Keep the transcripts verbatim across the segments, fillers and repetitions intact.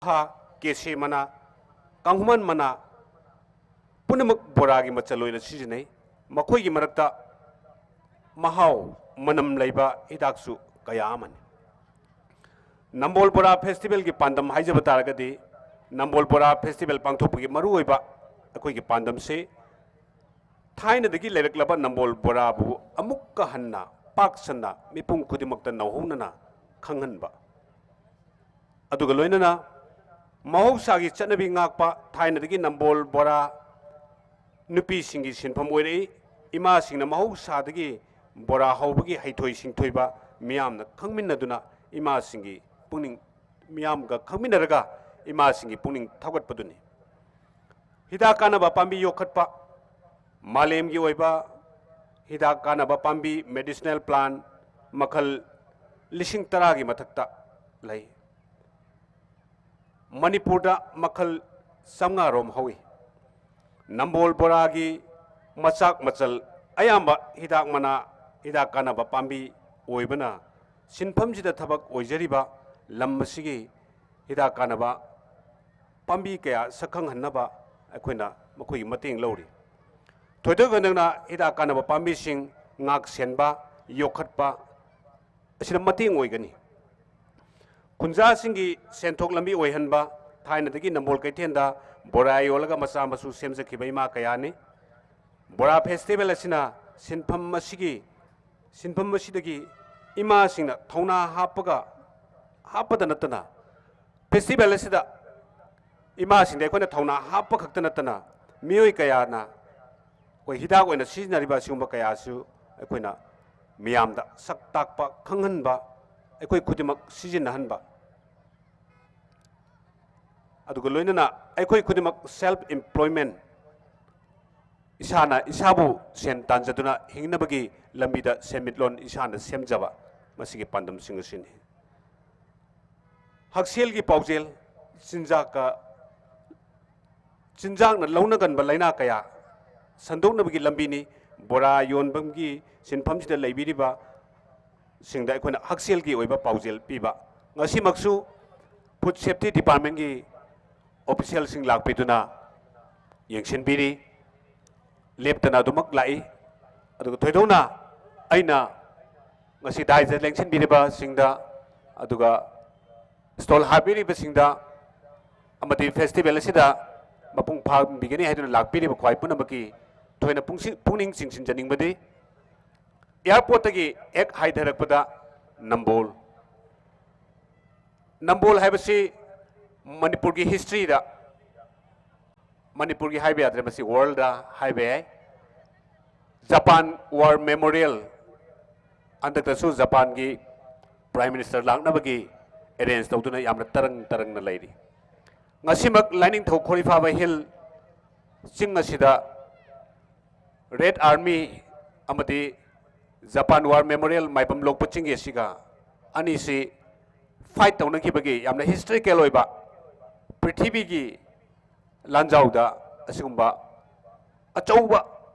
ꯍꯥ, ꯀꯦꯁꯦ ꯃꯅꯥ, ꯀꯥꯡꯍꯨꯃꯟ ꯃꯅꯥ ꯄꯨꯝꯅꯃꯛ ꯕꯣꯔꯥꯒꯤ ꯃꯆꯜ ꯑꯣꯏꯅ ꯁꯤꯖꯤꯟꯅꯩ꯫ ꯃꯈꯣꯏꯒꯤ ꯃꯔꯛꯇ ꯃꯍꯥꯎ, ꯃꯅꯝ ꯂꯩꯕ ꯍꯤꯗꯥꯛꯁꯨ ꯀꯌꯥ ꯑꯃꯅꯤ꯫ ꯅꯝꯕꯣꯜ ꯕꯣꯔꯥ ꯐꯦꯁꯇꯤꯚꯦꯜꯒꯤ ꯄꯥꯟꯗꯝ ꯍꯥꯏꯖꯕ ꯇꯥꯔꯒꯗꯤ, ꯅꯝꯕꯣꯜ ꯕꯣꯔꯥ ꯐꯦꯁꯇꯤꯚꯦꯜ ꯄꯥꯡꯊꯣꯛꯄꯒꯤ ꯃꯔꯨꯑꯣꯏꯕ ꯑꯩꯈꯣꯏꯒꯤ ꯄꯥꯟꯗꯝꯁꯤ ꯊꯥꯏꯅꯗꯒꯤ ꯂꯩꯔꯛꯂꯕ ꯅꯝꯕꯣꯜ ꯕꯣꯔꯥꯕꯨ ꯑꯃꯨꯛꯀ ꯍꯟꯅ ꯄꯥꯛ ꯁꯟꯅ ꯃꯤꯄꯨꯝ ꯈꯨꯗꯤꯡꯃꯛꯇ ꯅꯧꯍꯧꯅꯅ ꯈꯪꯍꯟꯕ, ꯑꯗꯨꯒ ꯂꯣꯏꯅꯅ ꯃꯍꯧꯁꯥꯒꯤ ꯆꯠꯅꯕꯤ ꯉꯥꯛꯄ, ꯊꯥꯏꯅꯗꯒꯤ ꯅꯝꯕꯣꯜ ꯕꯣꯔꯥ ꯅꯨꯄꯤꯁꯤꯡꯒꯤ ꯁꯤꯟꯐꯝ ꯑꯣꯏꯔꯛꯏ꯫ ꯏꯃꯥꯁꯤꯡꯅ ꯃꯍꯧꯁꯥꯗꯒꯤ ꯕꯣꯔꯥ ꯍꯧꯕꯒꯤ ꯍꯩꯊꯣꯏ ꯁꯤꯡꯊꯣꯏꯕ ꯃꯤꯌꯥꯝꯅ ꯈꯪꯃꯤꯟꯅꯗꯨꯅ ꯏꯃꯥꯁꯤꯡꯒꯤ ꯄꯨꯛꯅꯤꯡ, ꯃꯤꯌꯥꯝꯒ ꯈꯪꯃꯤꯟꯅꯔꯒ ꯏꯃꯥꯁꯤꯡꯒꯤ ꯄꯨꯛꯅꯤꯡ ꯊꯧꯒꯠꯄꯗꯨꯅꯤ꯫ ꯍꯤꯗꯥꯛ ꯀꯥꯟꯅꯕ ꯄꯥꯝꯕꯤ ꯌꯣꯛꯈꯠꯄ, ꯃꯥꯂꯦꯝꯒꯤ ꯑꯣꯏꯕ ꯍꯤꯗꯥꯛ ꯀꯥꯟꯅꯕ ꯄꯥꯝꯕꯤ, medicinal plant, ꯃꯈꯜ ꯂꯤꯁꯤꯡ ꯇꯔꯥꯒꯤ ꯃꯊꯛꯇ ꯂꯩ꯫ ꯃꯅꯤꯄꯨꯔꯗ ꯃꯈꯜ ꯆꯥꯝꯃꯉꯥ ꯔꯣꯝ ꯍꯧꯏ꯫ ꯅꯝꯕꯣꯜ ꯕꯣꯔꯥꯒꯤ ꯃꯆꯥꯛ ꯃꯆꯜ ꯑꯌꯥꯝꯕ ꯍꯤꯗꯥꯛ ꯃꯅꯥ, ꯍꯤꯗꯥꯛ ꯀꯥꯟꯅꯕ ꯄꯥꯝꯕꯤ ꯑꯣꯏꯕꯅ, ꯁꯤꯟꯐꯝꯁꯤꯗ ꯊꯕꯛ ꯑꯣꯏꯖꯔꯤꯕ ꯂꯝ ꯑꯁꯤꯒꯤ ꯍꯤꯗꯥꯛ ꯀꯥꯟꯅꯕ ꯄꯥꯝꯕꯤ ꯀꯌꯥ ꯁꯛꯈꯪꯍꯟꯅꯕ ꯑꯩꯈꯣꯏꯅ ꯃꯈꯣꯏꯒꯤ ꯃꯇꯦꯡ ꯂꯧꯔꯤ꯫ ꯊꯣꯏꯗꯣꯛ ꯍꯦꯟꯗꯣꯛꯅ ꯍꯤꯗꯥꯛ ꯀꯥꯟꯅꯕ ꯄꯥꯝꯕꯤꯁꯤꯡ ꯉꯥꯛ ꯁꯦꯟꯕ, ꯌꯣꯛꯈꯠꯄ ꯑꯁꯤꯅ ꯃꯇꯦꯡ ꯑꯣꯏꯒꯅꯤ꯫ ꯈꯨꯟꯖꯥꯁꯤꯡꯒꯤ ꯁꯦꯟꯊꯣꯛ ꯂꯝꯕꯤ ꯑꯣꯏꯍꯟꯕ, ꯊꯥꯏꯅꯗꯒꯤ ꯅꯝꯕꯣꯜ ꯀꯩꯊꯦꯜꯗ ꯕꯣꯔꯥ ꯌꯣꯜꯂꯒ ꯃꯆꯥ ꯃꯁꯨ ꯁꯦꯝꯖꯈꯤꯕ ꯏꯃꯥ ꯀꯌꯥꯅꯤ꯫ ꯕꯣꯔꯥ ꯐꯦꯁꯇꯤꯚꯦꯜ ꯑꯁꯤꯅ ꯁꯤꯟꯐꯝ ꯑꯁꯤꯒꯤ, ꯁꯤꯟꯐꯝ ꯑꯁꯤꯗꯒꯤ ꯏꯃꯥꯁꯤꯡꯅ ꯊꯧꯅꯥ ꯍꯥꯞꯄꯒ, ꯍꯥꯞꯄꯗ ꯅꯠꯇꯅ, ꯐꯦꯁꯇꯤꯚꯦꯜ ꯑꯁꯤꯗ ꯏꯃꯥꯁꯤꯡꯗ ꯑꯩꯈꯣꯏꯅ ꯊꯧꯅꯥ ꯍꯥꯞꯄ ꯈꯛꯇ ꯅꯠꯇꯅ, ꯃꯤꯑꯣꯏ ꯀꯌꯥꯅ ꯑꯩꯈꯣꯏ ꯍꯤꯗꯥꯛ ꯑꯣꯏꯅ ꯁꯤꯖꯤꯟꯅꯔꯤꯕ ꯑꯁꯤꯒꯨꯝꯕ ꯀꯌꯥꯁꯨ ꯑꯩꯈꯣꯏꯅ ꯃꯤꯌꯥꯝꯗ ꯁꯛ ꯇꯥꯛꯄ, ꯈꯪꯍꯟꯕ, ꯑꯩꯈꯣꯏ ꯈꯨꯗꯤꯡꯃꯛ ꯁꯤꯖꯤꯟꯅꯍꯟꯕ, ꯑꯗꯨꯒ ꯂꯣꯏꯅꯅ ꯑꯩꯈꯣꯏ ꯈꯨꯗꯤꯡꯃꯛ self employment, ꯏꯁꯥꯅ ꯏꯁꯥꯕꯨ ꯁꯦꯟ ꯇꯥꯟꯖꯗꯨꯅ ꯍꯤꯡꯅꯕꯒꯤ ꯂꯝꯕꯤꯗ ꯁꯦꯟꯃꯤꯠꯂꯣꯟ ꯏꯁꯥꯅ ꯁꯦꯝꯖꯕ, ꯃꯁꯤꯒꯤ ꯄꯥꯟꯗꯝꯁꯤꯡ ꯑꯁꯤꯅꯤ꯫ ꯍꯛꯁꯦꯜꯒꯤ ꯄꯥꯎꯖꯦꯜ, ꯆꯤꯟꯖꯥꯛꯀ, ꯆꯤꯟꯖꯥꯛꯅ ꯂꯧꯅꯒꯟꯕ ꯂꯥꯏꯅꯥ ꯀꯌꯥ ꯁꯟꯗꯣꯛꯅꯕꯒꯤ ꯂꯝꯕꯤꯅꯤ꯫ ꯕꯣꯔꯥ ꯌꯣꯟꯐꯝꯒꯤ ꯁꯤꯟꯐꯝꯁꯤꯗ ꯂꯩꯕꯤꯔꯤꯕ ꯁꯤꯡꯗ ꯑꯩꯈꯣꯏꯅ ꯍꯛꯁꯦꯜꯒꯤ ꯑꯣꯏꯕ ꯄꯥꯎꯖꯦꯜ ꯄꯤꯕ꯫ ꯉꯁꯤꯃꯛꯁꯨ Food Safety Departmentꯀꯤ officialꯁꯤꯡ ꯂꯥꯛꯄꯤꯗꯨꯅ ꯌꯦꯡꯁꯤꯟꯕꯤꯔꯤ꯫ ꯂꯦꯞꯇꯅ ꯑꯗꯨꯃꯛ ꯂꯥꯛꯏ꯫ ꯑꯗꯨꯒ ꯊꯣꯏꯗꯣꯛꯅ ꯑꯩꯅ ꯉꯁꯤ dais ꯂꯦꯡꯁꯤꯟꯕꯤꯔꯤꯕꯁꯤꯡꯗ, ꯑꯗꯨꯒ stall ꯍꯥꯞꯄꯤꯔꯤꯕꯁꯤꯡꯗ, ꯑꯃꯗꯤ festival ꯑꯁꯤꯗ ꯃꯄꯨꯡ ꯐꯥꯍꯟꯕꯤꯒꯅꯤ ꯍꯥꯏꯗꯨꯅ ꯂꯥꯛꯄꯤꯔꯤꯕ ꯈ꯭ꯋꯥꯏ ꯄꯨꯝꯅꯃꯛꯀꯤ ꯊꯣꯏꯅ ꯄꯨꯛꯁꯤ-, ꯄꯨꯛꯅꯤꯡ ꯆꯤꯡꯁꯤꯟꯖꯅꯤꯡꯕꯗꯤ, airportꯇꯒꯤ ꯍꯦꯛ ꯍꯥꯏꯊꯔꯛꯄꯗ ꯅꯝꯕꯣꯜ, ꯅꯝꯕꯣꯜ ꯍꯥꯏꯕꯁꯤ ꯃꯅꯤꯄꯨꯔꯒꯤ historyꯗ, ꯃꯅꯤꯄꯨꯔꯒꯤ ꯍꯥꯏꯕ ꯌꯥꯗ꯭ꯔꯦ, ꯃꯁꯤ worldꯗ ꯍꯥꯏꯕ ꯌꯥꯏ, Japan War Memorial, ꯍꯟꯗꯛꯇꯁꯨ ꯖꯄꯥꯟꯒꯤ Prime Minister ꯂꯥꯛꯅꯕꯒꯤ arrange ꯇꯧꯗꯨꯅ ꯌꯥꯝꯅ ꯇꯔꯪ ꯇꯔꯪꯅ ꯂꯩꯔꯤ꯫ ꯉꯁꯤꯃꯛ ꯂꯥꯏꯅꯤꯡꯊꯧ ꯈꯣꯔꯤꯐꯥꯕ Hill ꯆꯤꯡ ꯑꯁꯤꯗ Red Army ꯑꯃꯗꯤ Japan War Memorial ꯃꯥꯏꯕꯝ ꯂꯣꯛꯄ ꯆꯤꯡꯒꯤ ꯑꯁꯤꯒ ꯑꯅꯤꯁꯤ fight ꯇꯧꯅꯈꯤꯕꯒꯤ ꯌꯥꯝꯅ historical ꯑꯣꯏꯕ, ꯄ꯭ꯔꯤꯊꯤꯕꯤꯒꯤ ꯂꯥꯟꯖꯥꯎꯗ ꯑꯁꯤꯒꯨꯝꯕ ꯑꯆꯧꯕ,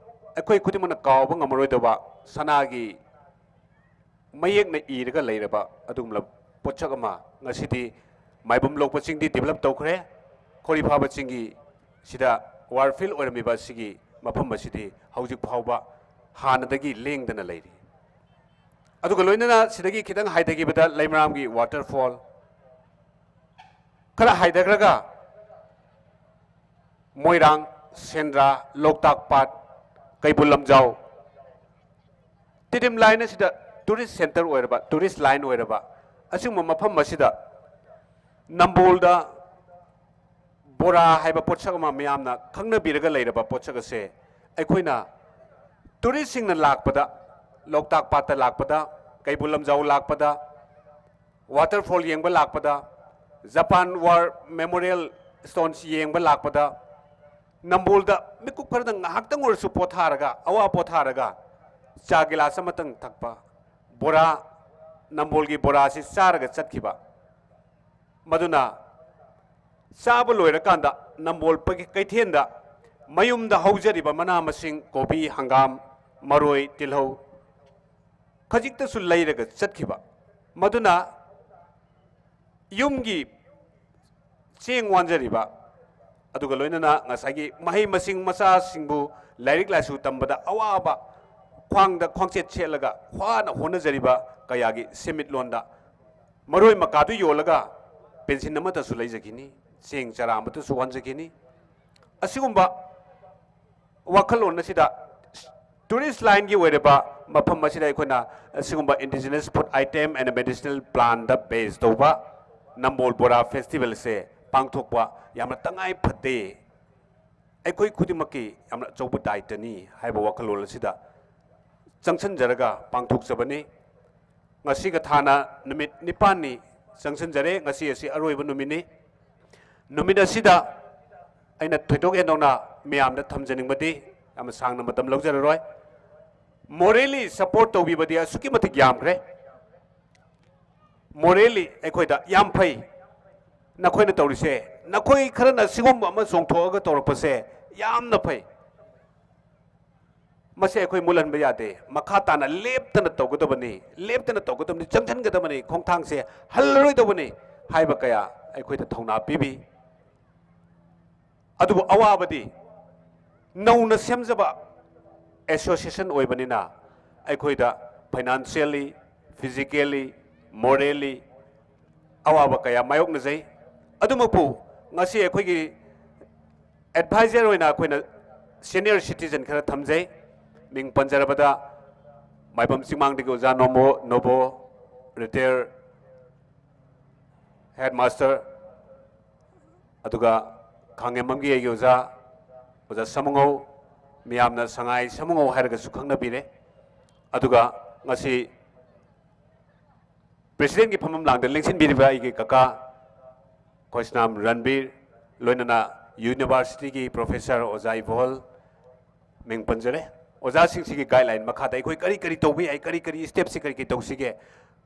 ꯑꯩꯈꯣꯏ ꯈꯨꯗꯤꯡꯃꯛꯅ ꯀꯥꯎꯕ ꯉꯝꯃꯔꯣꯏꯗꯕ ꯁꯅꯥꯒꯤ ꯃꯌꯦꯛꯅ ꯏꯔꯒ ꯂꯩꯔꯕ ꯑꯗꯨꯒꯨꯝꯂꯕ ꯄꯣꯠꯁꯛ ꯑꯃ ꯉꯁꯤꯗꯤ ꯃꯥꯏꯕꯝ ꯂꯣꯛꯄ ꯆꯤꯡꯗꯤ develop ꯇꯧꯈ꯭ꯔꯦ꯫ ꯈꯣꯔꯤꯐꯥꯕ ꯆꯤꯡꯒꯤ ꯁꯤꯗ war field ꯑꯣꯏꯔꯝꯃꯤꯕ ꯑꯁꯤꯒꯤ ꯃꯐꯝ ꯑꯁꯤꯗꯤ ꯍꯧꯖꯤꯛ ꯐꯥꯎꯕ ꯍꯥꯟꯅꯗꯒꯤ ꯂꯦꯡꯗꯅ ꯂꯩꯔꯤ꯫ ꯑꯗꯨꯒ ꯂꯣꯏꯅꯅ ꯁꯤꯗꯒꯤ ꯈꯤꯇꯪ ꯍꯥꯏꯊꯈꯤꯕꯗ ꯂꯩꯃꯔꯥꯝꯒꯤ waterfall, ꯈꯔ ꯍꯥꯏꯊꯈ꯭ꯔꯒ ꯃꯣꯏꯔꯥꯡ, ꯁꯦꯟꯗ꯭ꯔꯥ, ꯂꯣꯛꯇꯥꯛ ꯄꯥꯠ, ꯀꯩꯕꯨꯜ ꯂꯝꯖꯥꯎ, ꯇꯤꯗꯤꯝ line ꯑꯁꯤꯗ tourist centre ꯑꯣꯏꯔꯕ, tourist line ꯑꯣꯏꯔꯕ ꯑꯁꯤꯒꯨꯝꯕ ꯃꯐꯝ ꯑꯁꯤꯗ ꯅꯝꯕꯣꯜꯗ ꯕꯣꯔꯥ ꯍꯥꯏꯕ ꯄꯣꯠꯁꯛ ꯑꯃ ꯃꯌꯥꯝꯅ ꯈꯪꯅꯕꯤꯔꯒ ꯂꯩꯔꯕ ꯄꯣꯠꯁꯛ ꯑꯁꯦ ꯑꯩꯈꯣꯏꯅ touristꯁꯤꯡꯅ ꯂꯥꯛꯄꯗ, ꯂꯣꯛꯇꯥꯛ ꯄꯥꯠꯇ ꯂꯥꯛꯄꯗ, ꯀꯩꯕꯨꯜ ꯂꯝꯖꯥꯎ ꯂꯥꯛꯄꯗ, waterfall ꯌꯦꯡꯕ ꯂꯥꯛꯄꯗ, Japan War Memorial Stones ꯌꯦꯡꯕ ꯂꯥꯛꯄꯗ, ꯅꯝꯕꯣꯜꯗ ꯃꯤꯀꯨꯞ ꯈꯔꯗꯪ ꯉꯥꯏꯍꯥꯛꯇꯪ ꯑꯣꯏꯔꯁꯨ ꯄꯣꯊꯥꯔꯒ, ꯑꯋꯥ ꯄꯣꯊꯥꯔꯒ, ꯆꯥ ꯒꯤꯂꯥꯁ ꯑꯃꯇꯪ ꯊꯛꯄ, ꯕꯣꯔꯥ, ꯅꯝꯕꯣꯜꯒꯤ ꯕꯣꯔꯥꯁꯤ ꯆꯥꯔꯒ ꯆꯠꯈꯤꯕ꯫ ꯃꯗꯨꯅ ꯆꯥꯕ ꯂꯣꯏꯔꯀꯥꯟꯗ ꯅꯝꯕꯣꯜ ꯄ-, ꯀꯩꯊꯦꯜꯗ ꯃꯌꯨꯝꯗ ꯍꯧꯖꯔꯤꯕ ꯃꯅꯥ ꯃꯁꯤꯡ, ꯀꯣꯕꯤ, ꯍꯪꯒꯥꯝ, ꯃꯔꯣꯏ, ꯇꯤꯜꯍꯧ, ꯈꯖꯤꯛꯇꯁꯨ ꯂꯩꯔꯒ ꯆꯠꯈꯤꯕ꯫ ꯃꯗꯨꯅ ꯌꯨꯝꯒꯤ ꯆꯦꯡ ꯋꯥꯟꯖꯔꯤꯕ, ꯑꯗꯨꯒ ꯂꯣꯏꯅꯅ ꯉꯁꯥꯏꯒꯤ ꯃꯍꯩ ꯃꯁꯤꯡ ꯃꯆꯥꯁꯤꯡꯕꯨ ꯂꯥꯏꯔꯤꯛ ꯂꯥꯏꯁꯨ ꯇꯝꯕꯗ ꯑꯋꯥꯕ, ꯈ꯭ꯋꯥꯡꯗ ꯈ꯭ꯋꯥꯡꯆꯦꯠ ꯁꯦꯠꯂꯒ ꯋꯥꯅ ꯍꯣꯠꯅꯖꯔꯤꯕ ꯀꯌꯥꯒꯤ ꯁꯦꯟꯃꯤꯠꯂꯣꯟꯗ ꯃꯔꯣꯏ ꯃꯀꯥꯗꯨ ꯌꯣꯜꯂꯒ ꯄꯦꯟꯁꯤꯟ ꯑꯃꯠꯇꯁꯨ ꯂꯩꯖꯈꯤꯅꯤ, ꯆꯦꯡ ꯆꯔꯥ ꯑꯃꯠꯇꯁꯨ ꯋꯥꯟꯖꯈꯤꯅꯤ꯫ ꯑꯁꯤꯒꯨꯝꯕ ꯋꯥꯈꯜꯂꯣꯟ ꯑꯁꯤꯗ tourist lineꯒꯤ ꯑꯣꯏꯔꯤꯕ ꯃꯐꯝ ꯑꯁꯤꯗ ꯑꯩꯈꯣꯏꯅ ꯑꯁꯤꯒꯨꯝꯕ indigenous food item and medicinal plantꯗ base ꯇꯧꯕ ꯅꯝꯕꯣꯜ ꯕꯣꯔꯥ festivalꯁꯦ ꯄꯥꯡꯊꯣꯛꯄ ꯌꯥꯝꯅ ꯇꯉꯥꯏ ꯐꯗꯦ, ꯑꯩꯈꯣꯏ ꯈꯨꯗꯤꯡꯃꯛꯀꯤ ꯌꯥꯝꯅ ꯑꯆꯧꯕ ꯗꯥꯏꯇꯅꯤ ꯍꯥꯏꯕ ꯋꯥꯈꯜꯂꯣꯟ ꯑꯁꯤꯗ ꯆꯪꯁꯤꯟꯖꯔꯒ ꯄꯥꯡꯊꯣꯛꯆꯕꯅꯤ꯫ ꯉꯁꯤꯒ ꯊꯥꯅ ꯅꯨꯃꯤꯠ ꯅꯤꯄꯥꯜꯅꯤ ꯆꯪꯁꯤꯟꯖꯔꯦ꯫ ꯉꯁꯤ ꯑꯁꯤ ꯑꯔꯣꯏꯕ ꯅꯨꯃꯤꯠꯅꯤ꯫ ꯅꯨꯃꯤꯠ ꯑꯁꯤꯗ ꯑꯩꯅ ꯊꯣꯏꯗꯣꯛ ꯍꯦꯟꯗꯣꯛꯅ ꯃꯤꯌꯥꯝꯗ ꯊꯝꯖꯅꯤꯡꯕꯗꯤ, ꯌꯥꯝꯅ ꯁꯥꯡꯅ ꯃꯇꯝ ꯂꯧꯖꯔꯔꯣꯏ꯫ Morally support ꯇꯧꯕꯤꯕꯗꯤ ꯑꯁꯨꯛꯀꯤ ꯃꯇꯤꯛ ꯌꯥꯝꯈ꯭ꯔꯦ꯫ Morally ꯑꯩꯈꯣꯏꯗ ꯌꯥꯝ ꯐꯩ ꯅꯈꯣꯏꯅ ꯇꯧꯔꯤꯁꯦ, ꯅꯈꯣꯏ ꯈꯔꯅ ꯁꯤꯒꯨꯝꯕ ꯑꯃ ꯆꯣꯡꯊꯣꯛꯑꯒ ꯇꯧꯔꯛꯄꯁꯦ ꯌꯥꯝꯅ ꯐꯩ꯫ ꯃꯁꯤ ꯑꯩꯈꯣꯏ ꯃꯨꯜꯍꯟꯕ ꯌꯥꯗꯦ꯫ ꯃꯈꯥ ꯇꯥꯅ ꯂꯦꯞꯇꯅ ꯇꯧꯒꯗꯕꯅꯤ꯫ ꯂꯦꯞꯇꯅ ꯇꯧꯒꯗꯕꯅꯤ, ꯆꯪꯁꯤꯟꯒꯗꯕꯅꯤ, ꯈꯣꯡꯊꯥꯡꯁꯦ ꯍꯜꯂꯔꯣꯏꯗꯧꯕꯅꯤ ꯍꯥꯏꯕ ꯀꯌꯥ ꯑꯩꯈꯣꯏꯗ ꯊꯧꯅꯥ ꯄꯤꯕꯤ꯫ ꯑꯗꯨꯕꯨ ꯑꯋꯥꯕꯗꯤ ꯅꯧꯅ ꯁꯦꯝꯖꯕ association ꯑꯣꯏꯕꯅꯤꯅ ꯑꯩꯈꯣꯏꯗ financially, physically, morally ꯑꯋꯥꯕ ꯀꯌꯥ ꯃꯥꯌꯣꯛꯅꯖꯩ꯫ ꯑꯗꯨꯃꯛꯄꯨ ꯉꯁꯤ ꯑꯩꯈꯣꯏꯒꯤ advisor ꯑꯣꯏꯅ ꯑꯩꯈꯣꯏꯅ senior citizen ꯈꯔ ꯊꯝꯖꯩ꯫ ꯃꯤꯡ ꯄꯟꯖꯔꯕꯗ ꯃꯥꯏꯕꯝ ꯆꯤꯡꯃꯥꯡꯗꯒꯤ ꯑꯣꯖꯥ ꯅꯣꯃꯣ, ꯅꯣꯕꯣ, retired headmaster, ꯑꯗꯨꯒ ꯈꯥꯡꯉꯦꯝꯕꯝꯒꯤ ꯑꯩꯒꯤ ꯑꯣꯖꯥ, ꯑꯣꯖꯥ ꯁꯃꯨꯉꯧ, ꯃꯤꯌꯥꯝꯅ ꯁꯉꯥꯏ ꯁꯃꯨꯉꯧ ꯍꯥꯏꯔꯒꯁꯨ ꯈꯪꯅꯕꯤꯔꯦ꯫ ꯑꯗꯨꯒ ꯉꯁꯤ presidentꯀꯤ ꯐꯝꯐꯝ ꯂꯥꯡꯗ ꯂꯦꯡꯁꯤꯟꯕꯤꯔꯤꯕ ꯑꯩꯒꯤ ꯀꯀꯥ ꯈꯣꯏꯁꯅꯥꯝ ꯔꯟꯕꯤꯔ, ꯂꯣꯏꯅꯅ universityꯒꯤ professor ꯑꯣꯖꯥ ꯏꯕꯣꯍꯜ, ꯃꯤꯡ ꯄꯟꯖꯔꯦ꯫ ꯑꯣꯖꯥꯁꯤꯡꯁꯤꯒꯤ guideline ꯃꯈꯥꯗ ꯑꯩꯈꯣꯏ ꯀꯔꯤ ꯀꯔꯤ ꯇꯧꯕ ꯌꯥꯏ, ꯀꯔꯤ ꯀꯔꯤ stepꯁꯤ ꯀꯔꯤ ꯀꯔꯤ ꯇꯧꯁꯤꯒꯦ,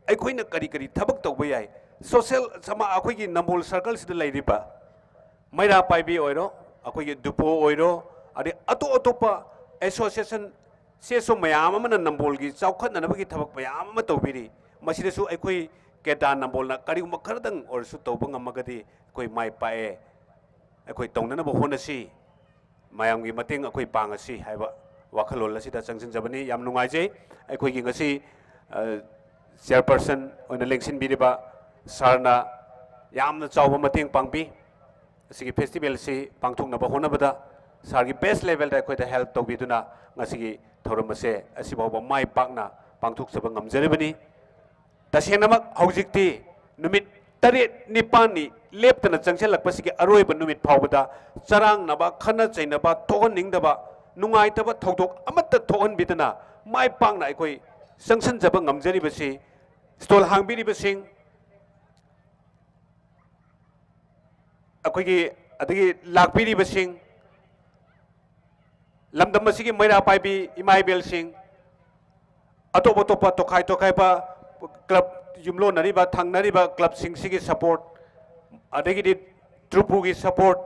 ꯑꯩꯈꯣꯏꯅ ꯀꯔꯤ ꯀꯔꯤ ꯊꯕꯛ ꯇꯧꯕ ꯌꯥꯏ, social ꯁꯃꯥ-, ꯑꯩꯈꯣꯏꯒꯤ ꯅꯝꯕꯣꯜ circleꯁꯤꯗ ꯂꯩꯔꯤꯕ ꯃꯩꯔꯥ ꯄꯥꯏꯕꯤ ꯑꯣꯏꯔꯣ, ꯑꯩꯈꯣꯏꯒꯤ ꯗꯨꯄꯣ ꯑꯣꯏꯔꯣ, ꯑꯗꯩ ꯑꯇꯣꯞ ꯑꯇꯣꯞꯄ association, ꯁꯦꯁꯣ ꯃꯌꯥꯝ ꯑꯃꯅ ꯅꯝꯕꯣꯜꯒꯤ ꯆꯥꯎꯈꯠꯅꯅꯕꯒꯤ ꯊꯕꯛ ꯃꯌꯥꯝ ꯑꯃ ꯇꯧꯕꯤꯔꯤ꯫ ꯃꯁꯤꯗꯁꯨ ꯑꯩꯈꯣꯏ ꯀꯦꯗꯥ ꯅꯝꯕꯣꯜꯅ ꯀꯔꯤꯒꯨꯝꯕ ꯈꯔꯗꯪ ꯑꯣꯏꯔꯁꯨ ꯇꯧꯕ ꯉꯝꯃꯒꯗꯤ ꯑꯩꯈꯣꯏ ꯃꯥꯏ ꯄꯥꯛꯑꯦ, ꯑꯩꯈꯣꯏ ꯇꯧꯅꯅꯕ ꯍꯣꯠꯅꯁꯤ, ꯃꯌꯥꯝꯒꯤ ꯃꯇꯦꯡ ꯑꯩꯈꯣꯏ ꯄꯥꯡꯉꯁꯤ ꯍꯥꯏꯕ ꯋꯥꯈꯜꯂꯣꯟ ꯑꯁꯤꯗ ꯆꯪꯁꯤꯟꯖꯕꯅꯤ꯫ ꯌꯥꯝ ꯅꯨꯡꯉꯥꯏꯖꯩ ꯑꯩꯈꯣꯏꯒꯤ ꯉꯁꯤ, ꯑ, ꯆꯤꯌꯔꯄꯔꯁꯟ ꯑꯣꯏꯅ ꯂꯦꯡꯁꯤꯟꯕꯤꯔꯤꯕ ꯁꯥꯔꯅ ꯌꯥꯝꯅ ꯆꯥꯎꯕ ꯃꯇꯦꯡ ꯄꯥꯡꯕꯤ꯫ ꯑꯁꯤꯒꯤ ꯐꯦꯁꯇꯤꯚꯦꯜꯁꯤ ꯄꯥꯡꯊꯣꯛꯅꯕ ꯍꯣꯠꯅꯕꯗ ꯁꯥꯔꯒꯤ ꯕꯦꯁ ꯂꯦꯚꯦꯜꯗ ꯑꯩꯈꯣꯏꯗ ꯍꯦꯜꯞ ꯇꯧꯕꯤꯗꯨꯅ ꯉꯁꯤꯒꯤ ꯊꯧꯔꯝ ꯑꯁꯦ ꯑꯁꯤꯐꯥꯎꯕ ꯃꯥꯏ ꯄꯥꯛꯅ ꯄꯥꯡꯊꯣꯛꯆꯕ ꯉꯝꯖꯔꯤꯕꯅꯤ꯫ ꯇꯁꯦꯡꯅꯃꯛ ꯍꯧꯖꯤꯛꯇꯤ ꯅꯨꯃꯤꯠ ꯇꯔꯦꯠ ꯅꯤꯄꯥꯜꯅꯤ ꯂꯦꯞꯇꯅ ꯆꯪꯁꯤꯜꯂꯛꯄꯁꯤꯒꯤ ꯑꯔꯣꯏꯕ ꯅꯨꯃꯤꯠ ꯐꯥꯎꯕꯗ ꯆꯔꯥꯡꯅꯕ, ꯈꯠꯅ ꯆꯩꯅꯕ ꯊꯣꯛꯍꯟꯅꯤꯡꯗꯕ, ꯅꯨꯡꯉꯥꯏꯇꯕ ꯊꯧꯗꯣꯛ ꯑꯃꯠꯇ ꯊꯣꯛꯍꯟꯕꯤꯗꯅ ꯃꯥꯏ ꯄꯥꯛꯅ ꯑꯩꯈꯣꯏ ꯆꯪꯁꯤꯟꯖꯕ ꯉꯝꯖꯔꯤꯕꯁꯤ ꯁ꯭ꯇꯣꯜ ꯍꯥꯡꯕꯤꯔꯤꯕꯁꯤꯡ, ꯑꯩꯈꯣꯏꯒꯤ, ꯑꯗꯒꯤ ꯂꯥꯛꯄꯤꯔꯤꯕꯁꯤꯡ, ꯂꯝꯗꯝ ꯑꯁꯤꯒꯤ ꯃꯩꯔꯥ ꯄꯥꯏꯕꯤ ꯏꯃꯥ ꯏꯕꯦꯜꯁꯤꯡ, ꯑꯇꯣꯞ ꯑꯇꯣꯞꯄ ꯇꯣꯈꯥꯏ ꯇꯣꯈꯥꯏꯕ ꯀ꯭ꯂꯕ ꯌꯨꯝꯂꯣꯟꯅꯔꯤꯕ, ꯊꯪꯅꯔꯤꯕ ꯀ꯭ꯂꯕꯁꯤꯡꯁꯤꯒꯤ ꯁꯄꯣꯔꯠ, ꯑꯗꯒꯤꯗꯤ ꯇ꯭ꯔꯨꯄꯨꯒꯤ ꯁꯄꯣꯔꯠ,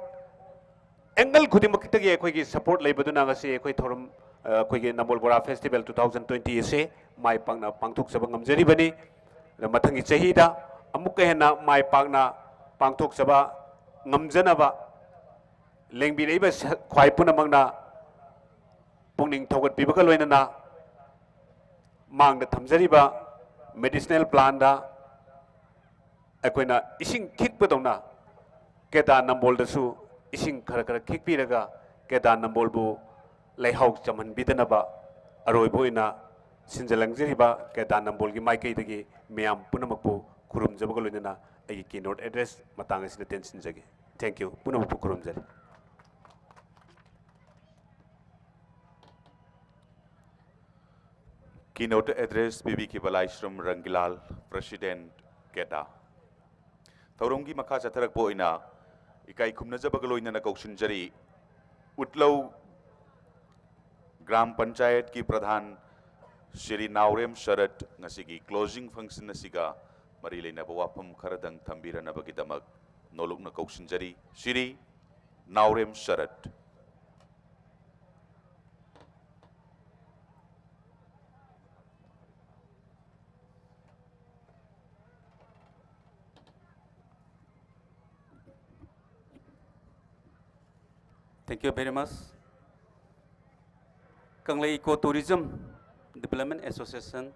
ꯑꯦꯡꯒꯜ ꯈꯨꯗꯤꯡꯃꯛꯇꯒꯤ ꯑꯩꯈꯣꯏꯒꯤ ꯁꯄꯣꯔꯠ ꯂꯩꯕꯗꯨꯅ ꯉꯁꯤ ꯑꯩꯈꯣꯏ ꯊꯧꯔꯝ, ꯑ, ꯑꯩꯈꯣꯏꯒꯤ ꯅꯝꯕꯣꯜ ꯕꯣꯔꯥ ꯐꯦꯁꯇꯤꯚꯦꯜ two thousand twenty ꯑꯁꯤ ꯃꯥꯏ ꯄꯥꯛꯅ ꯄꯥꯡꯊꯣꯛꯆꯕ ꯉꯝꯖꯔꯤꯕꯅꯤ꯫ ꯑꯗ ꯃꯊꯪꯒꯤ ꯆꯍꯤꯗ ꯑꯃꯨꯛꯀ ꯍꯦꯟꯅ ꯃꯥꯏ ꯄꯥꯛꯅ ꯄꯥꯡꯊꯣꯛꯆꯕ ꯉꯝꯖꯅꯕ ꯂꯦꯡꯕꯤꯔꯛꯏꯕ ꯁ-, ꯈ꯭ꯋꯥꯏ ꯄꯨꯝꯅꯃꯛꯅ ꯄꯨꯛꯅꯤꯡ ꯊꯧꯒꯠꯄꯤꯕꯒ ꯂꯣꯏꯅꯅ ꯃꯥꯡꯗ ꯊꯝꯖꯔꯤꯕ ꯃꯦꯗꯤꯁꯅꯦꯜ ꯄ꯭ꯂꯥꯟꯗ ꯑꯩꯈꯣꯏꯅ ꯏꯁꯤꯡ ꯈꯤꯛꯄꯗꯧꯅ ꯀꯦꯗꯥ ꯅꯝꯕꯣꯜꯗꯁꯨ ꯏꯁꯤꯡ ꯈꯔ ꯈꯔ ꯈꯤꯛꯄꯤꯔꯒ ꯀꯦꯗꯥ ꯅꯝꯕꯣꯜꯕꯨ ꯂꯩꯍꯥꯎ ꯆꯝꯍꯟꯕꯤꯗꯅꯕ ꯑꯔꯣꯏꯕ ꯑꯣꯏꯅ ꯁꯤꯟꯖ ꯂꯥꯡꯖꯔꯤꯕ ꯀꯦꯗꯥ ꯅꯝꯕꯣꯜꯒꯤ ꯃꯥꯏꯀꯩꯗꯒꯤ ꯃꯤꯌꯥꯝ ꯄꯨꯝꯅꯃꯛꯄꯨ ꯈꯨꯔꯨꯝꯖꯕꯒ ꯂꯣꯏꯅꯅ ꯑꯩꯒꯤ keynote address ꯃꯇꯥꯡ ꯑꯁꯤꯗ ꯇꯦꯟꯁꯤꯟꯖꯒꯦ꯫ Thank you꯫ ꯄꯨꯝꯅꯃꯛꯄꯨ ꯈꯨꯔꯨꯝꯖꯔꯤ꯫ Keynote address ꯄꯤꯕꯤꯈꯤꯕ ꯂꯥꯏꯁ꯭ꯔꯝ ꯔꯪꯒꯤꯂꯥꯜ, President, ꯀꯦꯗꯥ꯫ ꯊꯧꯔꯝꯒꯤ ꯃꯈꯥ ꯆꯠꯊꯔꯛꯄ ꯑꯣꯏꯅ ꯏꯀꯥꯏ ꯈꯨꯝꯅꯖꯕꯒ ꯂꯣꯏꯅꯅ ꯀꯧꯁꯤꯟꯖꯔꯤ, ꯎꯠꯂꯧ ꯒ꯭ꯔꯥꯝ ꯄꯟꯆꯥꯌꯠꯀꯤ ꯄ꯭ꯔꯙꯥꯟ ꯁ꯭ꯔꯤ ꯅꯥꯎꯔꯦꯝ ꯁꯔꯠ ꯉꯁꯤꯒꯤ closing function ꯑꯁꯤꯒ ꯃꯔꯤ ꯂꯩꯅꯕ ꯋꯥꯐꯝ ꯈꯔꯗꯪ ꯊꯝꯕꯤꯔꯅꯕꯒꯤꯗꯃꯛ ꯅꯣꯂꯨꯛꯅ ꯀꯧꯁꯤꯟꯖꯔꯤ꯫ ꯁ꯭ꯔꯤ ꯅꯥꯎꯔꯦꯝ ꯁꯔꯠ꯫ Thank you very much. ꯀꯪꯂꯩ Eco Tourism Development Association,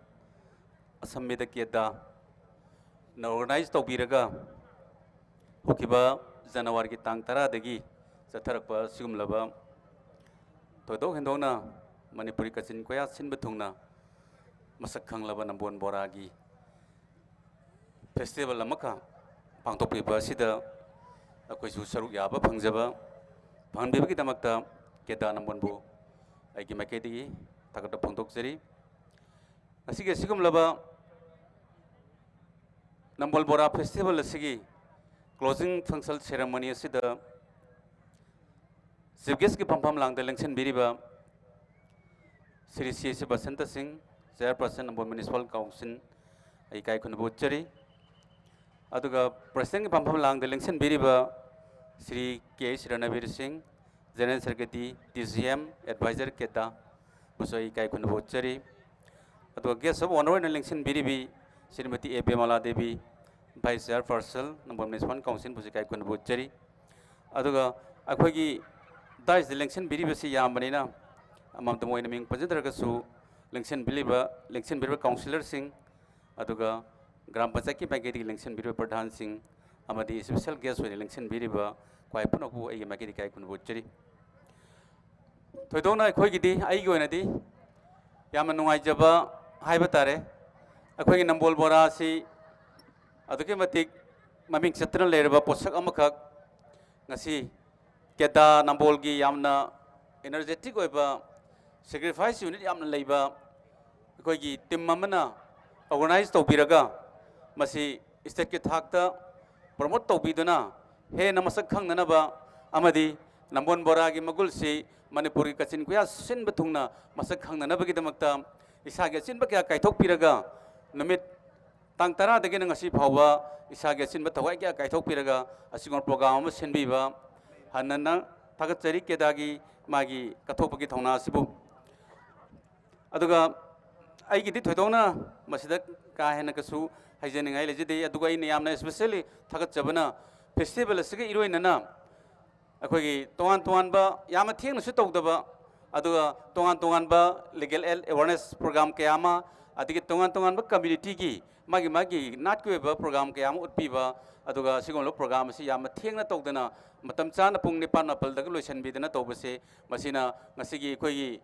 ꯑꯁꯝꯕꯤꯗ ꯀꯦꯗꯥꯅ organize ꯇꯧꯕꯤꯔꯒ ꯍꯧꯈꯤꯕ ꯖꯅꯋꯥꯔꯤꯒꯤ ꯇꯥꯡ ꯇꯔꯥꯗꯒꯤ ꯆꯠꯊꯔꯛꯄ ꯁꯤꯒꯨꯝꯂꯕ ꯊꯣꯏꯗꯣꯛ ꯍꯦꯟꯗꯣꯛꯅ ꯃꯅꯤꯄꯨꯔꯤ ꯀꯥꯆꯤꯟ ꯀꯣꯌꯥ ꯁꯤꯟꯕ ꯊꯨꯡꯅ ꯃꯁꯛ ꯈꯪꯂꯕ ꯅꯝꯕꯣꯜ ꯕꯣꯔꯥꯒꯤ festival ꯑꯃꯈꯛ ꯄꯥꯡꯊꯣꯛꯄꯤꯕ ꯑꯁꯤꯗ ꯑꯩꯈꯣꯏꯁꯨ ꯁꯔꯨꯛ ꯌꯥꯕ ꯐꯪꯖꯕ ꯐꯪꯍꯟꯕꯤꯕꯒꯤꯗꯃꯛꯇ ꯀꯦꯗꯥ ꯅꯝꯕꯣꯜꯕꯨ ꯑꯩꯒꯤ ꯃꯥꯏꯀꯩꯗꯒꯤ ꯊꯥꯒꯠꯄ ꯐꯣꯡꯗꯣꯛꯆꯔꯤ꯫ ꯉꯁꯤꯒꯤ ꯑꯁꯤꯒꯨꯝꯂꯕ ꯅꯝꯕꯣꯜ ꯕꯣꯔꯥ festival ꯑꯁꯤꯒꯤ closing function ceremony ꯑꯁꯤꯗ chief guest ꯀꯤ ꯐꯝꯐꯝ ꯂꯥꯡꯗ ꯂꯦꯡꯁꯤꯟꯕꯤꯔꯤꯕ ꯁ꯭ꯔꯤ ꯁꯤ ꯑꯦꯁ ꯕꯁꯟꯇ ꯁꯤꯡ, chairperson ꯅꯝꯕꯣꯜ municipal council, ꯑꯩ ꯏꯀꯥꯏ ꯈꯨꯝꯅꯕ ꯎꯠꯆꯔꯤ꯫ ꯑꯗꯨꯒ president ꯀꯤ ꯐꯝꯐꯝ ꯂꯥꯡꯗ ꯂꯦꯡꯁꯤꯟꯕꯤꯔꯤꯕ ꯁ꯭ꯔꯤ ꯀꯦ ꯑꯩꯆ ꯔꯅꯕꯤꯔ ꯁꯤꯡ, general secretary, ꯗꯤ ꯁꯤ ꯑꯦꯝ, advisor ꯀꯦꯗꯥ ꯕꯨꯁꯨ ꯑꯩ ꯏꯀꯥꯏ ꯈꯨꯝꯅꯕ ꯎꯠꯆꯔꯤ꯫ ꯑꯗꯨꯒ guest of honour ꯑꯣꯏꯅ ꯂꯦꯡꯁꯤꯟꯕꯤꯔꯤꯕꯤ ꯁ꯭ꯔꯤꯃꯇꯤ ꯑꯦ ꯕꯤꯃꯂꯥ ꯗꯦꯕꯤ, vice chairperson ꯅꯝꯕꯣꯜ municipal council ꯕꯨꯁꯨ ꯏꯀꯥꯏ ꯈꯨꯝꯅꯕ ꯎꯠꯆꯔꯤ꯫ ꯑꯗꯨꯒ ꯑꯩꯈꯣꯏꯒꯤ dais ꯇ ꯂꯦꯡꯁꯤꯟꯕꯤꯔꯤꯕꯁꯤ ꯌꯥꯝꯕꯅꯤꯅ ꯑꯃꯃꯝꯇ ꯑꯣꯏꯅ ꯃꯤꯡ ꯄꯟꯖꯗ꯭ꯔꯒꯁꯨ, ꯂꯦꯡꯁꯤꯟꯕꯤꯔꯤꯕ, ꯂꯦꯡꯁꯤꯟꯕꯤꯔꯤꯕ councillor ꯁꯤꯡ, ꯑꯗꯨꯒ ꯒ꯭ꯔꯥꯝ ꯄꯟꯆꯥꯌꯠꯀꯤ ꯃꯥꯏꯀꯩꯗꯒꯤ ꯂꯦꯡꯁꯤꯟꯕꯤꯔꯤꯕ ꯄ꯭ꯔꯙꯥꯟꯁꯤꯡ ꯑꯃꯗꯤ special guest ꯑꯣꯏꯅ ꯂꯦꯡꯁꯤꯟꯕꯤꯔꯤꯕ ꯈ꯭ꯋꯥꯏ ꯄꯨꯝꯅꯃꯛꯄꯨ ꯑꯩꯒꯤ ꯃꯥꯏꯀꯩꯗꯒꯤ ꯏꯀꯥꯏ ꯈꯨꯝꯅꯕ ꯎꯠꯆꯔꯤ꯫ ꯊꯣꯏꯗꯣꯛꯅ ꯑꯩꯈꯣꯏꯒꯤꯗꯤ, ꯑꯩꯒꯤ ꯑꯣꯏꯅꯗꯤ ꯌꯥꯝꯅ ꯅꯨꯡꯉꯥꯏꯖꯕ ꯍꯥꯏꯕ ꯇꯥꯔꯦ꯫ ꯑꯩꯈꯣꯏꯒꯤ ꯅꯝꯕꯣꯜ ꯕꯣꯔꯥ ꯑꯁꯤ ꯑꯗꯨꯛꯀꯤ ꯃꯇꯤꯛ ꯃꯃꯤꯡ ꯆꯠꯇꯨꯅ ꯂꯩꯔꯕ ꯄꯣꯠꯁꯛ ꯑꯃꯈꯛ ꯉꯁꯤ ꯀꯦꯗꯥ ꯅꯝꯕꯣꯜꯒꯤ ꯌꯥꯝꯅ energetic ꯑꯣꯏꯕ, sacrifice unit ꯌꯥꯝꯅ ꯂꯩꯕ ꯑꯩꯈꯣꯏꯒꯤ team ꯑꯃꯅ organize ꯇꯧꯕꯤꯔꯒ ꯃꯁꯤ state ꯀꯤ ꯊꯥꯛꯇ promote ꯇꯧꯕꯤꯗꯨꯅ ꯍꯦꯟꯅ ꯃꯁꯛ ꯈꯪꯅꯅꯕ ꯑꯃꯗꯤ ꯅꯝꯕꯣꯜ ꯕꯣꯔꯥꯒꯤ ꯃꯒꯨꯜꯁꯤ ꯃꯅꯤꯄꯨꯔꯒꯤ ꯀꯥꯆꯤꯟ ꯀꯣꯌꯥ ꯁꯤꯟꯕ ꯊꯨꯡꯅ ꯃꯁꯛ ꯈꯪꯅꯅꯕꯒꯤꯗꯃꯛꯇ ꯏꯁꯥꯒꯤ ꯑꯆꯤꯟꯕ ꯀꯌꯥ ꯀꯥꯏꯊꯣꯛꯄꯤꯔꯒ ꯅꯨꯃꯤꯠ ꯇꯥꯡ ꯇꯔꯥꯗꯒꯤꯅ ꯉꯁꯤ ꯐꯥꯎꯕ ꯏꯁꯥꯒꯤ ꯑꯆꯤꯟꯕ ꯊꯋꯥꯏ ꯀꯌꯥ ꯀꯥꯏꯊꯣꯛꯄꯤꯔꯒ ꯑꯁꯤꯒꯨꯝꯕ program ꯑꯃ ꯁꯤꯟꯕꯤꯕ ꯍꯟꯅ ꯍꯟꯅ ꯊꯥꯒꯠꯆꯔꯤ ꯀꯦꯗꯥꯒꯤ ꯃꯥꯒꯤ ꯀꯠꯊꯣꯛꯄꯒꯤ ꯊꯧꯅꯥ ꯑꯁꯤꯕꯨ꯫ ꯑꯗꯨꯒ ꯑꯩꯒꯤꯗꯤ ꯊꯣꯏꯗꯣꯛꯅ ꯃꯁꯤꯗ ꯀꯥ ꯍꯦꯟꯅ ꯀꯩꯁꯨ ꯍꯥꯏꯖꯅꯤꯡꯉꯥꯏ ꯂꯩꯖꯗꯦ, ꯑꯗꯨꯒ ꯑꯩꯅ ꯌꯥꯝꯅ especially ꯊꯥꯒꯠꯆꯕꯅ festival ꯑꯁꯤꯒ ꯏꯔꯣꯏꯅꯅ ꯑꯩꯈꯣꯏꯒꯤ ꯇꯣꯉꯥꯟ ꯇꯣꯉꯥꯟꯕ, ꯌꯥꯝꯅ ꯊꯦꯡꯅꯁꯨ ꯇꯧꯗꯕ, ꯑꯗꯨꯒ ꯇꯣꯉꯥꯟ ꯇꯣꯉꯥꯟꯕ ꯂꯤꯒꯦꯜ ꯑꯦꯋꯥꯔꯅꯦꯁ ꯄ꯭ꯔꯣꯒ꯭ꯔꯥꯝ ꯀꯌꯥ ꯑꯃ, ꯑꯗꯒꯤ ꯇꯣꯉꯥꯟ ꯇꯣꯉꯥꯟꯕ ꯀꯝꯃ꯭ꯌꯨꯅꯤꯇꯤꯒꯤ ꯃꯥꯒꯤ ꯃꯥꯒꯤ ꯅꯥꯠꯀꯤ ꯑꯣꯏꯕ ꯄ꯭ꯔꯣꯒ꯭ꯔꯥꯝ ꯀꯌꯥ ꯑꯃ ꯎꯠꯄꯤꯕ, ꯑꯗꯨꯒ ꯑꯁꯤꯒꯨꯝꯂꯕ ꯄ꯭ꯔꯣꯒ꯭ꯔꯥꯝ ꯑꯁꯤ ꯌꯥꯝꯅ ꯊꯦꯡꯅ ꯇꯧꯗꯅ ꯃꯇꯝ ꯆꯥꯅ ꯄꯨꯡ ꯅꯤꯄꯥꯟ ꯃꯥꯄꯜꯗꯒ ꯂꯣꯏꯁꯤꯟꯕꯤꯗꯅ ꯇꯧꯕꯁꯦ, ꯃꯁꯤꯅ ꯉꯁꯤꯒꯤ ꯑꯩꯈꯣꯏꯒꯤ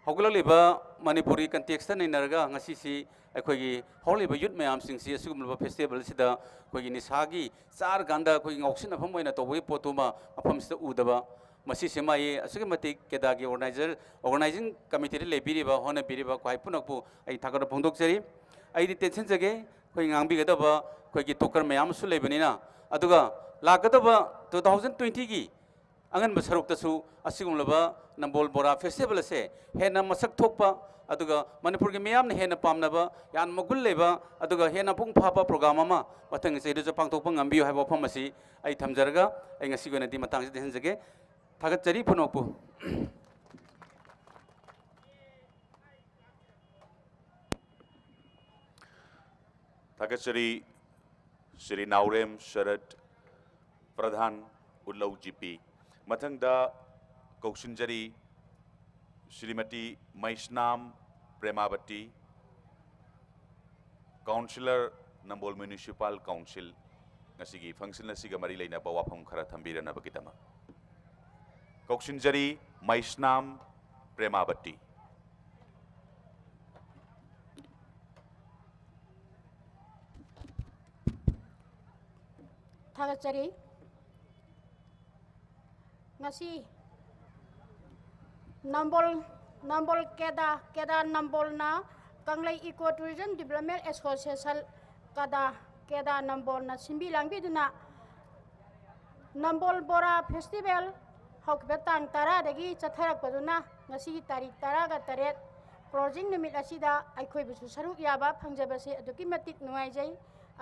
ꯍꯧꯒꯠꯂꯛꯂꯤꯕ ꯃꯅꯤꯄꯨꯔꯤ ꯀꯟꯇꯦꯛꯁꯇ ꯅꯩꯅꯔꯒ ꯉꯁꯤꯁꯤ ꯑꯩꯈꯣꯏꯒꯤ ꯍꯧꯔꯛꯂꯤꯕ ꯌꯨꯠ ꯃꯌꯥꯝꯁꯤꯡꯁꯤ ꯑꯁꯤꯒꯨꯝꯂꯕ ꯐꯦꯁꯇꯤꯚꯦꯜꯁꯤꯗ ꯑꯩꯈꯣꯏꯒꯤ ꯅꯤꯁꯥꯒꯤ ꯆꯥꯔꯀꯥꯟꯗ ꯑꯩꯈꯣꯏꯒꯤ ꯉꯥꯎꯁꯤꯟꯅꯐꯝ ꯑꯣꯏꯅ ꯇꯧꯕꯒꯤ ꯄꯣꯠꯇꯨꯃ ꯃꯐꯝꯁꯤꯗ ꯎꯗꯕ, ꯃꯁꯤꯁꯤꯃ ꯑꯩ ꯑꯁꯨꯛꯀꯤ ꯃꯇꯤꯛ ꯀꯦꯗꯥꯒꯤ ꯑꯣꯔꯒꯅꯥꯏꯖꯔ, ꯑꯣꯔꯒꯅꯥꯏꯖꯤꯡ ꯀꯃꯤꯇꯤꯗ ꯂꯩꯕꯤꯔꯤꯕ, ꯍꯣꯠꯅꯕꯤꯔꯤꯕ ꯈ꯭ꯋꯥꯏ ꯄꯨꯝꯅꯃꯛꯄꯨ ꯑꯩ ꯊꯥꯒꯠꯄ ꯐꯣꯡꯗꯣꯛꯆꯔꯤ꯫ ꯑꯩꯗꯤ ꯇꯦꯟꯁꯤꯟꯖꯒꯦ, ꯑꯩꯈꯣꯏ ꯉꯥꯡꯕꯤꯒꯗꯕ ꯑꯩꯈꯣꯏꯒꯤ ꯇꯣꯀꯔ ꯃꯌꯥꯝ ꯑꯃꯁꯨ ꯂꯩꯕꯅꯤꯅ, ꯑꯗꯨꯒ ꯂꯥꯛꯀꯗꯕ ꯇꯨ ꯊꯥꯎꯖꯟ ꯇ꯭ꯋꯦꯟꯇꯤꯒꯤ ꯑꯉꯟꯕ ꯁꯔꯨꯛꯇꯁꯨ ꯑꯁꯤꯒꯨꯝꯂꯕ ꯅꯝꯕꯣꯜ ꯕꯣꯔꯥ ꯐꯦꯁꯇꯤꯚꯦꯜ ꯑꯁꯦ ꯍꯦꯟꯅ ꯃꯁꯛ ꯊꯣꯛꯄ, ꯑꯗꯨꯒ ꯃꯅꯤꯄꯨꯔꯒꯤ ꯃꯤꯌꯥꯝꯅ ꯍꯦꯟꯅ ꯄꯥꯝꯅꯕ, ꯌꯥꯝꯅ ꯃꯒꯨꯟ ꯂꯩꯕ, ꯑꯗꯨꯒ ꯍꯦꯟꯅ ꯃꯄꯨꯡ ꯐꯥꯕ ꯄ꯭ꯔꯣꯒ꯭ꯔꯥꯝ ꯑꯃ ꯃꯊꯪꯒꯤ ꯆꯍꯤꯗꯁꯨ ꯄꯥꯡꯊꯣꯛꯄ ꯉꯝꯕꯤꯌꯨ ꯍꯥꯏꯕ ꯋꯥꯐꯝ ꯑꯁꯤ ꯑꯩ ꯊꯝꯖꯔꯒ, ꯑꯩ ꯉꯁꯤꯒꯤ ꯑꯣꯏꯅꯗꯤ ꯃꯇꯥꯡꯁꯤꯗ ꯍꯦꯟꯖꯒꯦ꯫ ꯊꯥꯒꯠꯆꯔꯤ ꯄꯨꯝꯅꯃꯛꯄꯨ꯫ ꯊꯥꯒꯠꯆꯔꯤ ꯁ꯭ꯔꯤ ꯅꯥꯎꯔꯦꯝ ꯁꯔꯠ, ꯄ꯭ꯔꯙꯥꯟ, ꯎꯠꯂꯧ ꯖꯤ ꯄꯤ꯫ ꯃꯊꯪꯗ ꯀꯧꯁꯤꯟꯖꯔꯤ ꯁ꯭ꯔꯤꯃꯇꯤ ꯃꯩꯁꯅꯥꯝ ꯄ꯭ꯔꯦꯃꯥꯕꯇꯤ, ꯀꯥꯎꯟꯁꯤꯂꯔ, ꯅꯝꯕꯣꯜ ꯃ꯭ꯌꯨꯅꯤꯁꯤꯄꯥꯜ ꯀꯥꯎꯟꯁꯤꯜ꯫ ꯉꯁꯤꯒꯤ ꯐꯪꯁꯟ ꯑꯁꯤꯒ ꯃꯔꯤ ꯂꯩꯅꯕ ꯋꯥꯐꯝ ꯈꯔ ꯊꯝꯕꯤꯔꯅꯕꯒꯤꯗꯃꯛ ꯀꯧꯁꯤꯟꯖꯔꯤ ꯃꯩꯁꯅꯥꯝ ꯄ꯭ꯔꯦꯃꯥꯕꯇꯤ꯫ ꯊꯥꯒꯠꯆꯔꯤ꯫ ꯉꯁꯤ ꯅꯝꯕꯣꯜ, ꯅꯝꯕꯣꯜ ꯀꯦꯗꯥ, ꯀꯦꯗꯥ ꯅꯝꯕꯣꯜꯅ, ꯀꯪꯂꯩ ꯏꯀꯣ ꯇꯨꯔꯤꯖꯝ ꯗꯤꯕ꯭ꯂꯞꯃꯦꯟ ꯑꯦꯁꯣꯁꯤꯌꯦꯁꯟ ꯀꯗꯥ, ꯀꯦꯗꯥ ꯅꯝꯕꯣꯜꯅ ꯁꯤꯟꯕꯤ ꯂꯥꯡꯕꯤꯗꯨꯅ ꯅꯝꯕꯣꯜ ꯕꯣꯔꯥ ꯐꯦꯁꯇꯤꯚꯦꯜ ꯍꯧꯈꯤꯕ ꯇꯥꯡ ꯇꯔꯥꯗꯒꯤ ꯆꯠꯊꯔꯛꯄꯗꯨꯅ ꯉꯁꯤꯒꯤ ꯇꯥꯔꯤꯛ ꯇꯔꯥꯒ ꯇꯔꯦꯠ ꯀ꯭ꯂꯣꯖꯤꯡ ꯅꯨꯃꯤꯠ ꯑꯁꯤꯗ ꯑꯩꯈꯣꯏꯕꯨꯁꯨ ꯁꯔꯨꯛ ꯌꯥꯕ ꯐꯪꯖꯕꯁꯦ ꯑꯗꯨꯛꯀꯤ ꯃꯇꯤꯛ ꯅꯨꯡꯉꯥꯏꯖꯩ꯫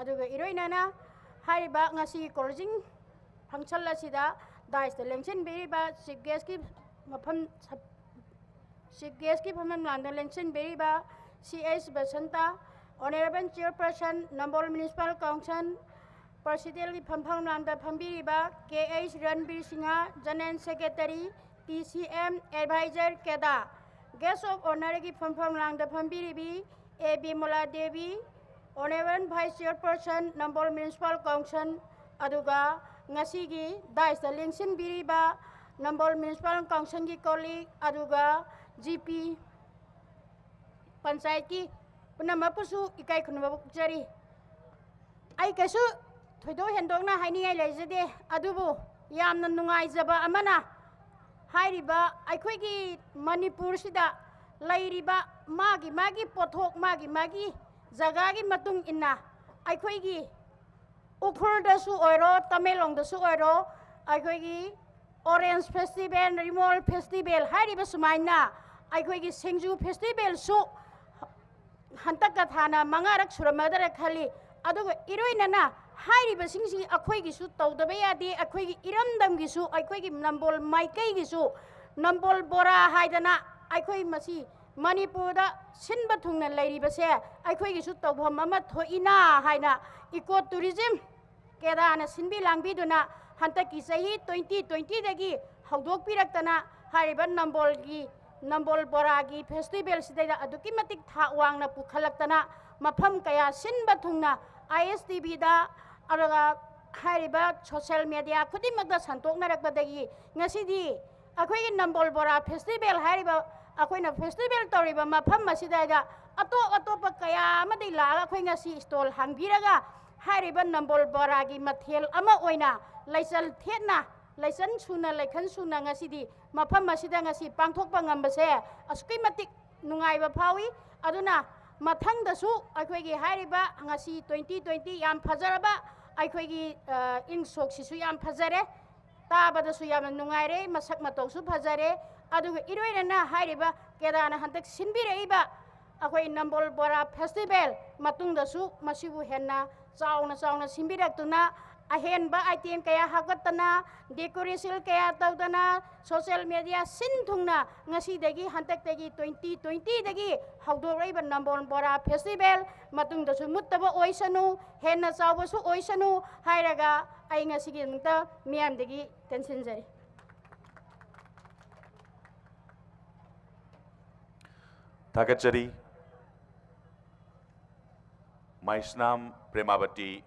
ꯑꯗꯨꯒ ꯏꯔꯣꯏꯅꯅ ꯍꯥꯏꯔꯤꯕ ꯉꯁꯤꯒꯤ ꯀ꯭ꯂꯣꯖꯤꯡ ꯐꯪꯁꯟ ꯑꯁꯤꯗ ꯗꯥꯏꯁꯇ ꯂꯦꯡꯁꯤꯟꯕꯤꯔꯤꯕ ꯆꯤꯐ ꯒꯦꯁꯀꯤ ꯃꯐꯝ, ꯆꯤꯐ ꯒꯦꯁꯀꯤ ꯐꯝꯐꯝ ꯂꯥꯡꯗ ꯂꯦꯡꯁꯤꯟꯕꯤꯔꯤꯕ ꯁꯤ H Basanta, honourable ꯆꯤꯌꯔꯄꯔꯁꯟ, Nambol municipal council, ꯄ꯭ꯔꯦꯁꯤꯗꯦꯟꯒꯤ ꯐꯝꯐꯝ ꯂꯥꯡꯗ ꯐꯝꯕꯤꯔꯤꯕ K H Ranbir Singh, general secretary, T C M adviser, ꯀꯦꯗꯥ꯫ ꯒꯦꯁ ꯑꯣꯐ ꯑꯣꯅꯔꯒꯤ ꯐꯝꯐꯝ ꯂꯥꯡꯗ ꯐꯝꯕꯤꯔꯤꯕꯤ A Bimola Devi, honourable vice chairperson, Nambol municipal council, ꯑꯗꯨꯒ ꯉꯁꯤꯒꯤ ꯗꯥꯏꯁꯇ ꯂꯦꯡꯁꯤꯟꯕꯤꯔꯤꯕ ꯅꯝꯕꯣꯜ ꯃ꯭ꯌꯨꯅꯤꯁꯤꯄꯥꯜ ꯀꯥꯎꯟꯁꯤꯜꯒꯤ ꯀꯣꯂꯤꯛ, ꯑꯗꯨꯒ ꯖꯤ ꯄꯤ ꯄꯟꯆꯥꯌꯠꯀꯤ ꯄꯨꯝꯅꯃꯛꯄꯨꯁꯨ ꯏꯀꯥꯏ ꯈꯨꯝꯅꯕ ꯎꯠꯆꯔꯤ꯫ ꯑꯩ ꯀꯩꯁꯨ ꯊꯣꯏꯗꯣꯛ ꯍꯦꯟꯗꯣꯛꯅ ꯍꯥꯏꯅꯤꯡꯉꯥꯏ ꯂꯩꯖꯗꯦ, ꯑꯗꯨꯕꯨ ꯌꯥꯝꯅ ꯅꯨꯡꯉꯥꯏꯖꯕ ꯑꯃꯅ, ꯍꯥꯏꯔꯤꯕ ꯑꯩꯈꯣꯏꯒꯤ ꯃꯅꯤꯄꯨꯔꯁꯤꯗ ꯂꯩꯔꯤꯕ ꯃꯥꯒꯤ ꯃꯥꯒꯤ ꯄꯣꯠꯊꯣꯛ, ꯃꯥꯒꯤ ꯃꯥꯒꯤ ꯖꯒꯥꯒꯤ ꯃꯇꯨꯡ ꯏꯟꯅ, ꯑꯩꯈꯣꯏꯒꯤ ꯎꯈ꯭ꯔꯨꯜꯗꯁꯨ ꯑꯣꯏꯔꯣ, ꯇꯃꯦꯡꯂꯣꯡꯗꯁꯨ ꯑꯣꯏꯔꯣ, ꯑꯩꯈꯣꯏꯒꯤ ꯑꯣꯔꯦꯟꯖ ꯐꯦꯁꯇꯤꯚꯦꯜ, ꯔꯤꯃꯣꯜ ꯐꯦꯁꯇꯤꯚꯦꯜ ꯍꯥꯏꯔꯤꯕ ꯁꯨꯃꯥꯏꯅ ꯑꯩꯈꯣꯏꯒꯤ ꯁꯤꯡꯖꯨ ꯐꯦꯁꯇꯤꯚꯦꯜꯁꯨ ꯍꯟꯇꯛꯀ ꯊꯥꯅ ꯃꯉꯥꯔꯛ ꯁꯨꯔꯝꯃꯗ꯭ꯔꯥ ꯈꯜꯂꯤ꯫ ꯑꯗꯨꯒ ꯏꯔꯣꯏꯅꯅ ꯍꯥꯏꯔꯤꯕꯁꯤꯡꯁꯤ ꯑꯩꯈꯣꯏꯒꯤꯁꯨ ꯇꯧꯗꯕ ꯌꯥꯗꯦ, ꯑꯩꯈꯣꯏꯒꯤ ꯏꯔꯝꯗꯝꯒꯤꯁꯨ, ꯑꯩꯈꯣꯏꯒꯤ ꯅꯝꯕꯣꯜ ꯃꯥꯏꯀꯩꯒꯤꯁꯨ ꯅꯝꯕꯣꯜ ꯕꯣꯔꯥ ꯍꯥꯏꯗꯅ ꯑꯩꯈꯣꯏ ꯃꯁꯤ ꯃꯅꯤꯄꯨꯔꯗ ꯁꯤꯟꯕ ꯊꯨꯡꯅ ꯂꯩꯔꯤꯕꯁꯦ ꯑꯩꯈꯣꯏꯒꯤꯁꯨ ꯇꯧꯐꯝ ꯑꯃ ꯊꯣꯛꯏꯅ ꯍꯥꯏꯅ ꯏꯀꯣ ꯇꯨꯔꯤꯖꯝ ꯀꯦꯗꯥꯅ ꯁꯤꯟꯕꯤ ꯂꯥꯡꯕꯤꯗꯨꯅ ꯍꯟꯗꯛꯀꯤ ꯆꯍꯤ ꯇ꯭ꯋꯦꯟꯇꯤ ꯇ꯭ꯋꯦꯟꯇꯤꯗꯒꯤ ꯍꯧꯗꯣꯛꯄꯤꯔꯛꯇꯅ ꯍꯥꯏꯔꯤꯕ ꯅꯝꯕꯣꯜꯒꯤ, ꯅꯝꯕꯣꯜ ꯕꯣꯔꯥꯒꯤ ꯐꯦꯁꯇꯤꯚꯦꯜꯁꯤꯗꯩꯗ ꯑꯗꯨꯛꯀꯤ ꯃꯇꯤꯛ ꯊꯥꯛ ꯋꯥꯡꯅ ꯄꯨꯈꯠꯂꯛꯇꯅ ꯃꯐꯝ ꯀꯌꯥ ꯁꯤꯟꯕ ꯊꯨꯡꯅ ꯑꯥꯏ ꯑꯦꯁ ꯇꯤ ꯚꯤꯗ, ꯑꯗꯨꯒ ꯍꯥꯏꯔꯤꯕ ꯁꯣꯁꯦꯜ ꯃꯦꯗꯤꯌꯥ ꯈꯨꯗꯤꯡꯃꯛꯇ ꯁꯟꯗꯣꯛꯅꯔꯛꯄꯗꯒꯤ ꯉꯁꯤꯗꯤ ꯑꯩꯈꯣꯏꯒꯤ ꯅꯝꯕꯣꯜ ꯕꯣꯔꯥ ꯐꯦꯁꯇꯤꯚꯦꯜ ꯍꯥꯏꯔꯤꯕ ꯑꯩꯈꯣꯏꯅ ꯐꯦꯁꯇꯤꯚꯦꯜ ꯇꯧꯔꯤꯕ ꯃꯐꯝ ꯑꯁꯤꯗ ꯑꯇꯣꯞ ꯑꯇꯣꯞꯄ ꯀꯌꯥ ꯑꯃꯗꯒꯤ ꯂꯥꯛꯑꯒ ꯑꯩꯈꯣꯏ ꯉꯁꯤ ꯁ꯭ꯇꯣꯜ ꯍꯥꯡꯕꯤꯔꯒ ꯍꯥꯏꯔꯤꯕ ꯅꯝꯕꯣꯜ ꯕꯣꯔꯥꯒꯤ ꯃꯊꯦꯜ ꯑꯃ ꯑꯣꯏꯅ ꯂꯩꯆꯜ ꯊꯦꯠꯅ, ꯂꯩꯆꯜ ꯁꯨꯅ, ꯂꯩꯈꯜ ꯁꯨꯅ ꯉꯁꯤꯗꯤ ꯃꯐꯝ ꯑꯁꯤꯗ ꯉꯁꯤ ꯄꯥꯡꯊꯣꯛꯄ ꯉꯝꯕꯁꯦ ꯑꯁꯨꯛꯀꯤ ꯃꯇꯤꯛ ꯅꯨꯡꯉꯥꯏꯕ ꯐꯥꯎꯏ꯫ ꯑꯗꯨꯅ ꯃꯊꯪꯗꯁꯨ ꯑꯩꯈꯣꯏꯒꯤ ꯍꯥꯏꯔꯤꯕ ꯉꯁꯤ ꯇ꯭ꯋꯦꯟꯇꯤ ꯇ꯭ꯋꯦꯟꯇꯤ ꯌꯥꯝ ꯐꯖꯔꯕ ꯑꯩꯈꯣꯏꯒꯤ, ꯑ, ꯏꯪ ꯁꯣꯛꯁꯤꯁꯨ ꯌꯥꯝ ꯐꯖꯔꯦ, ꯇꯥꯕꯗꯁꯨ ꯌꯥꯝꯅ ꯅꯨꯡꯉꯥꯏꯔꯦ, ꯃꯁꯛ ꯃꯇꯧꯁꯨ ꯐꯖꯔꯦ꯫ ꯑꯗꯨꯒ ꯏꯔꯣꯏꯅꯅ ꯍꯥꯏꯔꯤꯕ ꯀꯦꯗꯥꯅ ꯍꯟꯗꯛ ꯁꯤꯟꯕꯤꯔꯛꯏꯕ ꯑꯩꯈꯣꯏ ꯅꯝꯕꯣꯜ ꯕꯣꯔꯥ ꯐꯦꯁꯇꯤꯚꯦꯜ ꯃꯇꯨꯡꯗꯁꯨ ꯃꯁꯤꯕꯨ ꯍꯦꯟꯅ ꯆꯥꯎꯅ ꯆꯥꯎꯅ ꯁꯤꯟꯕꯤꯔꯛꯇꯨꯅ ꯑꯍꯦꯟꯕ item ꯀꯌꯥ ꯍꯥꯞꯀꯠꯇꯅ, decoration ꯀꯌꯥ ꯇꯧꯗꯅ, social media ꯁꯤꯟ ꯊꯨꯡꯅ ꯉꯁꯤꯗꯒꯤ, ꯍꯟꯗꯛꯇꯒꯤ, twenty twenty ꯗꯒꯤ ꯍꯧꯗꯣꯛꯂꯛꯏꯕ ꯅꯝꯕꯣꯜ ꯕꯣꯔꯥ festival ꯃꯇꯨꯡꯗꯁꯨ ꯃꯨꯠꯇꯕ ꯑꯣꯏꯁꯅꯨ, ꯍꯦꯟꯅ ꯆꯥꯎꯕꯁꯨ ꯑꯣꯏꯁꯅꯨ ꯍꯥꯏꯔꯒ ꯑꯩ ꯉꯁꯤꯒꯤꯗꯃꯛꯇ ꯃꯤꯌꯥꯝꯗꯒꯤ ꯇꯦꯟꯁꯤꯟꯖꯔꯤ꯫ ꯊꯥꯒꯠꯆꯔꯤ꯫ ꯃꯥꯏꯁꯅꯥꯝ ꯄ꯭ꯔꯦꯃꯥꯕꯇꯤ,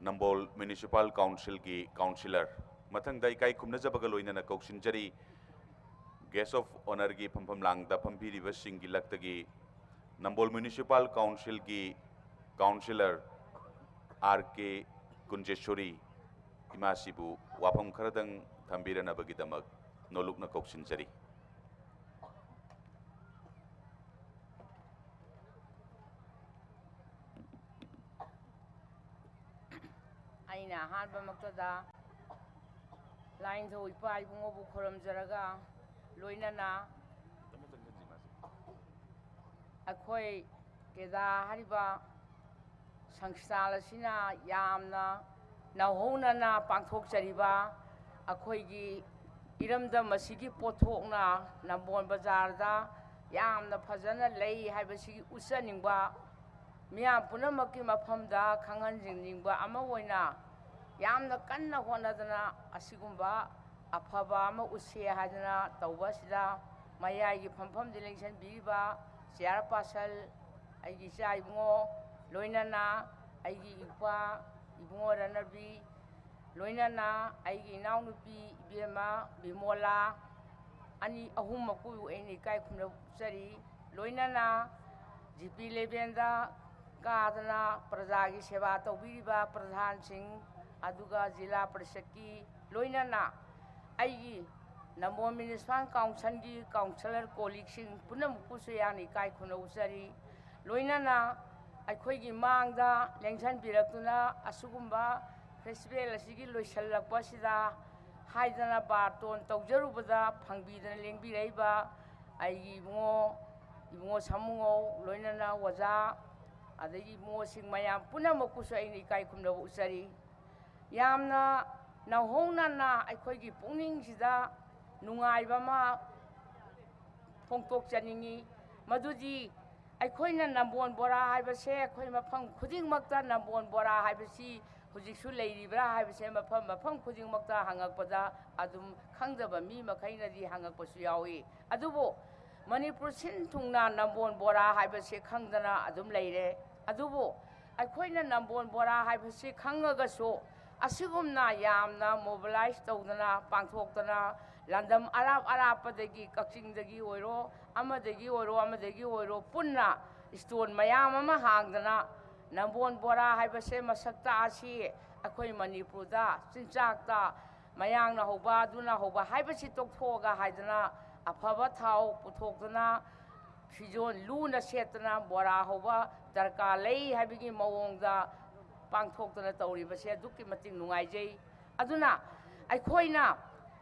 ꯅꯝꯕꯣꯜ ꯃ꯭ꯌꯨꯅꯤꯁꯤꯄꯥꯜ ꯀꯥꯎꯟꯁꯤꯜꯒꯤ ꯀꯥꯎꯟꯁꯤꯂꯔ꯫ ꯃꯊꯪꯗ ꯏꯀꯥꯏ ꯈꯨꯝꯅꯖꯕꯒ ꯂꯣꯏꯅꯅ ꯀꯧꯁꯤꯟꯖꯔꯤ, guest of honourꯒꯤ ꯐꯝꯐꯝ ꯂꯥꯡꯗ ꯐꯝꯕꯤꯔꯤꯕꯁꯤꯡꯒꯤ ꯂꯛꯇꯒꯤ ꯅꯝꯕꯣꯜ ꯃ꯭ꯌꯨꯅꯤꯁꯤꯄꯥꯜ ꯀꯥꯎꯟꯁꯤꯜꯒꯤ ꯀꯥꯎꯟꯁꯤꯂꯔ R K ꯀꯨꯟꯖꯦꯁꯣꯔꯤ ꯏꯃꯥꯁꯤꯕꯨ ꯋꯥꯐꯝ ꯈꯔꯗꯪ ꯊꯝꯕꯤꯔꯅꯕꯒꯤꯗꯃꯛ ꯅꯣꯂꯨꯛꯅ ꯀꯧꯁꯤꯟꯖꯔꯤ꯫ ꯑꯩꯅ ꯑꯍꯥꯟꯕꯃꯛꯇꯗ ꯂꯥꯏꯅꯤꯡꯊꯧ ꯏꯄꯥ ꯏꯕꯨꯡꯉꯣꯕꯨ ꯈꯨꯔꯨꯝꯖꯔꯒ, ꯂꯣꯏꯅꯅ ꯑꯩꯈꯣꯏ ꯀꯦꯗꯥ ꯍꯥꯏꯔꯤꯕ ꯁꯪꯁꯊꯥꯟ ꯑꯁꯤꯅ ꯌꯥꯝꯅ ꯅꯧꯍꯧꯅꯅ ꯄꯥꯡꯊꯣꯛꯆꯔꯤꯕ ꯑꯩꯈꯣꯏꯒꯤ ꯏꯔꯝꯗꯝ ꯑꯁꯤꯒꯤ ꯄꯣꯠꯊꯣꯛꯅ ꯅꯝꯕꯣꯜ ꯕꯖꯥꯔꯗ ꯌꯥꯝꯅ ꯐꯖꯅ ꯂꯩ ꯍꯥꯏꯕꯁꯤꯒꯤ ꯎꯠꯆꯅꯤꯡꯕ, ꯃꯤꯌꯥꯝ ꯄꯨꯝꯅꯃꯛꯀꯤ ꯃꯐꯝꯗ ꯈꯪꯍꯟꯖꯅꯤꯡꯕ ꯑꯃ ꯑꯣꯏꯅ ꯌꯥꯝꯅ ꯀꯟꯅ ꯍꯣꯠꯅꯗꯅ ꯑꯁꯤꯒꯨꯝꯕ ꯑꯐꯕ ꯑꯃ ꯎꯠꯁꯦ ꯍꯥꯏꯗꯅ ꯇꯧꯕ ꯑꯁꯤꯗ ꯃꯌꯥꯏꯒꯤ ꯐꯝꯐꯝꯗ ꯂꯦꯡꯁꯤꯟꯕꯤꯔꯤꯕ chairperson, ꯑꯩꯒꯤ ꯏꯆꯥ ꯏꯕꯨꯡꯉꯣ, ꯂꯣꯏꯅꯅ ꯑꯩꯒꯤ ꯏꯄ꯭ꯋꯥ ꯏꯕꯨꯡꯉꯣ ꯔꯅꯕꯤ, ꯂꯣꯏꯅꯅ ꯑꯩꯒꯤ ꯏꯅꯥꯎꯅꯨꯄꯤ ꯏꯕꯦꯝꯃ ꯕꯤꯃꯣꯂꯥ, ꯑꯅꯤ ꯑꯍꯨꯝꯃꯛꯄꯨ ꯑꯩꯅ ꯏꯀꯥꯏ ꯈꯨꯝꯅꯖꯔꯤ꯫ ꯂꯣꯏꯅꯅ G P levelꯗ ꯀꯥꯗꯅ ꯄ꯭ꯔꯖꯥꯒꯤ ꯁꯦꯕꯥ ꯇꯧꯕꯤꯔꯤꯕ ꯄ꯭ꯔꯙꯥꯟꯁꯤꯡ, ꯑꯗꯨꯒ ꯖꯤꯂꯥ ꯄꯔꯤꯁꯠꯀꯤ, ꯂꯣꯏꯅꯅ ꯑꯩꯒꯤ ꯅꯝꯕꯣꯜ ꯃ꯭ꯌꯨꯅꯤꯁꯤꯄꯥꯜ ꯀꯥꯎꯟꯁꯤꯜꯒꯤ ꯀꯥꯎꯟꯁꯤꯂꯔ ꯀꯣꯂꯤꯛꯁꯤꯡ ꯄꯨꯝꯅꯃꯛꯄꯨꯁꯨ ꯌꯥꯝꯅ ꯏꯀꯥꯏ ꯈꯨꯝꯅ ꯎꯠꯆꯔꯤ꯫ ꯂꯣꯏꯅꯅ ꯑꯩꯈꯣꯏꯒꯤ ꯃꯥꯡꯗ ꯂꯦꯡꯁꯤꯟꯕꯤꯔꯛꯇꯨꯅ ꯑꯁꯤꯒꯨꯝꯕ festival ꯑꯁꯤꯒꯤ ꯂꯣꯏꯁꯤꯜꯂꯛꯄ ꯑꯁꯤꯗ ꯍꯥꯏꯗꯅ ꯕꯥꯔꯇꯣꯟ ꯇꯧꯖꯔꯨꯕꯗ ꯐꯪꯕꯤꯗꯅ ꯂꯦꯡꯕꯤꯔꯛꯏꯕ ꯑꯩꯒꯤ ꯏꯕꯨꯡꯉꯣ, ꯏꯕꯨꯡꯉꯣ ꯁꯥꯃꯨꯉꯧ, ꯂꯣꯏꯅꯅ ꯑꯣꯖꯥ ꯑꯗꯒꯤ ꯃꯣꯁꯤꯡ ꯃꯌꯥꯝ ꯄꯨꯝꯅꯃꯛꯄꯨꯁꯨ ꯑꯩꯅ ꯏꯀꯥꯏ ꯈꯨꯝꯅꯕ ꯎꯠꯆꯔꯤ꯫ ꯌꯥꯝꯅ ꯅꯧꯍꯧꯅꯅ ꯑꯩꯈꯣꯏꯒꯤ ꯄꯨꯛꯅꯤꯡꯁꯤꯗ ꯅꯨꯡꯉꯥꯏꯕ ꯑꯃ ꯐꯣꯡꯗꯣꯛꯆꯅꯤꯡꯏ꯫ ꯃꯗꯨꯗꯤ ꯑꯩꯈꯣꯏꯅ ꯅꯝꯕꯣꯜ ꯕꯣꯔꯥ ꯍꯥꯏꯕꯁꯦ, ꯑꯩꯈꯣꯏ ꯃꯐꯝ ꯈꯨꯗꯤꯡꯃꯛꯇ ꯅꯝꯕꯣꯜ ꯕꯣꯔꯥ ꯍꯥꯏꯕꯁꯤ ꯍꯧꯖꯤꯛꯁꯨ ꯂꯩꯔꯤꯕ꯭ꯔꯥ ꯍꯥꯏꯕꯁꯦ ꯃꯐꯝ ꯃꯐꯝ ꯈꯨꯗꯤꯡꯃꯛꯇ ꯍꯪꯉꯛꯄꯗ ꯑꯗꯨꯝ ꯈꯪꯗꯕ ꯃꯤ ꯃꯈꯩꯅꯗꯤ ꯍꯪꯉꯛꯄꯁꯨ ꯌꯥꯎꯏ꯫ ꯑꯗꯨꯕꯨ ꯃꯅꯤꯄꯨꯔ ꯁꯤꯟ ꯊꯨꯡꯅ ꯅꯝꯕꯣꯜ ꯕꯣꯔꯥ ꯍꯥꯏꯕꯁꯦ ꯈꯪꯗꯅ ꯑꯗꯨꯝ ꯂꯩꯔꯦ꯫ ꯑꯗꯨꯕꯨ ꯑꯩꯈꯣꯏꯅ ꯅꯝꯕꯣꯜ ꯕꯣꯔꯥ ꯍꯥꯏꯕꯁꯤ ꯈꯪꯉꯒꯁꯨ, ꯑꯁꯤꯒꯨꯝꯅ ꯌꯥꯝꯅ mobilize ꯇꯧꯗꯅ, ꯄꯥꯡꯊꯣꯛꯇꯅ, ꯂꯝꯗꯝ ꯑꯔꯥꯞ ꯑꯔꯥꯞꯄꯗꯒꯤ, ꯀꯛꯆꯤꯡꯗꯒꯤ ꯑꯣꯏꯔꯣ, ꯑꯃꯗꯒꯤ ꯑꯣꯏꯔꯣ, ꯑꯃꯗꯒꯤ ꯑꯣꯏꯔꯣ, ꯄꯨꯟꯅ stall ꯃꯌꯥꯝ ꯑꯃ ꯍꯥꯡꯗꯅ, ꯅꯝꯕꯣꯜ ꯕꯣꯔꯥ ꯍꯥꯏꯕꯁꯦ ꯃꯁꯛ ꯇꯥꯛꯑꯁꯤ, ꯑꯩꯈꯣꯏ ꯃꯅꯤꯄꯨꯔꯗ ꯆꯤꯟꯖꯥꯛꯇ ꯃꯌꯥꯡꯅ ꯍꯧꯕ, ꯑꯗꯨꯅ ꯍꯧꯕ ꯍꯥꯏꯕꯁꯤ ꯇꯣꯛꯊꯣꯛꯑꯒ ꯍꯥꯏꯗꯅ, ꯑꯐꯕ ꯊꯥꯎ ꯄꯨꯊꯣꯛꯇꯅ, ꯐꯤꯖꯣꯜ ꯂꯨꯅ ꯁꯦꯠꯇꯅ ꯕꯣꯔꯥ ꯍꯧꯕ ꯗꯔꯀꯥꯔ ꯂꯩ ꯍꯥꯏꯕꯒꯤ ꯃꯑꯣꯡꯗ ꯄꯥꯡꯊꯣꯛꯇꯅ ꯇꯧꯔꯤꯕꯁꯦ ꯑꯗꯨꯛꯀꯤ ꯃꯇꯤꯛ ꯅꯨꯡꯉꯥꯏꯖꯩ꯫ ꯑꯗꯨꯅ ꯑꯩꯈꯣꯏꯅ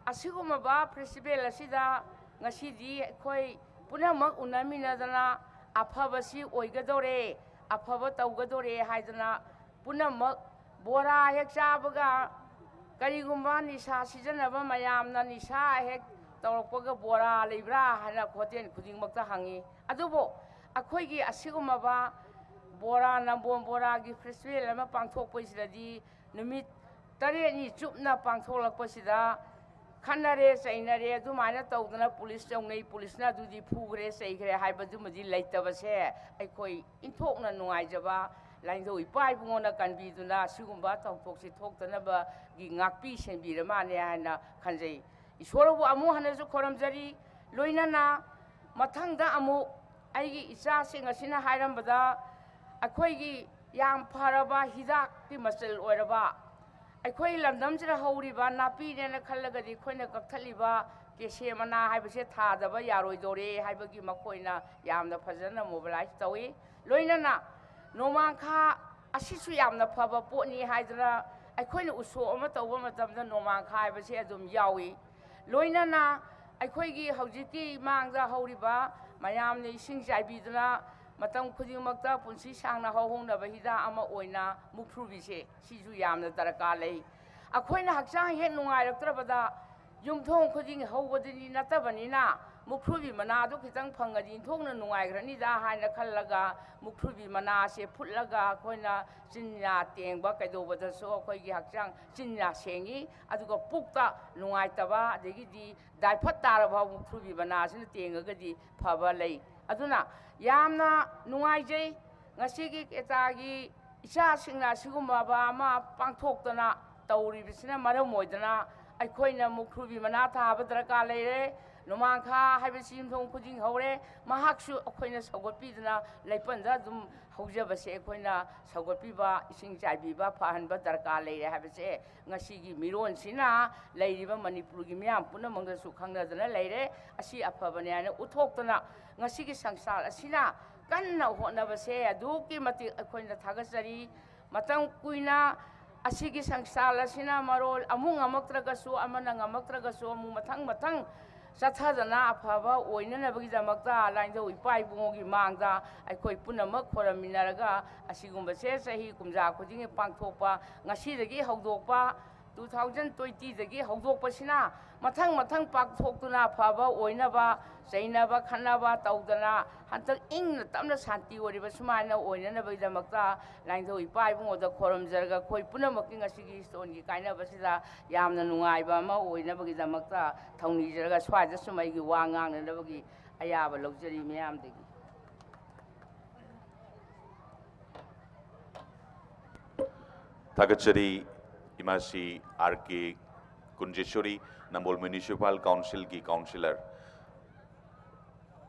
ꯑꯁꯤꯒꯨꯝꯂꯕ festival ꯑꯁꯤꯗ ꯉꯁꯤꯗꯤ ꯑꯩꯈꯣꯏ ꯄꯨꯝꯅꯃꯛ ꯎꯅꯃꯤꯟꯅꯗꯅ ꯑꯐꯕꯁꯤ ꯑꯣꯏꯒꯗꯧꯔꯦ, ꯑꯐꯕ ꯇꯧꯒꯗꯧꯔꯦ ꯍꯥꯏꯗꯅ ꯄꯨꯝꯅꯃꯛ ꯕꯣꯔꯥ ꯍꯦꯛ ꯆꯥꯕꯒ ꯀꯔꯤꯒꯨꯝꯕ ꯅꯤꯁꯥ ꯁꯤꯖꯤꯟꯅꯕ ꯃꯌꯥꯝꯅ ꯅꯤꯁꯥ ꯍꯦꯛ ꯇꯧꯔꯛꯄꯒ ꯕꯣꯔꯥ ꯂꯩꯕ꯭ꯔꯥ ꯍꯥꯏꯅ ꯍꯣꯇꯦꯜ ꯈꯨꯗꯤꯡꯃꯛꯇ ꯍꯪꯉꯤ꯫ ꯑꯗꯨꯕꯨ ꯑꯩꯈꯣꯏꯒꯤ ꯑꯁꯤꯒꯨꯝꯂꯕ ꯕꯣꯔꯥ, ꯅꯝꯕꯣꯜ ꯕꯣꯔꯥꯒꯤ festival ꯑꯃ ꯄꯥꯡꯊꯣꯛꯄꯁꯤꯗꯗꯤ ꯅꯨꯃꯤꯠ ꯇꯔꯦꯠꯅꯤ ꯆꯨꯞꯅ ꯄꯥꯡꯊꯣꯛꯂꯛꯄꯁꯤꯗ ꯈꯠꯅꯔꯦ, ꯆꯩꯅꯔꯦ, ꯑꯗꯨꯃꯥꯏꯅ ꯇꯧꯗꯅ ꯄꯨꯂꯤꯁ ꯌꯧꯅꯩ, ꯄꯨꯂꯤꯁꯅ ꯑꯗꯨꯗꯤ ꯐꯨꯈ꯭ꯔꯦ, ꯆꯩꯈ꯭ꯔꯦ ꯍꯥꯏꯕꯗꯨꯃꯗꯤ ꯂꯩꯇꯕꯁꯦ ꯑꯩꯈꯣꯏ ꯏꯟꯊꯣꯛꯅ ꯅꯨꯡꯉꯥꯏꯖꯕ, ꯂꯥꯏꯅꯤꯡꯊꯧ ꯏꯄꯥ ꯏꯕꯨꯡꯉꯣꯅ ꯀꯟꯕꯤꯗꯨꯅ ꯁꯤꯒꯨꯝꯕ ꯊꯧꯗꯣꯛꯁꯤ ꯊꯣꯛꯇꯅꯕꯒꯤ ꯉꯥꯛꯄꯤ ꯁꯦꯟꯕꯤꯔ ꯃꯥꯜꯂꯦ ꯍꯥꯏꯅ ꯈꯟꯖꯩ꯫ ꯏꯁꯣꯔꯕꯨ ꯑꯃꯨꯛ ꯍꯟꯅꯁꯨ ꯈꯨꯔꯨꯝꯖꯔꯤ꯫ ꯂꯣꯏꯅꯅ ꯃꯊꯪꯗ ꯑꯃꯨꯛ ꯑꯩꯒꯤ ꯏꯆꯥꯁꯤꯡ ꯑꯁꯤꯅ ꯍꯥꯏꯔꯝꯕꯗ, ꯑꯩꯈꯣꯏꯒꯤ ꯌꯥꯝ ꯐꯔꯕ ꯍꯤꯗꯥꯛꯀꯤ ꯃꯆꯜ ꯑꯣꯏꯔꯕ ꯑꯩꯈꯣꯏ ꯂꯝꯗꯝꯁꯤꯗ ꯍꯧꯔꯤꯕ ꯅꯥꯄꯤꯅꯦꯅ ꯈꯜꯂꯒꯗꯤ ꯑꯩꯈꯣꯏꯅ ꯀꯛꯊꯠꯂꯤꯕ ꯀꯦꯁꯦ ꯃꯅꯥ ꯍꯥꯏꯕꯁꯦ ꯊꯥꯗꯕ ꯌꯥꯔꯣꯏꯗꯧꯔꯦ ꯍꯥꯏꯕꯒꯤ ꯃꯈꯣꯏꯅ ꯌꯥꯝꯅ ꯐꯖꯅ mobilize ꯇꯧꯏ꯫ ꯂꯣꯏꯅꯅ ꯅꯣꯡꯃꯥꯡꯈꯥ ꯑꯁꯤꯁꯨ ꯌꯥꯝꯅ ꯐꯕ ꯄꯣꯠꯅꯤ ꯍꯥꯏꯗꯅ ꯑꯩꯈꯣꯏꯅ ꯎꯁꯣꯞ ꯑꯃ ꯇꯧꯕ ꯃꯇꯝꯗ ꯅꯣꯡꯃꯥꯡꯈꯥ ꯍꯥꯏꯕꯁꯦ ꯑꯗꯨꯝ ꯌꯥꯎꯏ꯫ ꯂꯣꯏꯅꯅ ꯑꯩꯈꯣꯏꯒꯤ ꯍꯧꯖꯤꯛꯀꯤ ꯃꯥꯡꯗ ꯍꯧꯔꯤꯕ ꯃꯌꯥꯝꯅ ꯏꯁꯤꯡ ꯆꯥꯏꯕꯤꯗꯨꯅ ꯃꯇꯝ ꯈꯨꯗꯤꯡꯃꯛꯇ ꯄꯨꯟꯁꯤ ꯁꯥꯡꯅ ꯍꯧꯍꯧꯅꯕ ꯍꯤꯗꯥꯛ ꯑꯃ ꯑꯣꯏꯅ ꯃꯨꯛꯊ꯭ꯔꯨꯕꯤꯁꯦ ꯁꯤꯁꯨ ꯌꯥꯝꯅ ꯗꯔꯀꯥꯔ ꯂꯩ꯫ ꯑꯩꯈꯣꯏꯅ ꯍꯛꯆꯥꯡ ꯍꯦꯛ ꯅꯨꯡꯉꯥꯏꯔꯛꯇ꯭ꯔꯕꯗ ꯌꯨꯝꯊꯣꯡ ꯈꯨꯗꯤꯡꯒꯤ ꯍꯧꯕꯗꯨꯗꯤ ꯅꯠꯇꯕꯅꯤꯅ, ꯃꯨꯛꯊ꯭ꯔꯨꯕꯤ ꯃꯅꯥꯗꯨ ꯈꯤꯇꯪ ꯐꯪꯉꯗꯤ ꯏꯟꯊꯣꯛꯅ ꯅꯨꯡꯉꯥꯏꯈ꯭ꯔꯅꯤꯗ ꯍꯥꯏꯅ ꯈꯜꯂꯒ, ꯃꯨꯛꯊ꯭ꯔꯨꯕꯤ ꯃꯅꯥꯁꯦ ꯐꯨꯠꯂꯒ ꯑꯩꯈꯣꯏꯅ ꯆꯤꯟ ꯌꯥ ꯇꯦꯡꯕ ꯀꯩꯗꯧꯕꯗꯁꯨ ꯑꯩꯈꯣꯏꯒꯤ ꯍꯛꯆꯥꯡ ꯆꯤꯟ ꯌꯥ ꯁꯦꯡꯉꯤ꯫ ꯑꯗꯨꯒ ꯄꯨꯛꯇ ꯅꯨꯡꯉꯥꯏꯇꯕ, ꯑꯗꯒꯤꯗꯤ ꯗꯥꯏꯐꯠ ꯇꯥꯔꯕ ꯃꯨꯛꯊ꯭ꯔꯨꯕꯤ ꯃꯅꯥꯁꯤꯅ ꯇꯦꯡꯉꯒꯗꯤ ꯐꯕ ꯂꯩ꯫ ꯑꯗꯨꯅ ꯌꯥꯝꯅ ꯅꯨꯡꯉꯥꯏꯖꯩ꯫ ꯉꯁꯤꯒꯤ ꯀꯦꯇꯥꯒꯤ ꯏꯆꯥꯁꯤꯡꯅ ꯑꯁꯤꯒꯨꯝꯂꯕ ꯑꯃ ꯄꯥꯡꯊꯣꯛꯇꯅ ꯇꯧꯔꯤꯕꯁꯤꯅ ꯃꯔꯝ ꯑꯣꯏꯗꯅ, ꯑꯩꯈꯣꯏꯅ ꯃꯨꯛꯊ꯭ꯔꯨꯕꯤ ꯃꯅꯥ ꯊꯥꯕ ꯗꯔꯀꯥꯔ ꯂꯩꯔꯦ꯫ ꯅꯣꯡꯃꯥꯡꯈꯥ ꯍꯥꯏꯕꯁꯤ ꯌꯨꯝꯊꯣꯡ ꯈꯨꯗꯤꯡ ꯍꯧꯔꯦ꯫ ꯃꯍꯥꯛꯁꯨ ꯑꯩꯈꯣꯏꯅ ꯁꯧꯒꯠꯄꯤꯗꯨꯅ ꯂꯩꯄꯟꯗ ꯑꯗꯨꯝ ꯍꯧꯖꯕꯁꯦ ꯑꯩꯈꯣꯏꯅ ꯁꯧꯒꯠꯄꯤꯕ, ꯏꯁꯤꯡ ꯆꯥꯏꯕꯤꯕ ꯐꯍꯟꯕ ꯗꯔꯀꯥꯔ ꯂꯩꯔꯦ ꯍꯥꯏꯕꯁꯦ ꯉꯁꯤꯒꯤ ꯃꯤꯔꯣꯟꯁꯤꯅ ꯂꯩꯔꯤꯕ ꯃꯅꯤꯄꯨꯔꯒꯤ ꯃꯤꯌꯥꯝ ꯄꯨꯝꯅꯃꯛꯇꯁꯨ ꯈꯪꯅꯗꯅ ꯂꯩꯔꯦ꯫ ꯑꯁꯤ ꯑꯐꯕꯅꯦ ꯍꯥꯏꯅ ꯎꯠꯊꯣꯛꯇꯅ ꯉꯁꯤꯒꯤ ꯁꯪꯁꯊꯥꯟ ꯑꯁꯤꯅ ꯀꯟꯅ ꯍꯣꯠꯅꯕꯁꯦ ꯑꯗꯨꯛꯀꯤ ꯃꯇꯤꯛ ꯑꯩꯈꯣꯏꯅ ꯊꯥꯒꯠꯆꯔꯤ꯫ ꯃꯇꯝ ꯀꯨꯏꯅ ꯑꯁꯤꯒꯤ ꯁꯪꯁꯊꯥꯟ ꯑꯁꯤꯅ ꯃꯔꯣꯜ ꯑꯃꯨꯛ ꯉꯝꯃꯛꯇ꯭ꯔꯒꯁꯨ, ꯑꯃꯅ ꯉꯝꯃꯛꯇ꯭ꯔꯒꯁꯨ, ꯑꯃꯨꯛ ꯃꯊꯪ ꯃꯊꯪ ꯆꯠꯊꯗꯅ ꯑꯐꯕ ꯑꯣꯏꯅꯅꯕꯒꯤꯗꯃꯛꯇ ꯂꯥꯏꯅꯤꯡꯊꯧ ꯏꯄꯥ ꯏꯕꯨꯡꯉꯣꯒꯤ ꯃꯥꯡꯗ ꯑꯩꯈꯣꯏ ꯄꯨꯝꯅꯃꯛ ꯈꯣꯏꯔꯝꯃꯤꯟꯅꯔꯒ ꯑꯁꯤꯒꯨꯝꯕꯁꯦ ꯆꯍꯤ ꯀꯨꯝꯖꯥ ꯈꯨꯗꯤꯡꯒꯤ ꯄꯥꯡꯊꯣꯛꯄ, ꯉꯁꯤꯗꯒꯤ ꯍꯧꯗꯣꯛꯄ, ꯇꯨ ꯊꯥꯎꯖꯟ ꯇ꯭ꯋꯦꯟꯇꯤꯗꯒꯤ ꯍꯧꯗꯣꯛꯄꯁꯤꯅ ꯃꯊꯪ ꯃꯊꯪ ꯄꯥꯡꯊꯣꯛꯇꯨꯅ ꯑꯐꯕ ꯑꯣꯏꯅꯕ, ꯆꯩꯅꯕ ꯈꯠꯅꯕ ꯇꯧꯗꯅ ꯍꯟꯗꯛ ꯏꯪꯅ ꯇꯞꯅ ꯁꯥꯟꯇꯤ ꯑꯣꯏꯔꯤꯕ ꯁꯨꯃꯥꯏꯅ ꯑꯣꯏꯅꯅꯕꯒꯤꯗꯃꯛꯇ ꯂꯥꯏꯅꯤꯡꯊꯧ ꯏꯄꯥ ꯏꯕꯨꯡꯉꯣꯗ ꯈꯣꯏꯔꯝꯖꯔꯒ ꯑꯩꯈꯣꯏ ꯄꯨꯝꯅꯃꯛꯀꯤ ꯉꯁꯤꯒꯤ ꯁ꯭ꯇꯣꯟꯒꯤ ꯀꯥꯏꯅꯕꯁꯤꯗ ꯌꯥꯝꯅ ꯅꯨꯡꯉꯥꯏꯕ ꯑꯃ ꯑꯣꯏꯅꯕꯒꯤꯗꯃꯛꯇ ꯊꯧꯅꯤꯖꯔꯒ ꯁ꯭ꯋꯥꯏꯗ ꯁꯨꯝ ꯑꯩꯒꯤ ꯋꯥ ꯉꯥꯡꯅꯅꯕꯒꯤ ꯑꯌꯥꯕ ꯂꯧꯖꯔꯤ ꯃꯌꯥꯝꯗꯒꯤ꯫ ꯊꯥꯒꯠꯆꯔꯤ ꯏꯃꯥꯁꯤ ꯑꯥꯔ ꯀꯦ ꯀꯨꯟꯖꯦꯁꯣꯔꯤ, ꯅꯝꯕꯣꯜ ꯃ꯭ꯌꯨꯅꯤꯁꯤꯄꯥꯜ ꯀꯥꯎꯟꯁꯤꯜꯒꯤ ꯀꯥꯎꯟꯁꯤꯂꯔ꯫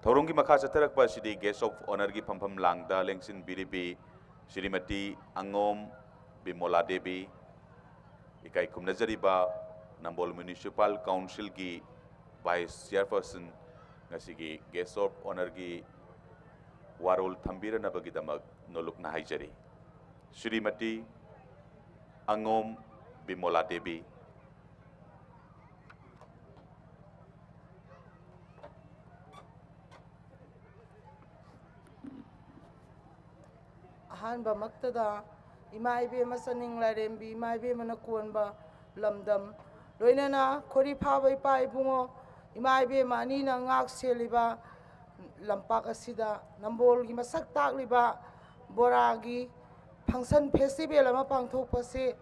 ꯊꯧꯔꯝꯒꯤ ꯃꯈꯥ ꯆꯠꯊꯔꯛꯄ ꯑꯁꯤꯗꯤ ꯒꯦꯁ ꯑꯣꯐ ꯑꯣꯅꯔꯒꯤ ꯐꯝꯐꯝ ꯂꯥꯡꯗ ꯂꯦꯡꯁꯤꯟꯕꯤꯔꯤꯕꯤ ꯁ꯭ꯔꯤꯃꯇꯤ ꯑꯉꯣꯝ ꯕꯤꯃꯣꯂꯥ ꯗꯦꯕꯤ, ꯏꯀꯥꯏ ꯈꯨꯝꯅꯖꯔꯤꯕ ꯅꯝꯕꯣꯜ ꯃ꯭ꯌꯨꯅꯤꯁꯤꯄꯥꯜ ꯀꯥꯎꯟꯁꯤꯜꯒꯤ ꯚꯥꯏꯁ ꯆꯤꯌꯔꯄꯔꯁꯟ, ꯉꯁꯤꯒꯤ ꯒꯦꯁ ꯑꯣꯐ ꯑꯣꯅꯔꯒꯤ ꯋꯥꯔꯣꯜ ꯊꯝꯕꯤꯔꯅꯕꯒꯤꯗꯃꯛ ꯅꯣꯂꯨꯛꯅ ꯍꯥꯏꯖꯔꯤ꯫ ꯁ꯭ꯔꯤꯃꯇꯤ ꯑꯉꯣꯝ ꯕꯤꯃꯣꯂꯥ ꯗꯦꯕꯤ꯫ ꯑꯍꯥꯟꯕꯃꯛꯇꯗ ꯏꯃꯥ ꯏꯕꯦꯝꯃ ꯆꯅꯤꯡ ꯂꯥꯏꯔꯦꯝꯕꯤ, ꯏꯃꯥ ꯏꯕꯦꯝꯃꯅ ꯀꯣꯟꯕ ꯂꯝꯗꯝ, ꯂꯣꯏꯅꯅ ꯈꯣꯔꯤ ꯐꯥꯕ ꯏꯄꯥ ꯏꯕꯨꯡꯉꯣ, ꯏꯃꯥ ꯏꯕꯦꯝꯃ ꯑꯅꯤꯅ ꯉꯥꯛ ꯁꯦꯜꯂꯤꯕ ꯂꯝꯄꯥꯛ ꯑꯁꯤꯗ ꯅꯝꯕꯣꯜꯒꯤ ꯃꯁꯛ ꯇꯥꯛꯂꯤꯕ ꯕꯣꯔꯥꯒꯤ function festival ꯑꯃ ꯄꯥꯡꯊꯣꯛꯄꯁꯤ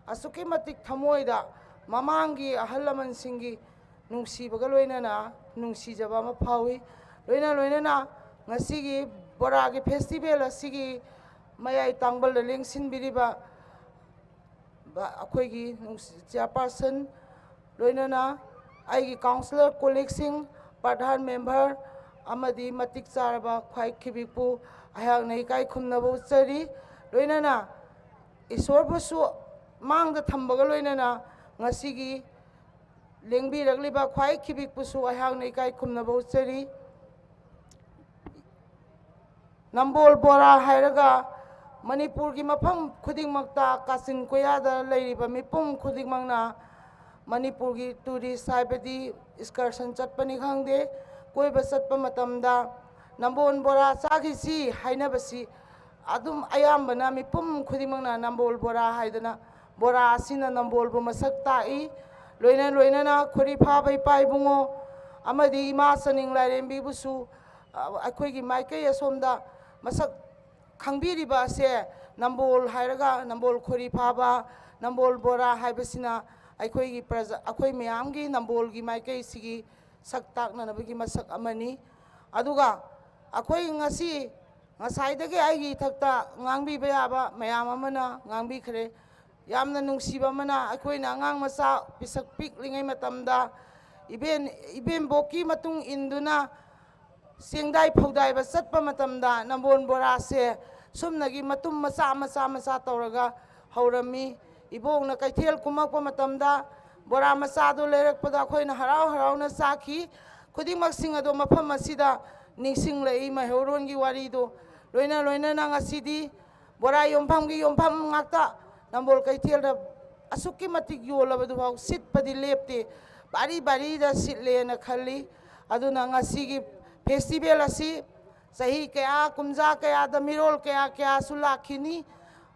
ꯑꯁꯨꯛꯀꯤ ꯃꯇꯤꯛ ꯊꯃꯣꯏꯗ ꯃꯃꯥꯡꯒꯤ ꯑꯍꯜ ꯂꯃꯟꯁꯤꯡꯒꯤ ꯅꯨꯡꯁꯤꯕꯒ ꯂꯣꯏꯅꯅ ꯅꯨꯡꯁꯤꯖꯕ ꯑꯃ ꯐꯥꯎꯏ꯫ ꯂꯣꯏꯅ ꯂꯣꯏꯅꯅ ꯉꯁꯤꯒꯤ ꯕꯣꯔꯥꯒꯤ festival ꯑꯁꯤꯒꯤ ꯃꯌꯥꯏ ꯇꯥꯡꯕꯜꯗ ꯂꯦꯡꯁꯤꯟꯕꯤꯔꯤꯕ ꯕ-, ꯑꯩꯈꯣꯏꯒꯤ ꯅꯨꯡꯁꯤ-, chairperson, ꯂꯣꯏꯅꯅ ꯑꯩꯒꯤ councillor colleagueꯁꯤꯡ, ꯄ꯭ꯔꯙꯥꯟ member ꯑꯃꯗꯤ ꯃꯇꯤꯛ ꯆꯥꯔꯕ ꯈ꯭ꯋꯥꯏ ꯈꯤꯕꯤꯛꯄꯨ ꯑꯩꯍꯥꯛꯅ ꯏꯀꯥꯏ ꯈꯨꯝꯅꯕ ꯎꯠꯆꯔꯤ꯫ ꯂꯣꯏꯅꯅ ꯏꯁꯣꯔꯕꯨꯁꯨ ꯃꯥꯡꯗ ꯊꯝꯕꯒ ꯂꯣꯏꯅꯅ ꯉꯁꯤꯒꯤ ꯂꯦꯡꯕꯤꯔꯛꯂꯤꯕ ꯈ꯭ꯋꯥꯏ ꯈꯤꯕꯤꯛꯄꯨꯁꯨ ꯑꯩꯍꯥꯛꯅ ꯏꯀꯥꯏ ꯈꯨꯝꯅꯕ ꯎꯠꯆꯔꯤ꯫ ꯅꯝꯕꯣꯜ ꯕꯣꯔꯥ ꯍꯥꯏꯔꯒ ꯃꯅꯤꯄꯨꯔꯒꯤ ꯃꯐꯝ ꯈꯨꯗꯤꯡꯃꯛꯇ, ꯀꯥꯆꯤꯟ ꯀꯣꯌꯥꯗ ꯂꯩꯔꯤꯕ ꯃꯤꯄꯨꯝ ꯈꯨꯗꯤꯡꯃꯛꯅ ꯃꯅꯤꯄꯨꯔꯒꯤ tourist ꯍꯥꯏꯕꯗꯤ excursion ꯆꯠꯄꯅꯤ ꯈꯪꯗꯦ, ꯀꯣꯏꯕ ꯆꯠꯄ ꯃꯇꯝꯗ ꯅꯝꯕꯣꯜ ꯕꯣꯔꯥ ꯆꯥꯈꯤꯁꯤ ꯍꯥꯏꯅꯕꯁꯤ ꯑꯗꯨꯝ ꯑꯌꯥꯝꯕꯅ ꯃꯤꯄꯨꯝ ꯈꯨꯗꯤꯡꯃꯛꯅ ꯅꯝꯕꯣꯜ ꯕꯣꯔꯥ ꯍꯥꯏꯗꯅ, ꯕꯣꯔꯥ ꯑꯁꯤꯅ ꯅꯝꯕꯣꯜꯕꯨ ꯃꯁꯛ ꯇꯥꯛꯏ꯫ ꯂꯣꯏꯅ ꯂꯣꯏꯅꯅ ꯈꯣꯔꯤ ꯐꯥꯕ ꯏꯄꯥ ꯏꯕꯨꯡꯉꯣ ꯑꯃꯗꯤ ꯏꯃꯥ ꯆꯅꯤꯡ ꯂꯥꯏꯔꯦꯝꯕꯤꯕꯨꯁꯨ, ꯑ, ꯑꯩꯈꯣꯏꯒꯤ ꯃꯥꯏꯀꯩ ꯑꯁꯣꯝꯗ ꯃꯁꯛ ꯈꯪꯕꯤꯔꯤꯕ ꯑꯁꯦ, ꯅꯝꯕꯣꯜ ꯍꯥꯏꯔꯒ ꯅꯝꯕꯣꯜ ꯈꯣꯔꯤ ꯐꯥꯕ, ꯅꯝꯕꯣꯜ ꯕꯣꯔꯥ ꯍꯥꯏꯕꯁꯤꯅ ꯑꯩꯈꯣꯏꯒꯤ ꯄ꯭ꯔꯖꯥ, ꯑꯩꯈꯣꯏ ꯃꯌꯥꯝꯒꯤ ꯅꯝꯕꯣꯜꯒꯤ ꯃꯥꯏꯀꯩꯁꯤꯒꯤ ꯁꯛ ꯇꯥꯛꯅꯅꯕꯒꯤ ꯃꯁꯛ ꯑꯃꯅꯤ꯫ ꯑꯗꯨꯒ ꯑꯩꯈꯣꯏ ꯉꯁꯤ, ꯉꯁꯥꯏꯗꯒꯤ ꯑꯩꯒꯤ ꯏꯊꯛꯇ ꯉꯥꯡꯕꯤꯕ ꯌꯥꯕ ꯃꯌꯥꯝ ꯑꯃꯅ ꯉꯥꯡꯕꯤꯈ꯭ꯔꯦ꯫ ꯌꯥꯝꯅ ꯅꯨꯡꯁꯤꯕ ꯑꯃꯅ, ꯑꯩꯈꯣꯏꯅ ꯑꯉꯥꯡ ꯃꯆꯥ ꯄꯤꯁꯛ ꯄꯤꯛꯂꯤꯉꯩ ꯃꯇꯝꯗ ꯏꯕꯦꯟ-, ꯏꯕꯦꯝꯕꯣꯛꯀꯤ ꯃꯇꯨꯡ ꯏꯟꯗꯨꯅ ꯆꯦꯡꯗꯥꯏ ꯐꯧꯗꯥꯏꯕ ꯆꯠꯄ ꯃꯇꯝꯗ ꯅꯝꯕꯣꯜ ꯕꯣꯔꯥꯁꯦ ꯁꯨꯝꯅꯒꯤ ꯃꯇꯨꯝ ꯃꯆꯥ ꯃꯆꯥ ꯃꯆꯥ ꯇꯧꯔꯒ ꯍꯧꯔꯝꯃꯤ꯫ ꯏꯕꯣꯛꯅ ꯀꯩꯊꯦꯜ ꯀꯨꯝꯃꯛꯄ ꯃꯇꯝꯗ ꯕꯣꯔꯥ ꯃꯆꯥꯗꯨ ꯂꯩꯔꯛꯄꯗ ꯑꯩꯈꯣꯏꯅ ꯍꯔꯥꯎ ꯍꯔꯥꯎꯅ ꯆꯥꯈꯤ꯫ ꯈꯨꯗꯤꯡꯃꯛꯁꯤꯡ ꯑꯗꯣ ꯃꯐꯝ ꯑꯁꯤꯗ ꯅꯤꯡꯁꯤꯡꯂꯛꯏ, ꯃꯩꯍꯧꯔꯣꯟꯒꯤ ꯋꯥꯔꯤꯗꯣ꯫ ꯂꯣꯏꯅ ꯂꯣꯏꯅꯅ ꯉꯁꯤꯗꯤ ꯕꯣꯔꯥ ꯌꯣꯟꯐꯝꯒꯤ ꯌꯣꯟꯐꯝ ꯉꯥꯛꯇ ꯅꯝꯕꯣꯜ ꯀꯩꯊꯦꯜꯗ ꯑꯁꯨꯛꯀꯤ ꯃꯇꯤꯛ ꯌꯣꯜꯂꯕꯗꯨꯐꯥꯎ ꯁꯤꯠꯄꯗꯤ ꯂꯦꯞꯇꯦ, ꯕꯥꯔꯤ ꯕꯥꯔꯤꯗ ꯁꯤꯠꯂꯦꯅ ꯈꯜꯂꯤ꯫ ꯑꯗꯨꯅ ꯉꯁꯤꯒꯤ festival ꯑꯁꯤ ꯆꯍꯤ ꯀꯌꯥ, ꯀꯨꯝꯖꯥ ꯀꯌꯥꯗ ꯃꯤꯔꯣꯜ ꯀꯌꯥ ꯀꯌꯥꯁꯨ ꯂꯥꯛꯈꯤꯅꯤ꯫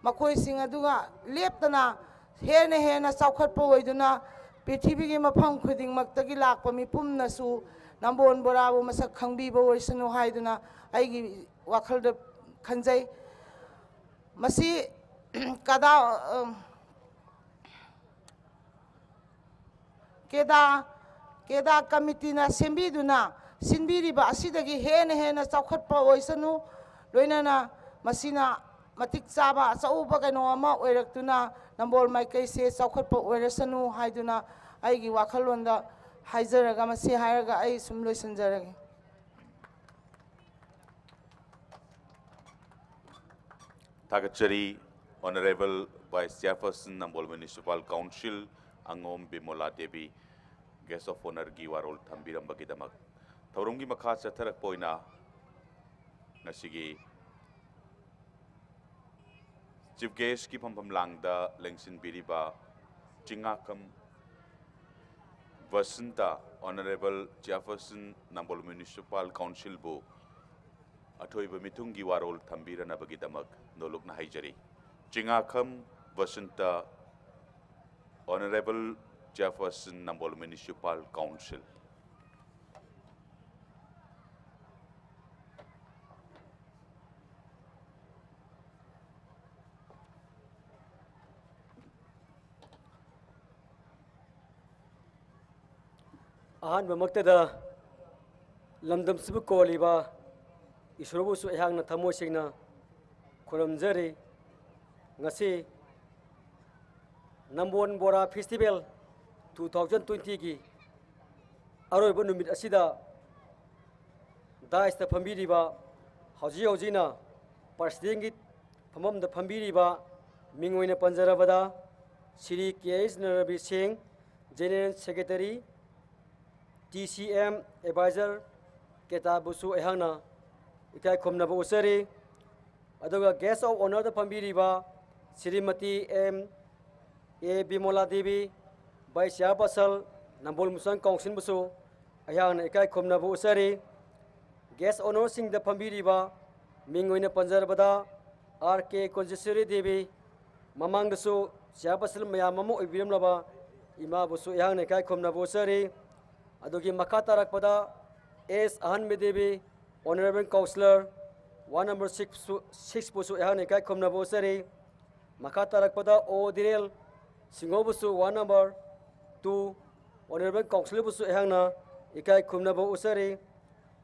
ꯃꯈꯣꯏꯁꯤꯡ ꯑꯗꯨꯒ ꯂꯦꯞꯇꯅ ꯍꯦꯟꯅ ꯍꯦꯟꯅ ꯆꯥꯎꯈꯠꯄ ꯑꯣꯏꯗꯨꯅ ꯄ꯭ꯔꯤꯊꯤꯕꯤꯒꯤ ꯃꯐꯝ ꯈꯨꯗꯤꯡꯃꯛꯇꯒꯤ ꯂꯥꯛꯄ ꯃꯤꯄꯨꯝꯅꯁꯨ ꯅꯝꯕꯣꯜ ꯕꯣꯔꯥꯕꯨ ꯃꯁꯛ ꯈꯪꯕꯤꯕ ꯑꯣꯏꯁꯅꯨ ꯍꯥꯏꯗꯨꯅ ꯑꯩꯒꯤ ꯋꯥꯈꯜꯗ ꯈꯟꯖꯩ꯫ ꯃꯁꯤ ꯀꯗꯥ-, ꯑ, ꯀꯦꯗꯥ, ꯀꯦꯗꯥ ꯀꯃꯤꯇꯤꯅ ꯁꯦꯝꯕꯤꯗꯨꯅ ꯁꯤꯟꯕꯤꯔꯤꯕ ꯑꯁꯤꯗꯒꯤ ꯍꯦꯟꯅ ꯍꯦꯟꯅ ꯆꯥꯎꯈꯠꯄ ꯑꯣꯏꯁꯅꯨ, ꯂꯣꯏꯅꯅ ꯃꯁꯤꯅ ꯃꯇꯤꯛ ꯆꯥꯕ ꯑꯆꯧꯕ ꯀꯩꯅꯣ ꯑꯃ ꯑꯣꯏꯔꯛꯇꯨꯅ ꯅꯝꯕꯣꯜ ꯃꯥꯏꯀꯩꯁꯦ ꯆꯥꯎꯈꯠꯄ ꯑꯣꯏꯔꯁꯅꯨ ꯍꯥꯏꯗꯨꯅ ꯑꯩꯒꯤ ꯋꯥꯈꯜꯂꯣꯟꯗ ꯍꯥꯏꯖꯔꯒ, ꯃꯁꯤ ꯍꯥꯏꯔꯒ ꯑꯩ ꯁꯨꯝ ꯂꯣꯏꯁꯤꯟꯖꯔꯒꯦ꯫ ꯊꯥꯒꯠꯆꯔꯤ꯫ Honourable Vice Chairperson, Nambol Municipal Council, ꯑꯉꯣꯝ Bimola Devi, Guest of Honourꯒꯤ ꯋꯥꯔꯣꯜ ꯊꯝꯕꯤꯔꯝꯕꯒꯤꯗꯃꯛ꯫ ꯊꯧꯔꯝꯒꯤ ꯃꯈꯥ ꯆꯠꯊꯔꯛꯄ ꯑꯣꯏꯅ ꯉꯁꯤꯒꯤ Chief Guestꯀꯤ ꯐꯝꯐꯝ ꯂꯥꯡꯗ ꯂꯦꯡꯁꯤꯟꯕꯤꯔꯤꯕ Chingakham Basanta, Honourable Chairperson, Nambol Municipal Councilꯕꯨ ꯑꯊꯣꯏꯕ ꯃꯤꯊꯨꯡꯒꯤ ꯋꯥꯔꯣꯜ ꯊꯝꯕꯤꯔꯅꯕꯒꯤꯗꯃꯛ ꯅꯣꯂꯨꯛꯅ ꯍꯥꯏꯖꯔꯤ꯫ Chingakham Basanta, Honourable Chairperson, Nambol Municipal Council꯫ ꯑꯍꯥꯟꯕꯃꯛꯇꯗ ꯂꯝꯗꯝꯁꯤꯕꯨ ꯀꯣꯜꯂꯤꯕ ꯏꯁꯣꯔꯕꯨꯁꯨ ꯑꯩꯍꯥꯛꯅ ꯊꯃꯣꯏ ꯁꯦꯡꯅ ꯈꯨꯔꯨꯝꯖꯔꯤ꯫ ꯉꯁꯤ ꯅꯝꯕꯣꯟ ꯕꯣꯔꯥ ꯐꯦꯁꯇꯤꯚꯦꯜ ꯇꯨ ꯊꯥꯎꯖꯟ ꯇ꯭ꯋꯦꯟꯇꯤꯒꯤ ꯑꯔꯣꯏꯕ ꯅꯨꯃꯤꯠ ꯑꯁꯤꯗ ꯗꯥꯏꯁꯇ ꯐꯝꯕꯤꯔꯤꯕ, ꯍꯧꯖꯤꯛ ꯍꯧꯖꯤꯛꯅ ꯄ꯭ꯔꯁꯤꯗꯦꯟꯒꯤ ꯐꯝꯐꯝꯗ ꯐꯝꯕꯤꯔꯤꯕ ꯃꯤꯡ ꯑꯣꯏꯅ ꯄꯟꯖꯔꯕꯗ ꯁ꯭ꯔꯤ ꯀꯦ H Narbi Singh, general secretary, T C M adviser ꯀꯦꯇꯥꯕꯨꯁꯨ ꯑꯩꯍꯥꯛꯅ ꯏꯀꯥꯏ ꯈꯨꯝꯅꯕ ꯎꯠꯆꯔꯤ꯫ ꯑꯗꯨꯒ Guest of Honourꯗ ꯐꯝꯕꯤꯔꯤꯕ Shrimati M A Bimola Devi, Vice Chairperson, ꯅꯝꯕꯣꯜ ꯃꯨꯁꯟ ꯀꯥꯎꯟꯁꯤꯜꯕꯨꯁꯨ ꯑꯩꯍꯥꯛꯅ ꯏꯀꯥꯏ ꯈꯨꯝꯅꯕ ꯎꯠꯆꯔꯤ꯫ Guest honourꯁꯤꯡꯗ ꯐꯝꯕꯤꯔꯤꯕ ꯃꯤꯡ ꯑꯣꯏꯅ ꯄꯟꯖꯔꯕꯗ ꯑꯥꯔ ꯀꯦ ꯀꯨꯟꯖꯦꯁ꯭ꯋꯔꯤ ꯗꯦꯕꯤ, ꯃꯃꯥꯡꯗꯁꯨ ꯆꯤꯌꯥꯔꯄꯔꯁꯟ ꯃꯌꯥꯝ ꯑꯃ ꯑꯣꯏꯕꯤꯔꯝꯂꯕ ꯏꯃꯥꯕꯨꯁꯨ ꯑꯩꯍꯥꯛꯅ ꯏꯀꯥꯏ ꯈꯨꯝꯅꯕ ꯎꯠꯆꯔꯤ꯫ ꯑꯗꯨꯒꯤ ꯃꯈꯥ ꯇꯥꯔꯛꯄꯗ ꯑꯦꯁ ꯑꯍꯟꯕꯤ Devi, Honourable Councillor, ward number six ꯁꯨ, six ꯄꯨꯁꯨ ꯑꯩꯍꯥꯛꯅ ꯏꯀꯥꯏ ꯈꯨꯝꯅꯕ ꯎꯠꯆꯔꯤ꯫ ꯃꯈꯥ ꯇꯥꯔꯛꯄꯗ ꯑꯣ ꯗꯤꯔꯦꯜ ꯁꯤꯡꯍꯕꯨꯁꯨ ward number two Honourable Councillorꯕꯨꯁꯨ ꯑꯩꯍꯥꯛꯅ ꯏꯀꯥꯏ ꯈꯨꯝꯅꯕ ꯎꯠꯆꯔꯤ꯫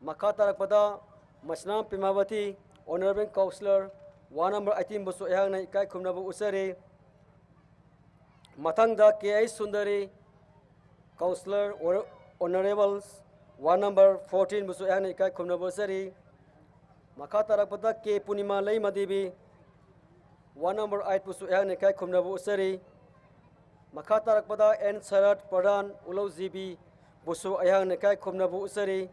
ꯃꯈꯥ ꯇꯥꯔꯛꯄꯗ ꯃꯁꯅꯥꯝ ꯄꯦꯃꯥꯕꯇꯤ, Honourable Councillor, ward number eighteenꯕꯨꯁꯨ ꯑꯩꯍꯥꯛꯅ ꯏꯀꯥꯏ ꯈꯨꯝꯅꯕ ꯎꯠꯆꯔꯤ꯫ ꯃꯊꯪꯗ K H Sundari, Councillor, Honourable, ward number fourteenꯕꯨꯁꯨ ꯑꯩꯍꯥꯛꯅ ꯏꯀꯥꯏ ꯈꯨꯝꯅꯕ ꯎꯠꯆꯔꯤ꯫ ꯃꯈꯥ ꯇꯥꯔꯛꯄꯗ ꯀꯦ ꯄꯨꯔꯅꯤꯃꯥ ꯂꯩꯃ ꯗꯦꯕꯤ, ward number eightꯄꯨꯁꯨ ꯑꯩꯍꯥꯛꯅ ꯏꯀꯥꯏ ꯈꯨꯝꯅꯕ ꯎꯠꯆꯔꯤ꯫ ꯃꯈꯥ ꯇꯥꯔꯛꯄꯗ ꯑꯦꯟ ꯁꯔꯠ ꯄ꯭ꯔꯙꯥꯟ ꯎꯂꯧ ꯖꯤꯕꯤꯕꯨꯁꯨ ꯑꯩꯍꯥꯛꯅ ꯏꯀꯥꯏ ꯈꯨꯝꯅꯕ ꯎꯠꯆꯔꯤ꯫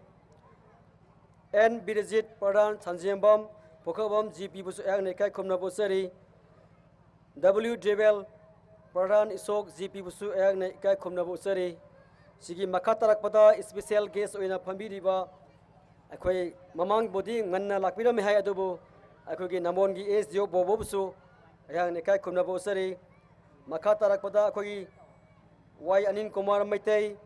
ꯑꯦꯟ ꯕꯤꯔꯖꯤꯠ ꯄ꯭ꯔꯙꯥꯟ ꯁꯟꯖꯦꯝꯕꯝ ꯄꯨꯈ꯭ꯔꯕꯝ ꯖꯤꯄꯤꯕꯨꯁꯨ ꯑꯩꯍꯥꯛꯅ ꯏꯀꯥꯏ ꯈꯨꯝꯅꯕ ꯎꯠꯆꯔꯤ꯫ ꯗꯕ꯭ꯂꯤꯎ ꯗꯦꯕꯦꯜ ꯄ꯭ꯔꯙꯥꯟ ꯏꯁꯣꯛ ꯖꯤꯄꯤꯕꯨꯁꯨ ꯑꯩꯍꯥꯛꯅ ꯏꯀꯥꯏ ꯈꯨꯝꯅꯕ ꯎꯠꯆꯔꯤ꯫ ꯁꯤꯒꯤ ꯃꯈꯥ ꯇꯥꯔꯛꯄꯗ special guest ꯑꯣꯏꯅ ꯐꯝꯕꯤꯔꯤꯕ ꯑꯩꯈꯣꯏ ꯃꯃꯥꯡꯕꯨꯗꯤ ꯉꯟꯅ ꯂꯥꯛꯄꯤꯔꯝꯃꯦ ꯍꯥꯏ, ꯑꯗꯨꯕꯨ ꯑꯩꯈꯣꯏꯒꯤ ꯅꯝꯕꯣꯜꯒꯤ ꯑꯦꯁ ꯗꯤ ꯑꯣ ꯕꯣꯕꯣꯕꯨꯁꯨ ꯑꯩꯍꯥꯛꯅ ꯏꯀꯥꯏ ꯈꯨꯝꯅꯕ ꯎꯠꯆꯔꯤ꯫ ꯃꯈꯥ ꯇꯥꯔꯛꯄꯗ ꯑꯩꯈꯣꯏꯒꯤ ꯋꯥꯏ ꯑꯅꯤꯜ ꯀꯨꯃꯥꯔ ꯃꯩꯇꯩ,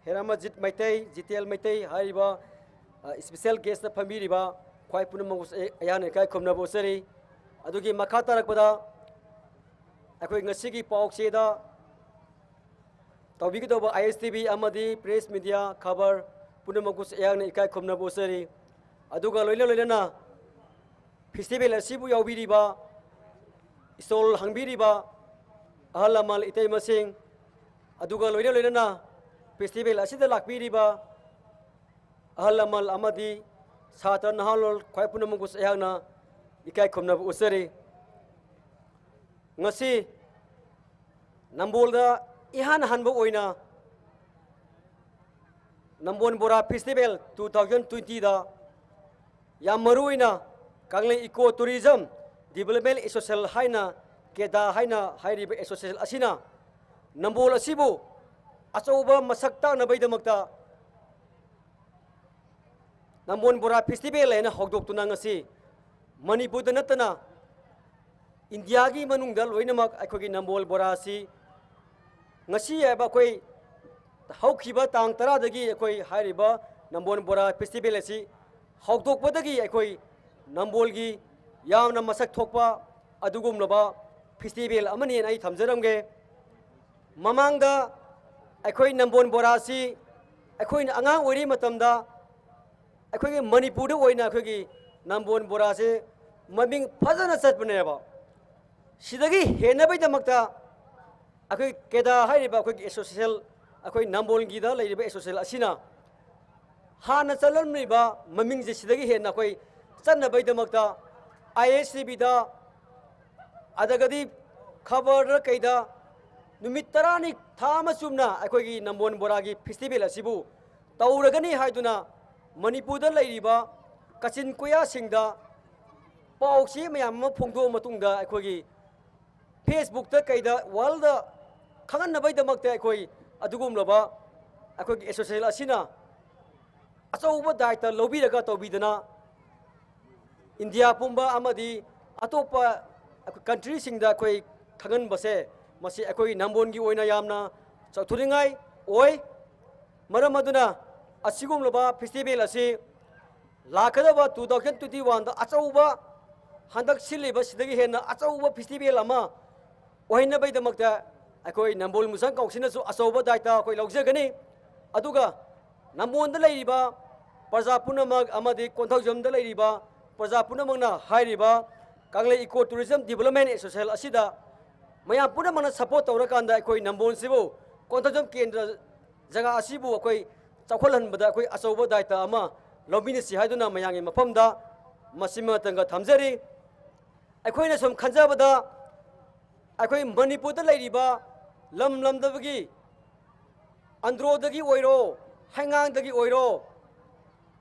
ꯍꯦꯔꯥꯃꯖꯤꯠ ꯃꯩꯇꯩ, ꯖꯤꯇꯦꯜ ꯃꯩꯇꯩ ꯍꯥꯏꯔꯤꯕ, ꯑ, special guestꯇ ꯐꯝꯕꯤꯔꯤꯕ ꯈ꯭ꯋꯥꯏ ꯄꯨꯝꯅꯃꯛꯄꯨꯁꯨ ꯑꯩ, ꯑꯩꯍꯥꯛꯅ ꯏꯀꯥꯏ ꯈꯨꯝꯅꯕ ꯎꯠꯆꯔꯤ꯫ ꯑꯗꯨꯒꯤ ꯃꯈꯥ ꯇꯥꯔꯛꯄꯗ ꯑꯩꯈꯣꯏ ꯉꯁꯤꯒꯤ ꯄꯥꯎꯆꯦꯗ ꯇꯧꯕꯤꯒꯗꯧꯕ ꯑꯥꯏ ꯑꯦꯁ ꯇꯤ ꯚꯤ ꯑꯃꯗꯤ press media ꯈꯕꯔ ꯄꯨꯝꯅꯃꯛꯄꯨꯁꯨ ꯑꯩꯍꯥꯛꯅ ꯏꯀꯥꯏ ꯈꯨꯝꯅꯕ ꯎꯠꯆꯔꯤ꯫ ꯑꯗꯨꯒ ꯂꯣꯏꯅ ꯂꯣꯏꯅꯅ festival ꯑꯁꯤꯕꯨ ꯌꯥꯎꯕꯤꯔꯤꯕ, stall ꯍꯥꯡꯕꯤꯔꯤꯕ ꯑꯍꯜ ꯂꯃꯟ ꯏꯇꯩꯃꯁꯤꯡ, ꯑꯗꯨꯒ ꯂꯣꯏꯅ ꯂꯣꯏꯅꯅ festival ꯑꯁꯤꯗ ꯂꯥꯛꯄꯤꯔꯤꯕ ꯑꯍꯜ ꯂꯃꯟ ꯑꯃꯗꯤ ꯁꯥꯇ꯭ꯔ ꯅꯍꯥꯔꯣꯜ ꯈ꯭ꯋꯥꯏ ꯄꯨꯝꯅꯃꯛꯄꯨꯁꯨ ꯑꯩꯍꯥꯛꯅ ꯏꯀꯥꯏ ꯈꯨꯝꯅꯕ ꯎꯠꯆꯔꯤ꯫ ꯉꯁꯤ ꯅꯝꯕꯣꯜꯗ ꯏꯍꯥꯟ ꯍꯥꯟꯕ ꯑꯣꯏꯅ ꯅꯝꯕꯣꯜ ꯕꯣꯔꯥ festival two thousand twentyꯗ ꯌꯥꯝ ꯃꯔꯨ ꯑꯣꯏꯅ ꯀꯪꯂꯩ Eco Tourism Development Association ꯍꯥꯏꯅ, ꯀꯦꯗꯥ ꯍꯥꯏꯅ ꯍꯥꯏꯔꯤꯕ association ꯑꯁꯤꯅ ꯅꯝꯕꯣꯜ ꯑꯁꯤꯕꯨ ꯑꯆꯧꯕ ꯃꯁꯛ ꯇꯥꯛꯅꯕꯒꯤꯗꯃꯛꯇ ꯅꯝꯕꯣꯜ ꯕꯣꯔꯥ ꯐꯦꯁꯇꯤꯚꯦꯜ ꯍꯥꯏꯅ ꯍꯧꯗꯣꯛꯇꯨꯅ ꯉꯁꯤ ꯃꯅꯤꯄꯨꯔꯗ ꯅꯠꯇꯅ ꯏꯟꯗꯤꯌꯥꯒꯤ ꯃꯅꯨꯡꯗ ꯂꯣꯏꯅꯃꯛ ꯑꯩꯈꯣꯏꯒꯤ ꯅꯝꯕꯣꯜ ꯕꯣꯔꯥꯁꯤ ꯉꯁꯤ ꯍꯥꯏꯕ ꯑꯩꯈꯣꯏ ꯍꯧꯈꯤꯕ ꯇꯥꯡ ꯇꯔꯥꯗꯒꯤ ꯑꯩꯈꯣꯏ ꯍꯥꯏꯔꯤꯕ ꯅꯝꯕꯣꯜ ꯕꯣꯔꯥ ꯐꯦꯁꯇꯤꯚꯦꯜ ꯑꯁꯤ ꯍꯧꯗꯣꯛꯄꯗꯒꯤ ꯑꯩꯈꯣꯏ ꯅꯝꯕꯣꯜꯒꯤ ꯌꯥꯝꯅ ꯃꯁꯛ ꯊꯣꯛꯄ ꯑꯗꯨꯒꯨꯝꯂꯕ ꯐꯦꯁꯇꯤꯚꯦꯜ ꯑꯃꯅꯦꯅ ꯑꯩ ꯊꯝꯖꯔꯝꯒꯦ꯫ ꯃꯃꯥꯡꯗ ꯑꯩꯈꯣꯏ ꯅꯝꯕꯣꯜ ꯕꯣꯔꯥꯁꯤ ꯑꯩꯈꯣꯏꯅ ꯑꯉꯥꯡ ꯑꯣꯏꯔꯤ ꯃꯇꯝꯗ ꯑꯩꯈꯣꯏꯒꯤ ꯃꯅꯤꯄꯨꯔꯗ ꯑꯣꯏꯅ ꯑꯩꯈꯣꯏꯒꯤ ꯅꯝꯕꯣꯜ ꯕꯣꯔꯥꯁꯦ ꯃꯃꯤꯡ ꯐꯖꯅ ꯆꯠꯄꯅꯦꯕ꯫ ꯁꯤꯗꯒꯤ ꯍꯦꯟꯅꯕꯒꯤꯗꯃꯛꯇ ꯑꯩꯈꯣꯏ ꯀꯦꯗꯥ ꯍꯥꯏꯔꯤꯕ ꯑꯩꯈꯣꯏꯒꯤ ꯑꯦꯁꯣꯁꯤꯌꯦꯁꯟ, ꯑꯩꯈꯣꯏ ꯅꯝꯕꯣꯜꯒꯤꯗ ꯂꯩꯔꯤꯕ ꯑꯦꯁꯣꯁꯤꯌꯦꯁꯟ ꯑꯁꯤꯅ ꯍꯥꯟꯅ ꯆꯠꯂꯝꯂꯤꯕ ꯃꯃꯤꯡꯁꯦ ꯁꯤꯗꯒꯤ ꯍꯦꯟꯅ ꯑꯩꯈꯣꯏ ꯆꯠꯅꯕꯒꯤꯗꯃꯛꯇ ꯑꯥꯏ ꯑꯦꯁ ꯇꯤ ꯚꯤꯗ, ꯑꯗꯒꯗꯤ ꯈꯕꯔꯗ ꯀꯩꯗ ꯅꯨꯃꯤꯠ ꯇꯔꯥꯅꯤ, ꯊꯥ ꯑꯃ ꯆꯨꯞꯅ ꯑꯩꯈꯣꯏꯒꯤ ꯅꯝꯕꯣꯜ ꯕꯣꯔꯥꯒꯤ ꯐꯦꯁꯇꯤꯚꯦꯜ ꯑꯁꯤꯕꯨ ꯇꯧꯔꯒꯅꯤ ꯍꯥꯏꯗꯨꯅ ꯃꯅꯤꯄꯨꯔꯗ ꯂꯩꯔꯤꯕ ꯀꯥꯆꯤꯟ ꯀꯣꯌꯥꯁꯤꯡꯗ ꯄꯥꯎꯆꯦ ꯃꯌꯥꯝ ꯑꯃ ꯐꯣꯡꯗꯣꯛꯑ ꯃꯇꯨꯡꯗ ꯑꯩꯈꯣꯏꯒꯤ ꯐꯦꯁꯕꯨꯛꯇ ꯀꯩꯗ ꯋꯥꯔꯜꯗ ꯈꯪꯍꯟꯅꯕꯒꯤꯗꯃꯛꯇ ꯑꯩꯈꯣꯏ ꯑꯗꯨꯒꯨꯝꯂꯕ ꯑꯩꯈꯣꯏꯒꯤ ꯑꯦꯁꯣꯁꯤꯌꯦꯁꯟ ꯑꯁꯤꯅ ꯑꯆꯧꯕ ꯗꯥꯏꯇ ꯂꯧꯕꯤꯔꯒ ꯇꯧꯕꯤꯗꯅ ꯏꯟꯗꯤꯌꯥ ꯄꯨꯝꯕ ꯑꯃꯗꯤ ꯑꯇꯣꯞꯄ ꯑꯩꯈꯣꯏ ꯀꯟꯇ꯭ꯔꯤꯁꯤꯡꯗ ꯑꯩꯈꯣꯏ ꯈꯪꯍꯟꯕꯁꯦ ꯃꯁꯤ ꯑꯩꯈꯣꯏ ꯅꯝꯕꯣꯜꯒꯤ ꯑꯣꯏꯅ ꯌꯥꯝꯅ ꯆꯥꯎꯊꯣꯛꯅꯤꯡꯉꯥꯏ ꯑꯣꯏ꯫ ꯃꯔꯝ ꯑꯗꯨꯅ ꯑꯁꯤꯒꯨꯝꯂꯕ ꯐꯦꯁꯇꯤꯚꯦꯜ ꯑꯁꯤ ꯂꯥꯛꯀꯗꯕ two thousand twenty one ꯗ ꯑꯆꯧꯕ, ꯍꯟꯗꯛ ꯁꯤꯜꯂꯤꯕ ꯁꯤꯗꯒꯤ ꯍꯦꯟꯅ ꯑꯆꯧꯕ ꯐꯦꯁꯇꯤꯚꯦꯜ ꯑꯃ ꯑꯣꯏꯍꯟꯅꯕꯒꯤꯗꯃꯛꯇ ꯑꯩꯈꯣꯏ ꯅꯝꯕꯣꯜ ꯃꯨꯁꯪ ꯀꯥꯎꯟꯁꯤꯜꯅꯁꯨ ꯑꯆꯧꯕ ꯗꯥꯏꯇ ꯑꯩꯈꯣꯏ ꯂꯧꯖꯒꯅꯤ꯫ ꯑꯗꯨꯒ ꯅꯝꯕꯣꯜꯗ ꯂꯩꯔꯤꯕ ꯄ꯭ꯔꯖꯥ ꯄꯨꯝꯅꯃꯛ ꯑꯃꯗꯤ ꯀꯣꯟꯊꯧꯖꯝꯗ ꯂꯩꯔꯤꯕ ꯄ꯭ꯔꯖꯥ ꯄꯨꯝꯅꯃꯛꯅ ꯍꯥꯏꯔꯤꯕ ꯀꯪꯂꯩ ꯏꯀꯣ ꯇꯨꯔꯤꯖꯝ ꯗꯤꯕꯂꯞꯃꯦꯟ ꯑꯦꯁꯣꯁꯤꯌꯦꯁꯟ ꯑꯁꯤꯗ ꯃꯌꯥꯝ ꯄꯨꯝꯅꯃꯛꯅ ꯁꯄꯣꯔꯠ ꯇꯧꯔꯀꯥꯟꯗ ꯑꯩꯈꯣꯏ ꯅꯝꯕꯣꯜꯁꯤꯕꯨ ꯀꯣꯟꯊꯧꯖꯝ ꯀꯦꯟꯗ꯭ꯔ ꯖꯒꯥ ꯑꯁꯤꯕꯨ ꯑꯩꯈꯣꯏ ꯆꯥꯎꯈꯠꯍꯟꯕꯗ ꯑꯩꯈꯣꯏ ꯑꯆꯧꯕ ꯗꯥꯏꯇ ꯑꯃ ꯂꯧꯃꯤꯟꯅꯁꯤ ꯍꯥꯏꯗꯨꯅ ꯃꯌꯥꯝꯒꯤ ꯃꯐꯝꯗ ꯃꯁꯤꯃꯇꯪꯒ ꯊꯝꯖꯔꯤ꯫ ꯑꯩꯈꯣꯏꯅ ꯁꯨꯝ ꯈꯟꯖꯕꯗ ꯑꯩꯈꯣꯏ ꯃꯅꯤꯄꯨꯔꯗ ꯂꯩꯔꯤꯕ ꯂꯝ ꯂꯝꯗꯕꯒꯤ ꯑꯟꯗ꯭ꯔꯣꯗꯒꯤ ꯑꯣꯏꯔꯣ, ꯍꯩꯉꯥꯡꯗꯒꯤ ꯑꯣꯏꯔꯣ,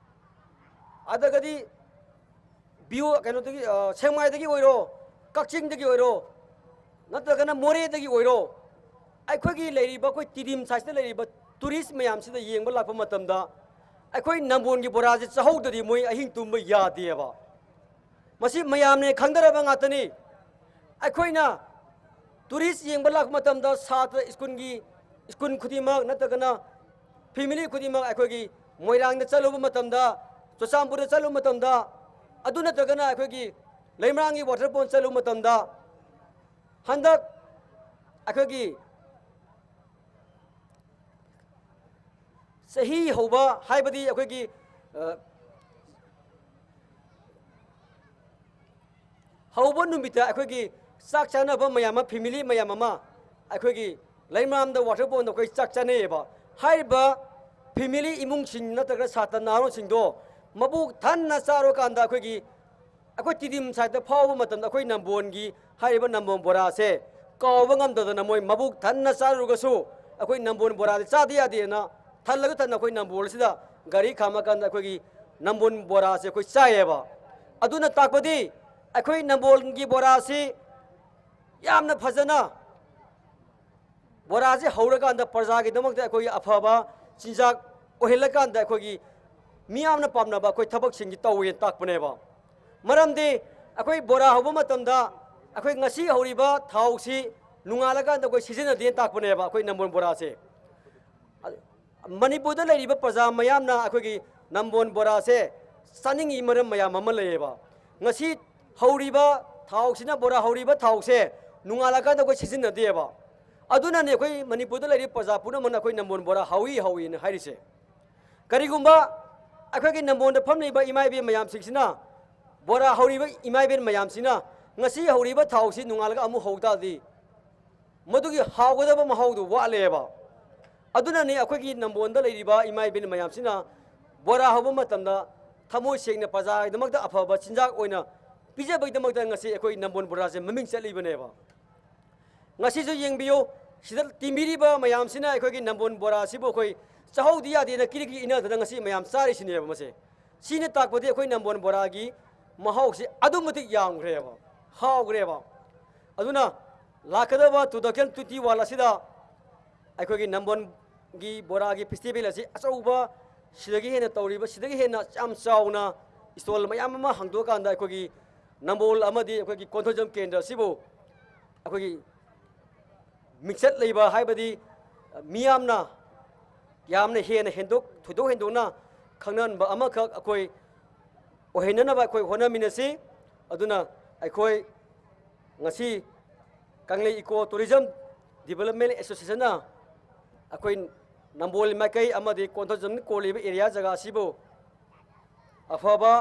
ꯑꯗꯒꯗꯤ ꯕꯤꯌꯣ ꯀꯩꯅꯣꯗꯒꯤ, ꯑ, ꯁꯦꯛꯃꯥꯏꯗꯒꯤ ꯑꯣꯏꯔꯣ, ꯀꯛꯆꯤꯡꯗꯒꯤ ꯑꯣꯏꯔꯣ, ꯅꯠꯇ꯭ꯔꯒꯅ ꯃꯣꯔꯦꯗꯒꯤ ꯑꯣꯏꯔꯣ, ꯑꯩꯈꯣꯏꯒꯤ ꯂꯩꯔꯤꯕ ꯑꯩꯈꯣꯏ ꯇꯤꯗꯤꯝ ꯁꯥꯏꯠꯁꯤꯗ ꯂꯩꯔꯤꯕ ꯇꯨꯔꯤꯁ ꯃꯌꯥꯝꯁꯤꯗ ꯌꯦꯡꯕ ꯂꯥꯛꯄ ꯃꯇꯝꯗ ꯑꯩꯈꯣꯏ ꯅꯝꯕꯣꯜꯒꯤ ꯕꯣꯔꯥꯁꯦ ꯆꯥꯍꯧꯗ꯭ꯔꯗꯤ ꯃꯣꯏ ꯑꯍꯤꯡ ꯇꯨꯝꯕ ꯌꯥꯗꯦꯕ꯫ ꯃꯁꯤ ꯃꯌꯥꯝꯅ ꯈꯪꯅꯔꯕ ꯉꯥꯛꯇꯅꯤ꯫ ꯑꯩꯈꯣꯏꯅ ꯇꯨꯔꯤꯁ ꯌꯦꯡꯕ ꯂꯥꯛꯄ ꯃꯇꯝꯗ ꯁꯥꯇ꯭ꯔ ꯁ꯭ꯀꯨꯜꯒꯤ, ꯁ꯭ꯀꯨꯜ ꯈꯨꯗꯤꯡꯃꯛ ꯅꯠꯇ꯭ꯔꯒꯅ ꯐꯦꯃꯤꯂꯤ ꯈꯨꯗꯤꯡꯃꯛ ꯑꯩꯈꯣꯏꯒꯤ ꯃꯣꯏꯔꯥꯡꯗ ꯆꯠꯂꯨꯕ ꯃꯇꯝꯗ, ꯆꯨꯔꯆꯥꯟꯄꯨꯔꯗ ꯆꯠꯂꯨꯕ ꯃꯇꯝꯗ, ꯑꯗꯨ ꯅꯠꯇ꯭ꯔꯒꯅ ꯑꯩꯈꯣꯏꯒꯤ ꯂꯩꯃꯔꯥꯝꯒꯤ ꯋꯥꯇꯔ ꯄꯣꯟ ꯆꯠꯂꯨꯕ ꯃꯇꯝꯗ, ꯍꯟꯗꯛ ꯑꯩꯈꯣꯏꯒꯤ ꯆꯍꯤ ꯍꯧꯕ ꯍꯥꯏꯕꯗꯤ ꯑꯩꯈꯣꯏꯒꯤ, ꯑ, ꯍꯧꯕ ꯅꯨꯃꯤꯠꯇ ꯑꯩꯈꯣꯏꯒꯤ ꯆꯥꯛ ꯆꯥꯅꯕ ꯃꯌꯥꯝ ꯑꯃ, ꯐꯦꯃꯤꯂꯤ ꯃꯌꯥꯝ ꯑꯃ ꯑꯩꯈꯣꯏꯒꯤ ꯂꯩꯃꯔꯥꯝꯗ ꯋꯥꯇꯔ ꯄꯣꯟꯗ ꯑꯩꯈꯣꯏ ꯆꯥꯛ ꯆꯥꯅꯩꯌꯦꯕ꯫ ꯍꯥꯏꯔꯤꯕ ꯐꯦꯃꯤꯂꯤ ꯏꯃꯨꯡꯁꯤꯡ ꯅꯠꯇ꯭ꯔꯒ ꯁꯥꯇ꯭ꯔ ꯅꯍꯥꯔꯣꯜꯁꯤꯡꯗꯣ ꯃꯕꯨꯛ ꯊꯟꯅ ꯆꯥꯔꯨꯀꯥꯟꯗ ꯑꯩꯈꯣꯏꯒꯤ ꯑꯩꯈꯣꯏ ꯇꯤꯗꯤꯝ ꯁꯥꯏꯠꯇ ꯐꯥꯎꯕ ꯃꯇꯝꯗ ꯑꯩꯈꯣꯏ ꯅꯝꯕꯣꯜꯒꯤ ꯍꯥꯏꯔꯤꯕ ꯅꯝꯕꯣꯜ ꯕꯣꯔꯥꯁꯦ ꯀꯥꯎꯕ ꯉꯝꯗꯗꯅ ꯃꯣꯏ ꯃꯕꯨꯛ ꯊꯟꯅ ꯆꯥꯔꯨꯔꯒꯁꯨ ꯑꯩꯈꯣꯏ ꯅꯝꯕꯣꯜ ꯕꯣꯔꯥꯁꯦ ꯆꯥꯗ ꯌꯥꯗꯦꯅ ꯊꯜꯂꯒ ꯊꯟꯅ ꯑꯩꯈꯣꯏ ꯅꯝꯕꯣꯜ ꯑꯁꯤꯗ ꯒꯥꯔꯤ ꯈꯥꯝꯃꯀꯥꯟꯗ ꯑꯩꯈꯣꯏꯒꯤ ꯅꯝꯕꯣꯜ ꯕꯣꯔꯥꯁꯦ ꯑꯩꯈꯣꯏ ꯆꯥꯏꯌꯦꯕ꯫ ꯑꯗꯨꯅ ꯇꯥꯛꯄꯗꯤ ꯑꯩꯈꯣꯏ ꯅꯝꯕꯣꯜꯒꯤ ꯕꯣꯔꯥꯁꯤ ꯌꯥꯝꯅ ꯐꯖꯅ ꯕꯣꯔꯥꯁꯦ ꯍꯧꯔꯀꯥꯟꯗ ꯄ꯭ꯔꯖꯥꯒꯤꯗꯃꯛꯇ ꯑꯩꯈꯣꯏꯒꯤ ꯑꯐꯕ ꯆꯤꯟꯖꯥꯛ ꯑꯣꯏꯍꯜꯂꯀꯥꯟꯗ ꯑꯩꯈꯣꯏꯒꯤ ꯃꯤꯌꯥꯝꯅ ꯄꯥꯝꯅꯕ ꯑꯩꯈꯣꯏ ꯊꯕꯛꯁꯤꯡꯁꯤ ꯇꯧꯋꯦꯅ ꯇꯥꯛꯄꯅꯦꯕ꯫ ꯃꯔꯝꯗꯤ ꯑꯩꯈꯣꯏ ꯕꯣꯔꯥ ꯍꯧꯕ ꯃꯇꯝꯗ ꯑꯩꯈꯣꯏ ꯉꯁꯤ ꯍꯧꯔꯤꯕ ꯊꯥꯎꯁꯤ ꯅꯣꯡꯉꯥꯜꯂꯀꯥꯟꯗ ꯑꯩꯈꯣꯏ ꯁꯤꯖꯤꯟꯅꯗꯦꯅ ꯇꯥꯛꯄꯅꯦꯕ ꯑꯩꯈꯣꯏ ꯅꯝꯕꯣꯜ ꯕꯣꯔꯥꯁꯦ꯫ ꯃꯅꯤꯄꯨꯔꯗ ꯂꯩꯔꯤꯕ ꯄ꯭ꯔꯖꯥ ꯃꯌꯥꯝꯅ ꯑꯩꯈꯣꯏꯒꯤ ꯅꯝꯕꯣꯜ ꯕꯣꯔꯥꯁꯦ ꯆꯥꯅꯤꯡꯉꯤ ꯃꯔꯝ ꯃꯌꯥꯝ ꯑꯃ ꯂꯩꯌꯦꯕ꯫ ꯉꯁꯤ ꯍꯧꯔꯤꯕ ꯊꯥꯎꯁꯤꯅ, ꯕꯣꯔꯥ ꯍꯧꯔꯤꯕ ꯊꯥꯎꯁꯦ ꯅꯣꯡꯉꯥꯜꯂꯀꯥꯟꯗ ꯑꯩꯈꯣꯏ ꯁꯤꯖꯤꯟꯅꯗꯦꯕ꯫ ꯑꯗꯨꯅꯅꯦ ꯑꯩꯈꯣꯏ ꯃꯅꯤꯄꯨꯔꯗ ꯂꯩꯔꯤꯕ ꯄ꯭ꯔꯖꯥ ꯄꯨꯝꯅꯃꯛꯅ ꯑꯩꯈꯣꯏ ꯅꯝꯕꯣꯜ ꯕꯣꯔꯥ ꯍꯧꯏ ꯍꯧꯏꯅ ꯍꯥꯏꯔꯤꯁꯦ꯫ ꯀꯔꯤꯒꯨꯝꯕ ꯑꯩꯈꯣꯏꯒꯤ ꯅꯝꯕꯣꯜꯗ ꯐꯝꯂꯤꯕ ꯏꯃꯥ ꯏꯕꯦꯟ ꯃꯌꯥꯝꯁꯤꯡꯁꯤꯅ, ꯕꯣꯔꯥ ꯍꯧꯔꯤꯕ ꯏꯃꯥ ꯏꯕꯦꯟ ꯃꯌꯥꯝꯁꯤꯅ ꯉꯁꯤ ꯍꯧꯔꯤꯕ ꯊꯥꯎꯁꯤ ꯅꯣꯡꯉꯥꯜꯂꯒ ꯑꯃꯨꯛ ꯍꯧ ꯇꯥꯔꯗꯤ ꯃꯗꯨꯒꯤ ꯍꯥꯎꯒꯗꯕ ꯃꯍꯥꯎꯗꯨ ꯋꯥꯠꯂꯦꯕ꯫ ꯑꯗꯨꯅꯅꯤ ꯑꯩꯈꯣꯏꯒꯤ ꯅꯝꯕꯣꯜꯗ ꯂꯩꯔꯤꯕ ꯏꯃꯥ ꯏꯕꯦꯟ ꯃꯌꯥꯝꯁꯤꯅ ꯕꯣꯔꯥ ꯍꯧꯕ ꯃꯇꯝꯗ ꯊꯃꯣꯏ ꯁꯦꯡꯅ ꯄ꯭ꯔꯖꯥꯒꯤꯗꯃꯛꯇ ꯑꯐꯕ ꯆꯤꯟꯖꯥꯛ ꯑꯣꯏꯅ ꯄꯤꯖꯕꯒꯤꯗꯃꯛꯇ ꯉꯁꯤ ꯑꯩꯈꯣꯏ ꯅꯝꯕꯣꯜ ꯕꯣꯔꯥꯁꯦ ꯃꯃꯤꯡ ꯆꯠꯂꯤꯕꯅꯦꯕ꯫ ꯉꯁꯤꯁꯨ ꯌꯦꯡꯕꯤꯌꯨ, ꯁꯤꯗ ꯇꯤꯟꯕꯤꯔꯤꯕ ꯃꯌꯥꯝꯁꯤꯅ ꯑꯩꯈꯣꯏꯒꯤ ꯅꯝꯕꯣꯜ ꯕꯣꯔꯥꯁꯤꯕꯨ ꯑꯩꯈꯣꯏ ꯆꯥꯍꯧꯗ ꯌꯥꯗꯦꯅ ꯀꯤꯔꯤ ꯀꯤꯔꯤ ꯏꯟꯅꯗꯅ ꯉꯁꯤ ꯃꯌꯥꯝ ꯆꯥꯔꯤꯁꯤꯅꯦꯕ ꯃꯁꯦ꯫ ꯁꯤꯅ ꯇꯥꯛꯄꯗꯤ ꯑꯩꯈꯣꯏ ꯅꯝꯕꯣꯜ ꯕꯣꯔꯥꯒꯤ ꯃꯍꯥꯎꯁꯤ ꯑꯗꯨꯛ ꯃꯇꯤꯛ ꯌꯥꯝꯈ꯭ꯔꯦꯕ, ꯍꯥꯎꯈ꯭ꯔꯦꯕ꯫ ꯑꯗꯨꯅ ꯂꯥꯛꯀꯗꯕ two thousand twenty one ꯑꯁꯤꯗ ꯑꯩꯈꯣꯏꯒꯤ ꯅꯝꯕꯣꯜꯒꯤ ꯕꯣꯔꯥꯒꯤ ꯐꯦꯁꯇꯤꯚꯦꯜ ꯑꯁꯤ ꯑꯆꯧꯕ ꯁꯤꯗꯒꯤ ꯍꯦꯟꯅ ꯇꯧꯔꯤꯕ, ꯁꯤꯗꯒꯤ ꯍꯦꯟꯅ ꯌꯥꯝ ꯆꯥꯎꯅ ꯏꯁꯇꯣꯜ ꯃꯌꯥꯝ ꯑꯃ ꯍꯥꯡꯗꯣꯛꯑꯀꯥꯟꯗ ꯑꯩꯈꯣꯏꯒꯤ ꯅꯝꯕꯣꯜ ꯑꯃꯗꯤ ꯑꯩꯈꯣꯏꯒꯤ ꯀꯣꯟꯊꯧꯖꯝ ꯀꯦꯟꯗ꯭ꯔ ꯑꯁꯤꯕꯨ ꯑꯩꯈꯣꯏꯒꯤ ꯃꯤꯡꯆꯠ ꯂꯩꯕ ꯍꯥꯏꯕꯗꯤ ꯃꯤꯌꯥꯝꯅ ꯌꯥꯝꯅ ꯍꯦꯟꯅ ꯍꯦꯟꯗꯣꯛ ꯊꯣꯏꯗꯣꯛ ꯍꯦꯟꯗꯣꯛꯅ ꯈꯪꯅꯍꯟꯕ ꯑꯃꯈꯛ ꯑꯩꯈꯣꯏ ꯑꯣꯏꯍꯟꯅꯅꯕ ꯑꯩꯈꯣꯏ ꯍꯣꯠꯅꯃꯤꯟꯅꯁꯤ꯫ ꯑꯗꯨꯅ ꯑꯩꯈꯣꯏ ꯉꯁꯤ ꯀꯪꯂꯩ ꯏꯀꯣ ꯇꯨꯔꯤꯖꯝ ꯗꯤꯕꯂꯞꯃꯦꯟ ꯑꯦꯁꯣꯁꯤꯌꯦꯁꯟꯅ ꯑꯩꯈꯣꯏ ꯅꯝꯕꯣꯜ ꯃꯥꯏꯀꯩ ꯑꯃꯗꯤ ꯀꯣꯟꯊꯧꯖꯝ ꯀꯣꯜꯂꯤꯕ ꯑꯦꯔꯤꯌꯥ ꯖꯒꯥ ꯑꯁꯤꯕꯨ ꯑꯐꯕ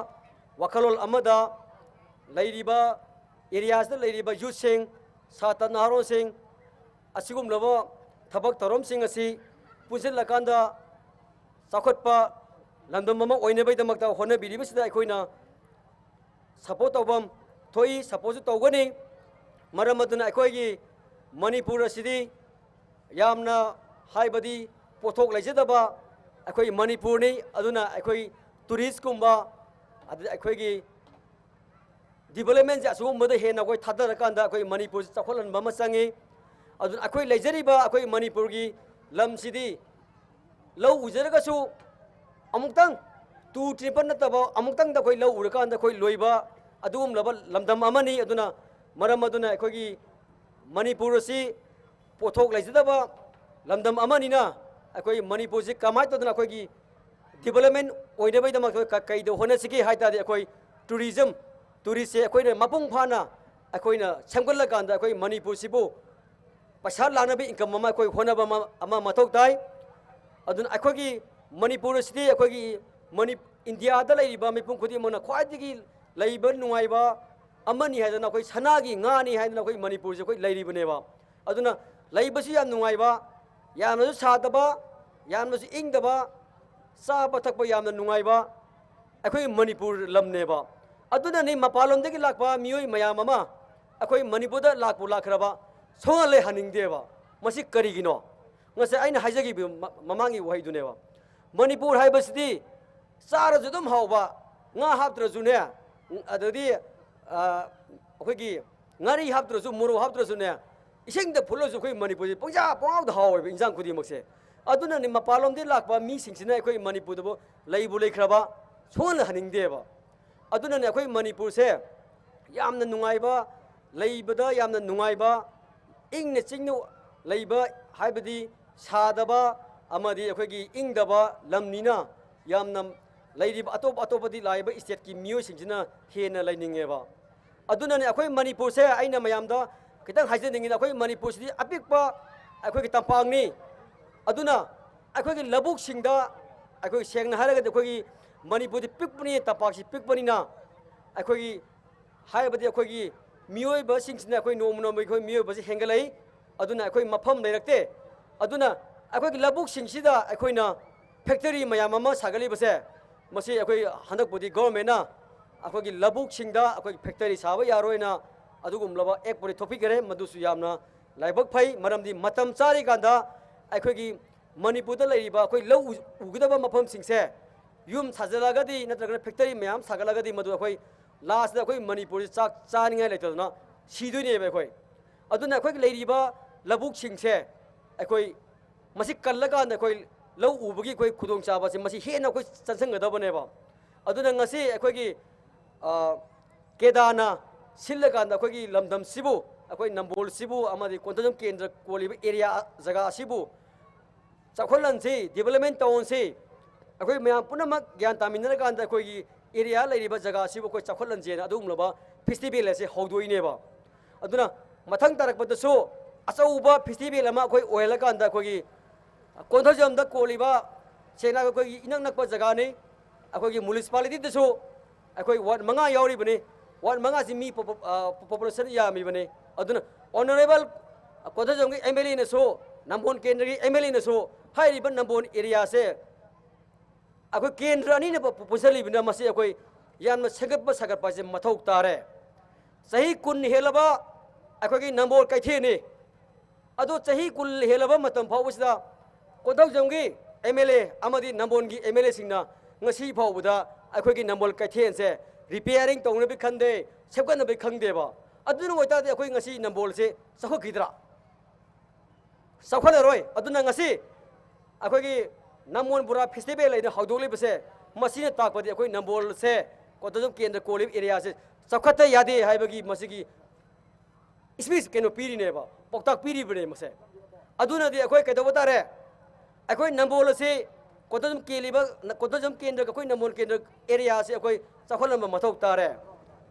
ꯋꯥꯈꯜꯂꯣꯟ ꯑꯃꯗ ꯂꯩꯔꯤꯕ ꯑꯦꯔꯤꯌꯥꯁꯤꯗ ꯂꯩꯔꯤꯕ ꯌꯨꯠꯁꯤꯡ, ꯁꯥꯇ꯭ꯔ ꯅꯍꯥꯔꯣꯜꯁꯤꯡ ꯑꯁꯤꯒꯨꯝꯂꯕ ꯊꯕꯛ ꯊꯧꯔꯝꯁꯤꯡ ꯑꯁꯤ ꯄꯨꯟꯁꯤꯜꯂꯀꯥꯟꯗ ꯆꯥꯎꯈꯠꯄ ꯂꯝꯗꯝ ꯑꯃ ꯑꯣꯏꯅꯕꯒꯤꯗꯃꯛꯇ ꯍꯣꯠꯅꯕꯤꯔꯤꯕꯁꯤꯗ ꯑꯩꯈꯣꯏꯅ ꯁꯄꯣꯔꯠ ꯇꯧꯐꯝ ꯊꯣꯛꯏ, ꯁꯄꯣꯔꯠꯁꯨ ꯇꯧꯒꯅꯤ꯫ ꯃꯔꯝ ꯑꯗꯨꯅ ꯑꯩꯈꯣꯏꯒꯤ ꯃꯅꯤꯄꯨꯔ ꯑꯁꯤꯗꯤ ꯌꯥꯝꯅ ꯍꯥꯏꯕꯗꯤ ꯄꯣꯠꯊꯣꯛ ꯂꯩꯖꯗꯕ ꯑꯩꯈꯣꯏ ꯃꯅꯤꯄꯨꯔꯅꯤ꯫ ꯑꯗꯨꯅ ꯑꯩꯈꯣꯏ ꯇꯨꯔꯤꯁꯀꯨꯝꯕ ꯑꯗꯨꯗ ꯑꯩꯈꯣꯏꯒꯤ ꯗꯤꯕꯂꯞꯃꯦꯟꯁꯦ ꯑꯁꯤꯒꯨꯝꯕꯗ ꯍꯦꯟꯅ ꯑꯩꯈꯣꯏ ꯊꯥꯗꯔꯀꯥꯟꯗ ꯑꯩꯈꯣꯏ ꯃꯅꯤꯄꯨꯔꯁꯦ ꯆꯥꯎꯈꯠꯍꯟꯕ ꯑꯃ ꯆꯪꯉꯤ꯫ ꯑꯗꯨꯅ ꯑꯩꯈꯣꯏ ꯂꯩꯖꯔꯤꯕ ꯑꯩꯈꯣꯏ ꯃꯅꯤꯄꯨꯔꯒꯤ ꯂꯝꯁꯤꯗꯤ ꯂꯧ ꯎꯖꯔꯒꯁꯨ ꯑꯃꯨꯛꯇꯪ ꯇꯨ ꯇ꯭ꯔꯤꯞ ꯅꯠꯇꯕ ꯑꯃꯨꯛꯇꯪꯗ ꯑꯩꯈꯣꯏ ꯂꯧ ꯎꯔꯀꯥꯟꯗ ꯑꯩꯈꯣꯏ ꯂꯣꯏꯕ ꯑꯗꯨꯒꯨꯝꯂꯕ ꯂꯝꯗꯝ ꯑꯃꯅꯤ꯫ ꯑꯗꯨꯅ ꯃꯔꯝ ꯑꯗꯨꯅ ꯑꯩꯈꯣꯏꯒꯤ ꯃꯅꯤꯄꯨꯔ ꯑꯁꯤ ꯄꯣꯠꯊꯣꯛ ꯂꯩꯖꯗꯕ ꯂꯝꯗꯝ ꯑꯃꯅꯤꯅ ꯑꯩꯈꯣꯏ ꯃꯅꯤꯄꯨꯔꯁꯤ ꯀꯃꯥꯏꯅ ꯇꯧꯗꯅ ꯑꯩꯈꯣꯏꯒꯤ ꯗꯤꯕꯂꯞꯃꯦꯟ ꯑꯣꯏꯅꯕꯒꯤꯗꯃꯛꯇ ꯀ- ꯀꯩꯗ ꯍꯣꯠꯅꯁꯤꯒꯦ ꯍꯥꯏ ꯇꯥꯔꯗꯤ ꯑꯩꯈꯣꯏ ꯇꯨꯔꯤꯖꯝ, ꯇꯨꯔꯤꯁꯁꯦ ꯑꯩꯈꯣꯏꯅ ꯃꯄꯨꯡ ꯐꯥꯅ ꯑꯩꯈꯣꯏꯅ ꯁꯦꯝꯒꯠꯂꯀꯥꯟꯗ ꯑꯩꯈꯣꯏ ꯃꯅꯤꯄꯨꯔꯁꯤꯕꯨ ꯄꯩꯁꯥ ꯂꯥꯛꯅꯕ ꯏꯟꯀꯝ ꯑꯃ ꯑꯩꯈꯣꯏ ꯍꯣꯠꯅꯕ ꯑꯃ ꯑꯃ ꯃꯊꯧ ꯇꯥꯏ꯫ ꯑꯗꯨꯅ ꯑꯩꯈꯣꯏꯒꯤ ꯃꯅꯤꯄꯨꯔ ꯑꯁꯤꯗꯤ ꯑꯩꯈꯣꯏꯒꯤ ꯃꯅꯤ ꯏꯟꯗꯤꯌꯥꯗ ꯂꯩꯔꯤꯕ ꯃꯤꯄꯨꯝ ꯈꯨꯗꯤꯡꯃꯛꯅ ꯈ꯭ꯋꯥꯏꯗꯒꯤ ꯂꯩꯕ ꯅꯨꯡꯉꯥꯏꯕ ꯑꯃꯅꯤ ꯍꯥꯏꯗꯅ ꯑꯩꯈꯣꯏ ꯁꯅꯥꯒꯤ ꯉꯥꯅꯤ ꯍꯥꯏꯗꯅ ꯑꯩꯈꯣꯏ ꯃꯅꯤꯄꯨꯔꯁꯦ ꯑꯩꯈꯣꯏ ꯂꯩꯔꯤꯕꯅꯦꯕ꯫ ꯑꯗꯨꯅ ꯂꯩꯕꯁꯨ ꯌꯥꯝ ꯅꯨꯡꯉꯥꯏꯕ, ꯌꯥꯝꯅꯁꯨ ꯁꯥꯗꯕ, ꯌꯥꯝꯅꯁꯨ ꯏꯪꯗꯕ, ꯆꯥꯕ ꯊꯛꯄ ꯌꯥꯝꯅ ꯅꯨꯡꯉꯥꯏꯕ ꯑꯩꯈꯣꯏ ꯃꯅꯤꯄꯨꯔ ꯂꯝꯅꯦꯕ꯫ ꯑꯗꯨꯅꯅꯤ ꯃꯄꯥꯟꯂꯣꯝꯗꯒꯤ ꯂꯥꯛꯄ ꯃꯤꯑꯣꯏ ꯃꯌꯥꯝ ꯑꯃ ꯑꯩꯈꯣꯏ ꯃꯅꯤꯄꯨꯔꯗ ꯂꯥꯛꯄꯨ ꯂꯥꯛꯈ꯭ꯔꯕ ꯁꯨꯡꯍꯜꯂꯦ ꯍꯟꯅꯤꯡꯗꯦꯕ꯫ ꯃꯁꯤ ꯀꯔꯤꯒꯤꯅꯣ? ꯉꯁꯥꯏ ꯑꯩꯅ ꯍꯥꯏꯖꯈꯤꯕ ꯃ- ꯃꯃꯥꯡꯒꯤ ꯋꯥꯍꯩꯗꯨꯅꯦꯕ꯫ ꯃꯅꯤꯄꯨꯔ ꯍꯥꯏꯕꯁꯤꯗꯤ ꯆꯥꯔꯁꯨ ꯑꯗꯨꯝ ꯍꯥꯎꯕ, ꯉꯥ ꯍꯥꯞꯇ꯭ꯔꯁꯨꯅꯦ, ꯑꯗꯩꯗꯤ ꯑ, ꯑꯩꯈꯣꯏꯒꯤ ꯉꯥꯔꯤ ꯍꯥꯞꯇ꯭ꯔꯁꯨ, ꯃꯣꯔꯣꯛ ꯍꯥꯞꯇ꯭ꯔꯁꯨꯅꯦ, ꯏꯁꯤꯡꯗ ꯐꯨꯠꯂꯁꯨ ꯑꯩꯈꯣꯏ ꯃꯅꯤꯄꯨꯔꯁꯦ ꯄꯨꯡꯆꯥ ꯄꯨꯡꯍꯥꯎꯗ ꯍꯥꯎꯋꯦꯕ ꯏꯟꯖꯥꯡ ꯈꯨꯗꯤꯡꯃꯛꯁꯦ꯫ ꯑꯗꯨꯅꯅꯤ ꯃꯄꯥꯟꯂꯣꯝꯗꯒꯤ ꯂꯥꯛꯄ ꯃꯤꯁꯤꯡꯁꯤꯅ ꯑꯩꯈꯣꯏ ꯃꯅꯤꯄꯨꯔꯗꯕꯨ ꯂꯩꯕꯨ ꯂꯩꯈ꯭ꯔꯕ ꯁꯨꯡꯍꯟꯍꯟꯅꯤꯡꯗꯦꯕ꯫ ꯑꯗꯨꯅꯅꯤ ꯑꯩꯈꯣꯏ ꯃꯅꯤꯄꯨꯔꯁꯦ ꯌꯥꯝꯅ ꯅꯨꯡꯉꯥꯏꯕ, ꯂꯩꯕꯗ ꯌꯥꯝꯅ ꯅꯨꯡꯉꯥꯏꯕ, ꯏꯪꯅ ꯆꯤꯛꯅ ꯂꯩꯕ, ꯍꯥꯏꯕꯗꯤ ꯁꯥꯗꯕ ꯑꯃꯗꯤ ꯑꯩꯈꯣꯏꯒꯤ ꯏꯪꯗꯕ ꯂꯝꯅꯤꯅ ꯌꯥꯝꯅ ꯂꯩꯔꯤꯕ ꯑꯇꯣꯞ ꯑꯇꯣꯞꯄꯗꯤ ꯂꯥꯛꯏꯕ stateꯀꯤ ꯃꯤꯑꯣꯏꯁꯤꯡꯁꯤꯅ ꯍꯦꯟꯅ ꯂꯩꯅꯤꯡꯉꯦꯕ꯫ ꯑꯗꯨꯅꯅꯦ ꯑꯩꯈꯣꯏ ꯃꯅꯤꯄꯨꯔꯁꯦ ꯑꯩꯅ ꯃꯌꯥꯝꯗ ꯈꯤꯇꯪ ꯍꯥꯏꯖꯅꯤꯡꯉꯤꯅ, ꯑꯩꯈꯣꯏ ꯃꯅꯤꯄꯨꯔꯁꯤꯗꯤ ꯑꯄꯤꯛꯄ ꯑꯩꯈꯣꯏꯒꯤ ꯇꯝꯄꯥꯛꯅꯤ꯫ ꯑꯗꯨꯅ ꯑꯩꯈꯣꯏꯒꯤ ꯂꯧꯕꯨꯛꯁꯤꯡꯗ, ꯑꯩꯈꯣꯏ ꯁꯦꯡꯅ ꯍꯥꯏꯔꯒꯗꯤ ꯑꯩꯈꯣꯏꯒꯤ ꯃꯅꯤꯄꯨꯔꯗꯤ ꯄꯤꯛꯄꯅꯤ, ꯇꯝꯄꯥꯛꯁꯤ ꯄꯤꯛꯄꯅꯤꯅ ꯑꯩꯈꯣꯏꯒꯤ, ꯍꯥꯏꯕꯗꯤ ꯑꯩꯈꯣꯏꯒꯤ ꯃꯤꯑꯣꯏꯕꯁꯤꯡꯁꯤꯅ ꯑꯩꯈꯣꯏ ꯅꯣꯡꯃ ꯅꯣꯡꯃꯒꯤ ꯑꯩꯈꯣꯏ ꯃꯤꯑꯣꯏꯕꯁꯤ ꯍꯦꯟꯒꯠꯂꯛꯏ꯫ ꯑꯗꯨꯅ ꯑꯩꯈꯣꯏ ꯃꯐꯝ ꯂꯩꯔꯛꯇꯦ꯫ ꯑꯗꯨꯅ ꯑꯩꯈꯣꯏꯒꯤ ꯂꯧꯕꯨꯛꯁꯤꯡꯁꯤꯗ ꯑꯩꯈꯣꯏꯅ factory ꯃꯌꯥꯝ ꯑꯃ ꯁꯥꯒꯠꯂꯤꯕꯁꯦ, ꯃꯁꯤ ꯑꯩꯈꯣꯏ ꯍꯟꯗꯛꯄꯨꯗꯤ governmentꯅ ꯑꯩꯈꯣꯏꯒꯤ ꯂꯧꯕꯨꯛꯁꯤꯡꯗ ꯑꯩꯈꯣꯏꯒꯤ factory ꯁꯥꯕ ꯌꯥꯔꯣꯏꯅ ꯑꯗꯨꯒꯨꯝꯂꯕ actꯄꯨꯗꯤ ꯊꯣꯛꯄꯤꯈꯔꯦ꯫ ꯃꯗꯨꯁꯨ ꯌꯥꯝꯅ ꯂꯥꯏꯕꯛ ꯐꯩ, ꯃꯔꯝꯗꯤ ꯃꯇꯝ ꯆꯥꯔꯤꯀꯥꯟꯗ ꯑꯩꯈꯣꯏꯒꯤ ꯃꯅꯤꯄꯨꯔꯗ ꯂꯩꯔꯤꯕ ꯑꯩꯈꯣꯏ ꯂꯧ ꯎ-, ꯎꯒꯗꯕ ꯃꯐꯝꯁꯤꯡꯁꯦ ꯌꯨꯝ ꯁꯥꯖꯤꯜꯂꯒꯗꯤ ꯅꯠꯇ꯭ꯔꯒꯅ factory ꯃꯌꯥꯝ ꯁꯥꯒꯠꯂꯒꯗꯤ ꯃꯗꯨ ꯑꯩꯈꯣꯏ lastꯇ ꯑꯩꯈꯣꯏ ꯃꯅꯤꯄꯨꯔꯁꯤ ꯆꯥꯛ ꯆꯥꯅꯤꯡꯉꯥꯏ ꯂꯩꯇꯗꯅ ꯁꯤꯗꯣꯏꯅꯦꯕ ꯑꯩꯈꯣꯏ꯫ ꯑꯗꯨꯅ ꯑꯩꯈꯣꯏꯒꯤ ꯂꯩꯔꯤꯕ ꯂꯧꯕꯨꯛꯁꯤꯡꯁꯦ ꯑꯩꯈꯣꯏ ꯃꯁꯤ ꯀꯜꯂꯀꯥꯟꯗ ꯑꯩꯈꯣꯏ ꯂꯧ ꯎꯕꯒꯤ ꯑꯩꯈꯣꯏ ꯈꯨꯗꯣꯡꯆꯥꯕꯁꯦ ꯃꯁꯤ ꯍꯦꯟꯅ ꯑꯩꯈꯣꯏ ꯆꯪꯁꯤꯟꯒꯗꯕꯅꯦꯕ꯫ ꯑꯗꯨꯅ ꯉꯁꯤ ꯑꯩꯈꯣꯏꯒꯤ, ꯑ, ꯀꯦꯗꯥꯅ ꯁꯤꯜꯂꯀꯥꯟꯗ ꯑꯩꯈꯣꯏꯒꯤ ꯂꯝꯗꯝꯁꯤꯕꯨ, ꯑꯩꯈꯣꯏ ꯅꯝꯕꯣꯜꯁꯤꯕꯨ ꯑꯃꯗꯤ ꯀꯣꯟꯊꯧꯖꯝ ꯀꯦꯟꯗ꯭ꯔ ꯀꯣꯜꯂꯤꯕ area ꯖꯒꯥ ꯑꯁꯤꯕꯨ ꯆꯥꯎꯈꯠꯍꯟꯁꯤ, development ꯇꯧꯍꯟꯁꯤ, ꯑꯩꯈꯣꯏ ꯃꯌꯥꯝ ꯄꯨꯝꯅꯃꯛ ꯒ꯭ꯌꯥꯟ ꯇꯥꯃꯤꯟꯅꯔꯀꯥꯟꯗ ꯑꯩꯈꯣꯏꯒꯤ area ꯂꯩꯔꯤꯕ ꯖꯒꯥ ꯑꯁꯤꯕꯨ ꯑꯩꯈꯣꯏ ꯆꯥꯎꯈꯠꯍꯟꯁꯦꯅ ꯑꯗꯨꯒꯨꯝꯂꯕ festival ꯑꯁꯤ ꯍꯧꯗꯣꯛꯏꯅꯦꯕ꯫ ꯑꯗꯨꯅ ꯃꯊꯪ ꯇꯥꯔꯛꯄꯗꯁꯨ ꯑꯆꯧꯕ festival ꯑꯃ ꯑꯩꯈꯣꯏ ꯑꯣꯏꯍꯜꯂꯀꯥꯟꯗ ꯑꯩꯈꯣꯏꯒꯤ ꯀꯣꯟꯊꯧꯖꯝꯗ ꯀꯣꯜꯂꯤꯕ, ꯁꯦꯡꯅ ꯑꯩꯈꯣꯏꯒꯤ ꯏꯅꯛ ꯅꯛꯄ ꯖꯒꯥꯅꯤ꯫ ꯑꯩꯈꯣꯏꯒꯤ municipalityꯗꯁꯨ ꯑꯩꯈꯣꯏ ward ꯃꯉꯥ ꯌꯥꯎꯔꯤꯕꯅꯤ꯫ Ward ꯃꯉꯥꯁꯤ ꯃꯤ ꯄꯣꯄꯨ-, ꯑ, population ꯌꯥꯝꯃꯤꯕꯅꯤ꯫ ꯑꯗꯨꯅ honourable ꯀꯣꯟꯊꯧꯖꯝꯒꯤ MLAꯅꯁꯨ, ꯅꯝꯕꯣꯜ ꯀꯦꯟꯗ꯭ꯔꯒꯤ MLAꯅꯁꯨ ꯍꯥꯏꯔꯤꯕ ꯅꯝꯕꯣꯜ areaꯁꯦ ꯑꯩꯈꯣꯏ ꯀꯦꯟꯗ꯭ꯔ ꯑꯅꯤꯅ ꯄꯨ-, ꯄꯨꯟꯁꯤꯜꯂꯤꯕꯅ ꯃꯁꯤ ꯑꯩꯈꯣꯏ ꯌꯥꯝꯅ ꯁꯦꯝꯒꯠꯄ ꯁꯥꯒꯠꯄ ꯍꯥꯏꯁꯦ ꯃꯊꯧ ꯇꯥꯔꯦ꯫ ꯆꯍꯤ ꯀꯨꯟ ꯍꯦꯜꯂꯕ ꯑꯩꯈꯣꯏꯒꯤ ꯅꯝꯕꯣꯜ ꯀꯩꯊꯦꯜꯅꯤ꯫ ꯑꯗꯣ ꯆꯍꯤ ꯀꯨꯟ ꯍꯦꯜꯂꯕ ꯃꯇꯝ ꯐꯥꯎꯕꯁꯤꯗ ꯀꯣꯟꯊꯧꯖꯝꯒꯤ MLA ꯑꯃꯗꯤ ꯅꯝꯕꯣꯜꯒꯤ MLAꯁꯤꯡꯅ ꯉꯁꯤ ꯐꯥꯎꯕꯗ ꯑꯩꯈꯣꯏꯒꯤ ꯅꯝꯕꯣꯜ ꯀꯩꯊꯦꯜꯁꯦ repairing ꯇꯧꯅꯕ ꯈꯪꯗꯦ, ꯁꯦꯝꯒꯠꯅꯕ ꯈꯪꯗꯦꯕ꯫ ꯑꯗꯨꯅ ꯑꯣꯏꯇꯥꯔꯗꯤ ꯑꯩꯈꯣꯏ ꯉꯁꯤ ꯅꯝꯕꯣꯜꯁꯦ ꯆꯥꯎꯈꯠꯈꯤꯗ꯭ꯔꯥ? ꯆꯥꯎꯈꯠꯂꯔꯣꯏ꯫ ꯑꯗꯨꯅ ꯉꯁꯤ ꯑꯩꯈꯣꯏꯒꯤ ꯅꯝꯕꯣꯜ ꯕꯣꯔꯥ ꯐꯦꯁꯇꯤꯚꯦꯜ ꯍꯥꯏꯅ ꯍꯧꯗꯣꯛꯂꯤꯕꯁꯦ, ꯃꯁꯤꯅ ꯇꯥꯛꯄꯗꯤ ꯑꯩꯈꯣꯏ ꯅꯝꯕꯣꯜꯁꯦ, ꯀꯣꯟꯊꯧꯖꯝ ꯀꯦꯟꯗ꯭ꯔ ꯀꯣꯜꯂꯤꯕ ꯑꯦꯔꯤꯌꯥꯁꯦ ꯆꯥꯎꯈꯠꯇ ꯌꯥꯗꯦ ꯍꯥꯏꯕꯒꯤ ꯃꯁꯤꯒꯤ ꯏꯁꯄꯤꯁ ꯀꯩꯅꯣ ꯄꯤꯔꯤꯅꯦꯕ, ꯄꯥꯎꯇꯥꯛ ꯄꯤꯔꯤꯕꯅꯦ ꯃꯁꯦ꯫ ꯑꯗꯨꯅꯗꯤ ꯑꯩꯈꯣꯏ ꯀꯩꯗꯧꯕ ꯇꯥꯔꯦ? ꯑꯩꯈꯣꯏ ꯅꯝꯕꯣꯜ ꯑꯁꯤ ꯀꯣꯟꯊꯧꯖꯝ ꯀꯦꯜꯂꯤꯕ, ꯀꯣꯟꯊꯧꯖꯝ ꯀꯦꯟꯗ꯭ꯔꯒ ꯑꯩꯈꯣꯏ ꯅꯝꯕꯣꯜ ꯀꯦꯟꯗ꯭ꯔ ꯑꯦꯔꯤꯌꯥꯁꯤ ꯑꯩꯈꯣꯏ ꯆꯥꯎꯈꯠꯍꯟꯕ ꯃꯊꯧ ꯇꯥꯔꯦ꯫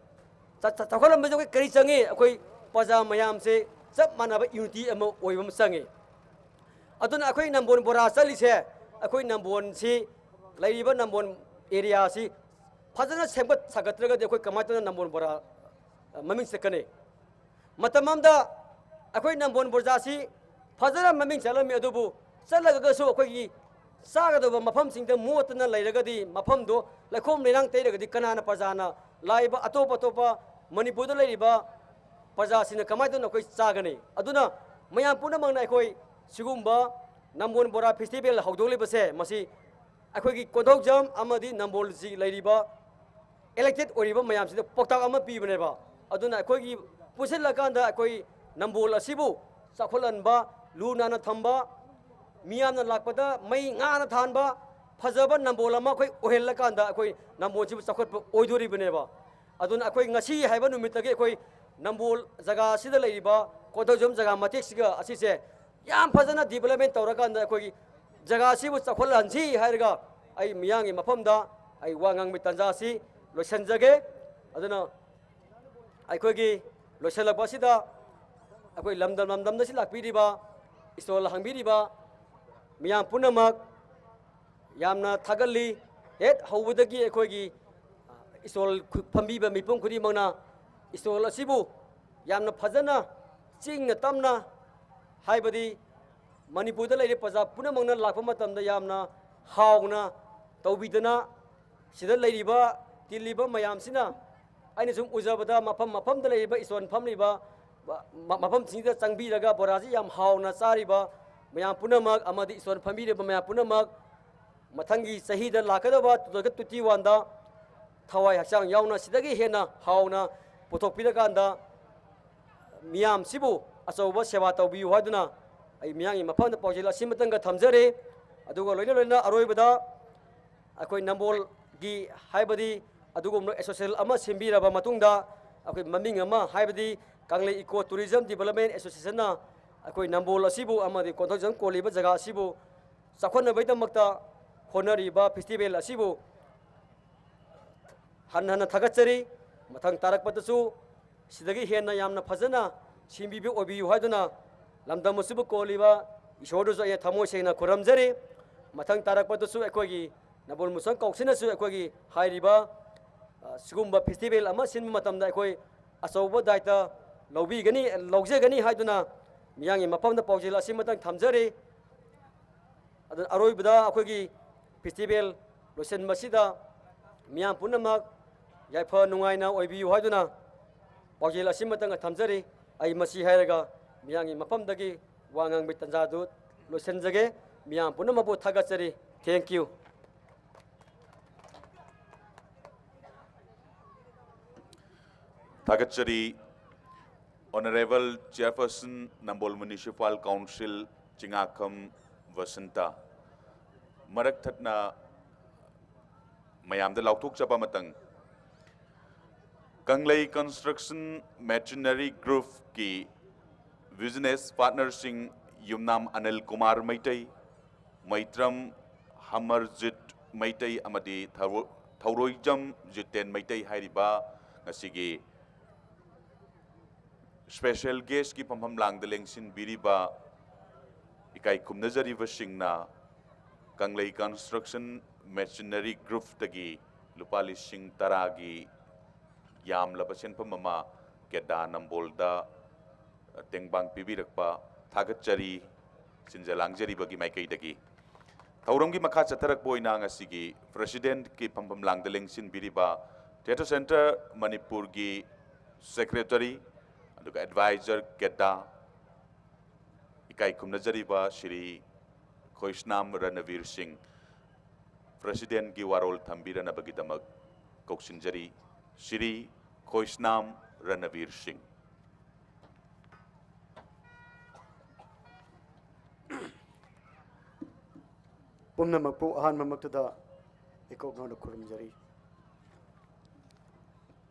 ꯆꯥ-, ꯆꯥ-, ꯆꯥꯎꯈꯠꯍꯟꯕꯁꯦ ꯑꯩꯈꯣꯏ ꯀꯔꯤ ꯆꯪꯉꯤ? ꯑꯩꯈꯣꯏ ꯄ꯭ꯔꯖꯥ ꯃꯌꯥꯝꯁꯦ ꯆꯞ ꯃꯥꯟꯅꯕ ꯌꯨꯅꯤꯇꯤ ꯑꯃ ꯑꯣꯏꯕ ꯑꯃ ꯆꯪꯉꯤ꯫ ꯑꯗꯨꯅ ꯑꯩꯈꯣꯏ ꯅꯝꯕꯣꯜ ꯕꯣꯔꯥ ꯆꯠꯂꯤꯁꯦ, ꯑꯩꯈꯣꯏ ꯅꯝꯕꯣꯜꯁꯤ, ꯂꯩꯔꯤꯕ ꯅꯝꯕꯣꯜ ꯑꯦꯔꯤꯌꯥꯁꯤ ꯐꯖꯅ ꯁꯦꯝꯒꯠ ꯁꯥꯒꯠꯇ꯭ꯔꯒꯗꯤ ꯑꯩꯈꯣꯏ ꯀꯃꯥꯏꯅ ꯇꯧꯅ ꯅꯝꯕꯣꯜ ꯕꯣꯔꯥ, ꯑ, ꯃꯃꯤꯡ ꯆꯠꯀꯅꯤ? ꯃꯇꯝ ꯑꯃꯗ ꯑꯩꯈꯣꯏ ꯅꯝꯕꯣꯜ ꯕꯣꯔꯥꯁꯤ ꯐꯖꯅ ꯃꯃꯤꯡ ꯆꯠꯂꯝꯃꯤ, ꯑꯗꯨꯕꯨ ꯆꯠꯂꯒꯁꯨ ꯑꯩꯈꯣꯏꯒꯤ ꯆꯥꯒꯗꯧꯕ ꯃꯐꯝꯁꯤꯡꯗ ꯃꯣꯠꯇꯅ ꯂꯩꯔꯒꯗꯤ, ꯃꯐꯝꯗꯣ ꯂꯩꯈꯣꯝ ꯂꯩꯅꯥꯡ ꯇꯩꯔꯒꯗꯤ ꯀꯅꯥꯅ, ꯄ꯭ꯔꯖꯥꯅ, ꯂꯥꯛꯏꯕ ꯑꯇꯣꯞ ꯑꯇꯣꯞꯄ ꯃꯅꯤꯄꯨꯔꯗ ꯂꯩꯔꯤꯕ ꯄ꯭ꯔꯖꯥꯁꯤꯡꯅ ꯀꯃꯥꯏꯅ ꯇꯧꯅ ꯑꯩꯈꯣꯏ ꯆꯥꯒꯅꯤ? ꯑꯗꯨꯅ ꯃꯌꯥꯝ ꯄꯨꯝꯅꯃꯛꯅ ꯑꯩꯈꯣꯏ ꯁꯤꯒꯨꯝꯕ ꯅꯝꯕꯣꯜ ꯕꯣꯔꯥ ꯐꯦꯁꯇꯤꯚꯦꯜ ꯍꯧꯗꯣꯛꯂꯤꯕꯁꯦ, ꯃꯁꯤ ꯑꯩꯈꯣꯏꯒꯤ ꯀꯣꯟꯊꯧꯖꯝ ꯑꯃꯗꯤ ꯅꯝꯕꯣꯜꯁꯤ ꯂꯩꯔꯤꯕ ꯏꯂꯦꯛꯇꯦꯠ ꯑꯣꯏꯔꯤꯕ ꯃꯌꯥꯝꯁꯤꯗ ꯄꯥꯎꯇꯥꯛ ꯑꯃ ꯄꯤꯕꯅꯦꯕ꯫ ꯑꯗꯨꯅ ꯑꯩꯈꯣꯏꯒꯤ ꯄꯨꯟꯁꯤꯜꯂꯀꯥꯟꯗ ꯑꯩꯈꯣꯏ ꯅꯝꯕꯣꯜ ꯑꯁꯤꯕꯨ ꯆꯥꯎꯈꯠꯍꯟꯕ, ꯂꯨ ꯅꯥꯟꯅ ꯊꯝꯕ, ꯃꯤꯌꯥꯝꯅ ꯂꯥꯛꯄꯗ ꯃꯩ ꯉꯥꯅ ꯊꯥꯟꯕ, ꯐꯖꯕ ꯅꯝꯕꯣꯜ ꯑꯃ ꯑꯩꯈꯣꯏ ꯑꯣꯏꯍꯜꯂꯀꯥꯟꯗ ꯑꯩꯈꯣꯏ ꯅꯝꯕꯣꯜꯁꯤꯕꯨ ꯆꯥꯎꯈꯠꯄ ꯑꯣꯏꯗꯣꯔꯤꯕꯅꯦꯕ꯫ ꯑꯗꯨꯅ ꯑꯩꯈꯣꯏ ꯉꯁꯤ ꯍꯥꯏꯕ ꯅꯨꯃꯤꯠꯇꯒꯤ ꯑꯩꯈꯣꯏ ꯅꯝꯕꯣꯜ ꯖꯒꯥ ꯑꯁꯤꯗ ꯂꯩꯔꯤꯕ ꯀꯣꯟꯊꯧꯖꯝ ꯖꯒꯥ ꯃꯇꯦꯛꯁꯤꯒ ꯑꯁꯤꯁꯦ ꯌꯥꯝ ꯐꯖꯅ ꯗꯤꯕꯂꯞꯃꯦꯟ ꯇꯧꯔꯀꯥꯟꯗ ꯑꯩꯈꯣꯏꯒꯤ ꯖꯒꯥ ꯑꯁꯤꯕꯨ ꯆꯥꯎꯈꯠꯍꯟꯁꯤ ꯍꯥꯏꯔꯒ ꯑꯩ ꯃꯤꯌꯥꯝꯒꯤ ꯃꯐꯝꯗ ꯑꯩ ꯋꯥ ꯉꯥꯡꯕꯒꯤ ꯇꯥꯟꯖꯥ ꯑꯁꯤ ꯂꯣꯏꯁꯤꯟꯖꯒꯦ꯫ ꯑꯗꯨꯅ ꯑꯩꯈꯣꯏꯒꯤ ꯂꯣꯏꯁꯤꯜꯂꯛꯄ ꯑꯁꯤꯗ ꯑꯩꯈꯣꯏ ꯂꯝꯗꯝ ꯂꯝꯗꯝꯗ ꯁꯤ ꯂꯥꯛꯄꯤꯔꯤꯕ, ꯏꯁꯣꯔ ꯍꯥꯡꯕꯤꯔꯤꯕ ꯃꯤꯌꯥꯝ ꯄꯨꯝꯅꯃꯛ ꯌꯥꯝꯅ ꯊꯥꯒꯠꯂꯤ꯫ ꯍꯦꯛ ꯍꯧꯕꯗꯒꯤ ꯑꯩꯈꯣꯏꯒꯤ ꯏꯁꯣꯔ ꯈꯨ-, ꯐꯝꯕꯤꯕ ꯃꯤꯄꯨꯝ ꯈꯨꯗꯤꯡꯃꯛꯅ ꯏꯁꯣꯔ ꯑꯁꯤꯕꯨ ꯌꯥꯝꯅ ꯐꯖꯅ, ꯆꯤꯡꯅ ꯇꯝꯅ, ꯍꯥꯏꯕꯗꯤ ꯃꯅꯤꯄꯨꯔꯗ ꯂꯩꯔꯤꯕ ꯄ꯭ꯔꯖꯥ ꯄꯨꯝꯅꯃꯛꯅ ꯂꯥꯛꯄ ꯃꯇꯝꯗ ꯌꯥꯝꯅ ꯍꯥꯎꯅ ꯇꯧꯕꯤꯗꯅ, ꯁꯤꯗ ꯂꯩꯔꯤꯕ, ꯇꯤꯜꯂꯤꯕ ꯃꯌꯥꯝꯁꯤꯅ, ꯑꯩꯅ ꯁꯨꯝ ꯎꯖꯕꯗ, ꯃꯐꯝ ꯃꯐꯝꯗ ꯂꯩꯔꯤꯕ ꯏꯁꯣꯔ ꯐꯝꯂꯤꯕ, ꯃ-, ꯃꯐꯝꯁꯤꯡꯗ ꯆꯪꯕꯤꯔꯒ ꯕꯣꯔꯥꯁꯤ ꯌꯥꯝ ꯍꯥꯎꯅ ꯆꯥꯔꯤꯕ ꯃꯌꯥꯝ ꯄꯨꯝꯅꯃꯛ ꯑꯃꯗꯤ ꯏꯁꯣꯔ ꯐꯝꯕꯤꯔꯤꯕ ꯃꯌꯥꯝ ꯄꯨꯝꯅꯃꯛ, ꯃꯊꯪꯒꯤ ꯆꯍꯤꯗ ꯂꯥꯛꯀꯗꯕ two thousand twenty one ꯗ ꯊꯋꯥꯏ ꯍꯛꯆꯥꯡ ꯌꯥꯎꯅ ꯁꯤꯗꯒꯤ ꯍꯦꯟꯅ ꯍꯥꯎꯅ ꯄꯨꯊꯣꯛꯄꯤꯔꯀꯥꯟꯗ ꯃꯤꯌꯥꯝꯁꯤꯕꯨ ꯑꯆꯧꯕ ꯁꯦꯕꯥ ꯇꯧꯕꯤꯌꯨ ꯍꯥꯏꯗꯨꯅ ꯑꯩ ꯃꯤꯌꯥꯝꯒꯤ ꯃꯐꯝꯗ ꯄꯥꯎꯖꯦꯜ ꯑꯁꯤꯃꯇꯪꯒ ꯊꯝꯖꯔꯦ꯫ ꯑꯗꯨꯒ ꯂꯣꯏꯅ ꯂꯣꯏꯅꯅ ꯑꯔꯣꯏꯕꯗ ꯑꯩꯈꯣꯏ ꯅꯝꯕꯣꯜꯒꯤ ꯍꯥꯏꯕꯗꯤ ꯑꯗꯨꯒꯨꯝꯕ ꯑꯦꯁꯣꯁꯤꯌꯦꯁꯟ ꯑꯃ ꯁꯦꯝꯕꯤꯔꯕ ꯃꯇꯨꯡꯗ ꯑꯩꯈꯣꯏ ꯃꯃꯤꯡ ꯑꯃ ꯍꯥꯏꯕꯗꯤ ꯀꯪꯂꯩ ꯏꯀꯣ ꯇꯨꯔꯤꯖꯝ ꯗꯤꯕꯂꯞꯃꯦꯟ ꯑꯦꯁꯣꯁꯤꯌꯦꯁꯟꯅ ꯑꯩꯈꯣꯏ ꯅꯝꯕꯣꯜ ꯑꯁꯤꯕꯨ ꯑꯃꯗꯤ ꯀꯣꯟꯊꯧꯖꯝ ꯀꯣꯜꯂꯤꯕ ꯖꯒꯥ ꯑꯁꯤꯕꯨ ꯆꯥꯎꯈꯠꯅꯕꯒꯤꯗꯃꯛꯇ ꯍꯣꯠꯅꯔꯤꯕ ꯐꯦꯁꯇꯤꯚꯦꯜ ꯑꯁꯤꯕꯨ ꯍꯟꯅ ꯍꯟꯅ ꯊꯥꯒꯠꯆꯔꯤ꯫ ꯃꯊꯪ ꯇꯥꯔꯛꯄꯗꯁꯨ ꯁꯤꯗꯒꯤ ꯍꯦꯟꯅ ꯌꯥꯝꯅ ꯐꯖꯅ ꯁꯦꯝꯕꯤꯕ ꯑꯣꯏꯕꯤꯌꯨ ꯍꯥꯏꯗꯨꯅ ꯂꯝꯗꯝ ꯑꯁꯤꯕꯨ ꯀꯣꯜꯂꯤꯕ ꯏꯁꯣꯔꯗꯁꯨ ꯑꯩꯅ ꯊꯃꯣꯏ ꯁꯦꯡꯅ ꯈꯨꯔꯨꯝꯖꯔꯤ꯫ ꯃꯊꯪ ꯇꯥꯔꯛꯄꯗꯁꯨ ꯑꯩꯈꯣꯏꯒꯤ ꯅꯝꯕꯣꯜ ꯃꯨꯁꯟ ꯀꯥꯎꯟꯁꯤꯜꯅꯁꯨ ꯑꯩꯈꯣꯏꯒꯤ ꯍꯥꯏꯔꯤꯕ, ꯑ, ꯁꯤꯒꯨꯝꯕ ꯐꯦꯁꯇꯤꯚꯦꯜ ꯑꯃ ꯁꯤꯟꯕ ꯃꯇꯝꯗ ꯑꯩꯈꯣꯏ ꯑꯆꯧꯕ ꯗꯥꯏꯇ ꯂꯧꯕꯤꯒꯅꯤ, ꯂꯧꯖꯒꯅꯤ ꯍꯥꯏꯗꯨꯅ ꯃꯤꯌꯥꯝꯒꯤ ꯃꯐꯝꯗ ꯄꯥꯎꯖꯦꯜ ꯑꯁꯤꯃꯇꯪ ꯊꯝꯖꯔꯤ꯫ ꯑꯗꯨꯅ ꯑꯔꯣꯏꯕꯗ ꯑꯩꯈꯣꯏꯒꯤ ꯐꯦꯁꯇꯤꯚꯦꯜ ꯂꯣꯏꯁꯤꯟꯕꯁꯤꯗ ꯃꯤꯌꯥꯝ ꯄꯨꯝꯅꯃꯛ ꯌꯥꯏꯐ ꯅꯨꯡꯉꯥꯏꯅ ꯑꯣꯏꯕꯤꯌꯨ ꯍꯥꯏꯗꯨꯅ ꯄꯥꯎꯖꯦꯜ ꯑꯁꯤꯃꯇꯪ ꯊꯝꯖꯔꯤ꯫ ꯑꯩ ꯃꯁꯤ ꯍꯥꯏꯔꯒ ꯃꯤꯌꯥꯝꯒꯤ ꯃꯐꯝꯗꯒꯤ ꯋꯥ ꯉꯥꯡꯕꯒꯤ ꯇꯥꯟꯖꯥꯗꯨ ꯂꯣꯏꯁꯤꯟꯖꯒꯦ꯫ ꯃꯤꯌꯥꯝ ꯄꯨꯝꯅꯃꯛꯄꯨ ꯊꯥꯒꯠꯆꯔꯤ꯫ Thank you꯫ ꯊꯥꯒꯠꯆꯔꯤ꯫ Honourable Chairperson, Nambol Municipal Council, Chingakham Basanta. ꯃꯔꯛ ꯊꯠꯅ ꯃꯌꯥꯝꯗ ꯂꯥꯎꯊꯣꯛꯆꯕ ꯑꯃꯇꯪ, ꯀꯪꯂꯩ Construction Machinery Groupꯀꯤ business partnerꯁꯤꯡ ꯌꯨꯝꯅꯥꯝ ꯑꯅꯤꯜ ꯀꯨꯃꯥꯔ ꯃꯩꯇꯩ, ꯃꯩꯇ꯭ꯔꯝ ꯍꯃꯔꯖꯤꯠ ꯃꯩꯇꯩ ꯑꯃꯗꯤ ꯊꯧꯔꯣ-, ꯊꯧꯔꯣꯏꯖꯝ ꯖꯤꯇꯦꯟ ꯃꯩꯇꯩ ꯍꯥꯏꯔꯤꯕ ꯉꯁꯤꯒꯤ special guestꯀꯤ ꯐꯝꯐꯝ ꯂꯥꯡꯗ ꯂꯦꯡꯁꯤꯟꯕꯤꯔꯤꯕ ꯏꯀꯥꯏ ꯈꯨꯝꯅꯖꯔꯤꯕꯁꯤꯡꯅ ꯀꯪꯂꯩ Construction Machinery Groupꯇꯒꯤ ꯂꯨꯄꯥ ꯂꯤꯁꯤꯡ ꯇꯔꯥꯒꯤ ꯌꯥꯝꯂꯕ ꯁꯦꯟꯐꯝ ꯑꯃ ꯀꯦꯗꯥ ꯅꯝꯕꯣꯜꯗ ꯇꯦꯡꯕꯥꯡ ꯄꯤꯕꯤꯔꯛꯄ ꯊꯥꯒꯠꯆꯔꯤ, ꯁꯤꯟꯖ ꯂꯥꯡꯖꯔꯤꯕꯒꯤ ꯃꯥꯏꯀꯩꯗꯒꯤ꯫ ꯊꯧꯔꯝꯒꯤ ꯃꯈꯥ ꯆꯠꯊꯔꯛꯄ ꯑꯣꯏꯅ ꯉꯁꯤꯒꯤ Presidentꯀꯤ ꯐꯝꯐꯝ ꯂꯥꯡꯗ ꯂꯦꯡꯁꯤꯟꯕꯤꯔꯤꯕ Theatre Centre ꯃꯅꯤꯄꯨꯔꯒꯤ Secretary ꯑꯗꯨꯒ Advisor ꯀꯦꯗꯥ ꯏꯀꯥꯏ ꯈꯨꯝꯅꯖꯔꯤꯕ ꯁ꯭ꯔꯤ ꯈꯣꯏꯁꯅꯥꯝ ꯔꯅꯕꯤꯔ ꯁꯤꯡ Presidentꯀꯤ ꯋꯥꯔꯣꯜ ꯊꯝꯕꯤꯔꯅꯕꯒꯤꯗꯃꯛ ꯀꯧꯁꯤꯟꯖꯔꯤ꯫ ꯁ꯭ꯔꯤ ꯈꯣꯏꯁꯅꯥꯝ ꯔꯅꯕꯤꯔ ꯁꯤꯡ꯫ ꯄꯨꯝꯅꯃꯛꯄꯨ ꯑꯍꯥꯟꯕꯃꯛꯇꯗ ꯏꯀꯣꯛ ꯅꯧꯅ ꯈꯨꯔꯨꯝꯖꯔꯤ꯫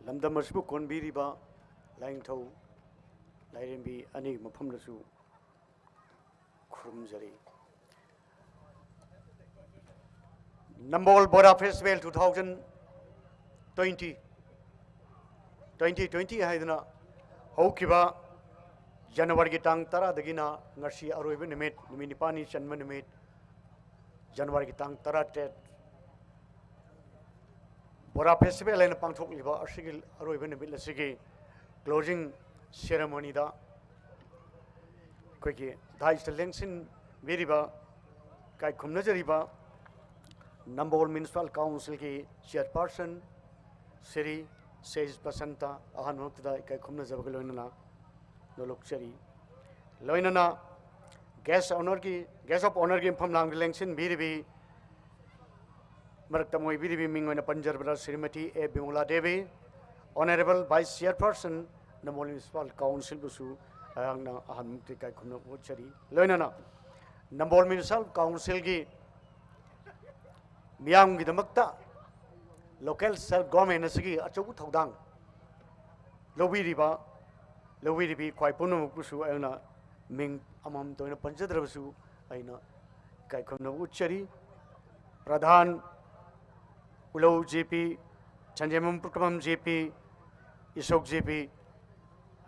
ꯂꯝꯗꯝ ꯑꯁꯤꯕꯨ ꯀꯣꯟꯕꯤꯔꯤꯕ ꯂꯥꯏꯅꯤꯡꯊꯧ ꯂꯥꯏꯔꯦꯝꯕꯤ ꯑꯅꯤꯒꯤ ꯃꯐꯝꯗꯁꯨ ꯈꯨꯔꯨꯝꯖꯔꯤ꯫ ꯅꯝꯕꯣꯜ ꯕꯣꯔꯥ festival two thousand twenty, twenty twenty ꯍꯥꯏꯗꯨꯅ ꯍꯧꯈꯤꯕ ꯖꯅꯋꯥꯔꯤꯒꯤ ꯇꯥꯡ ꯇꯔꯥꯗꯒꯤꯅ ꯉꯁꯤ ꯑꯔꯣꯏꯕ ꯅꯨꯃꯤꯠ, ꯅꯨꯃꯤꯠ ꯅꯤꯄꯥꯜꯅꯤ ꯆꯟꯕ ꯅꯨꯃꯤꯠ, ꯖꯅꯋꯥꯔꯤꯒꯤ ꯇꯥꯡ ꯇꯔꯥꯇꯔꯦꯠ, ꯕꯣꯔꯥ ꯐꯦꯁꯇꯤꯚꯦꯜ ꯍꯥꯏꯅ ꯄꯥꯡꯊꯣꯛꯂꯤꯕ ꯑꯁꯤꯒꯤ ꯑꯔꯣꯏꯕ ꯅꯨꯃꯤꯠ ꯑꯁꯤꯒꯤ closing ceremonyꯗ ꯑꯩꯈꯣꯏꯒꯤ dais ꯂꯦꯡꯁꯤꯟꯕꯤꯔꯤꯕ, ꯏꯀꯥꯏ ꯈꯨꯝꯅꯖꯔꯤꯕ ꯅꯝꯕꯣꯜ ꯃ꯭ꯌꯨꯅꯤꯁꯤꯄꯥꯜ ꯀꯥꯎꯟꯁꯤꯜꯒꯤ ꯆꯤꯌꯔꯄꯥꯔꯁꯟ ꯁ꯭ꯔꯤ ꯁꯦꯖ ꯕꯁꯟꯇ, ꯑꯍꯥꯟꯕ ꯃꯛꯇꯗ ꯏꯀꯥꯏ ꯈꯨꯝꯅꯖꯕꯒ ꯂꯣꯏꯅꯅ ꯅꯣꯂꯨꯛꯆꯔꯤ꯫ ꯂꯣꯏꯅꯅ guest honourꯒꯤ, guest of honourꯒꯤ ꯐꯝꯂꯥꯡꯗ ꯂꯦꯡꯁꯤꯟꯕꯤꯔꯤꯕꯤ, ꯃꯔꯛꯇ ꯑꯣꯏꯕꯤꯔꯤꯕꯤ ꯃꯤꯡ ꯑꯣꯏꯅ ꯄꯟꯖꯔꯕꯗ ꯁ꯭ꯔꯤꯃꯇꯤ ꯑꯦ Bimola Devi, Honourable Vice Chairperson, ꯅꯝꯕꯣꯜ ꯃ꯭ꯌꯨꯅꯤꯁꯤꯄꯥꯜ ꯀꯥꯎꯟꯁꯤꯜꯕꯨꯁꯨ ꯑꯩꯍꯥꯛꯅ ꯑꯍꯥꯟꯕ ꯃꯛꯇ ꯏꯀꯥꯏ ꯈꯨꯝꯅꯕ ꯎꯠꯆꯔꯤ꯫ ꯂꯣꯏꯅꯅ ꯅꯝꯕꯣꯜ ꯃ꯭ꯌꯨꯅꯤꯁꯤꯄꯥꯜ ꯀꯥꯎꯟꯁꯤꯜꯒꯤ ꯃꯤꯌꯥꯝꯒꯤꯗꯃꯛꯇ local self government ꯑꯁꯤꯒꯤ ꯑꯆꯧꯕ ꯊꯧꯗꯥꯡ ꯂꯧꯕꯤꯔꯤꯕ, ꯂꯧꯕꯤꯔꯤꯕꯤ ꯈ꯭ꯋꯥꯏ ꯄꯨꯝꯅꯃꯛꯄꯨꯁꯨ ꯑꯩꯅ ꯃꯤꯡ ꯑꯃꯃꯝꯇ ꯑꯣꯏꯅ ꯄꯟꯖꯗ꯭ꯔꯕꯁꯨ ꯑꯩꯅ ꯏꯀꯥꯏ ꯈꯨꯝꯅꯕ ꯎꯠꯆꯔꯤ꯫ ꯄ꯭ꯔꯙꯥꯟ ꯎꯂꯧ ꯖꯦ ꯄꯤ, ꯁꯟꯖꯦꯝꯕꯝ ꯄꯨꯈ꯭ꯔꯝꯕꯝ ꯖꯦ ꯄꯤ, ꯏꯁꯣꯛ ꯖꯦ ꯄꯤ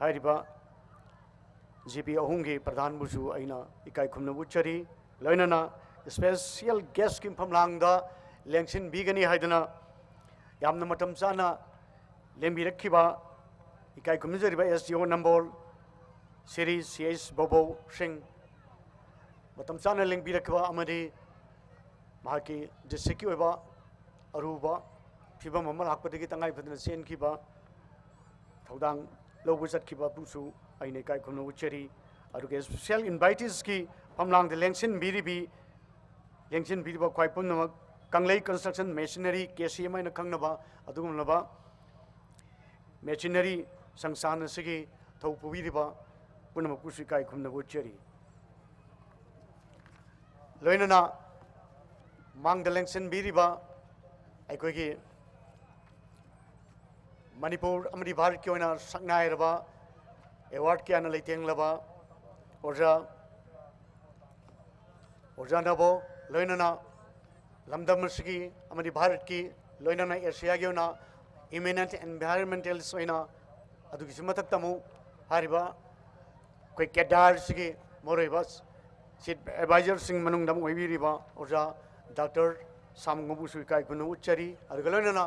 ꯍꯥꯏꯔꯤꯕ ꯖꯦ ꯄꯤ ꯑꯍꯨꯝꯒꯤ ꯄ꯭ꯔꯙꯥꯟꯕꯨꯁꯨ ꯑꯩꯅ ꯏꯀꯥꯏ ꯈꯨꯝꯅꯕ ꯎꯠꯆꯔꯤ꯫ ꯂꯣꯏꯅꯅ special guestꯀꯤ ꯐꯝꯂꯥꯡꯗ ꯂꯦꯡꯁꯤꯟꯕꯤꯒꯅꯤ ꯍꯥꯏꯗꯨꯅ ꯌꯥꯝꯅ ꯃꯇꯝ ꯆꯥꯅ ꯂꯦꯡꯕꯤꯔꯛꯈꯤꯕ ꯏꯀꯥꯏ ꯈꯨꯝꯅꯖꯔꯤꯕ S D O ꯅꯝꯕꯣꯜ ꯁ꯭ꯔꯤ ꯁꯤ ꯑꯩꯆ ꯕꯣꯕꯣ ꯁꯤꯡ, ꯃꯇꯝ ꯆꯥꯅ ꯂꯦꯡꯕꯤꯔꯛꯈꯤꯕ ꯑꯃꯗꯤ ꯃꯍꯥꯛꯀꯤ districtꯀꯤ ꯑꯣꯏꯕ ꯑꯔꯨꯕ ꯐꯤꯕꯝ ꯑꯃ ꯂꯥꯛꯄꯗꯒꯤ ꯇꯉꯥꯏ ꯐꯗꯅ ꯆꯦꯟꯈꯤꯕ, ꯊꯧꯗꯥꯡ ꯂꯧꯕ ꯆꯠꯈꯤꯕꯕꯨꯁꯨ ꯑꯩꯅ ꯏꯀꯥꯏ ꯈꯨꯝꯅꯕ ꯎꯠꯆꯔꯤ꯫ ꯑꯗꯨꯒ special inviteesꯀꯤ ꯐꯝꯂꯥꯡꯗ ꯂꯦꯡꯁꯤꯟꯕꯤꯔꯤꯕꯤ, ꯂꯦꯡꯁꯤꯟꯕꯤꯔꯤꯕ ꯈ꯭ꯋꯥꯏ ꯄꯨꯝꯅꯃꯛ, ꯀꯪꯂꯩ construction machinery, K C M ꯍꯥꯏꯅ ꯈꯪꯅꯕ ꯑꯗꯨꯒꯨꯝꯂꯕ machinery ꯁꯪꯁꯊꯥꯟ ꯑꯁꯤꯒꯤ ꯊꯧ ꯄꯨꯕꯤꯔꯤꯕ ꯄꯨꯝꯅꯃꯛꯄꯨꯁꯨ ꯏꯀꯥꯏ ꯈꯨꯝꯅꯕ ꯎꯠꯆꯔꯤ꯫ ꯂꯣꯏꯅꯅ ꯃꯥꯡꯗ ꯂꯦꯡꯁꯤꯟꯕꯤꯔꯤꯕ ꯑꯩꯈꯣꯏꯒꯤ ꯃꯅꯤꯄꯨꯔ ꯑꯃꯗꯤ ꯚꯥꯔꯠꯀꯤ ꯑꯣꯏꯅ ꯁꯛꯅꯥꯏꯔꯕ ꯑꯦꯋꯥꯔꯗ ꯀꯌꯥꯅ ꯂꯩꯇꯦꯡꯂꯕ ꯑꯣꯖꯥ, ꯑꯣꯖꯥ ꯅꯕꯣ, ꯂꯣꯏꯅꯅ ꯂꯝꯗꯝ ꯑꯁꯤꯒꯤ ꯑꯃꯗꯤ ꯚꯥꯔꯠꯀꯤ, ꯂꯣꯏꯅꯅ ꯑꯦꯁꯤꯌꯥꯒꯤ ꯑꯣꯏꯅ eminent environmentalist ꯑꯣꯏꯅ, ꯑꯗꯨꯒꯤꯁꯨ ꯃꯊꯛꯇ ꯑꯃꯨꯛ ꯍꯥꯏꯔꯤꯕ ꯑꯩꯈꯣꯏ ꯀꯦꯗꯥꯔꯁꯤꯒꯤ ꯃꯔꯨꯑꯣꯏꯕ ꯆꯤꯐ ꯑꯦꯗꯚꯥꯏꯖꯔꯁꯤꯡ ꯃꯅꯨꯡꯗ ꯑꯃ ꯑꯣꯏꯕꯤꯔꯤꯕ ꯑꯣꯖꯥ ꯗꯥꯛꯇꯔ ꯁꯥꯃꯨ ꯉꯝꯕꯨꯁꯨ ꯏꯀꯥꯏ ꯈꯨꯝꯅꯕ ꯎꯠꯆꯔꯤ꯫ ꯑꯗꯨꯒ ꯂꯣꯏꯅꯅ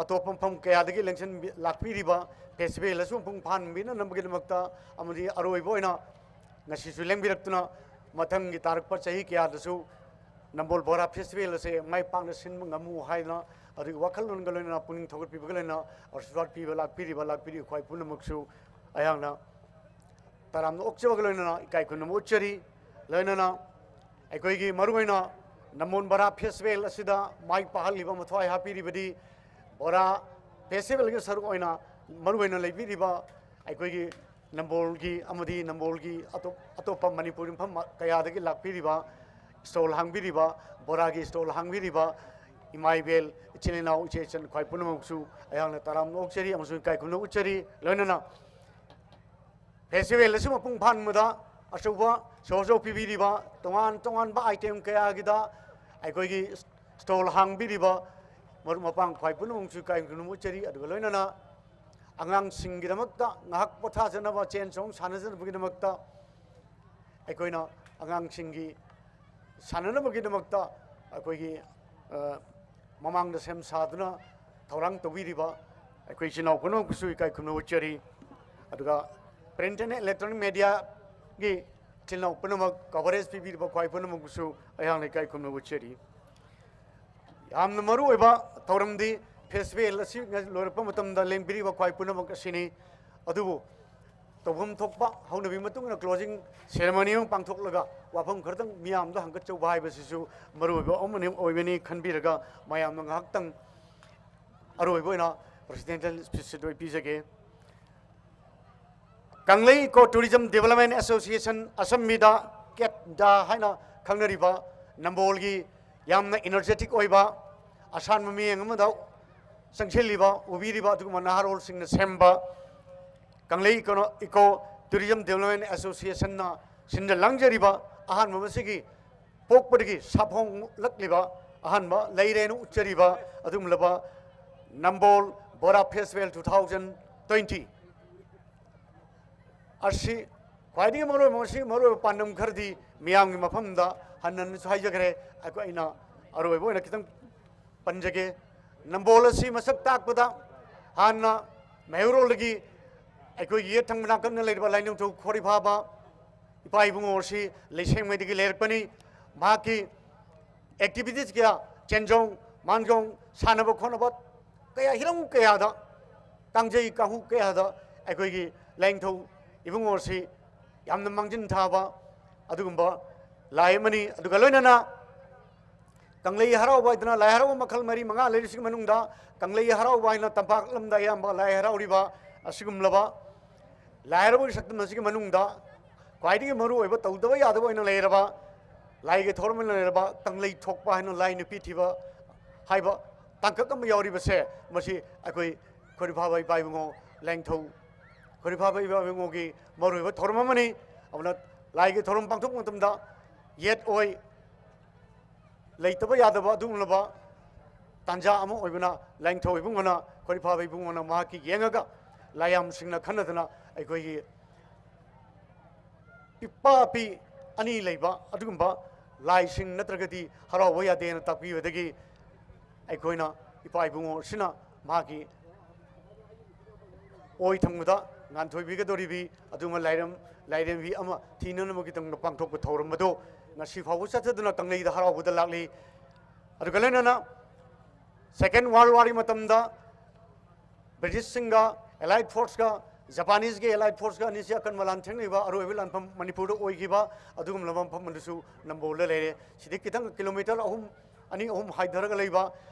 ꯑꯇꯣꯞꯄ ꯃꯐꯝ ꯀꯌꯥꯗꯒꯤ ꯂꯦꯡꯁꯤꯟ ꯂꯥꯛꯄꯤꯔꯤꯕ ꯐꯦꯁꯇꯤꯚꯦꯜ ꯑꯁꯤ ꯃꯄꯨꯡ ꯐꯥꯍꯟꯕꯤꯅꯅꯕꯒꯤꯗꯃꯛꯇ ꯑꯃꯗꯤ ꯑꯔꯣꯏꯕ ꯑꯣꯏꯅ ꯉꯁꯤꯁꯨ ꯂꯦꯡꯕꯤꯔꯛꯇꯨꯅ ꯃꯊꯪꯒꯤ ꯇꯥꯔꯛꯄ ꯆꯍꯤ ꯀꯌꯥꯗꯁꯨ ꯅꯝꯕꯣꯜ ꯕꯣꯔꯥ ꯐꯦꯁꯇꯤꯚꯦꯜ ꯑꯁꯦ ꯃꯥꯏ ꯄꯥꯛꯅ ꯁꯤꯟꯕ ꯉꯝꯃꯨ ꯍꯥꯏꯗꯅ, ꯑꯗꯨꯒꯤ ꯋꯥꯈꯜꯂꯣꯟꯒ ꯂꯣꯏꯅꯅ, ꯄꯨꯛꯅꯤꯡ ꯊꯧꯒꯠꯄꯤꯕꯒ ꯂꯣꯏꯅꯅ ꯑꯥꯁꯤꯔꯕꯥꯗ ꯄꯤꯕ ꯂꯥꯛꯄꯤꯔꯤꯕ ꯂꯥꯛꯄꯤꯔꯤꯕ ꯈ꯭ꯋꯥꯏ ꯄꯨꯝꯅꯃꯛꯁꯨ ꯑꯩꯍꯥꯛꯅ ꯇꯔꯥꯝꯅ ꯑꯣꯛꯆꯕꯒ ꯂꯣꯏꯅꯅ ꯏꯀꯥꯏ ꯈꯨꯝꯅꯕ ꯎꯠꯆꯔꯤ꯫ ꯂꯣꯏꯅꯅ ꯑꯩꯈꯣꯏꯒꯤ ꯃꯔꯨꯑꯣꯏꯅ ꯅꯝꯕꯣꯜ ꯕꯣꯔꯥ ꯐꯦꯁꯇꯤꯚꯦꯜ ꯑꯁꯤꯗ ꯃꯥꯏ ꯄꯥꯛꯍꯜꯂꯤꯕ, ꯃꯊ꯭ꯋꯥꯏ ꯍꯥꯞꯄꯤꯔꯤꯕꯗꯤ ꯕꯣꯔꯥ ꯐꯦꯁꯇꯤꯚꯦꯜꯒꯤ ꯁꯔꯨꯛ ꯑꯣꯏꯅ ꯃꯔꯨꯑꯣꯏꯅ ꯂꯩꯕꯤꯔꯤꯕ ꯑꯩꯈꯣꯏꯒꯤ ꯅꯝꯕꯣꯜꯒꯤ ꯑꯃꯗꯤ ꯅꯝꯕꯣꯜꯒꯤ ꯑꯇꯣꯞ-, ꯑꯇꯣꯞꯄ ꯃꯅꯤꯄꯨꯔ ꯃꯐꯝ ꯀꯌꯥꯗꯒꯤ ꯂꯥꯛꯄꯤꯔꯤꯕ, ꯁ꯭ꯇꯣꯜ ꯍꯥꯡꯕꯤꯔꯤꯕ, ꯕꯣꯔꯥꯒꯤ ꯁ꯭ꯇꯣꯜ ꯍꯥꯡꯕꯤꯔꯤꯕ ꯏꯃꯥ ꯏꯕꯦꯜ, ꯏꯆꯤꯜ ꯏꯅꯥꯎ, ꯏꯆꯦ ꯏꯆꯟ ꯈ꯭ꯋꯥꯏ ꯄꯨꯝꯅꯃꯛꯁꯨ ꯑꯩꯍꯥꯛꯅ ꯇꯔꯥꯝꯅ ꯑꯣꯛꯆꯔꯤ ꯑꯃꯁꯨꯡ ꯏꯀꯥꯏ ꯈꯨꯝꯅꯕ ꯎꯠꯆꯔꯤ꯫ ꯂꯣꯏꯅꯅ ꯐꯦꯁꯇꯤꯚꯦꯜ ꯑꯁꯤ ꯃꯄꯨꯡ ꯐꯥꯍꯟꯕꯗ ꯑꯆꯧꯕ ꯁꯣꯍꯣꯖꯣꯛ ꯄꯤꯕꯤꯔꯤꯕ, ꯇꯣꯉꯥꯟ ꯇꯣꯉꯥꯟꯕ ꯑꯥꯏꯇꯦꯝ ꯀꯌꯥꯒꯤꯗ ꯑꯩꯈꯣꯏꯒꯤ ꯁ꯭ꯇꯣꯜ ꯍꯥꯡꯕꯤꯔꯤꯕ ꯃꯔꯨꯞ ꯃꯄꯥꯡ ꯈ꯭ꯋꯥꯏ ꯄꯨꯝꯅꯃꯛꯁꯨ ꯏꯀꯥꯏ ꯈꯨꯝꯅꯕ ꯎꯠꯆꯔꯤ꯫ ꯑꯗꯨꯒ ꯂꯣꯏꯅꯅ ꯑꯉꯥꯡꯁꯤꯡꯒꯤꯗꯃꯛꯇ ꯉꯥꯏꯍꯥꯛ ꯄꯣꯊꯥꯖꯅꯕ, ꯆꯦꯟ ꯆꯣꯡ ꯁꯥꯟꯅꯖꯅꯕꯒꯤꯗꯃꯛꯇ ꯑꯩꯈꯣꯏꯅ ꯑꯉꯥꯡꯁꯤꯡꯒꯤ ꯁꯥꯟꯅꯅꯕꯒꯤꯗꯃꯛꯇ ꯑꯩꯈꯣꯏꯒꯤ, ꯑ, ꯃꯃꯥꯡꯗ ꯁꯦꯝ ꯁꯥꯗꯨꯅ ꯊꯧꯔꯥꯡ ꯇꯧꯕꯤꯔꯤꯕ ꯑꯩꯈꯣꯏ ꯏꯆꯤꯜ ꯏꯅꯥꯎ ꯄꯨꯝꯅꯃꯛꯄꯨꯁꯨ ꯏꯀꯥꯏ ꯈꯨꯝꯅꯕ ꯎꯠꯆꯔꯤ꯫ ꯑꯗꯨꯒ print and electronic mediaꯒꯤ ꯏꯆꯤꯜ ꯏꯅꯥꯎ ꯄꯨꯝꯅꯃꯛ coverage ꯄꯤꯕꯤꯔꯤꯕ ꯈ꯭ꯋꯥꯏ ꯄꯨꯝꯅꯃꯛꯄꯨꯁꯨ ꯑꯩꯍꯥꯛꯅ ꯏꯀꯥꯏ ꯈꯨꯝꯅꯕ ꯎꯠꯆꯔꯤ꯫ ꯌꯥꯝꯅ ꯃꯔꯨ ꯑꯣꯏꯕ ꯊꯧꯔꯝꯗꯤ ꯐꯦꯁꯇꯤꯚꯦꯜ ꯑꯁꯤ ꯂꯣꯏꯔꯛꯄ ꯃꯇꯝꯗ ꯂꯦꯡꯕꯤꯔꯤꯕ ꯈ꯭ꯋꯥꯏ ꯄꯨꯝꯅꯃꯛ ꯑꯁꯤꯅꯤ꯫ ꯑꯗꯨꯕꯨ ꯇꯧꯐꯝ ꯊꯣꯛꯄ ꯍꯧꯅꯕꯤ ꯃꯇꯨꯡ ꯏꯟꯅ closing ceremony ꯑꯃ ꯄꯥꯡꯊꯣꯛꯂꯒ ꯋꯥꯐꯝ ꯈꯔꯇꯪ ꯃꯤꯌꯥꯝꯗ ꯍꯪꯒꯠꯆꯧꯕ ꯍꯥꯏꯕꯁꯤꯁꯨ ꯃꯔꯨꯑꯣꯏꯕ ꯑꯃꯅꯤ, ꯑꯣꯏꯕꯅꯤ ꯈꯟꯕꯤꯔꯒ ꯃꯌꯥꯝꯅ ꯉꯥꯏꯍꯥꯛꯇꯪ ꯑꯔꯣꯏꯕ ꯑꯣꯏꯅ presidential speech ꯑꯣꯏ ꯄꯤꯖꯒꯦ꯫ ꯀꯪꯂꯩ Eco Tourism Development Association, ꯑꯁꯝꯕꯤꯗ ꯀꯦꯠꯗꯥ ꯍꯥꯏꯅ ꯈꯪꯅꯔꯤꯕ ꯅꯝꯕꯣꯜꯒꯤ ꯌꯥꯝꯅ ꯏꯅꯔꯖꯦꯇꯤꯛ ꯑꯣꯏꯕ, ꯑꯁꯥꯟꯕ ꯃꯤꯠꯌꯦꯡ ꯑꯃꯗ ꯆꯪꯁꯤꯜꯂꯤꯕ, ꯎꯕꯤꯔꯤꯕ ꯑꯗꯨꯒꯨꯝꯕ ꯅꯍꯥꯔꯣꯜꯁꯤꯡꯅ ꯁꯦꯝꯕ ꯀꯪꯂꯩ ꯏꯀꯣ-, ꯏꯀꯣ ꯇꯨꯔꯤꯖꯝ ꯗꯦꯕꯂꯞꯃꯦꯟ ꯑꯦꯁꯣꯁꯤꯌꯦꯁꯟꯅ ꯁꯤꯟꯅ ꯂꯥꯡꯖꯔꯤꯕ ꯑꯍꯥꯟꯕ ꯃꯁꯤꯒꯤ ꯄꯣꯛꯄꯗꯒꯤ ꯁꯥꯐꯣꯡꯂꯛꯂꯤꯕ ꯑꯍꯥꯟꯕ ꯂꯩꯔꯦꯅ ꯎꯠꯆꯔꯤꯕ ꯑꯗꯨꯒꯨꯝꯂꯕ ꯅꯝꯕꯣꯜ ꯕꯣꯔꯥ ꯐꯦꯁꯇꯤꯚꯦꯜ two thousand twenty ꯑꯁꯤ ꯈ꯭ꯋꯥꯏꯗꯒꯤ ꯃꯔꯨꯑꯣꯏꯕ, ꯃꯁꯤ ꯃꯔꯨꯑꯣꯏꯕ ꯄꯥꯟꯗꯝ ꯈꯔꯗꯤ ꯃꯤꯌꯥꯝꯒꯤ ꯃꯐꯝꯗ ꯍꯟꯅ ꯍꯟꯅꯁꯨ ꯍꯥꯏꯖꯈ꯭ꯔꯦ꯫ ꯑꯩꯈꯣꯏ, ꯑꯩꯅ ꯑꯔꯣꯏꯕ ꯑꯣꯏꯅ ꯈꯤꯇꯪ ꯄꯟꯖꯒꯦ꯫ ꯅꯝꯕꯣꯜ ꯑꯁꯤ ꯃꯁꯛ ꯇꯥꯛꯄꯗ ꯍꯥꯟꯅ ꯃꯩꯍꯧꯔꯣꯜꯗꯒꯤ ꯑꯩꯈꯣꯏꯒꯤ ꯌꯦꯠ ꯊꯪꯕ ꯅꯥꯀꯟꯗ ꯂꯩꯔꯤꯕ ꯂꯥꯏꯅꯤꯡꯊꯧ ꯈꯣꯔꯤꯐꯥꯕ ꯏꯄꯥ ꯏꯕꯨꯡꯉꯣ ꯑꯁꯤ ꯂꯩꯁꯦꯡꯃꯩꯗꯒꯤ ꯂꯩꯔꯛꯄꯅꯤ꯫ ꯃꯍꯥꯛꯀꯤ ꯑꯦꯛꯇꯤꯚꯤꯇꯤꯁ ꯀꯌꯥ, ꯆꯦꯟꯖꯣꯡ, ꯃꯥꯟꯖꯣꯡ, ꯁꯥꯟꯅꯕ ꯈꯣꯠꯅꯕ ꯀꯌꯥ, ꯍꯤꯔꯝ ꯀꯌꯥꯗ, ꯀꯥꯡꯖꯩ ꯀꯥꯡꯍꯨ ꯀꯌꯥꯗ ꯑꯩꯈꯣꯏꯒꯤ ꯂꯥꯏꯅꯤꯡꯊꯧ ꯏꯕꯨꯡꯉꯣ ꯑꯁꯤ ꯌꯥꯝꯅ ꯃꯥꯡꯖꯤꯟ ꯊꯥꯕ ꯑꯗꯨꯒꯨꯝꯕ ꯂꯥꯏ ꯑꯃꯅꯤ꯫ ꯑꯗꯨꯒ ꯂꯣꯏꯅꯅ ꯀꯪꯂꯩ ꯍꯔꯥꯎꯕ ꯍꯥꯏꯗꯅ ꯂꯥꯏ ꯍꯔꯥꯎꯕ ꯃꯈꯜ ꯃꯔꯤ ꯃꯉꯥ ꯂꯩꯔꯤꯁꯤꯒꯤ ꯃꯅꯨꯡꯗ ꯀꯪꯂꯩ ꯍꯔꯥꯎꯕ ꯍꯥꯏꯅ ꯇꯝꯄꯥꯛ ꯂꯝꯗ ꯑꯌꯥꯝꯕ ꯂꯥꯏ ꯍꯔꯥꯎꯔꯤꯕ ꯑꯁꯤꯒꯨꯝꯂꯕ ꯂꯥꯏ ꯍꯔꯥꯎꯕꯒꯤ ꯁꯛꯇꯝ ꯑꯁꯤꯒꯤ ꯃꯅꯨꯡꯗ ꯈ꯭ꯋꯥꯏꯗꯒꯤ ꯃꯔꯨ ꯑꯣꯏꯕ, ꯇꯧꯗꯕ ꯌꯥꯗꯕ ꯑꯣꯏꯅ ꯂꯩꯔꯕ, ꯂꯥꯏꯒꯤ ꯊꯧꯔꯝ ꯑꯣꯏꯅ ꯂꯩꯔꯕ ꯀꯪꯂꯩ ꯊꯣꯛꯄ ꯍꯥꯏꯅ ꯂꯥꯏ ꯅꯨꯄꯤ ꯊꯤꯕ ꯍꯥꯏꯕ ꯇꯥꯡꯀꯛ ꯑꯃ ꯌꯥꯎꯔꯤꯕꯁꯦ, ꯃꯁꯤ ꯑꯩꯈꯣꯏ ꯈꯣꯔꯤꯐꯥꯕ ꯏꯄꯥ ꯏꯕꯨꯡꯉꯣ ꯂꯥꯏꯅꯤꯡꯊꯧ ꯈꯣꯔꯤꯐꯥꯕ ꯏꯄꯥ ꯏꯕꯨꯡꯉꯣꯒꯤ ꯃꯔꯨꯑꯣꯏꯕ ꯊꯧꯔꯝ ꯑꯃꯅꯤ꯫ ꯑꯗꯨꯅ ꯂꯥꯏꯒꯤ ꯊꯧꯔꯝ ꯄꯥꯡꯊꯣꯛꯄ ꯃꯇꯝꯗ ꯌꯦꯠ ꯑꯣꯏ, ꯂꯩꯇꯕ ꯌꯥꯗꯕ ꯑꯗꯨꯒꯨꯝꯂꯕ ꯇꯥꯟꯖꯥ ꯑꯃ ꯑꯣꯏꯕꯅ, ꯂꯥꯏꯅꯤꯡꯊꯧ ꯏꯕꯨꯡꯉꯣꯅ, ꯈꯣꯔꯤꯐꯥꯕ ꯏꯕꯨꯡꯉꯣꯅ ꯃꯍꯥꯛꯀꯤ ꯌꯦꯡꯉꯒ ꯂꯥꯏꯌꯥꯝꯁꯤꯡꯅ ꯈꯟꯅꯗꯨꯅ ꯑꯩꯈꯣꯏꯒꯤ ꯏꯄꯥ ꯏꯄꯤ ꯑꯅꯤ ꯂꯩꯕ ꯑꯗꯨꯒꯨꯝꯕ ꯂꯥꯏꯁꯤꯡ ꯅꯠꯇ꯭ꯔꯒꯗꯤ ꯍꯔꯥꯎꯕ ꯌꯥꯗꯦꯅ ꯇꯥꯛꯄꯤꯕꯗꯒꯤ ꯑꯩꯈꯣꯏꯅ ꯏꯄꯥ ꯏꯕꯨꯡꯉꯣ ꯑꯁꯤꯅ ꯃꯍꯥꯛꯀꯤ ꯑꯣꯏ ꯊꯪꯕꯗ ꯉꯥꯟꯊꯣꯏꯕꯤꯒꯗꯧꯔꯤꯕꯤ ꯑꯗꯨꯒꯨꯝꯕ ꯂꯥꯏꯔꯦꯝ-, ꯂꯥꯏꯔꯦꯝꯕꯤ ꯑꯃ ꯊꯤꯅꯅꯕꯒꯤꯗꯃꯛꯇ ꯄꯥꯡꯊꯣꯛꯄ ꯊꯧꯔꯝ ꯑꯗꯨ ꯉꯁꯤ ꯐꯥꯎꯕ ꯆꯠꯊꯗꯨꯅ ꯀꯪꯂꯩꯗ ꯍꯔꯥꯎꯕꯗ ꯂꯥꯛꯂꯤ꯫ ꯑꯗꯨꯒ ꯂꯣꯏꯅꯅ Second World Warꯒꯤ ꯃꯇꯝꯗ ꯕ꯭ꯔꯤꯇꯤꯁꯁꯤꯡꯒ ꯑꯦꯂꯥꯏꯠ ꯐꯣꯔꯁꯀ, ꯖꯄꯥꯅꯤꯁꯒꯤ ꯑꯦꯂꯥꯏꯠ ꯐꯣꯔꯁꯀ ꯑꯅꯤꯁꯤ ꯑꯀꯟꯕ ꯂꯥꯟꯊꯦꯡꯅꯔꯤꯕ ꯑꯔꯣꯏꯕ ꯂꯥꯟꯐꯝ ꯃꯅꯤꯄꯨꯔꯗ ꯑꯣꯏꯈꯤꯕ ꯑꯗꯨꯒꯨꯝꯂꯕ ꯃꯐꯝ ꯑꯗꯨꯁꯨ ꯅꯝꯕꯣꯜꯗ ꯂꯩꯔꯦ꯫ ꯁꯤꯗꯒꯤ ꯈꯤꯇꯪ ꯀꯤꯂꯣꯃꯤꯇꯔ ꯑꯍꯨꯝ, ꯑꯅꯤ ꯑꯍꯨꯝ ꯍꯥꯏꯊꯔꯒ ꯂꯩꯕ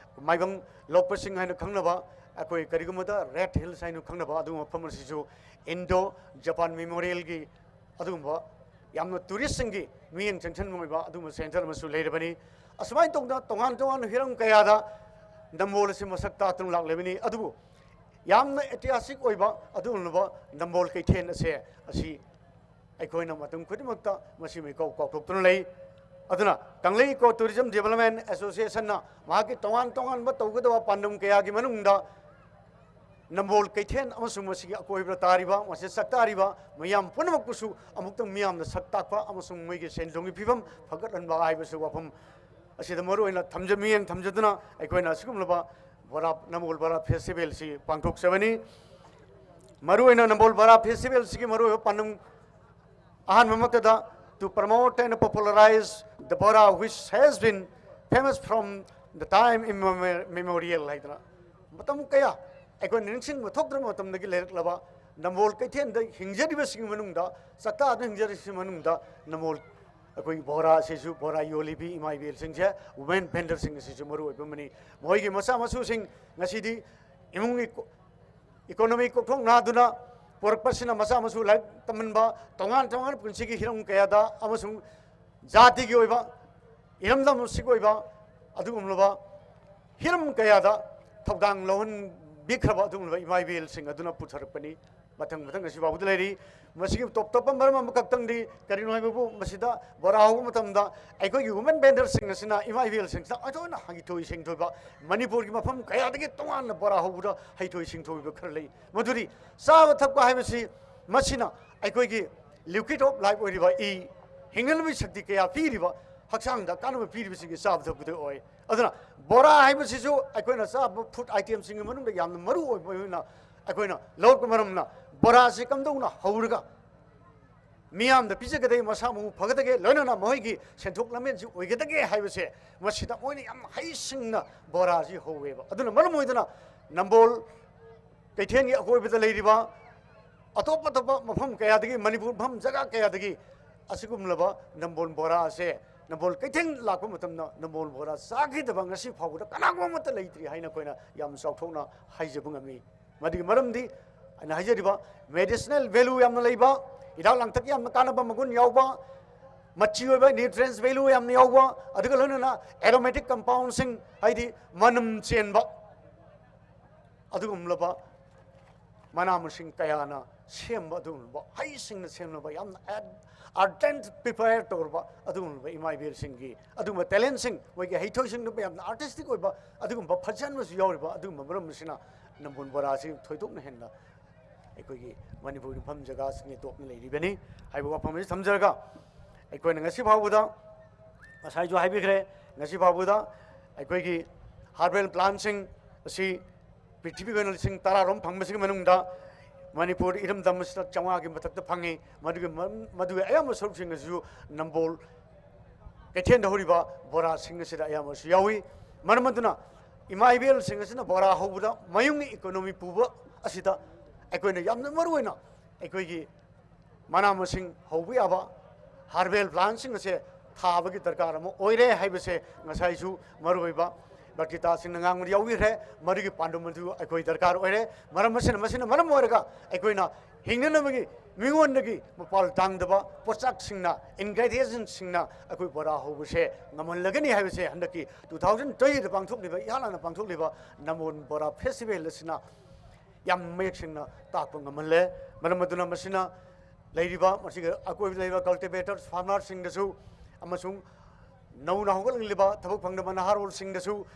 ꯃꯥꯏꯕꯝ ꯂꯣꯛꯄꯁꯤꯡ ꯍꯥꯏꯅ ꯈꯪꯅꯕ, ꯑꯩꯈꯣꯏ ꯀꯔꯤꯒꯨꯝꯕꯗ ꯔꯦꯗ ꯍꯤꯜꯁ ꯍꯥꯏꯅ ꯈꯪꯅꯕ ꯑꯗꯨꯒꯨꯝꯕ ꯃꯐꯝ ꯑꯁꯤꯁꯨ ꯏꯟꯗꯣ ꯖꯄꯥꯟ ꯃꯦꯃꯣꯔꯤꯌꯦꯜꯒꯤ ꯑꯗꯨꯒꯨꯝꯕ ꯌꯥꯝꯅ ꯇꯨꯔꯤꯁꯁꯤꯡꯒꯤ ꯃꯤꯠꯌꯦꯡ ꯆꯪꯁꯤꯟꯕ ꯑꯣꯏꯕ ꯑꯗꯨꯒꯨꯝꯕ ꯁꯦꯟꯇꯔ ꯑꯃꯁꯨ ꯂꯩꯔꯕꯅꯤ꯫ ꯑꯁꯨꯃꯥꯏꯅ ꯇꯧꯗꯅ ꯇꯣꯉꯥꯟ ꯇꯣꯉꯥꯟꯕ ꯍꯤꯔꯝ ꯀꯌꯥꯗ ꯅꯝꯕꯣꯜ ꯑꯁꯤ ꯃꯁꯛ ꯇꯥꯛꯇꯨꯅ ꯂꯥꯛꯂꯤꯕꯅꯤ꯫ ꯑꯗꯨꯕꯨ ꯌꯥꯝꯅ ꯏꯇꯤꯍꯥꯁꯤꯛ ꯑꯣꯏꯕ ꯑꯗꯨꯒꯨꯝꯂꯕ ꯅꯝꯕꯣꯜ ꯀꯩꯊꯦꯜ ꯑꯁꯦ ꯑꯁꯤ ꯑꯩꯈꯣꯏꯅ ꯃꯇꯝ ꯈꯨꯗꯤꯡꯃꯛꯇ ꯃꯁꯤ ꯃꯤꯀꯧ ꯀꯥꯎꯊꯣꯛꯇꯨꯅ ꯂꯩ꯫ ꯑꯗꯨꯅ ꯀꯪꯂꯩ Eco Tourism Development Associationꯅ ꯃꯍꯥꯛꯀꯤ ꯇꯣꯉꯥꯟ ꯇꯣꯉꯥꯟꯕ ꯇꯧꯒꯗꯕ ꯄꯥꯟꯗꯝ ꯀꯌꯥꯒꯤ ꯃꯅꯨꯡꯗ ꯅꯝꯕꯣꯜ ꯀꯩꯊꯦꯜ ꯑꯃꯁꯨꯡ ꯃꯁꯤꯒꯤ ꯑꯀꯣꯏꯕꯗ ꯇꯥꯔꯤꯕ, ꯃꯁꯤ ꯆꯥꯛꯇꯥꯔꯤꯕ ꯃꯤꯌꯥꯝ ꯄꯨꯝꯅꯃꯛꯄꯨꯁꯨ ꯑꯃꯨꯛꯇꯪ ꯃꯤꯌꯥꯝꯅ ꯁꯛ ꯇꯥꯛꯄ ꯑꯃꯁꯨꯡ ꯃꯣꯏꯒꯤ ꯁꯦꯟ ꯊꯨꯝꯒꯤ ꯐꯤꯕꯝ ꯐꯒꯠꯍꯟꯕ ꯍꯥꯏꯕꯁꯤ ꯋꯥꯐꯝ ꯑꯁꯤꯗ ꯃꯔꯨ ꯑꯣꯏꯅ ꯊꯝꯖ-, ꯃꯤꯠꯌꯦꯡ ꯊꯝꯖꯗꯨꯅ ꯑꯩꯈꯣꯏꯅ ꯑꯁꯤꯒꯨꯝꯂꯕ ꯕꯣꯔꯥ, ꯅꯝꯕꯣꯜ ꯕꯣꯔꯥ ꯐꯦꯁꯇꯤꯚꯦꯜꯁꯤ ꯄꯥꯡꯊꯣꯛꯆꯕꯅꯤ꯫ ꯃꯔꯨꯑꯣꯏꯅ ꯅꯝꯕꯣꯜ ꯕꯣꯔꯥ ꯐꯦꯁꯇꯤꯚꯦꯜꯁꯤꯒꯤ ꯃꯔꯨꯑꯣꯏꯕ ꯄꯥꯟꯗꯝ ꯑꯍꯥꯟꯕꯃꯛꯇꯗ, to promote and popularize the bora which has been famous from the time immemorial ꯍꯥꯏꯗꯅ ꯃꯇꯝ ꯀꯌꯥ ꯑꯩꯈꯣꯏꯅ ꯅꯤꯡꯁꯤꯡꯕ ꯊꯣꯛꯇ꯭ꯔꯕ ꯃꯇꯝꯗꯒꯤ ꯂꯩꯔꯛꯂꯕ ꯅꯝꯕꯣꯜ ꯀꯩꯊꯦꯜꯗ ꯍꯤꯡꯖꯔꯤꯕꯁꯤꯡꯒꯤ ꯃꯅꯨꯡꯗ, ꯆꯥꯛꯇꯥꯗꯨꯅ ꯍꯤꯡꯖꯔꯤꯕꯁꯤꯡꯒꯤ ꯃꯅꯨꯡꯗ ꯅꯝꯕꯣꯜ ꯑꯩꯈꯣꯏꯒꯤ ꯕꯣꯔꯥ ꯑꯁꯤꯁꯨ, ꯕꯣꯔꯥ ꯌꯣꯜꯂꯤꯕꯤ ꯏꯃꯥ ꯏꯕꯦꯜꯁꯤꯡꯁꯦ, women vendorꯁꯤꯡ ꯑꯁꯤꯁꯨ ꯃꯔꯨ ꯑꯣꯏꯕ ꯑꯃꯅꯤ꯫ ꯃꯈꯣꯏꯒꯤ ꯃꯆꯥ ꯃꯁꯨꯁꯤꯡ ꯉꯁꯤꯗꯤ ꯏꯃꯨꯡꯒꯤ ꯀꯣ-, economy ꯀꯣꯛꯊꯣꯛ ꯅꯥꯗꯨꯅ ꯄꯨꯔꯛꯄꯁꯤꯅ ꯃꯆꯥ ꯃꯁꯨ ꯂꯥꯏꯔꯤꯛ ꯇꯝꯍꯟꯕ, ꯇꯣꯉꯥꯟ ꯇꯣꯉꯥꯟꯕ ꯄꯨꯟꯁꯤꯒꯤ ꯍꯤꯔꯝ ꯀꯌꯥꯗ ꯑꯃꯁꯨꯡ ꯖꯥꯇꯤꯒꯤ ꯑꯣꯏꯕ, ꯏꯔꯝꯗꯝ ꯑꯁꯤꯒꯤ ꯑꯣꯏꯕ ꯑꯗꯨꯒꯨꯝꯂꯕ ꯍꯤꯔꯝ ꯀꯌꯥꯗ ꯊꯧꯗꯥꯡ ꯂꯧꯍꯟꯕꯤꯈ꯭ꯔꯕ ꯑꯗꯨꯒꯨꯝꯂꯕ ꯏꯃꯥ ꯏꯕꯦꯜꯁꯤꯡ ꯑꯗꯨꯅ ꯄꯨꯊꯔꯛꯄꯅꯤ꯫ ꯃꯊꯪ ꯃꯊꯪ ꯑꯁꯤ ꯐꯥꯎꯕꯗ ꯂꯩꯔꯤ꯫ ꯃꯁꯤꯒꯤ ꯇꯣꯞ ꯇꯣꯞꯄ ꯃꯔꯝ ꯑꯃꯈꯛꯇꯪꯗꯤ ꯀꯔꯤꯅꯣ ꯍꯥꯏꯕꯕꯨ, ꯃꯁꯤꯗ ꯕꯣꯔꯥ ꯍꯧꯕ ꯃꯇꯝꯗ ꯑꯩꯈꯣꯏꯒꯤ women vendorꯁꯤꯡ ꯑꯁꯤꯅ ꯏꯃꯥ ꯏꯕꯦꯜꯁꯤꯡꯁꯤꯗ ꯑꯩꯈꯣꯏꯅ ꯍꯩꯊꯣꯏ ꯁꯤꯡꯊꯣꯏꯕ, ꯃꯅꯤꯄꯨꯔꯒꯤ ꯃꯐꯝ ꯀꯌꯥꯗꯒꯤ ꯇꯣꯉꯥꯟꯅ ꯕꯣꯔꯥ ꯍꯧꯕꯗ ꯍꯩꯊꯣꯏ ꯁꯤꯡꯊꯣꯏꯕ ꯈꯔ ꯂꯩ꯫ ꯃꯗꯨꯗꯤ ꯆꯥꯕ ꯊꯛꯄ ꯍꯥꯏꯕꯁꯤ ꯃꯁꯤꯅ ꯑꯩꯈꯣꯏꯒꯤ liquid of life ꯑꯣꯏꯔꯤꯕ ꯏ, ꯍꯤꯡꯅꯅꯕꯒꯤ ꯁꯛꯇꯤ ꯀꯌꯥ ꯄꯤꯔꯤꯕ, ꯍꯛꯆꯥꯡꯗ ꯀꯥꯟꯅꯕ ꯄꯤꯔꯤꯕꯁꯤꯡꯒꯤ ꯆꯥꯕ ꯊꯛꯄꯗ ꯑꯣꯏ꯫ ꯑꯗꯨꯅ ꯕꯣꯔꯥ ꯍꯥꯏꯕꯁꯤꯁꯨ ꯑꯩꯈꯣꯏꯅ ꯆꯥꯕ food itemꯁꯤꯡꯒꯤ ꯃꯅꯨꯡꯗ ꯌꯥꯝꯅ ꯃꯔꯨ ꯑꯣꯏꯕ ꯑꯣꯏꯅ ꯑꯩꯈꯣꯏꯅ ꯂꯧꯔꯛꯄ ꯃꯔꯝꯅ, ꯕꯣꯔꯥꯁꯤ ꯀꯝꯗꯧꯅ ꯍꯧꯔꯒ ꯃꯤꯌꯥꯝꯗ ꯄꯤꯖꯒꯗꯒꯦ, ꯃꯁꯥ ꯃꯎ ꯐꯒꯗꯒꯦ, ꯂꯣꯏꯅꯅ ꯃꯈꯣꯏꯒꯤ ꯁꯦꯟꯊꯣꯛ ꯂꯝꯕꯦꯟꯁꯤ ꯑꯣꯏꯒꯗꯒꯦ ꯍꯥꯏꯕꯁꯦ ꯃꯁꯤꯗ ꯃꯣꯏꯅ ꯌꯥꯝ ꯍꯩꯁꯤꯡꯅ ꯕꯣꯔꯥꯁꯤ ꯍꯧꯋꯦꯕ꯫ ꯑꯗꯨꯅ ꯃꯔꯝ ꯑꯣꯏꯗꯅ ꯅꯝꯕꯣꯜ ꯀꯩꯊꯦꯜꯒꯤ ꯑꯀꯣꯏꯕꯗ ꯂꯩꯔꯤꯕ ꯑꯇꯣꯞ ꯑꯇꯣꯞꯄ ꯃꯐꯝ ꯀꯌꯥꯗꯒꯤ, ꯃꯅꯤꯄꯨꯔ ꯃꯐꯝ ꯖꯒꯥ ꯀꯌꯥꯗꯒꯤ ꯑꯁꯤꯒꯨꯝꯂꯕ ꯅꯝꯕꯣꯜ ꯕꯣꯔꯥ ꯑꯁꯦ, ꯅꯝꯕꯣꯜ ꯀꯩꯊꯦꯜ ꯂꯥꯛꯄ ꯃꯇꯝꯗ ꯅꯝꯕꯣꯜ ꯕꯣꯔꯥ ꯆꯥꯈꯤꯗꯕ ꯉꯁꯤ ꯐꯥꯎꯕꯗ ꯀꯅꯥꯒꯨꯝꯕ ꯑꯃꯠꯇ ꯂꯩꯇ꯭ꯔꯤ ꯍꯥꯏꯅ ꯑꯩꯈꯣꯏꯅ ꯌꯥꯝ ꯆꯥꯎꯊꯣꯛꯅ ꯍꯥꯏꯖꯕ ꯉꯝꯃꯤ꯫ ꯃꯗꯨꯒꯤ ꯃꯔꯝꯗꯤ ꯑꯩꯅ ꯍꯥꯏꯖꯔꯤꯕ medicinal value ꯌꯥꯝꯅ ꯂꯩꯕ, ꯍꯤꯗꯥꯛ ꯂꯥꯡꯊꯛ ꯌꯥꯝꯅ ꯀꯥꯟꯅꯕ ꯃꯒꯨꯟ ꯌꯥꯎꯕ, ꯃꯆꯤ ꯑꯣꯏꯕ nutrients value ꯌꯥꯝꯅ ꯌꯥꯎꯕ, ꯑꯗꯨꯒ ꯂꯣꯏꯅꯅ aromatic compoundꯁꯤꯡ, ꯍꯥꯏꯗꯤ ꯃꯅꯝ ꯆꯦꯟꯕ, ꯑꯗꯨꯒꯨꯝꯂꯕ ꯃꯅꯥ ꯃꯁꯤꯡ ꯀꯌꯥꯅ ꯁꯦꯝꯕ, ꯑꯗꯨꯒꯨꯝꯂꯕ ꯍꯩꯁꯤꯡꯅ ꯁꯦꯝꯂꯕ, ꯌꯥꯝꯅ ad-, ardent prepare ꯇꯧꯔꯕ ꯑꯗꯨꯒꯨꯝꯂꯕ ꯏꯃꯥ ꯏꯕꯦꯜꯁꯤꯡꯒꯤ ꯑꯗꯨꯒꯨꯝꯕ talentꯁꯤꯡ, ꯃꯣꯏꯒꯤ ꯍꯩꯊꯣꯏꯁꯤꯡꯗꯨ ꯌꯥꯝꯅ artistic ꯑꯣꯏꯕ ꯑꯗꯨꯒꯨꯝꯕ ꯐꯖꯍꯟꯕꯁꯨ ꯌꯥꯎꯔꯤꯕ, ꯑꯗꯨꯒꯨꯝꯕ ꯃꯔꯝ ꯑꯁꯤꯅ ꯅꯝꯕꯣꯜ ꯕꯣꯔꯥꯁꯤ ꯊꯣꯏꯗꯣꯛꯅ ꯍꯦꯟꯅ ꯑꯩꯈꯣꯏꯒꯤ ꯃꯅꯤꯄꯨꯔꯒꯤ ꯃꯐꯝ ꯖꯒꯥꯁꯤꯡ ꯇꯣꯞꯅ ꯂꯩꯔꯤꯕꯅꯤ ꯍꯥꯏꯕ ꯋꯥꯐꯝ ꯑꯁꯤ ꯊꯝꯖꯔꯒ, ꯑꯩꯈꯣꯏꯅ ꯉꯁꯤ ꯐꯥꯎꯕꯗ, ꯉꯁꯥꯏꯁꯨ ꯍꯥꯏꯕꯤꯈ꯭ꯔꯦ, ꯉꯁꯤ ꯐꯥꯎꯕꯗ ꯑꯩꯈꯣꯏꯒꯤ herbal plantꯁꯤꯡ ꯑꯁꯤ ꯄ꯭ꯔꯤꯊꯤꯕꯤꯒꯤ ꯑꯣꯏꯅ ꯂꯤꯁꯤꯡ ꯇꯔꯥꯔꯣꯝ ꯐꯪꯕꯁꯤꯒꯤ ꯃꯅꯨꯡꯗ ꯃꯅꯤꯄꯨꯔ ꯏꯔꯝꯗꯝ ꯑꯁꯤꯗ ꯆꯥꯝꯃꯉꯥꯒꯤ ꯃꯊꯛꯇ ꯐꯪꯉꯤ꯫ ꯃꯗꯨꯒꯤ ꯃꯔꯝ-, ꯃꯗꯨꯒꯤ ꯑꯌꯥꯝꯕ ꯁꯔꯨꯛꯁꯤꯡ ꯑꯁꯤꯁꯨ ꯅꯝꯕꯣꯜ ꯀꯩꯊꯦꯜꯗ ꯍꯧꯔꯤꯕ ꯕꯣꯔꯥꯁꯤꯡ ꯑꯁꯤꯗ ꯑꯌꯥꯝꯕꯁꯨ ꯌꯥꯎꯏ꯫ ꯃꯔꯝ ꯑꯗꯨꯅ ꯏꯃꯥ ꯏꯕꯦꯜꯁꯤꯡ ꯑꯁꯤꯅ ꯕꯣꯔꯥ ꯍꯧꯕꯗ ꯃꯌꯨꯝꯒꯤ economy ꯄꯨꯕ ꯑꯁꯤꯗ ꯑꯩꯈꯣꯏꯅ ꯌꯥꯝꯅ ꯃꯔꯨ ꯑꯣꯏꯅ ꯑꯩꯈꯣꯏꯒꯤ ꯃꯅꯥ ꯃꯁꯤꯡ ꯍꯧꯕ ꯌꯥꯕ herbal plantꯁꯤꯡ ꯑꯁꯦ ꯊꯥꯕꯒꯤ ꯗꯔꯀꯥꯔ ꯑꯃ ꯑꯣꯏꯔꯦ ꯍꯥꯏꯕꯁꯦ ꯉꯁꯥꯏꯁꯨ ꯃꯔꯨꯑꯣꯏꯕ ꯋꯛꯇꯤꯇꯥꯁꯤꯡꯅ ꯉꯥꯡꯕꯗ ꯌꯥꯎꯕꯤꯈ꯭ꯔꯦ꯫ ꯃꯗꯨꯒꯤ ꯄꯥꯟꯗꯝ ꯑꯗꯨ ꯑꯩꯈꯣꯏ ꯗꯔꯀꯥꯔ ꯑꯣꯏꯔꯦ꯫ ꯃꯔꯝ ꯑꯁꯤꯅ, ꯃꯁꯤꯅ ꯃꯔꯝ ꯑꯣꯏꯔꯒ ꯑꯩꯈꯣꯏꯅ ꯍꯤꯡꯅꯅꯕꯒꯤ ꯃꯤꯉꯣꯟꯗꯒꯤ ꯃꯄꯥꯜ ꯇꯥꯡꯗꯕ ꯄꯣꯠꯆꯥꯛꯁꯤꯡꯅ, ingredientsꯁꯤꯡꯅ ꯑꯩꯈꯣꯏ ꯕꯣꯔꯥ ꯍꯧꯕꯁꯦ ꯉꯝꯍꯜꯂꯒꯅꯤ ꯍꯥꯏꯕꯁꯦ ꯍꯟꯗꯛꯀꯤ two thousand twentyꯗ ꯄꯥꯡꯊꯣꯛꯂꯤꯕ, ꯏꯍꯥꯟ ꯍꯥꯟꯅ ꯄꯥꯡꯊꯣꯛꯂꯤꯕ ꯅꯝꯕꯣꯜ ꯕꯣꯔꯥ festival ꯑꯁꯤꯅ ꯌꯥꯝ ꯃꯌꯦꯛ ꯁꯦꯡꯅ ꯇꯥꯛꯄ ꯉꯝꯍꯜꯂꯦ꯫ ꯃꯔꯝ ꯑꯗꯨꯅ ꯃꯁꯤꯅ ꯂꯩꯔꯤꯕ, ꯃꯁꯤꯒꯤ ꯑꯀꯣꯏꯕꯗ ꯂꯩꯔꯤꯕ cultivators, farmerꯁꯤꯡꯗꯁꯨ ꯑꯃꯁꯨꯡ ꯅꯧꯅ ꯍꯧꯒꯠꯂꯛꯂꯤꯕ ꯊꯕꯛ ꯐꯪꯗꯕ ꯅꯍꯥꯔꯣꯜꯁꯤꯡꯗꯁꯨ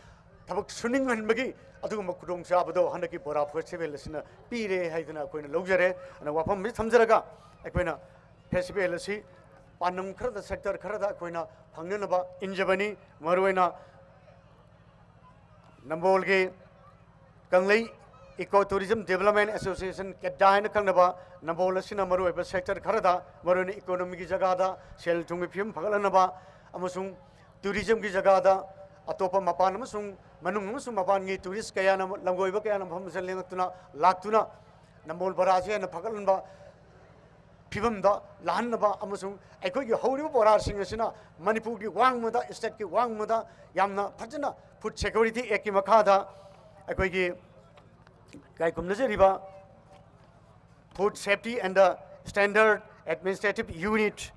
ꯊꯕꯛ ꯁꯨꯅꯤꯡꯍꯟꯕꯒꯤ ꯑꯗꯨꯒꯨꯝꯕ ꯈꯨꯗꯣꯡꯆꯥꯕꯗꯣ ꯍꯟꯗꯛꯀꯤ ꯕꯣꯔꯥ festival ꯑꯁꯤꯅ ꯄꯤꯔꯦ ꯍꯥꯏꯗꯅ ꯑꯩꯈꯣꯏꯅ ꯂꯧꯖꯔꯦ꯫ ꯑꯗꯨꯅ ꯋꯥꯐꯝ ꯑꯁꯤ ꯊꯝꯖꯔꯒ, ꯑꯩꯈꯣꯏꯅ festival ꯑꯁꯤ ꯄꯥꯟꯗꯝ ꯈꯔꯗ, sector ꯈꯔꯗ ꯑꯩꯈꯣꯏꯅ ꯐꯪꯅꯅꯕ ꯏꯟꯖꯕꯅꯤ꯫ ꯃꯔꯨꯑꯣꯏꯅ ꯅꯝꯕꯣꯜꯒꯤ ꯀꯪꯂꯩ Eco Tourism Development Association, ꯀꯦꯗꯥ ꯍꯥꯏꯅ ꯈꯪꯅꯕ ꯅꯝꯕꯣꯜ ꯑꯁꯤꯅ ꯃꯔꯨꯑꯣꯏꯕ sector ꯈꯔꯗ, ꯃꯔꯨꯑꯣꯏꯅ economyꯒꯤ ꯖꯒꯥꯗ ꯁꯦꯜ ꯊꯨꯝꯒꯤ ꯐꯤꯕꯝ ꯐꯒꯠꯍꯟꯅꯕ ꯑꯃꯁꯨꯡ tourismꯒꯤ ꯖꯒꯥꯗ ꯑꯇꯣꯞꯄ ꯃꯄꯥꯟ ꯑꯃꯁꯨꯡ ꯃꯅꯨꯡ ꯑꯃꯁꯨꯡ ꯃꯄꯥꯟꯒꯤ tourist ꯀꯌꯥꯅ, ꯂꯝꯀꯣꯏꯕ ꯀꯌꯥꯅ ꯃꯐꯝ ꯑꯁꯤꯗ ꯂꯦꯡꯉꯛꯇꯨꯅ, ꯂꯥꯛꯇꯨꯅ ꯅꯝꯕꯣꯜ ꯕꯣꯔꯥꯁꯤ ꯍꯦꯟꯅ ꯐꯒꯠꯍꯟꯕ ꯐꯤꯕꯝꯗ ꯂꯥꯛꯍꯟꯅꯕ ꯑꯃꯁꯨꯡ ꯑꯩꯈꯣꯏꯒꯤ ꯍꯧꯔꯤꯕ ꯕꯣꯔꯥꯁꯤꯡ ꯑꯁꯤꯅ ꯃꯅꯤꯄꯨꯔꯒꯤ ꯋꯥꯡꯃꯗ, stateꯀꯤ ꯋꯥꯡꯃꯗ ꯌꯥꯝꯅ ꯐꯖꯅ Food Security Actꯀꯤ ꯃꯈꯥꯗ ꯑꯩꯈꯣꯏꯒꯤ ꯀꯥꯏꯀꯨꯝꯅꯖꯔꯤꯕ Food Safety and the Standard Administrative Unit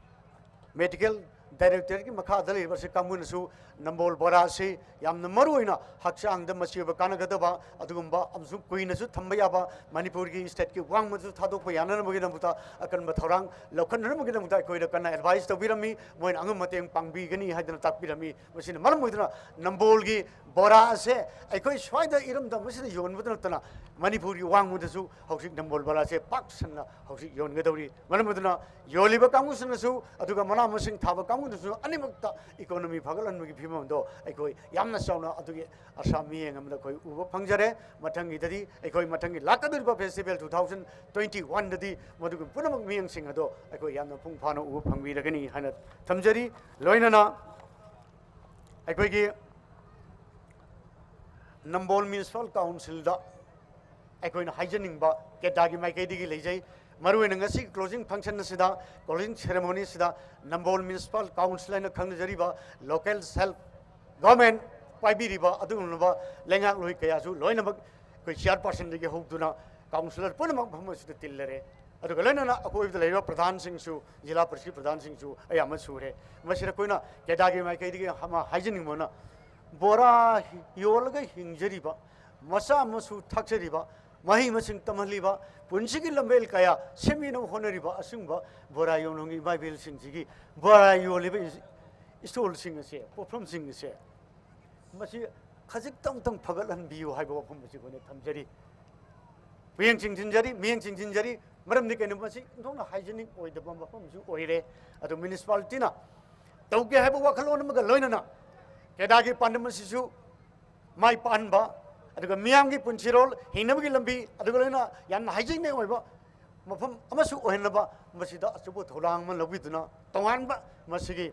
Medical Directorate-ꯀꯤ ꯃꯈꯥꯗ ꯂꯩꯔꯤꯕ ꯑꯁꯤ ꯀꯥꯡꯕꯨꯅꯁꯨ ꯅꯝꯕꯣꯜ ꯕꯣꯔꯥ ꯑꯁꯤ ꯌꯥꯝꯅ ꯃꯔꯨ ꯑꯣꯏꯅ ꯍꯛꯆꯥꯡꯗ ꯃꯆꯤ ꯑꯣꯏꯕ ꯀꯥꯟꯅꯒꯗꯕ ꯑꯗꯨꯒꯨꯝꯕ ꯑꯃꯁꯨꯡ ꯀꯨꯏꯅꯁꯨ ꯊꯝꯕ ꯌꯥꯕ ꯃꯅꯤꯄꯨꯔꯒꯤ state-ꯀꯤ ꯋꯥꯡꯃꯗꯁꯨ ꯊꯥꯗꯣꯛꯄ ꯌꯥꯅꯅꯕꯒꯤꯗꯃꯛꯇ ꯑꯀꯟꯕ ꯊꯧꯔꯥꯡ ꯂꯧꯈꯠꯅꯅꯕꯒꯤꯗꯃꯛꯇ ꯑꯩꯈꯣꯏꯗ ꯀꯟꯅ advice ꯇꯧꯕꯤꯔꯝꯃꯤ꯫ ꯃꯣꯏꯅ ꯑꯉꯝꯕ ꯃꯇꯦꯡ ꯄꯥꯡꯕꯤꯒꯅꯤ ꯍꯥꯏꯗꯅ ꯇꯥꯛꯄꯤꯔꯝꯃꯤ꯫ ꯃꯁꯤꯅ ꯃꯔꯝ ꯑꯣꯏꯗꯨꯅ ꯅꯝꯕꯣꯜꯒꯤ ꯕꯣꯔꯥ ꯑꯁꯦ ꯑꯩꯈꯣꯏ ꯁ꯭ꯋꯥꯏꯗ ꯏꯔꯝꯗꯝ ꯑꯁꯤꯗ ꯌꯣꯟꯕꯗ ꯅꯠꯇꯅ ꯃꯅꯤꯄꯨꯔꯒꯤ ꯋꯥꯡꯃꯗꯁꯨ ꯍꯧꯖꯤꯛ ꯅꯝꯕꯣꯜ ꯕꯣꯔꯥꯁꯦ ꯄꯥꯛ ꯁꯟꯅ ꯍꯧꯖꯤꯛ ꯌꯣꯟꯒꯗꯧꯔꯤ꯫ ꯃꯔꯝ ꯑꯗꯨꯅ ꯌꯣꯜꯂꯤꯕ ꯀꯥꯡꯕꯨꯁꯤꯡꯅꯁꯨ ꯑꯗꯨꯒ ꯃꯅꯥ ꯃꯁꯤꯡ ꯊꯥꯕ ꯀꯥꯡꯕꯨꯗꯁꯨ ꯑꯅꯤꯃꯛꯇ economy ꯐꯒꯠꯍꯟꯕꯒꯤ ꯐꯤꯕꯝ ꯑꯗꯣ ꯑꯩꯈꯣꯏ ꯌꯥꯝꯅ ꯆꯥꯎꯅ ꯑꯗꯨꯒꯤ ꯑꯁꯥ ꯃꯤꯠꯌꯦꯡ ꯑꯃꯗ ꯑꯩꯈꯣꯏ ꯎꯕ ꯐꯪꯖꯔꯦ꯫ ꯃꯊꯪꯒꯤꯗꯗꯤ ꯑꯩꯈꯣꯏ ꯃꯊꯪꯒꯤ ꯂꯥꯛꯀꯗꯧꯔꯤꯕ festival two thousand twenty one-ꯗꯗꯤ ꯃꯗꯨꯒꯤ ꯄꯨꯝꯅꯃꯛ ꯃꯤꯠꯌꯦꯡꯁꯤꯡ ꯑꯗꯣ ꯑꯩꯈꯣꯏ ꯌꯥꯝꯅ ꯃꯄꯨꯡ ꯐꯥꯅ ꯎꯕ ꯐꯪꯕꯤꯔꯒꯅꯤ ꯍꯥꯏꯅ ꯊꯝꯖꯔꯤ꯫ ꯂꯣꯏꯅꯅ ꯑꯩꯈꯣꯏꯒꯤ ꯅꯝꯕꯣꯜ Municipal Council-ꯗ ꯑꯩꯈꯣꯏꯅ ꯍꯥꯏꯖꯅꯤꯡꯕ ꯀꯦꯗꯥꯒꯤ ꯃꯥꯏꯀꯩꯗꯒꯤ ꯂꯩꯖꯩ꯫ ꯃꯔꯨꯑꯣꯏꯅ ꯉꯁꯤ closing function ꯑꯁꯤꯗ, closing ceremony ꯑꯁꯤꯗ ꯅꯝꯕꯣꯜ Municipal Council ꯍꯥꯏꯅ ꯈꯪꯅꯖꯔꯤꯕ local self government ꯄꯥꯏꯕꯤꯔꯤꯕ ꯑꯗꯨꯒꯨꯝꯂꯕ ꯂꯩꯉꯥꯛꯂꯣꯏ ꯀꯌꯥꯁꯨ ꯂꯣꯏꯅꯃꯛ ꯑꯩꯈꯣꯏ chairperson-ꯗꯒꯤ ꯍꯧꯗꯨꯅ councillor ꯄꯨꯝꯅꯃꯛ ꯃꯐꯝ ꯑꯁꯤꯗ ꯇꯤꯜꯂꯔꯦ꯫ ꯑꯗꯨꯒ ꯂꯣꯏꯅꯅ ꯑꯀꯣꯏꯕꯗ ꯂꯩꯔꯤꯕ ꯄ꯭ꯔꯙꯥꯟꯁꯤꯡꯁꯨ, ꯖꯤꯂꯥ ꯄꯔꯤꯁꯠꯀꯤ ꯄ꯭ꯔꯙꯥꯟꯁꯤꯡꯁꯨ ꯑꯌꯥꯝꯕ ꯁꯨꯔꯦ꯫ ꯃꯁꯤꯗ ꯑꯩꯈꯣꯏꯅ ꯀꯦꯗꯥꯒꯤ ꯃꯥꯏꯀꯩꯗꯒꯤ ꯑꯃ ꯍꯥꯏꯖꯅꯤꯡꯕꯅ, ꯕꯣꯔꯥ ꯌꯣꯜꯂꯒ ꯍꯤꯡꯖꯔꯤꯕ, ꯃꯆꯥ ꯃꯁꯨ ꯊꯥꯛꯆꯔꯤꯕ, ꯃꯍꯩ ꯃꯁꯤꯡ ꯇꯝꯍꯜꯂꯤꯕ, ꯄꯨꯟꯁꯤꯒꯤ ꯂꯝꯕꯦꯜ ꯀꯌꯥ ꯁꯦꯝꯕꯤꯅꯕ ꯍꯣꯠꯅꯔꯤꯕ ꯑꯁꯤꯒꯨꯝꯕ ꯕꯣꯔꯥ ꯌꯣꯟꯐꯝꯒꯤ ꯏꯃꯥ ꯏꯕꯦꯜꯁꯤꯡꯁꯤꯒꯤ ꯕꯣꯔꯥ ꯌꯣꯜꯂꯤꯕ stall-ꯁꯤꯡ ꯑꯁꯦ, ꯄꯣꯠꯐꯝꯁꯤꯡ ꯑꯁꯦ, ꯃꯁꯤ ꯈꯖꯤꯛꯇꯪꯇꯪ ꯐꯒꯠꯍꯟꯕꯤꯌꯨ ꯍꯥꯏꯕ ꯋꯥꯐꯝ ꯑꯁꯤ ꯑꯩꯈꯣꯏꯅ ꯊꯝꯖꯔꯤ꯫ ꯃꯤꯠꯌꯦꯡ ꯆꯤꯡꯁꯤꯟꯖꯔꯤ, ꯃꯤꯠꯌꯦꯡ ꯆꯤꯡꯁꯤꯟꯖꯔꯤ꯫ ꯃꯔꯝꯗꯤ ꯀꯩꯅꯣ, ꯃꯁꯤ ꯑꯣꯟꯊꯣꯛꯅ hygienic ꯑꯣꯏꯗꯕ ꯃꯐꯝꯁꯨ ꯑꯣꯏꯔꯦ꯫ ꯑꯗꯨ municipality-ꯅ ꯇꯧꯒꯦ ꯍꯥꯏꯕ ꯋꯥꯈꯜꯂꯣꯟ ꯑꯃꯒ ꯂꯣꯏꯅꯅ ꯀꯦꯗꯥꯒꯤ ꯄꯥꯟꯗꯝ ꯑꯁꯤꯁꯨ ꯃꯥꯏ ꯄꯥꯛꯍꯟꯕ, ꯑꯗꯨꯒ ꯃꯤꯌꯥꯝꯒꯤ ꯄꯨꯟꯁꯤꯔꯣꯜ, ꯍꯤꯡꯅꯕꯒꯤ ꯂꯝꯕꯤ, ꯑꯗꯨꯒ ꯂꯣꯏꯅꯅ ꯌꯥꯝꯅ hygienic ꯑꯣꯏꯕ ꯃꯐꯝ ꯑꯃꯁꯨ ꯑꯣꯏꯍꯟꯅꯕ ꯃꯁꯤꯗ ꯑꯆꯧꯕ ꯊꯧꯗꯥꯡ ꯑꯃ ꯂꯧꯕꯤꯗꯨꯅ ꯇꯣꯉꯥꯟꯕ ꯃꯁꯤꯒꯤ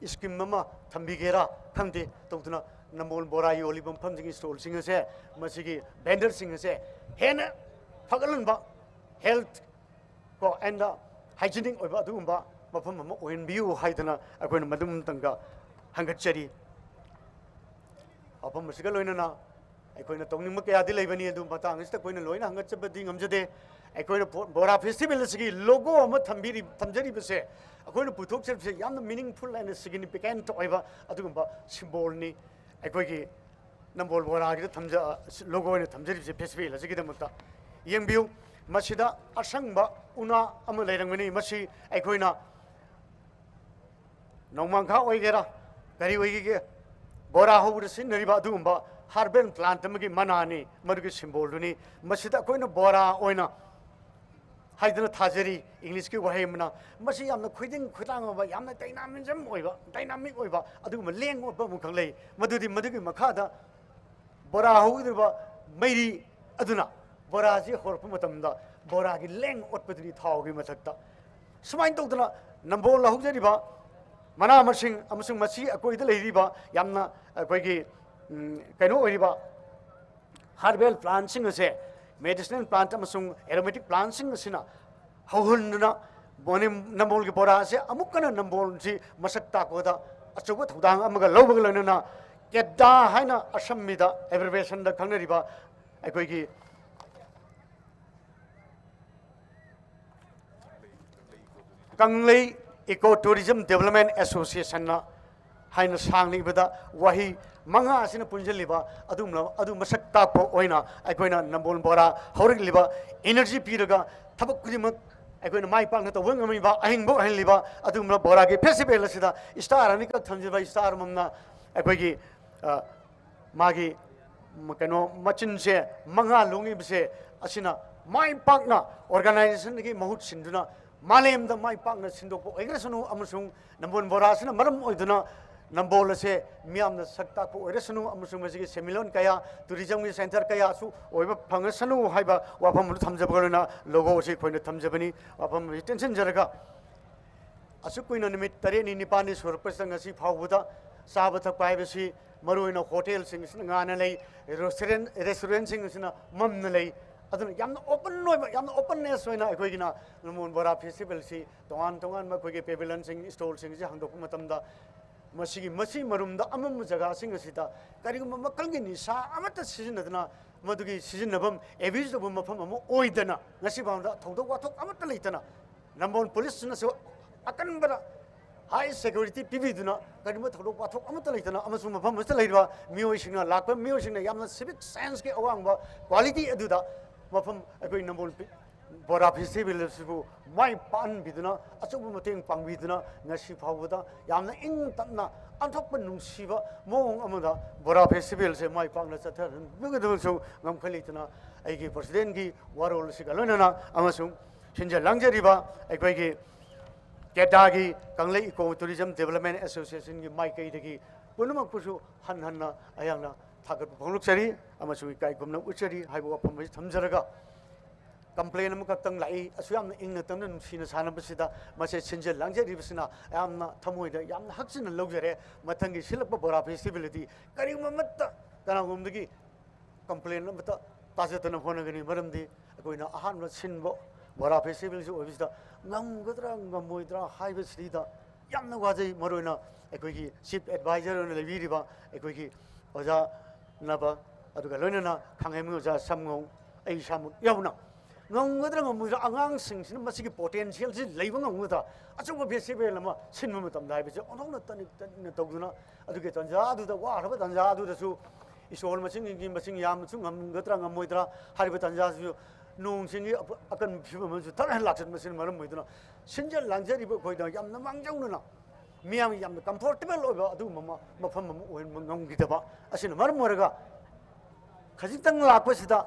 scheme ꯑꯃ ꯊꯝꯕꯤꯒꯦꯔꯥ ꯈꯪꯗꯦ, ꯇꯧꯗꯨꯅ ꯅꯝꯕꯣꯜ ꯕꯣꯔꯥ ꯌꯣꯜꯂꯤꯕ ꯃꯐꯝꯁꯤꯒꯤ stall-ꯁꯤꯡ ꯑꯁꯦ, ꯃꯁꯤꯒꯤ vendor-ꯁꯤꯡ ꯑꯁꯦ ꯍꯦꯟꯅ ꯐꯒꯠꯍꯟꯕ, health ꯀꯣ, and hygienic ꯑꯣꯏꯕ ꯑꯗꯨꯒꯨꯝꯕ ꯃꯐꯝ ꯑꯃ ꯑꯣꯏꯍꯟꯕꯤꯌꯨ ꯍꯥꯏꯗꯅ ꯑꯩꯈꯣꯏꯅ ꯃꯗꯨꯝꯇꯪꯒ ꯍꯪꯒꯠꯆꯔꯤ꯫ ꯋꯥꯐꯝ ꯑꯁꯤꯒ ꯂꯣꯏꯅꯅ ꯑꯩꯈꯣꯏꯅ ꯇꯧꯅꯤꯡꯕ ꯀꯌꯥꯗꯤ ꯂꯩꯕꯅꯤ, ꯑꯗꯨ ꯃꯇꯥꯡ ꯑꯁꯤꯗ ꯑꯩꯈꯣꯏꯅ ꯂꯣꯏꯅ ꯍꯪꯒꯠꯆꯕꯗꯤ ꯉꯝꯖꯗꯦ꯫ ꯑꯩꯈꯣꯏꯅ ꯕꯣꯔꯥ ꯐꯦꯁꯇꯤꯚꯦꯜ ꯑꯁꯤꯒꯤ ꯂꯣꯒꯣ ꯑꯃ ꯊꯝꯕꯤꯔꯤ ꯊꯝꯖꯔꯤꯕꯁꯦ, ꯑꯩꯈꯣꯏꯅ ꯄꯨꯊꯣꯛꯆꯔꯤꯕꯁꯦ ꯌꯥꯝꯅ ꯃꯤꯅꯤꯡꯐꯨꯜ ꯑꯦꯟ ꯁꯤꯒꯅꯤꯐꯤꯀꯦꯟꯠ ꯑꯣꯏꯕ ꯑꯗꯨꯒꯨꯝꯕ ꯁꯤꯝꯕꯣꯜꯅꯤ꯫ ꯑꯩꯈꯣꯏꯒꯤ ꯅꯝꯕꯣꯜ ꯕꯣꯔꯥꯒꯤꯗ ꯊꯝꯖ ꯂꯣꯒꯣ ꯑꯣꯏꯅ ꯊꯝꯖꯔꯤꯕꯁꯦ ꯐꯦꯁꯇꯤꯚꯦꯜ ꯑꯁꯤꯒꯤꯗꯃꯛꯇ꯫ ꯌꯦꯡꯕꯤꯌꯨ, ꯃꯁꯤꯗ ꯑꯁꯪꯕ ꯎꯅꯥ ꯑꯃ ꯂꯩꯔꯝꯒꯅꯤ꯫ ꯃꯁꯤ ꯑꯩꯈꯣꯏꯅ ꯅꯣꯡꯃꯥꯡꯈꯥ ꯑꯣꯏꯒꯦꯔꯥ, ꯀꯔꯤ ꯑꯣꯏꯒꯦꯒꯦ, ꯕꯣꯔꯥ ꯍꯧꯕꯗ ꯁꯤꯖꯤꯟꯅꯔꯤꯕ ꯑꯗꯨꯒꯨꯝꯕ ꯍꯥꯔꯕꯦꯜ ꯄ꯭ꯂꯥꯟꯠ ꯑꯃꯒꯤ ꯃꯅꯥꯅꯤ, ꯃꯗꯨꯒꯤ ꯁꯤꯝꯕꯣꯜꯗꯨꯅꯤ꯫ ꯃꯁꯤꯗ ꯑꯩꯈꯣꯏꯅ ꯕꯣꯔꯥ ꯑꯣꯏꯅ ꯍꯥꯏꯗꯅ ꯊꯥꯖꯔꯤ, ꯏꯪꯂꯤꯁꯀꯤ ꯋꯥꯍꯩ ꯑꯃꯅ꯫ ꯃꯁꯤ ꯌꯥꯝꯅ ꯈꯣꯏꯗꯤꯡ ꯈꯣꯏꯗꯥꯡ ꯑꯣꯏꯕ, ꯌꯥꯝꯅ ꯗꯥꯏꯅꯥꯃꯤꯖꯝ ꯑꯣꯏꯕ, ꯗꯥꯏꯅꯥꯃꯤꯛ ꯑꯣꯏꯕ ꯑꯗꯨꯒꯨꯝꯕ ꯂꯦꯡ ꯑꯣꯠꯄ ꯑꯃꯈꯛ ꯂꯩ꯫ ꯃꯗꯨꯗꯤ ꯃꯗꯨꯒꯤ ꯃꯈꯥꯗ ꯕꯣꯔꯥ ꯍꯧꯒꯗꯧꯔꯤꯕ ꯃꯩꯔꯤ ꯑꯗꯨꯅ ꯕꯣꯔꯥꯁꯤ ꯍꯧꯔꯛꯄ ꯃꯇꯝꯗ ꯕꯣꯔꯥꯒꯤ ꯂꯦꯡ ꯑꯣꯠꯄꯗꯨꯅꯤ ꯊꯥꯎꯒꯤ ꯃꯊꯛꯇ꯫ ꯁꯨꯃꯥꯏꯅ ꯇꯧꯗꯅ ꯅꯝꯕꯣꯜꯗ ꯍꯧꯖꯔꯤꯕ ꯃꯅꯥ ꯃꯁꯤꯡ ꯑꯃꯁꯨꯡ ꯃꯁꯤ ꯑꯀꯣꯏꯗ ꯂꯩꯔꯤꯕ ꯌꯥꯝꯅ ꯑꯩꯈꯣꯏꯒꯤ, ꯎꯝ, ꯀꯩꯅꯣ ꯑꯣꯏꯔꯤꯕ ꯍꯥꯔꯕꯦꯜ ꯄ꯭ꯂꯥꯟꯠꯁꯤꯡ ꯑꯁꯦ, ꯃꯦꯗꯤꯁꯤꯅꯦꯜ ꯄ꯭ꯂꯥꯟꯠ ꯑꯃꯁꯨꯡ ꯑꯦꯔꯣꯃꯦꯇꯤꯛ ꯄ꯭ꯂꯥꯟꯠꯁꯤꯡ ꯑꯁꯤꯅ ꯍꯧꯍꯟꯗꯨꯅ ꯃꯣꯅꯤ-, ꯅꯝꯕꯣꯜꯒꯤ ꯕꯣꯔꯥ ꯑꯁꯦ ꯑꯃꯨꯛ ꯍꯟꯅ ꯅꯝꯕꯣꯜꯁꯤ ꯃꯁꯛ ꯇꯥꯛꯄꯗ ꯑꯆꯧꯕ ꯊꯧꯗꯥꯡ ꯑꯃꯒ ꯂꯧꯕꯒ ꯂꯣꯏꯅꯅ ꯀꯦꯗꯥ ꯍꯥꯏꯅ ꯑꯁꯝꯕꯤꯗ ꯑꯦꯕ꯭ꯔꯤꯕꯦꯁꯟꯗ ꯈꯪꯅꯔꯤꯕ ꯑꯩꯈꯣꯏꯒꯤ ꯀꯪꯂꯩ ꯏꯀꯣ ꯇꯨꯔꯤꯖꯝ ꯗꯦꯕꯂꯞꯃꯦꯟ ꯑꯦꯁꯣꯁꯤꯌꯦꯁꯟꯅ ꯍꯥꯏꯅ ꯁꯥꯡꯅ ꯏꯕꯗ ꯋꯥꯍꯩ ꯃꯉꯥ ꯑꯁꯤꯅ ꯄꯨꯟꯁꯤꯜꯂꯤꯕ ꯑꯗꯨꯒꯨꯝꯂꯕ ꯑꯗꯨ ꯃꯁꯛ ꯇꯥꯛꯄ ꯑꯣꯏꯅ ꯑꯩꯈꯣꯏꯅ ꯅꯝꯕꯣꯜ ꯕꯣꯔꯥ ꯍꯧꯔꯛꯂꯤꯕ ꯏꯅꯔꯖꯤ ꯄꯤꯔꯒ ꯊꯕꯛ ꯈꯨꯗꯤꯡꯃꯛ ꯑꯩꯈꯣꯏꯅ ꯃꯥꯏ ꯄꯥꯛꯅ ꯇꯧꯕ ꯉꯝꯃꯤꯕ ꯑꯍꯤꯡꯕ ꯑꯣꯏꯍꯜꯂꯤꯕ ꯑꯗꯨꯒꯨꯝꯂꯕ ꯕꯣꯔꯥꯒꯤ ꯐꯦꯁꯇꯤꯚꯦꯜ ꯑꯁꯤꯗ ꯏꯁꯇꯥꯔ ꯑꯅꯤꯈꯛ ꯊꯝꯖꯕ ꯏꯁꯇꯥꯔ ꯑꯃꯃꯝꯅ ꯑꯩꯈꯣꯏꯒꯤ, ꯑ, ꯃꯥꯒꯤ ꯀꯩꯅꯣ ꯃꯆꯤꯟꯁꯦ ꯃꯉꯥ ꯂꯣꯡꯉꯤꯕꯁꯦ ꯑꯁꯤꯅ ꯃꯥꯏ ꯄꯥꯛꯅ ꯑꯣꯔꯒꯅꯥꯏꯖꯦꯁꯟꯗꯒꯤ ꯃꯍꯨꯠ ꯁꯤꯟꯗꯨꯅ ꯃꯥꯂꯦꯝꯗ ꯃꯥꯏ ꯄꯥꯛꯅ ꯁꯤꯟꯗꯣꯛꯄ ꯑꯣꯏꯈ꯭ꯔꯁꯅꯨ ꯑꯃꯁꯨꯡ ꯅꯝꯕꯣꯜ ꯕꯣꯔꯥ ꯑꯁꯤꯅ ꯃꯔꯝ ꯑꯣꯏꯗꯨꯅ ꯅꯝꯕꯣꯜ ꯑꯁꯦ ꯃꯤꯌꯥꯝꯅ ꯁꯛ ꯇꯥꯛꯄ ꯑꯣꯏꯔꯁꯅꯨ ꯑꯃꯁꯨꯡ ꯃꯁꯤꯒꯤ ꯁꯦꯟꯃꯤꯠꯂꯣꯟ ꯀꯌꯥ, ꯇꯨꯔꯤꯖꯝꯒꯤ ꯁꯦꯟꯇꯔ ꯀꯌꯥꯁꯨ ꯑꯣꯏꯕ ꯐꯪꯉꯁꯅꯨ ꯍꯥꯏꯕ ꯋꯥꯐꯝ ꯑꯗꯨ ꯊꯝꯖꯕꯒ ꯂꯣꯏꯅꯅ ꯂꯣꯒꯣ ꯑꯁꯤ ꯑꯩꯈꯣꯏꯅ ꯊꯝꯖꯕꯅꯤ꯫ ꯋꯥꯐꯝ ꯑꯁꯤ ꯇꯦꯟꯁꯤꯟꯖꯔꯒ ꯑꯁꯨꯛ ꯀꯨꯏꯅ ꯅꯨꯃꯤꯠ ꯇꯔꯦꯠꯅꯤ ꯅꯤꯄꯥꯜꯅꯤ ꯁꯨꯔꯛꯄꯁꯤꯗ ꯉꯁꯤ ꯐꯥꯎꯕꯗ ꯆꯥꯕ ꯊꯛꯄ ꯍꯥꯏꯕꯁꯤ ꯃꯔꯨꯑꯣꯏꯅ ꯍꯣꯇꯦꯜꯁꯤꯡ ꯑꯁꯤꯅ ꯉꯥꯅ ꯂꯩ, ꯔꯦꯁꯇꯨꯔꯦꯟ, ꯔꯦꯁꯇꯨꯔꯦꯟꯁꯤꯡ ꯑꯁꯤꯅ ꯃꯝꯅ ꯂꯩ꯫ ꯑꯗꯨꯅ ꯌꯥꯝꯅ ꯑꯣꯄꯟ ꯑꯣꯏꯕ, ꯌꯥꯝꯅ ꯑꯣꯄꯟꯅꯦꯁ ꯑꯣꯏꯅ ꯑꯩꯈꯣꯏꯒꯤꯅ ꯅꯝꯕꯣꯜ ꯕꯣꯔꯥ ꯐꯦꯁꯇꯤꯚꯦꯜꯁꯤ ꯇꯣꯉꯥꯟ ꯇꯣꯉꯥꯟꯕ ꯑꯩꯈꯣꯏꯒꯤ ꯄꯦꯚꯤꯂꯟꯁꯤꯡ, ꯁ꯭ꯇꯣꯜꯁꯤꯡꯁꯤ ꯍꯥꯡꯗꯣꯛꯄ ꯃꯇꯝꯗ ꯃꯁꯤꯒꯤ, ꯃꯁꯤ ꯃꯔꯨꯝꯗ ꯑꯃꯝꯕ ꯖꯒꯥꯁꯤꯡ ꯑꯁꯤꯗ ꯀꯔꯤꯒꯨꯝꯕ ꯃꯈꯜꯒꯤ ꯅꯤꯁꯥ ꯑꯃꯠꯇ ꯁꯤꯖꯤꯟꯅꯗꯅ, ꯃꯗꯨꯒꯤ ꯁꯤꯖꯤꯟꯅꯐꯝ, ꯑꯦꯕ꯭ꯌꯨꯁ ꯇꯧꯕ ꯃꯐꯝ ꯑꯃ ꯑꯣꯏꯗꯅ, ꯉꯁꯤ ꯐꯥꯎꯕꯗ ꯊꯧꯗꯣꯛ ꯋꯥꯊꯣꯛ ꯑꯃꯠꯇ ꯂꯩꯇꯅ, ꯅꯝꯕꯣꯜ ꯄꯨꯂꯤꯁꯅꯁꯨ ꯑꯀꯟꯕꯗ ꯍꯥꯏ ꯁꯦꯀ꯭ꯌꯨꯔꯤꯇꯤ ꯄꯤꯕꯤꯗꯨꯅ, ꯀꯔꯤꯒꯨꯝꯕ ꯊꯧꯗꯣꯛ ꯋꯥꯊꯣꯛ ꯑꯃꯠꯇ ꯂꯩꯇꯅ, ꯑꯃꯁꯨꯡ ꯃꯐꯝ ꯑꯁꯤꯗ ꯂꯩꯔꯤꯕ ꯃꯤꯑꯣꯏꯁꯤꯡꯅ, ꯂꯥꯛꯄ ꯃꯤꯑꯣꯏꯁꯤꯡꯅ ꯌꯥꯝꯅ ꯁꯤꯚꯤꯛ ꯁꯦꯟꯁꯀꯤ ꯑꯋꯥꯡꯕ ꯀ꯭ꯋꯥꯂꯤꯇꯤ ꯑꯗꯨꯗ ꯃꯐꯝ ꯑꯩꯈꯣꯏ ꯅꯝꯕꯣꯜ ꯄꯤ-, ꯕꯣꯔꯥ ꯐꯦꯁꯇꯤꯚꯦꯜ ꯑꯁꯤꯕꯨ ꯃꯥꯏ ꯄꯥꯛꯍꯟꯕꯤꯗꯨꯅ, ꯑꯆꯧꯕ ꯃꯇꯦꯡ ꯄꯥꯡꯕꯤꯗꯨꯅ, ꯉꯁꯤ ꯐꯥꯎꯕꯗ ꯌꯥꯝꯅ ꯏꯪ ꯇꯞꯅ, ꯑꯣꯟꯊꯣꯛꯄ ꯅꯨꯡꯁꯤꯕ ꯃꯑꯣꯡ ꯑꯃꯗ ꯕꯣꯔꯥ ꯐꯦꯁꯇꯤꯚꯦꯜꯁꯦ ꯃꯥꯏ ꯄꯥꯛꯅ ꯆꯠꯊꯍꯟꯕꯒꯤꯗꯃꯛꯁꯨ ꯉꯝꯈꯩ ꯂꯩꯇꯅ ꯑꯩꯒꯤ ꯄ꯭ꯔꯁꯤꯗꯦꯟꯒꯤ ꯋꯥꯔꯣꯜ ꯑꯁꯤꯒ ꯂꯣꯏꯅꯅ ꯑꯃꯁꯨꯡ ꯁꯤꯟꯖ ꯂꯥꯡꯖꯔꯤꯕ ꯑꯩꯈꯣꯏꯒꯤ ꯇꯦꯗꯥꯒꯤ, ꯀꯪꯂꯩ ꯏꯀꯣ ꯇꯨꯔꯤꯖꯝ ꯗꯦꯕꯂꯞꯃꯦꯟ ꯑꯦꯁꯣꯁꯤꯌꯦꯁꯟꯒꯤ ꯃꯥꯏꯀꯩꯗꯒꯤ ꯄꯨꯝꯅꯃꯛꯄꯨꯁꯨ ꯍꯟꯅ ꯍꯟꯅ ꯑꯩꯍꯥꯛꯅ ꯊꯥꯒꯠꯄ ꯐꯣꯡꯗꯣꯛꯆꯔꯤ ꯑꯃꯁꯨꯡ ꯏꯀꯥꯏ ꯈꯨꯝꯅꯕ ꯎꯠꯆꯔꯤ ꯍꯥꯏꯕ ꯋꯥꯐꯝ ꯑꯁꯤ ꯊꯝꯖꯔꯒ, ꯀꯝꯄ꯭ꯂꯦꯟ ꯑꯃꯈꯛꯇꯪ ꯂꯥꯛꯏ, ꯑꯁꯨꯛ ꯌꯥꯝꯅ ꯏꯪꯅ ꯇꯞꯅ ꯅꯨꯡꯁꯤꯅ ꯁꯥꯟꯅꯕꯁꯤꯗ ꯃꯁꯦ ꯁꯤꯟꯖ ꯂꯥꯡꯖꯔꯤꯕꯁꯤꯅ ꯑꯩꯍꯥꯛꯅ ꯊꯃꯣꯏꯗ ꯌꯥꯝꯅ ꯍꯛꯆꯤꯟꯅ ꯂꯧꯖꯔꯦ꯫ ꯃꯊꯪꯒꯤ ꯁꯤꯜꯂꯛꯄ ꯕꯣꯔꯥ ꯐꯦꯁꯇꯤꯚꯦꯜꯗꯤ ꯀꯔꯤꯒꯨꯝꯕ ꯑꯃꯠꯇ ꯀꯅꯥꯒꯨꯝꯕꯗꯒꯤ ꯀꯝꯄ꯭ꯂꯦꯟ ꯑꯃꯠꯇ ꯇꯥꯖꯗꯅ ꯍꯣꯠꯅꯒꯅꯤ꯫ ꯃꯔꯝꯗꯤ ꯑꯩꯈꯣꯏꯅ ꯑꯍꯥꯟꯕ ꯁꯤꯟꯕ ꯕꯣꯔꯥ ꯐꯦꯁꯇꯤꯚꯦꯜꯁꯤ ꯑꯣꯏꯕꯁꯤꯗ ꯉꯝꯒꯗ꯭ꯔꯥ ꯉꯝꯃꯣꯏꯗ꯭ꯔꯥ ꯍꯥꯏꯕꯁꯤꯗ ꯌꯥꯝꯅ ꯋꯥꯖꯩ꯫ ꯃꯔꯨꯑꯣꯏꯅ ꯑꯩꯈꯣꯏꯒꯤ ꯆꯤꯐ ꯑꯦꯗꯚꯥꯏꯖꯔ ꯑꯣꯏꯅ ꯂꯩꯕꯤꯔꯤꯕ ꯑꯩꯈꯣꯏꯒꯤ ꯑꯣꯖꯥ ꯅꯕ, ꯑꯗꯨꯒ ꯂꯣꯏꯅꯅ ꯈꯥꯡꯉꯩꯃꯤ ꯑꯣꯖꯥ ꯁꯝꯉꯧ, ꯑꯩ ꯏꯁꯥꯃꯛ ꯌꯥꯎꯅ, ꯉꯝꯒꯗ꯭ꯔꯥ ꯉꯝꯃꯣꯏꯗ꯭ꯔꯥ, ꯑꯉꯥꯡꯁꯤꯡꯁꯤꯅ ꯃꯁꯤꯒꯤ ꯄꯣꯇꯦꯟꯁꯤꯌꯦꯜꯁꯤ ꯂꯩꯕ ꯉꯝꯒꯗ꯭ꯔꯥ, ꯑꯆꯧꯕ ꯐꯦꯁꯇꯤꯚꯦꯜ ꯑꯃ ꯁꯤꯟꯕ ꯃꯇꯝꯗ ꯍꯥꯏꯕꯁꯦ ꯑꯣꯟꯊꯣꯛꯅ ꯇꯅꯤꯛ ꯇꯅꯤꯛꯅ ꯇꯧꯗꯨꯅ, ꯑꯗꯨꯒꯤ ꯇꯥꯟꯖꯥ ꯑꯗꯨꯗ, ꯋꯥꯔꯕ ꯇꯥꯟꯖꯥ ꯑꯗꯨꯗꯁꯨ ꯏꯁꯣꯔ ꯃꯁꯤꯡꯒꯤ ꯃꯁꯤꯡ ꯌꯥꯝꯅꯁꯨ ꯉꯝꯒꯗ꯭ꯔꯥ ꯉꯝꯃꯣꯏꯗ꯭ꯔꯥ ꯍꯥꯏꯔꯤꯕ ꯇꯥꯟꯖꯥꯁꯤꯁꯨ, ꯅꯣꯡ ꯆꯤꯡꯒꯤ ꯑꯄ-, ꯑꯀꯟꯕ ꯐꯤꯕꯝ ꯑꯃꯁꯨ ꯊꯔ ꯍꯦꯟꯅ ꯂꯥꯛꯁꯤꯟꯕꯁꯤꯅ ꯃꯔꯝ ꯑꯣꯏꯗꯨꯅ, ꯁꯤꯟꯖ ꯂꯥꯡꯖꯔꯤꯕ ꯑꯩꯈꯣꯏꯗ ꯌꯥꯝꯅ ꯃꯥꯡꯖꯧꯅꯅ ꯃꯤꯌꯥꯝ ꯌꯥꯝꯅ ꯀꯝꯐꯣꯔꯇꯦꯕꯜ ꯑꯣꯏꯕ ꯑꯗꯨꯒꯨꯝꯕ ꯑꯃ, ꯃꯐꯝ ꯑꯃ ꯑꯣꯏꯍꯟꯕ ꯉꯝꯈꯤꯗꯕ ꯑꯁꯤꯅ ꯃꯔꯝ ꯑꯣꯏꯔꯒ, ꯈꯖꯤꯛꯇꯪ ꯂꯥꯛꯄꯁꯤꯗ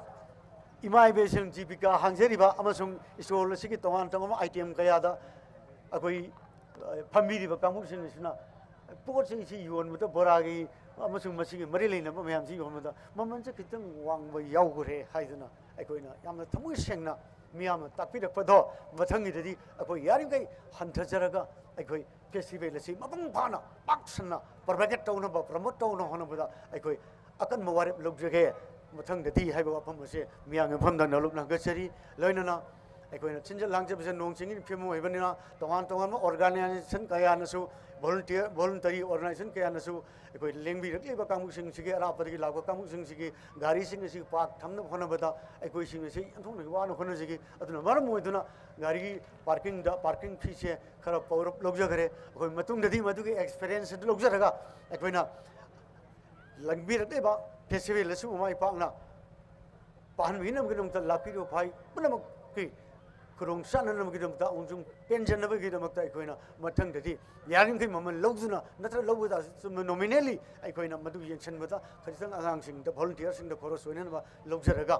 ꯏꯃꯥ ꯏꯕꯦꯟꯁꯤꯡ ꯖꯤꯕꯤꯀꯥ ꯍꯥꯡꯖꯔꯤꯕ ꯑꯃꯁꯨꯡ ꯏꯁꯇꯣꯜ ꯑꯁꯤꯒꯤ ꯇꯣꯉꯥꯟ ꯇꯣꯉꯥꯟꯕ ꯑꯥꯏꯇꯦꯝ ꯀꯌꯥꯗ ꯑꯩꯈꯣꯏ, ꯑ, ꯐꯝꯕꯤꯔꯤꯕ ꯀꯥꯡꯕꯨꯁꯤꯡ ꯑꯁꯤꯅ ꯄꯣꯠ ꯆꯩꯁꯤ ꯌꯣꯟꯕꯗ, ꯕꯣꯔꯥꯒꯤ ꯑꯃꯁꯨꯡ ꯃꯁꯤꯒꯤ ꯃꯔꯤ ꯂꯩꯅꯕ ꯃꯌꯥꯝꯁꯤ ꯌꯣꯟꯕꯗ ꯃꯃꯜꯁꯦ ꯈꯤꯇꯪ ꯋꯥꯡꯕ ꯌꯥꯎꯈ꯭ꯔꯦ ꯍꯥꯏꯗꯨꯅ ꯑꯩꯈꯣꯏꯅ ꯌꯥꯝꯅ ꯊꯃꯣꯏ ꯁꯦꯡꯅ ꯃꯤꯌꯥꯝꯅ ꯇꯥꯛꯄꯤꯔꯛꯄꯗꯣ, ꯃꯊꯪꯒꯤꯗꯗꯤ ꯑꯩꯈꯣꯏ ꯌꯥꯔꯤꯈꯩ ꯍꯟꯊꯖꯔꯒ ꯑꯩꯈꯣꯏ ꯐꯦꯁꯇꯤꯚꯦꯜ ꯑꯁꯤ ꯃꯄꯨꯡ ꯐꯥꯅ, ꯄꯥꯛ ꯁꯟꯅ ꯄ꯭ꯔꯣꯄꯦꯒꯦꯠ ꯇꯧꯅꯕ, ꯄ꯭ꯔꯃꯣꯠ ꯇꯧꯅꯕ ꯍꯣꯠꯅꯕꯗ ꯑꯩꯈꯣꯏ ꯑꯀꯟꯕ ꯋꯥꯔꯦꯞ ꯂꯧꯖꯒꯦ꯫ ꯃꯊꯪꯗꯗꯤ ꯍꯥꯏꯕ ꯋꯥꯐꯝ ꯑꯁꯤ ꯃꯤꯌꯥꯝꯒꯤ ꯃꯐꯝꯗ ꯅꯣꯂꯨꯛꯅ ꯍꯪꯒꯠꯆꯔꯤ꯫ ꯂꯣꯏꯅꯅ ꯑꯩꯈꯣꯏꯅ ꯁꯤꯟꯖ ꯂꯥꯡꯖꯕꯁꯦ ꯅꯣꯡ ꯆꯤꯡꯒꯤ ꯐꯤꯕꯝ ꯑꯣꯏꯕꯅꯤꯅ, ꯇꯣꯉꯥꯟ ꯇꯣꯉꯥꯟꯕ ꯑꯣꯔꯒꯅꯥꯏꯖꯦꯁꯟ ꯀꯌꯥꯅꯁꯨ ꯚꯣꯂꯨꯟꯇꯤꯌꯔ ꯚꯣꯂꯨꯟꯇꯔꯤ ꯑꯣꯔꯒꯅꯥꯏꯖꯦꯁꯟ ꯀꯌꯥꯅꯁꯨ ꯑꯩꯈꯣꯏ ꯂꯦꯡꯕꯤꯔꯛꯂꯤꯕ ꯀꯥꯡꯕꯨꯁꯤꯡꯁꯤꯒꯤ, ꯑꯔꯥꯞꯄꯗꯒꯤ ꯂꯥꯛꯄ ꯀꯥꯡꯕꯨꯁꯤꯡꯁꯤꯒꯤ ꯒꯥꯔꯤꯁꯤꯡ ꯑꯁꯤ ꯄꯥꯔꯛ ꯊꯝꯅꯕ ꯍꯣꯠꯅꯕꯗ ꯑꯩꯈꯣꯏꯁꯤꯡ ꯑꯁꯤ ꯑꯣꯟꯊꯣꯛꯅ ꯋꯥꯅ ꯍꯣꯠꯅꯖꯈꯤ꯫ ꯑꯗꯨꯅ ꯃꯔꯝ ꯑꯣꯏꯗꯨꯅ ꯒꯥꯔꯤꯒꯤ ꯄꯥꯔꯀꯤꯡꯗ ꯄꯥꯔꯀꯤꯡ ꯐꯤꯁꯦ ꯈꯔ ꯄꯧꯔꯞ ꯂꯧꯖꯈ꯭ꯔꯦ꯫ ꯑꯩꯈꯣꯏ ꯃꯇꯨꯡꯗꯗꯤ ꯃꯗꯨꯒꯤ ꯑꯦꯛꯁꯄꯤꯔꯤꯌꯦꯟꯁ ꯑꯗꯨ ꯂꯧꯖꯔꯒ ꯑꯩꯈꯣꯏꯅ ꯂꯪꯕꯤꯔꯛꯂꯤꯕ ꯐꯦꯁꯇꯤꯚꯦꯜ ꯑꯁꯤꯕꯨ ꯃꯥꯏ ꯄꯥꯛꯅ ꯄꯥꯡꯍꯟꯕꯤꯅꯕꯒꯤꯗꯃꯛꯇ ꯂꯥꯛꯄꯤꯔꯤꯕ ꯐꯥꯏ ꯄꯨꯝꯅꯃꯛꯀꯤ ꯈꯨꯗꯣꯡ ꯆꯥꯅꯅꯕꯒꯤꯗꯃꯛꯇ ꯑꯃꯁꯨꯡ ꯄꯦꯟꯖꯅꯕꯒꯤꯗꯃꯛꯇ ꯑꯩꯈꯣꯏꯅ ꯃꯊꯪꯗꯗꯤ ꯌꯥꯔꯤꯃꯈꯩ ꯃꯃꯜ ꯂꯧꯗꯨꯅ ꯅꯠꯇ꯭ꯔꯒ ꯂꯧꯕ ꯇꯥꯔꯁꯨ ꯆꯨꯝꯅ ꯅꯣꯃꯤꯅꯦꯜꯂꯤ ꯑꯩꯈꯣꯏꯅ ꯃꯗꯨ ꯌꯦꯡꯁꯤꯟꯕꯗ ꯈꯖꯤꯛꯇꯪ ꯑꯉꯥꯡꯁꯤꯡꯗ ꯚꯣꯂꯨꯟꯇꯤꯌꯔꯁꯤꯡꯗ ꯈꯣꯔꯁ ꯑꯣꯏꯅꯅꯕ ꯂꯧꯖꯔꯒ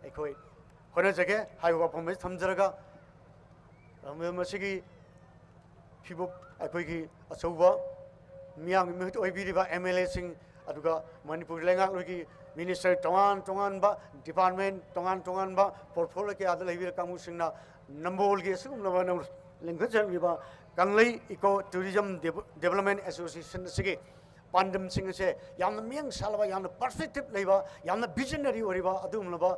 ꯑꯩꯈꯣꯏ ꯍꯣꯠꯅꯖꯒꯦ ꯍꯥꯏꯕ ꯋꯥꯐꯝ ꯑꯁꯤ ꯊꯝꯖꯔꯒ ꯃꯁꯤꯒꯤ ꯐꯤꯕꯨꯞ ꯑꯩꯈꯣꯏꯒꯤ ꯑꯆꯧꯕ ꯃꯤꯌꯥꯝꯒꯤ ꯃꯤꯍꯨꯠ ꯑꯣꯏꯕꯤꯔꯤꯕ ꯑꯦꯝ ꯑꯦꯜ ꯑꯦꯁꯤꯡ, ꯑꯗꯨꯒ ꯃꯅꯤꯄꯨꯔ ꯂꯩꯉꯥꯛꯂꯣꯏꯒꯤ ꯃꯤꯅꯤꯁꯇꯔ ꯇꯣꯉꯥꯟ ꯇꯣꯉꯥꯟꯕ, ꯗꯤꯄꯥꯔꯠꯃꯦꯟ ꯇꯣꯉꯥꯟ ꯇꯣꯉꯥꯟꯕ, ꯄꯣꯔꯠꯐꯣꯂꯤꯑꯣ ꯀꯌꯥꯗ ꯂꯩꯕꯤꯔ ꯀꯥꯡꯕꯨꯁꯤꯡꯅ ꯅꯝꯕꯣꯜꯒꯤ ꯑꯁꯤꯒꯨꯝꯂꯕ ꯅꯧ-, ꯂꯤꯡꯈꯠꯆꯔꯛꯂꯤꯕ ꯀꯪꯂꯩ ꯏꯀꯣ ꯇꯨꯔꯤꯖꯝ ꯗꯦꯕ-, ꯗꯦꯕꯂꯞꯃꯦꯟ ꯑꯦꯁꯣꯁꯤꯌꯦꯁꯟ ꯑꯁꯤꯒꯤ ꯄꯥꯟꯗꯝꯁꯤꯡ ꯑꯁꯦ ꯌꯥꯝꯅ ꯃꯤꯠꯌꯦꯡ ꯁꯥꯠꯂꯕ, ꯌꯥꯝꯅ ꯄꯔꯁꯄꯦꯛꯇꯤꯞ ꯂꯩꯕ, ꯌꯥꯝꯅ ꯚꯤꯖꯟꯅꯔꯤ ꯑꯣꯏꯔꯤꯕ ꯑꯗꯨꯒꯨꯝꯂꯕ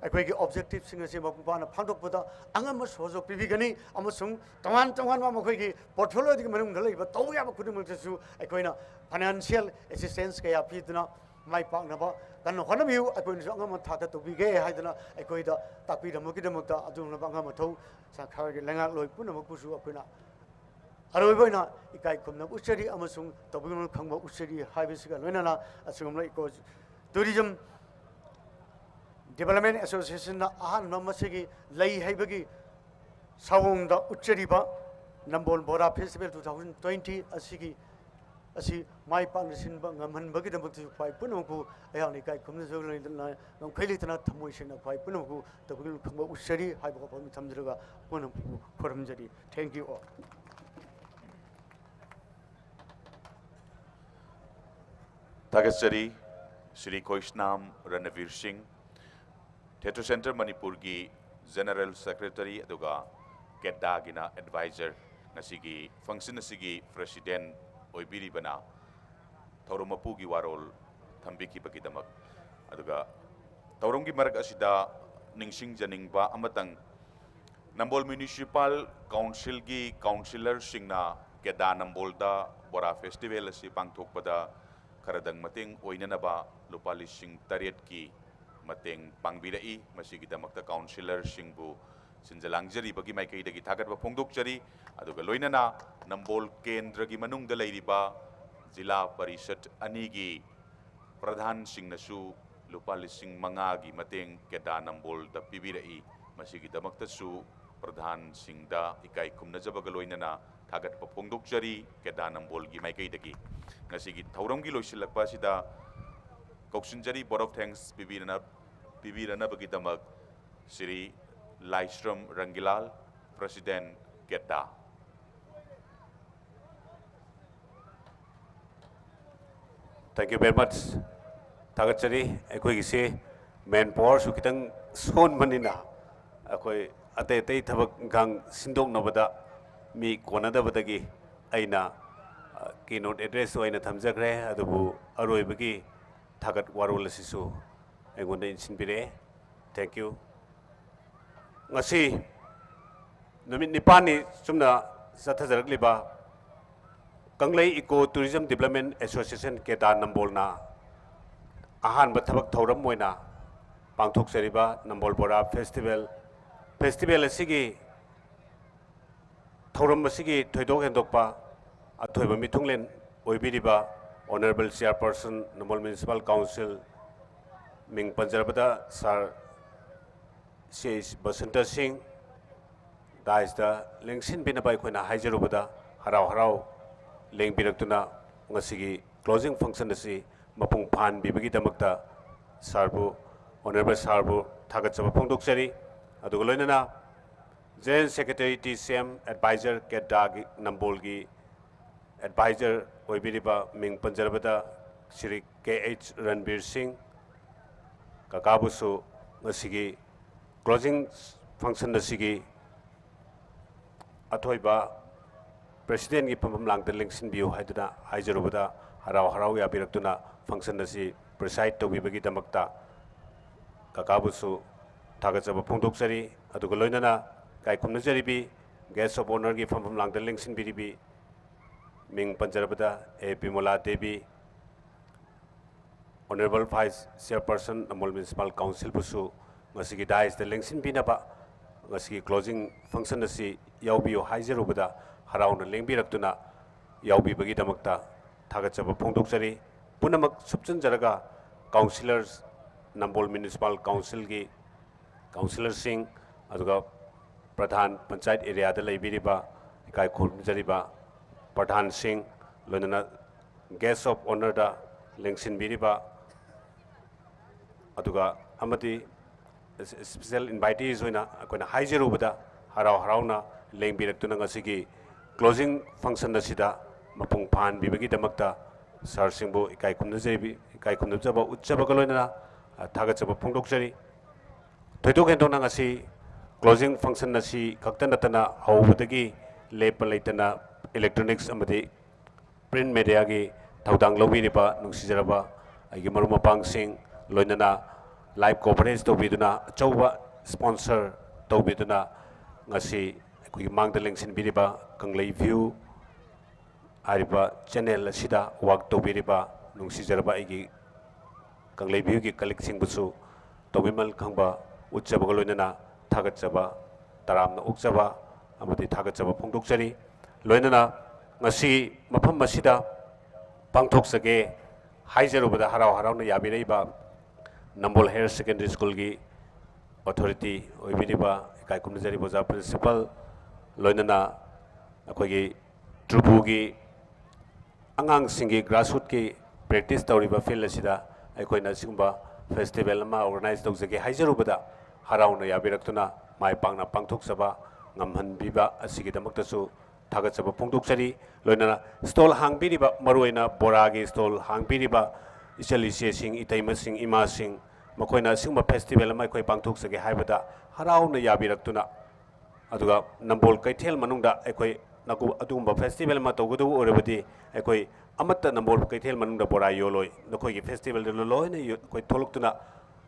ꯑꯩꯈꯣꯏꯒꯤ ꯑꯣꯕꯖꯦꯛꯇꯤꯚꯁꯤꯡ ꯑꯁꯤ ꯃꯄꯨꯡ ꯐꯥꯅ ꯐꯥꯡꯗꯣꯛꯄꯗ ꯑꯉꯝꯕ ꯁꯍꯌꯣꯒ ꯄꯤꯕꯤꯒꯅꯤ ꯑꯃꯁꯨꯡ ꯇꯣꯉꯥꯟ ꯇꯣꯉꯥꯟꯕ ꯃꯈꯣꯏꯒꯤ ꯄꯣꯔꯠꯐꯣꯂꯤꯑꯣꯗꯨꯒꯤ ꯃꯅꯨꯡꯗ ꯂꯩꯕ ꯇꯧꯕ ꯌꯥꯕ ꯈꯨꯗꯤꯡꯃꯛꯇꯁꯨ ꯑꯩꯈꯣꯏꯅ ꯐꯥꯏꯅꯥꯟꯁꯤꯌꯦꯜ ꯑꯦꯁꯤꯁꯇꯦꯟꯁ ꯀꯌꯥ ꯄꯤꯗꯨꯅ ꯃꯥꯏ ꯄꯥꯛꯅꯕ ꯀꯟꯅ ꯍꯣꯠꯅꯕꯤꯌꯨ, ꯑꯩꯈꯣꯏꯅꯁꯨ ꯑꯉꯝꯕ ꯊꯥꯛꯇ ꯇꯧꯕꯤꯒꯦ ꯍꯥꯏꯗꯨꯅ ꯑꯩꯈꯣꯏꯗ ꯇꯥꯛꯄꯤꯔꯝꯕꯒꯤꯗꯃꯛꯇ ꯑꯗꯨꯒꯨꯝꯂꯕ ꯑꯉꯝꯕ ꯃꯊꯧ ꯁꯔꯀꯥꯔꯒꯤ ꯂꯩꯉꯥꯛꯂꯣꯏ ꯄꯨꯝꯅꯃꯛꯄꯨꯁꯨ ꯑꯩꯈꯣꯏꯅ ꯑꯔꯣꯏꯕ ꯑꯣꯏꯅ ꯏꯀꯥꯏ ꯈꯨꯝꯅꯕ ꯎꯠꯆꯔꯤ ꯑꯃꯁꯨꯡ ꯇꯧꯕꯤꯃꯜ ꯈꯪꯕ ꯎꯠꯆꯔꯤ ꯍꯥꯏꯕꯁꯤꯒ ꯂꯣꯏꯅꯅ ꯑꯁꯤꯒꯨꯝꯕ ꯏꯀꯣ ꯇꯨꯔꯤꯖꯝ ꯗꯤꯕꯂꯞꯃꯦꯟ ꯑꯦꯁꯣꯁꯤꯌꯦꯁꯟꯅ ꯑꯍꯥꯟꯕ ꯃꯁꯤꯒꯤ ꯂꯩ ꯍꯩꯕꯒꯤ ꯁꯑꯣꯡꯗ ꯎꯠꯆꯔꯤꯕ ꯅꯝꯕꯣꯜ ꯕꯣꯔꯥ ꯐꯦꯁꯇꯤꯚꯦꯜ two thousand twenty ꯑꯁꯤꯒꯤ, ꯑꯁꯤ ꯃꯥꯏ ꯄꯥꯛꯅ ꯁꯤꯟꯕ ꯉꯝꯍꯟꯕꯒꯤꯗꯃꯛꯇꯁꯨ ꯈ꯭ꯋꯥꯏ ꯄꯨꯝꯅꯃꯛꯄꯨ ꯑꯩꯍꯥꯛꯅ ꯏꯀꯥꯏ ꯈꯨꯝꯅꯖꯕ ꯂꯩꯇꯅ, ꯉꯝꯈꯩ ꯂꯩꯇꯅ ꯊꯃꯣꯏ ꯁꯦꯡꯅ ꯈ꯭ꯋꯥꯏ ꯄꯨꯝꯅꯃꯛꯄꯨ ꯇꯧꯕꯤꯃꯜ ꯈꯪꯕ ꯎꯠꯆꯔꯤ ꯍꯥꯏꯕ ꯋꯥꯐꯝ ꯊꯝꯖꯔꯒ ꯄꯨꯝꯅꯃꯛꯄꯨ ꯈꯨꯔꯨꯝꯖꯔꯤ꯫ Thank you all. ꯊꯥꯒꯠꯆꯔꯤ ꯁ꯭ꯔꯤ ꯈꯣꯏꯁꯅꯥꯝ ꯔꯅꯕꯤꯔ ꯁꯤꯡ, ꯊꯤꯌꯦꯇꯔ ꯁꯦꯟꯇꯔ ꯃꯅꯤꯄꯨꯔꯒꯤ ꯖꯦꯅꯔꯦꯜ ꯁꯦꯀ꯭ꯔꯦꯇꯔꯤ ꯑꯗꯨꯒ ꯀꯦꯗꯥꯒꯤꯅ ꯑꯦꯗꯚꯥꯏꯖꯔ, ꯉꯁꯤꯒꯤ ꯐꯪꯁꯟ ꯑꯁꯤꯒꯤ ꯄ꯭ꯔꯦꯁꯤꯗꯦꯟꯠ ꯑꯣꯏꯕꯤꯔꯤꯕꯅ ꯊꯧꯔꯝ ꯃꯄꯨꯒꯤ ꯋꯥꯔꯣꯜ ꯊꯝꯕꯤꯈꯤꯕꯒꯤꯗꯃꯛ꯫ ꯑꯗꯨꯒ ꯊꯧꯔꯝꯒꯤ ꯃꯔꯛ ꯑꯁꯤꯗ ꯅꯤꯡꯁꯤꯡꯖꯅꯤꯡꯕ ꯑꯃꯇꯪ, ꯅꯝꯕꯣꯜ ꯃ꯭ꯌꯨꯅꯤꯁꯤꯄꯥꯜ ꯀꯥꯎꯟꯁꯤꯜꯒꯤ ꯀꯥꯎꯟꯁꯤꯂꯔꯁꯤꯡꯅ ꯀꯦꯗꯥ ꯅꯝꯕꯣꯜꯗ ꯕꯣꯔꯥ ꯐꯦꯁꯇꯤꯚꯦꯜ ꯑꯁꯤ ꯄꯥꯡꯊꯣꯛꯄꯗ ꯈꯔꯗꯪ ꯃꯇꯦꯡ ꯑꯣꯏꯅꯅꯕ ꯂꯨꯄꯥ ꯂꯤꯁꯤꯡ ꯇꯔꯦꯠꯀꯤ ꯃꯇꯦꯡ ꯄꯥꯡꯕꯤꯔꯛꯏ꯫ ꯃꯁꯤꯒꯤꯗꯃꯛꯇ ꯀꯥꯎꯟꯁꯤꯂꯔꯁꯤꯡꯕꯨ ꯁꯤꯟꯖ ꯂꯥꯡꯖꯔꯤꯕꯒꯤ ꯃꯥꯏꯀꯩꯗꯒꯤ ꯊꯥꯒꯠꯄ ꯐꯣꯡꯗꯣꯛꯆꯔꯤ꯫ ꯑꯗꯨꯒ ꯂꯣꯏꯅꯅ ꯅꯝꯕꯣꯜ ꯀꯦꯟꯗ꯭ꯔꯒꯤ ꯃꯅꯨꯡꯗ ꯂꯩꯔꯤꯕ ꯖꯤꯂꯥ ꯄꯔꯤꯁꯠ ꯑꯅꯤꯒꯤ ꯄ꯭ꯔꯙꯥꯟꯁꯤꯡꯅꯁꯨ ꯂꯨꯄꯥ ꯂꯤꯁꯤꯡ ꯃꯉꯥꯒꯤ ꯃꯇꯦꯡ ꯀꯦꯗꯥ ꯅꯝꯕꯣꯜꯗ ꯄꯤꯕꯤꯔꯛꯏ꯫ ꯃꯁꯤꯒꯤꯗꯃꯛꯇꯁꯨ ꯄ꯭ꯔꯙꯥꯟꯁꯤꯡꯗ ꯏꯀꯥꯏ ꯈꯨꯝꯅꯖꯕꯒ ꯂꯣꯏꯅꯅ ꯊꯥꯒꯠꯄ ꯐꯣꯡꯗꯣꯛꯆꯔꯤ꯫ ꯀꯦꯗꯥ ꯅꯝꯕꯣꯜꯒꯤ ꯃꯥꯏꯀꯩꯗꯒꯤ ꯉꯁꯤꯒꯤ ꯊꯧꯔꯝꯒꯤ ꯂꯣꯏꯁꯤꯜꯂꯛꯄ ꯑꯁꯤꯗ ꯀꯧꯁꯤꯟꯖꯔꯤ꯫ Vote of thanks ꯄꯤꯕꯤꯔꯅ-, ꯄꯤꯕꯤꯔꯅꯕꯒꯤꯗꯃꯛ Shri Laishram ꯔꯪꯒꯤꯂꯥꯜ, President, ꯀꯦꯗꯥ꯫ Thank you very much. ꯊꯥꯒꯠꯆꯔꯤ꯫ ꯑꯩꯈꯣꯏꯒꯤꯁꯤ ꯃꯦꯟ ꯄꯥꯋꯔꯁꯨ ꯈꯤꯇꯪ ꯁꯣꯟꯕꯅꯤꯅ ꯑꯩꯈꯣꯏ ꯑꯇꯩ ꯑꯇꯩ ꯊꯕꯛ ꯏꯪꯈꯥꯡ ꯁꯤꯟꯗꯣꯛꯅꯕꯗ ꯃꯤ ꯀꯣꯟꯅꯗꯕꯗꯒꯤ ꯑꯩꯅ, ꯑ, keynote address ꯑꯣꯏꯅ ꯊꯝꯖꯈ꯭ꯔꯦ꯫ ꯑꯗꯨꯕꯨ ꯑꯔꯣꯏꯕꯒꯤ ꯊꯥꯒꯠ ꯋꯥꯔꯣꯜ ꯑꯁꯤꯁꯨ ꯑꯩꯉꯣꯟꯗ ꯏꯟꯁꯤꯟꯕꯤꯔꯛꯑꯦ꯫ Thank you. ꯉꯁꯤ ꯅꯨꯃꯤꯠ ꯅꯤꯄꯥꯜꯅꯤ ꯆꯨꯝꯅ ꯆꯠꯊꯖꯔꯛꯂꯤꯕ ꯀꯪꯂꯩ Eco Tourism Development Association ꯀꯦꯗꯥ ꯅꯝꯕꯣꯜꯅ ꯑꯍꯥꯟꯕ ꯊꯕꯛ ꯊꯧꯔꯝ ꯑꯣꯏꯅ ꯄꯥꯡꯊꯣꯛꯆꯔꯤꯕ ꯅꯝꯕꯣꯜ ꯕꯣꯔꯥ ꯐꯦꯁꯇꯤꯚꯦꯜ, ꯐꯦꯁꯇꯤꯚꯦꯜ ꯑꯁꯤꯒꯤ ꯊꯧꯔꯝ ꯑꯁꯤꯒꯤ ꯊꯣꯏꯗꯣꯛ ꯍꯦꯟꯗꯣꯛꯄ ꯑꯊꯣꯏꯕ ꯃꯤꯊꯨꯡꯂꯦꯟ ꯑꯣꯏꯕꯤꯔꯤꯕ Honourable Chairperson, ꯅꯝꯕꯣꯜ Municipal Council, ꯃꯤꯡ ꯄꯟꯖꯔꯕꯗ ꯁꯥꯔ ꯁꯤ ꯑꯩꯆ ꯕꯁꯟꯇ ꯁꯤꯡ, ꯗꯥꯏꯁꯇ ꯂꯦꯡꯁꯤꯟꯕꯤꯅꯕ ꯑꯩꯈꯣꯏꯅ ꯍꯥꯏꯖꯔꯨꯕꯗ ꯍꯔꯥꯎ ꯍꯔꯥꯎ ꯂꯦꯡꯕꯤꯔꯛꯇꯨꯅ ꯉꯁꯤꯒꯤ closing function ꯑꯁꯤ ꯃꯄꯨꯡ ꯐꯥꯍꯟꯕꯤꯕꯒꯤꯗꯃꯛꯇ ꯁꯥꯔꯕꯨ, Honourable ꯁꯥꯔꯕꯨ ꯊꯥꯒꯠꯆꯕ ꯐꯣꯡꯗꯣꯛꯆꯔꯤ꯫ ꯑꯗꯨꯒ ꯂꯣꯏꯅꯅ General Secretary, T C M, Advisor ꯀꯦꯗꯥꯒꯤ ꯅꯝꯕꯣꯜꯒꯤ Advisor ꯑꯣꯏꯕꯤꯔꯤꯕ ꯃꯤꯡ ꯄꯟꯖꯔꯕꯗ ꯁ꯭ꯔꯤ ꯀꯦ ꯑꯩꯆ ꯔꯟꯕꯤꯔ ꯁꯤꯡ ꯀꯀꯥꯕꯨꯁꯨ ꯉꯁꯤꯒꯤ closing function ꯑꯁꯤꯒꯤ ꯑꯊꯣꯏꯕ Presidentꯀꯤ ꯐꯝꯐꯝ ꯂꯥꯡꯗ ꯂꯦꯡꯁꯤꯟꯕꯤꯌꯨ ꯍꯥꯏꯗꯨꯅ ꯍꯥꯏꯖꯔꯨꯕꯗ ꯍꯔꯥꯎ ꯍꯔꯥꯎ ꯌꯥꯕꯤꯔꯛꯇꯨꯅ function ꯑꯁꯤ preside ꯇꯧꯕꯤꯕꯒꯤꯗꯃꯛꯇ ꯀꯀꯥꯕꯨꯁꯨ ꯊꯥꯒꯠꯆꯕ ꯐꯣꯡꯗꯣꯛꯆꯔꯤ꯫ ꯑꯗꯨꯒ ꯂꯣꯏꯅꯅ ꯏꯀꯥꯏ ꯈꯨꯝꯅꯖꯔꯤꯕꯤ Guest of Honourꯒꯤ ꯐꯝꯐꯝ ꯂꯥꯡꯗ ꯂꯦꯡꯁꯤꯟꯕꯤꯔꯤꯕꯤ ꯃꯤꯡ ꯄꯟꯖꯔꯕꯗ ꯑꯦ Bimola Devi, Honourable Vice Chairperson, ꯅꯝꯕꯣꯜ Municipal Council ꯕꯨꯁꯨ ꯉꯁꯤꯒꯤ dais ꯇ ꯂꯦꯡꯁꯤꯟꯕꯤꯅꯕ ꯉꯁꯤꯒꯤ closing function ꯑꯁꯤ ꯌꯥꯎꯕꯤꯌꯨ ꯍꯥꯏꯖꯔꯨꯕꯗ ꯍꯔꯥꯎꯅ ꯂꯦꯡꯕꯤꯔꯛꯇꯨꯅ ꯌꯥꯎꯕꯤꯕꯒꯤꯗꯃꯛꯇ ꯊꯥꯒꯠꯆꯕ ꯐꯣꯡꯗꯣꯛꯆꯔꯤ꯫ ꯄꯨꯝꯅꯃꯛ ꯁꯨꯞꯆꯟꯖꯔꯒ councillors, ꯅꯝꯕꯣꯜ Municipal Council ꯒꯤ councillor ꯁꯤꯡ, ꯑꯗꯨꯒ ꯄ꯭ꯔꯙꯥꯟ ꯄꯟꯆꯥꯌꯠ area ꯗ ꯂꯩꯕꯤꯔꯤꯕ ꯏꯀꯥꯏ ꯈꯨꯝꯅꯖꯔꯤꯕ ꯄ꯭ꯔꯙꯥꯟꯁꯤꯡ, ꯂꯣꯏꯅꯅ guest of honour ꯗ ꯂꯦꯡꯁꯤꯟꯕꯤꯔꯤꯕ, ꯑꯗꯨꯒ ꯑꯃꯗꯤ special invitees ꯑꯣꯏꯅ ꯑꯩꯈꯣꯏꯅ ꯍꯥꯏꯖꯔꯨꯕꯗ ꯍꯔꯥꯎ ꯍꯔꯥꯎꯅ ꯂꯦꯡꯕꯤꯔꯛꯇꯨꯅ ꯉꯁꯤꯒꯤ closing function ꯑꯁꯤꯗ ꯃꯄꯨꯡ ꯐꯥꯍꯟꯕꯤꯕꯒꯤꯗꯃꯛꯇ sir ꯁꯤꯡꯕꯨ ꯏꯀꯥꯏ ꯈꯨꯝꯅꯖꯕ ꯎꯠꯆꯕꯒ ꯂꯣꯏꯅꯅ ꯊꯥꯒꯠꯆꯕ ꯐꯣꯡꯗꯣꯛꯆꯔꯤ꯫ ꯊꯣꯏꯗꯣꯛ ꯍꯦꯟꯗꯣꯛꯅ ꯉꯁꯤ closing function ꯑꯁꯤ ꯈꯛꯇ ꯅꯠꯇꯅ ꯍꯧꯕꯗꯒꯤ ꯂꯦꯞꯄ ꯂꯩꯇꯅ electronics ꯑꯃꯗꯤ print media ꯒꯤ ꯊꯧꯗꯥꯡ ꯂꯧꯕꯤꯔꯤꯕ ꯅꯨꯡꯁꯤꯖꯔꯕ ꯑꯩꯒꯤ ꯃꯔꯨꯞ ꯃꯄꯥꯡꯁꯤꯡ, ꯂꯣꯏꯅꯅ live coverage ꯇꯧꯕꯤꯗꯨꯅ, ꯑꯆꯧꯕ sponsor ꯇꯧꯕꯤꯗꯨꯅ ꯉꯁꯤ ꯑꯩꯈꯣꯏꯒꯤ ꯃꯥꯡꯗ ꯂꯦꯡꯁꯤꯟꯕꯤꯔꯤꯕ ꯀꯪꯂꯩ View ꯍꯥꯏꯔꯤꯕ channel ꯑꯁꯤꯗ work ꯇꯧꯕꯤꯔꯤꯕ ꯅꯨꯡꯁꯤꯖꯔꯕ ꯑꯩꯒꯤ ꯀꯪꯂꯩ View ꯒꯤ colleague ꯁꯤꯡꯕꯨꯁꯨ ꯇꯧꯕꯤꯃꯜ ꯈꯪꯕ ꯎꯠꯆꯕꯒ ꯂꯣꯏꯅꯅ ꯊꯥꯒꯠꯆꯕ, ꯇꯔꯥꯝꯅ ꯑꯣꯛꯆꯕ ꯑꯃꯗꯤ ꯊꯥꯒꯠꯆꯕ ꯐꯣꯡꯗꯣꯛꯆꯔꯤ꯫ ꯂꯣꯏꯅꯅ ꯉꯁꯤ ꯃꯐꯝ ꯑꯁꯤꯗ ꯄꯥꯡꯊꯣꯛꯆꯒꯦ ꯍꯥꯏꯖꯔꯨꯕꯗ ꯍꯔꯥꯎ ꯍꯔꯥꯎꯅ ꯌꯥꯕꯤꯔꯛꯏꯕ ꯅꯝꯕꯣꯜ Higher Secondary School ꯒꯤ authority ꯑꯣꯏꯕꯤꯔꯤꯕ ꯏꯀꯥꯏ ꯈꯨꯝꯅꯖꯔꯤꯕ ꯑꯣꯖꯥ principal, ꯂꯣꯏꯅꯅ ꯑꯩꯈꯣꯏꯒꯤ ꯇ꯭ꯔꯨꯕꯨꯒꯤ ꯑꯉꯥꯡꯁꯤꯡꯒꯤ grassroot ꯀꯤ practice ꯇꯧꯔꯤꯕ field ꯑꯁꯤꯗ ꯑꯩꯈꯣꯏꯅ ꯑꯁꯤꯒꯨꯝꯕ festival ꯑꯃ organize ꯇꯧꯖꯒꯦ ꯍꯥꯏꯖꯔꯨꯕꯗ ꯍꯔꯥꯎꯅ ꯌꯥꯕꯤꯔꯛꯇꯨꯅ ꯃꯥꯏ ꯄꯥꯛꯅ ꯄꯥꯡꯊꯣꯛꯆꯕ ꯉꯝꯍꯟꯕꯤꯕ ꯑꯁꯤꯒꯤꯗꯃꯛꯇꯁꯨ ꯊꯥꯒꯠꯆꯕ ꯐꯣꯡꯗꯣꯛꯆꯔꯤ꯫ ꯂꯣꯏꯅꯅ stall ꯍꯥꯡꯕꯤꯔꯤꯕ, ꯃꯔꯨꯑꯣꯏꯅ ꯕꯣꯔꯥꯒꯤ stall ꯍꯥꯡꯕꯤꯔꯤꯕ ꯏꯆꯜ ꯏꯆꯦꯁꯤꯡ, ꯏꯇꯩꯃꯁꯤꯡ, ꯏꯃꯥꯁꯤꯡ, ꯃꯈꯣꯏꯅ ꯑꯁꯤꯒꯨꯝꯕ festival ꯑꯃ ꯑꯩꯈꯣꯏ ꯄꯥꯡꯊꯣꯛꯆꯒꯦ ꯍꯥꯏꯕꯗ ꯍꯔꯥꯎꯅ ꯌꯥꯕꯤꯔꯛꯇꯨꯅ, ꯑꯗꯨꯒ ꯅꯝꯕꯣꯜ ꯀꯩꯊꯦꯜ ꯃꯅꯨꯡꯗ ꯑꯩꯈꯣꯏ ꯅꯒꯨ-, ꯑꯗꯨꯒꯨꯝꯕ festival ꯑꯃ ꯇꯧꯒꯗꯕ ꯑꯣꯏꯔꯕꯗꯤ ꯑꯩꯈꯣꯏ ꯑꯃꯠꯇ ꯅꯝꯕꯣꯜ ꯀꯩꯊꯦꯜ ꯃꯅꯨꯡꯗ ꯕꯣꯔꯥ ꯌꯣꯜꯂꯣꯏ꯫ ꯅꯈꯣꯏꯒꯤ festival ꯗꯨ ꯂꯣꯏꯅ ꯌꯣ-, ꯑꯩꯈꯣꯏ ꯊꯣꯛꯂꯛꯇꯨꯅ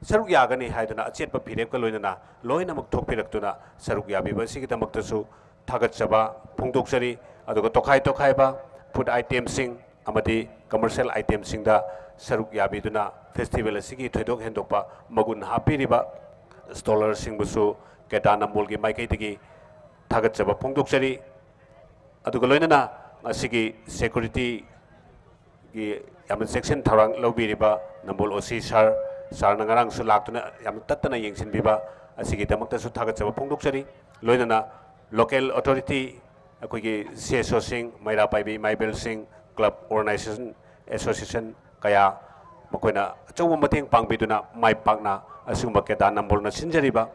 ꯁꯔꯨꯛ ꯌꯥꯒꯅꯤ ꯍꯥꯏꯗꯨꯅ ꯑꯆꯦꯠꯄ ꯐꯤꯔꯦꯞꯀ ꯂꯣꯏꯅꯅ ꯂꯣꯏꯅꯃꯛ ꯊꯣꯛꯄꯤꯔꯛꯇꯨꯅ ꯁꯔꯨꯛ ꯌꯥꯕꯤꯕ ꯑꯁꯤꯒꯤꯗꯃꯛꯇꯁꯨ ꯊꯥꯒꯠꯆꯕ ꯐꯣꯡꯗꯣꯛꯆꯔꯤ꯫ ꯑꯗꯨꯒ ꯇꯣꯈꯥꯏ ꯇꯣꯈꯥꯏꯕ food itemꯁꯤꯡ ꯑꯃꯗꯤ commercial itemꯁꯤꯡꯗ ꯁꯔꯨꯛ ꯌꯥꯕꯤꯗꯨꯅ festival ꯑꯁꯤꯒꯤ ꯊꯣꯏꯗꯣꯛ ꯍꯦꯟꯗꯣꯛꯄ ꯃꯒꯨꯟ ꯍꯥꯞꯄꯤꯔꯤꯕ ꯁ꯭ꯇꯣꯂꯔꯁꯤꯡꯕꯨꯁꯨ ꯀꯦꯗꯥ ꯅꯝꯕꯣꯜꯒꯤ ꯃꯥꯏꯀꯩꯗꯒꯤ ꯊꯥꯒꯠꯆꯕ ꯐꯣꯡꯗꯣꯛꯆꯔꯤ꯫ ꯑꯗꯨꯒ ꯂꯣꯏꯅꯅ ꯉꯁꯤꯒꯤ security ꯒꯤ ꯌꯥꯝꯅ ꯆꯦꯛꯁꯤꯟ ꯊꯧꯔꯥꯡ ꯂꯧꯕꯤꯔꯤꯕ ꯅꯝꯕꯣꯜ OC sir, sirꯅ ꯉꯔꯥꯡꯁꯨ ꯂꯥꯛꯇꯨꯅ ꯌꯥꯝꯅ ꯇꯠꯇꯅ ꯌꯦꯡꯁꯤꯟꯕꯤꯕ ꯑꯁꯤꯒꯤꯗꯃꯛꯇꯁꯨ ꯊꯥꯒꯠꯆꯕ ꯐꯣꯡꯗꯣꯛꯆꯔꯤ꯫ ꯂꯣꯏꯅꯅ local authority, ꯑꯩꯈꯣꯏꯒꯤ CSOꯁꯤꯡ, ꯃꯩꯔꯥ ꯄꯥꯏꯕꯤ ꯏꯃꯥ ꯏꯕꯦꯜꯁꯤꯡ, club, organization, association ꯀꯌꯥ ꯃꯈꯣꯏꯅ ꯑꯆꯧꯕ ꯃꯇꯦꯡ ꯄꯥꯡꯕꯤꯗꯨꯅ ꯃꯥꯏ ꯄꯥꯛꯅ ꯑꯁꯤꯒꯨꯝꯕ ꯀꯦꯗꯥ ꯅꯝꯕꯣꯜꯅ ꯁꯤꯟꯖꯔꯤꯕ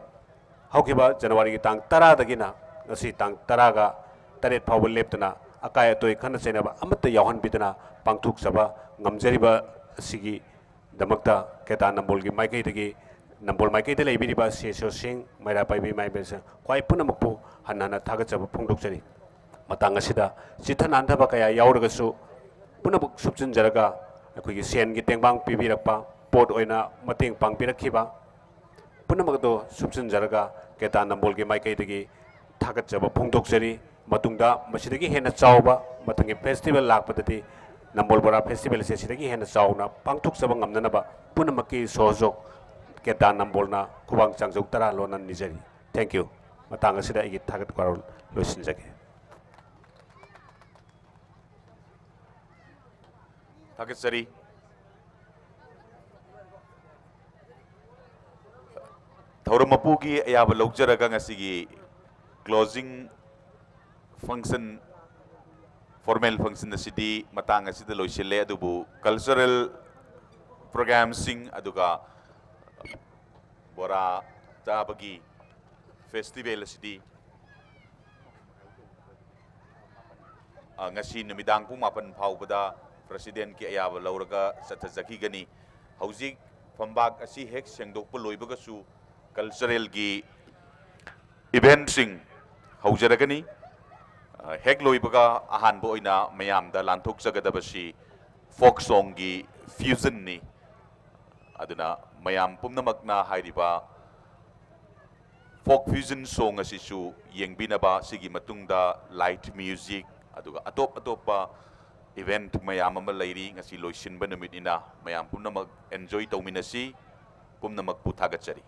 ꯍꯧꯈꯤꯕ ꯖꯅꯋꯥꯔꯤꯒꯤ ꯇꯥꯡ ꯇꯔꯥꯗꯒꯤꯅ ꯉꯁꯤ ꯇꯥꯡ ꯇꯔꯥꯒ ꯇꯔꯦꯠ ꯐꯥꯎꯕ ꯂꯦꯞꯇꯅ ꯑꯀꯥꯏ ꯑꯇꯣꯏ ꯈꯠꯅ ꯆꯩꯅꯕ ꯑꯃꯠꯇ ꯌꯥꯎꯍꯟꯕꯤꯗꯅ ꯄꯥꯡꯊꯣꯛꯆꯕ ꯉꯝꯖꯔꯤꯕ ꯑꯁꯤꯒꯤꯗꯃꯛꯇ ꯀꯦꯗꯥ ꯅꯝꯕꯣꯜꯒꯤ ꯃꯥꯏꯀꯩꯗꯒꯤ, ꯅꯝꯕꯣꯜ ꯃꯥꯏꯀꯩꯗ ꯂꯩꯕꯤꯔꯤꯕ CSOꯁꯤꯡ, ꯃꯩꯔꯥ ꯄꯥꯏꯕꯤ ꯏꯃꯥ ꯏꯕꯦꯜꯁꯤꯡ ꯈ꯭ꯋꯥꯏ ꯄꯨꯝꯅꯃꯛꯄꯨ ꯍꯟꯅ ꯍꯟꯅ ꯊꯥꯒꯠꯆꯕ ꯐꯣꯡꯗꯣꯛꯆꯔꯤ꯫ ꯃꯇꯥꯡ ꯑꯁꯤꯗ ꯆꯤꯠꯊ ꯅꯥꯟꯊꯕ ꯀꯌꯥ ꯌꯥꯎꯔꯒꯁꯨ ꯄꯨꯝꯅꯃꯛ ꯁꯨꯞꯆꯤꯟꯖꯔꯒ ꯑꯩꯈꯣꯏꯒꯤ ꯁꯦꯟꯒꯤ ꯇꯦꯡꯕꯥꯡ ꯄꯤꯕꯤꯔꯛꯄ, ꯄꯣꯠ ꯑꯣꯏꯅ ꯃꯇꯦꯡ ꯄꯥꯡꯕꯤꯔꯛꯈꯤꯕ ꯄꯨꯝꯅꯃꯛ ꯑꯗꯨ ꯁꯨꯞꯆꯤꯟꯖꯔꯒ ꯀꯦꯗꯥ ꯅꯝꯕꯣꯜꯒꯤ ꯃꯥꯏꯀꯩꯗꯒꯤ ꯊꯥꯒꯠꯆꯕ ꯐꯣꯡꯗꯣꯛꯆꯔꯤ꯫ ꯃꯇꯨꯡꯗ ꯃꯁꯤꯗꯒꯤ ꯍꯦꯟꯅ ꯆꯥꯎꯕ ꯃꯊꯪꯒꯤ festival ꯂꯥꯛꯄꯗꯗꯤ ꯅꯝꯕꯣꯜ ꯕꯣꯔꯥ festival ꯑꯁꯦ ꯁꯤꯗꯒꯤ ꯍꯦꯟꯅ ꯆꯥꯎꯅ ꯄꯥꯡꯊꯣꯛꯆꯕ ꯉꯝꯅꯅꯕ ꯄꯨꯝꯅꯃꯛꯀꯤ ꯁꯣꯍꯣꯖꯣꯛ ꯀꯦꯗꯥ ꯅꯝꯕꯣꯜꯅ ꯈꯨꯕꯥꯡ ꯆꯥꯡꯖꯧ ꯇꯔꯥ ꯂꯣꯟꯅ ꯅꯤꯖꯔꯤ꯫ Thank you꯫ ꯃꯇꯥꯡ ꯑꯁꯤꯗ ꯑꯩꯒꯤ ꯊꯥꯒꯠ ꯋꯥꯔꯣꯜ ꯂꯣꯏꯁꯤꯟꯖꯒꯦ꯫ ꯊꯥꯒꯠꯆꯔꯤ꯫ ꯊꯧꯔꯝ ꯃꯄꯨꯒꯤ ꯑꯌꯥꯕ ꯂꯧꯖꯔꯒ ꯉꯁꯤꯒꯤ closing function, formal function ꯑꯁꯤꯗꯤ ꯃꯇꯥꯡ ꯑꯁꯤꯗ ꯂꯣꯏꯁꯤꯜꯂꯦ꯫ ꯑꯗꯨꯕꯨ cultural programꯁꯤꯡ ꯑꯗꯨꯒ ꯕꯣꯔꯥ ꯆꯥꯕꯒꯤ festival ꯑꯁꯤꯗꯤ, ꯑ, ꯉꯁꯤ ꯅꯨꯃꯤꯗꯥꯡ ꯄꯨꯡ ꯃꯥꯄꯟ ꯐꯥꯎꯕꯗ presidentꯀꯤ ꯑꯌꯥꯕ ꯂꯧꯔꯒ ꯆꯠꯊꯖꯈꯤꯒꯅꯤ꯫ ꯍꯧꯖꯤꯛ ꯐꯝꯕꯥꯛ ꯑꯁꯤ ꯍꯦꯛ ꯁꯦꯡꯗꯣꯛꯄ ꯂꯣꯏꯕꯒꯁꯨ culturalꯒꯤ eventꯁꯤꯡ ꯍꯧꯖꯔꯒꯅꯤ꯫ ꯑ, ꯍꯦꯛ ꯂꯣꯏꯕꯒ ꯑꯍꯥꯟꯕ ꯑꯣꯏꯅ ꯃꯌꯥꯝꯗ ꯂꯥꯟꯊꯣꯛꯆꯒꯗꯕꯁꯤ folk songꯒꯤ fusionꯅꯤ꯫ ꯑꯗꯨꯅ ꯃꯌꯥꯝ ꯄꯨꯝꯅꯃꯛꯅ ꯍꯥꯏꯔꯤꯕ folk fusion song ꯑꯁꯤꯁꯨ ꯌꯦꯡꯕꯤꯅꯕ, ꯁꯤꯒꯤ ꯃꯇꯨꯡꯗ light music, ꯑꯗꯨꯒ ꯑꯇꯣꯞ ꯑꯇꯣꯞꯄ Event ꯃꯌꯥꯝ ꯑꯃ ꯂꯩꯔꯤ꯫ ꯉꯁꯤ ꯂꯣꯏꯁꯤꯟꯕ ꯅꯨꯃꯤꯠꯅꯤꯅ ꯃꯌꯥꯝ ꯄꯨꯝꯅꯃꯛ enjoy ꯇꯧꯃꯤꯟꯅꯁꯤ꯫ ꯄꯨꯝꯅꯃꯛꯄꯨ ꯊꯥꯒꯠꯆꯔꯤ꯫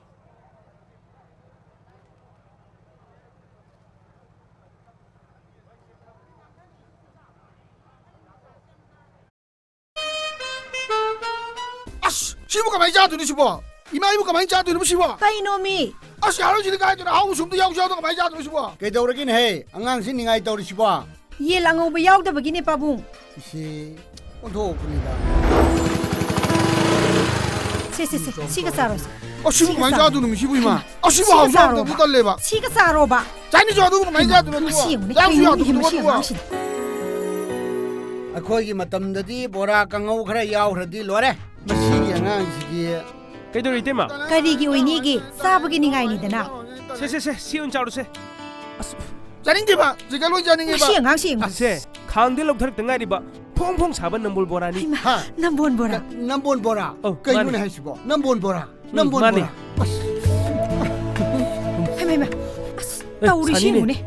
ꯑꯁ, ꯁꯤꯕꯨ ꯀꯃꯥꯏꯅ ꯆꯥꯗꯣꯏꯅꯣ ꯁꯤꯕꯣ? ꯏꯃꯥ, ꯑꯩꯕꯨ ꯀꯃꯥꯏꯅ ꯆꯥꯗꯣꯏꯅꯣ ꯁꯤꯕꯣ? ꯀꯩꯅꯣꯃꯤ? ꯑꯁ, ꯌꯥꯔꯣꯏ, ꯁꯤꯗꯤ ꯀꯥꯏꯗꯅꯣ? ꯑꯍꯥꯎꯕ ꯁꯨꯝꯗ ꯌꯥꯎꯁꯨ ꯌꯥꯎꯗ ꯀꯃꯥꯏꯅ ꯆꯥꯗꯣꯏꯅꯣ ꯁꯤꯕꯣ? ꯀꯩꯗꯧꯔꯒꯦꯅꯦꯍꯦ? ꯑꯉꯥꯡꯁꯤ ꯅꯤꯡꯉꯥꯏ ꯇꯧꯔꯤꯁꯤꯕꯣ? ꯌꯦꯟ ꯑꯉꯧꯕ ꯌꯥꯎꯗꯕꯒꯤꯅꯦ, ꯄꯥꯕꯨꯡ꯫ ꯏꯁꯤ, ꯑꯣꯟꯊꯣꯛꯄꯅꯤꯗ꯫ ꯁꯦ, ꯁꯦ, ꯁꯦ, ꯁꯤꯒ ꯆꯥꯔꯣꯁꯦ꯫ ꯑꯁꯤꯕꯨ ꯁꯤꯒ ꯀꯃꯥꯏꯅ ꯆꯥꯔꯣ꯫ ꯆꯥꯗꯣꯏꯅꯣ, ꯁꯤꯕꯨ, ꯏꯃꯥ? ꯍꯩꯃꯥ, ꯑꯁꯤꯕꯨ ꯁꯤꯒ ꯍꯥꯎꯁꯨ ꯆꯥꯔꯣꯕ꯫ ꯍꯥꯎꯇꯕꯗꯨ ꯇꯜꯂꯦꯕ꯫ ꯁꯤꯒ ꯆꯥꯔꯣꯕ꯫ ꯆꯥꯏꯅꯤꯁ ꯑꯗꯨꯕꯨ ꯀꯃꯥꯏꯅ ꯍꯩꯃꯥ, ꯆꯥꯗꯣꯏꯅꯣ, ꯃꯁꯤ ꯑꯗꯨꯕꯨ? ꯌꯦꯡꯉꯨꯅꯦ, ꯌꯥꯎꯁꯨ ꯀꯩꯅꯣꯅꯦ, ꯌꯥꯎꯗꯕꯗꯨꯕꯨ ꯃꯁꯤ ꯑꯗꯨꯕꯨ? ꯑꯉꯥꯡꯁꯤꯗꯤ꯫ ꯑꯩꯈꯣꯏꯒꯤ ꯃꯇꯝꯗꯗꯤ ꯕꯣꯔꯥ ꯀꯥꯡꯉꯧ ꯈꯔ ꯌꯥꯎꯈ꯭ꯔꯗꯤ ꯂꯣꯏꯔꯦ꯫ ꯃꯁꯤꯒꯤ ꯑꯉꯥꯡꯁꯤꯗꯤ꯫ ꯀꯩꯗꯧꯔꯤ, ꯏꯇꯩꯃ? ꯀꯔꯤꯒꯤ ꯑꯣꯏꯅꯤꯒꯦ? ꯆꯥꯕꯒꯤ ꯅꯤꯡꯉꯥꯏꯅꯤꯗꯅ꯫ ꯁꯦ, ꯁꯦ, ꯁꯦ, ꯁꯤ ꯑꯣꯏꯅ ꯆꯥꯔꯨꯁꯦ꯫ ꯑꯁ, ꯆꯥꯅꯤꯡꯗꯦꯕ, ꯆꯤꯛꯀꯟ ꯂꯣꯏ ꯆꯥꯅꯤꯡꯉꯦꯕ꯫ ꯃꯁꯤ ꯑꯉꯥꯡꯁꯤ ꯌꯦꯡꯉꯨ꯫ ꯑꯁ, ꯁꯦ, ꯈꯥꯡꯗ ꯂꯧꯊꯔꯛꯇ ꯉꯥꯏꯔꯤꯕ ꯐꯣꯡ ꯐꯣꯡ ꯁꯥꯕ ꯅꯝꯕꯣꯜ ꯕꯣꯔꯥꯅꯤ꯫ ꯍꯩꯃꯥ, ꯍꯥ? ꯅꯝꯕꯣꯜ ꯕꯣꯔꯥ꯫ ꯅ-, ꯅꯝꯕꯣꯜ ꯕꯣꯔꯥ꯫ ꯑꯧ, ꯀꯩꯅꯣꯅꯦ ꯃꯥꯅꯦ꯫ ꯍꯥꯏꯁꯤꯕꯣ? ꯅꯝꯕꯣꯜ ꯕꯣꯔꯥ꯫ ꯎꯝ, ꯅꯝꯕꯣꯜ ꯃꯥꯅꯦ꯫ ꯕꯣꯔꯥ꯫ ꯑꯁ꯫ ꯍꯩꯃꯥ, ꯍꯩꯃꯥ, ꯑꯁ, ꯑꯦ, ꯇꯧꯔꯤꯁꯤ ꯁꯥꯅꯤꯅꯦ꯫ ꯌꯦꯡꯉꯨꯅꯦ꯫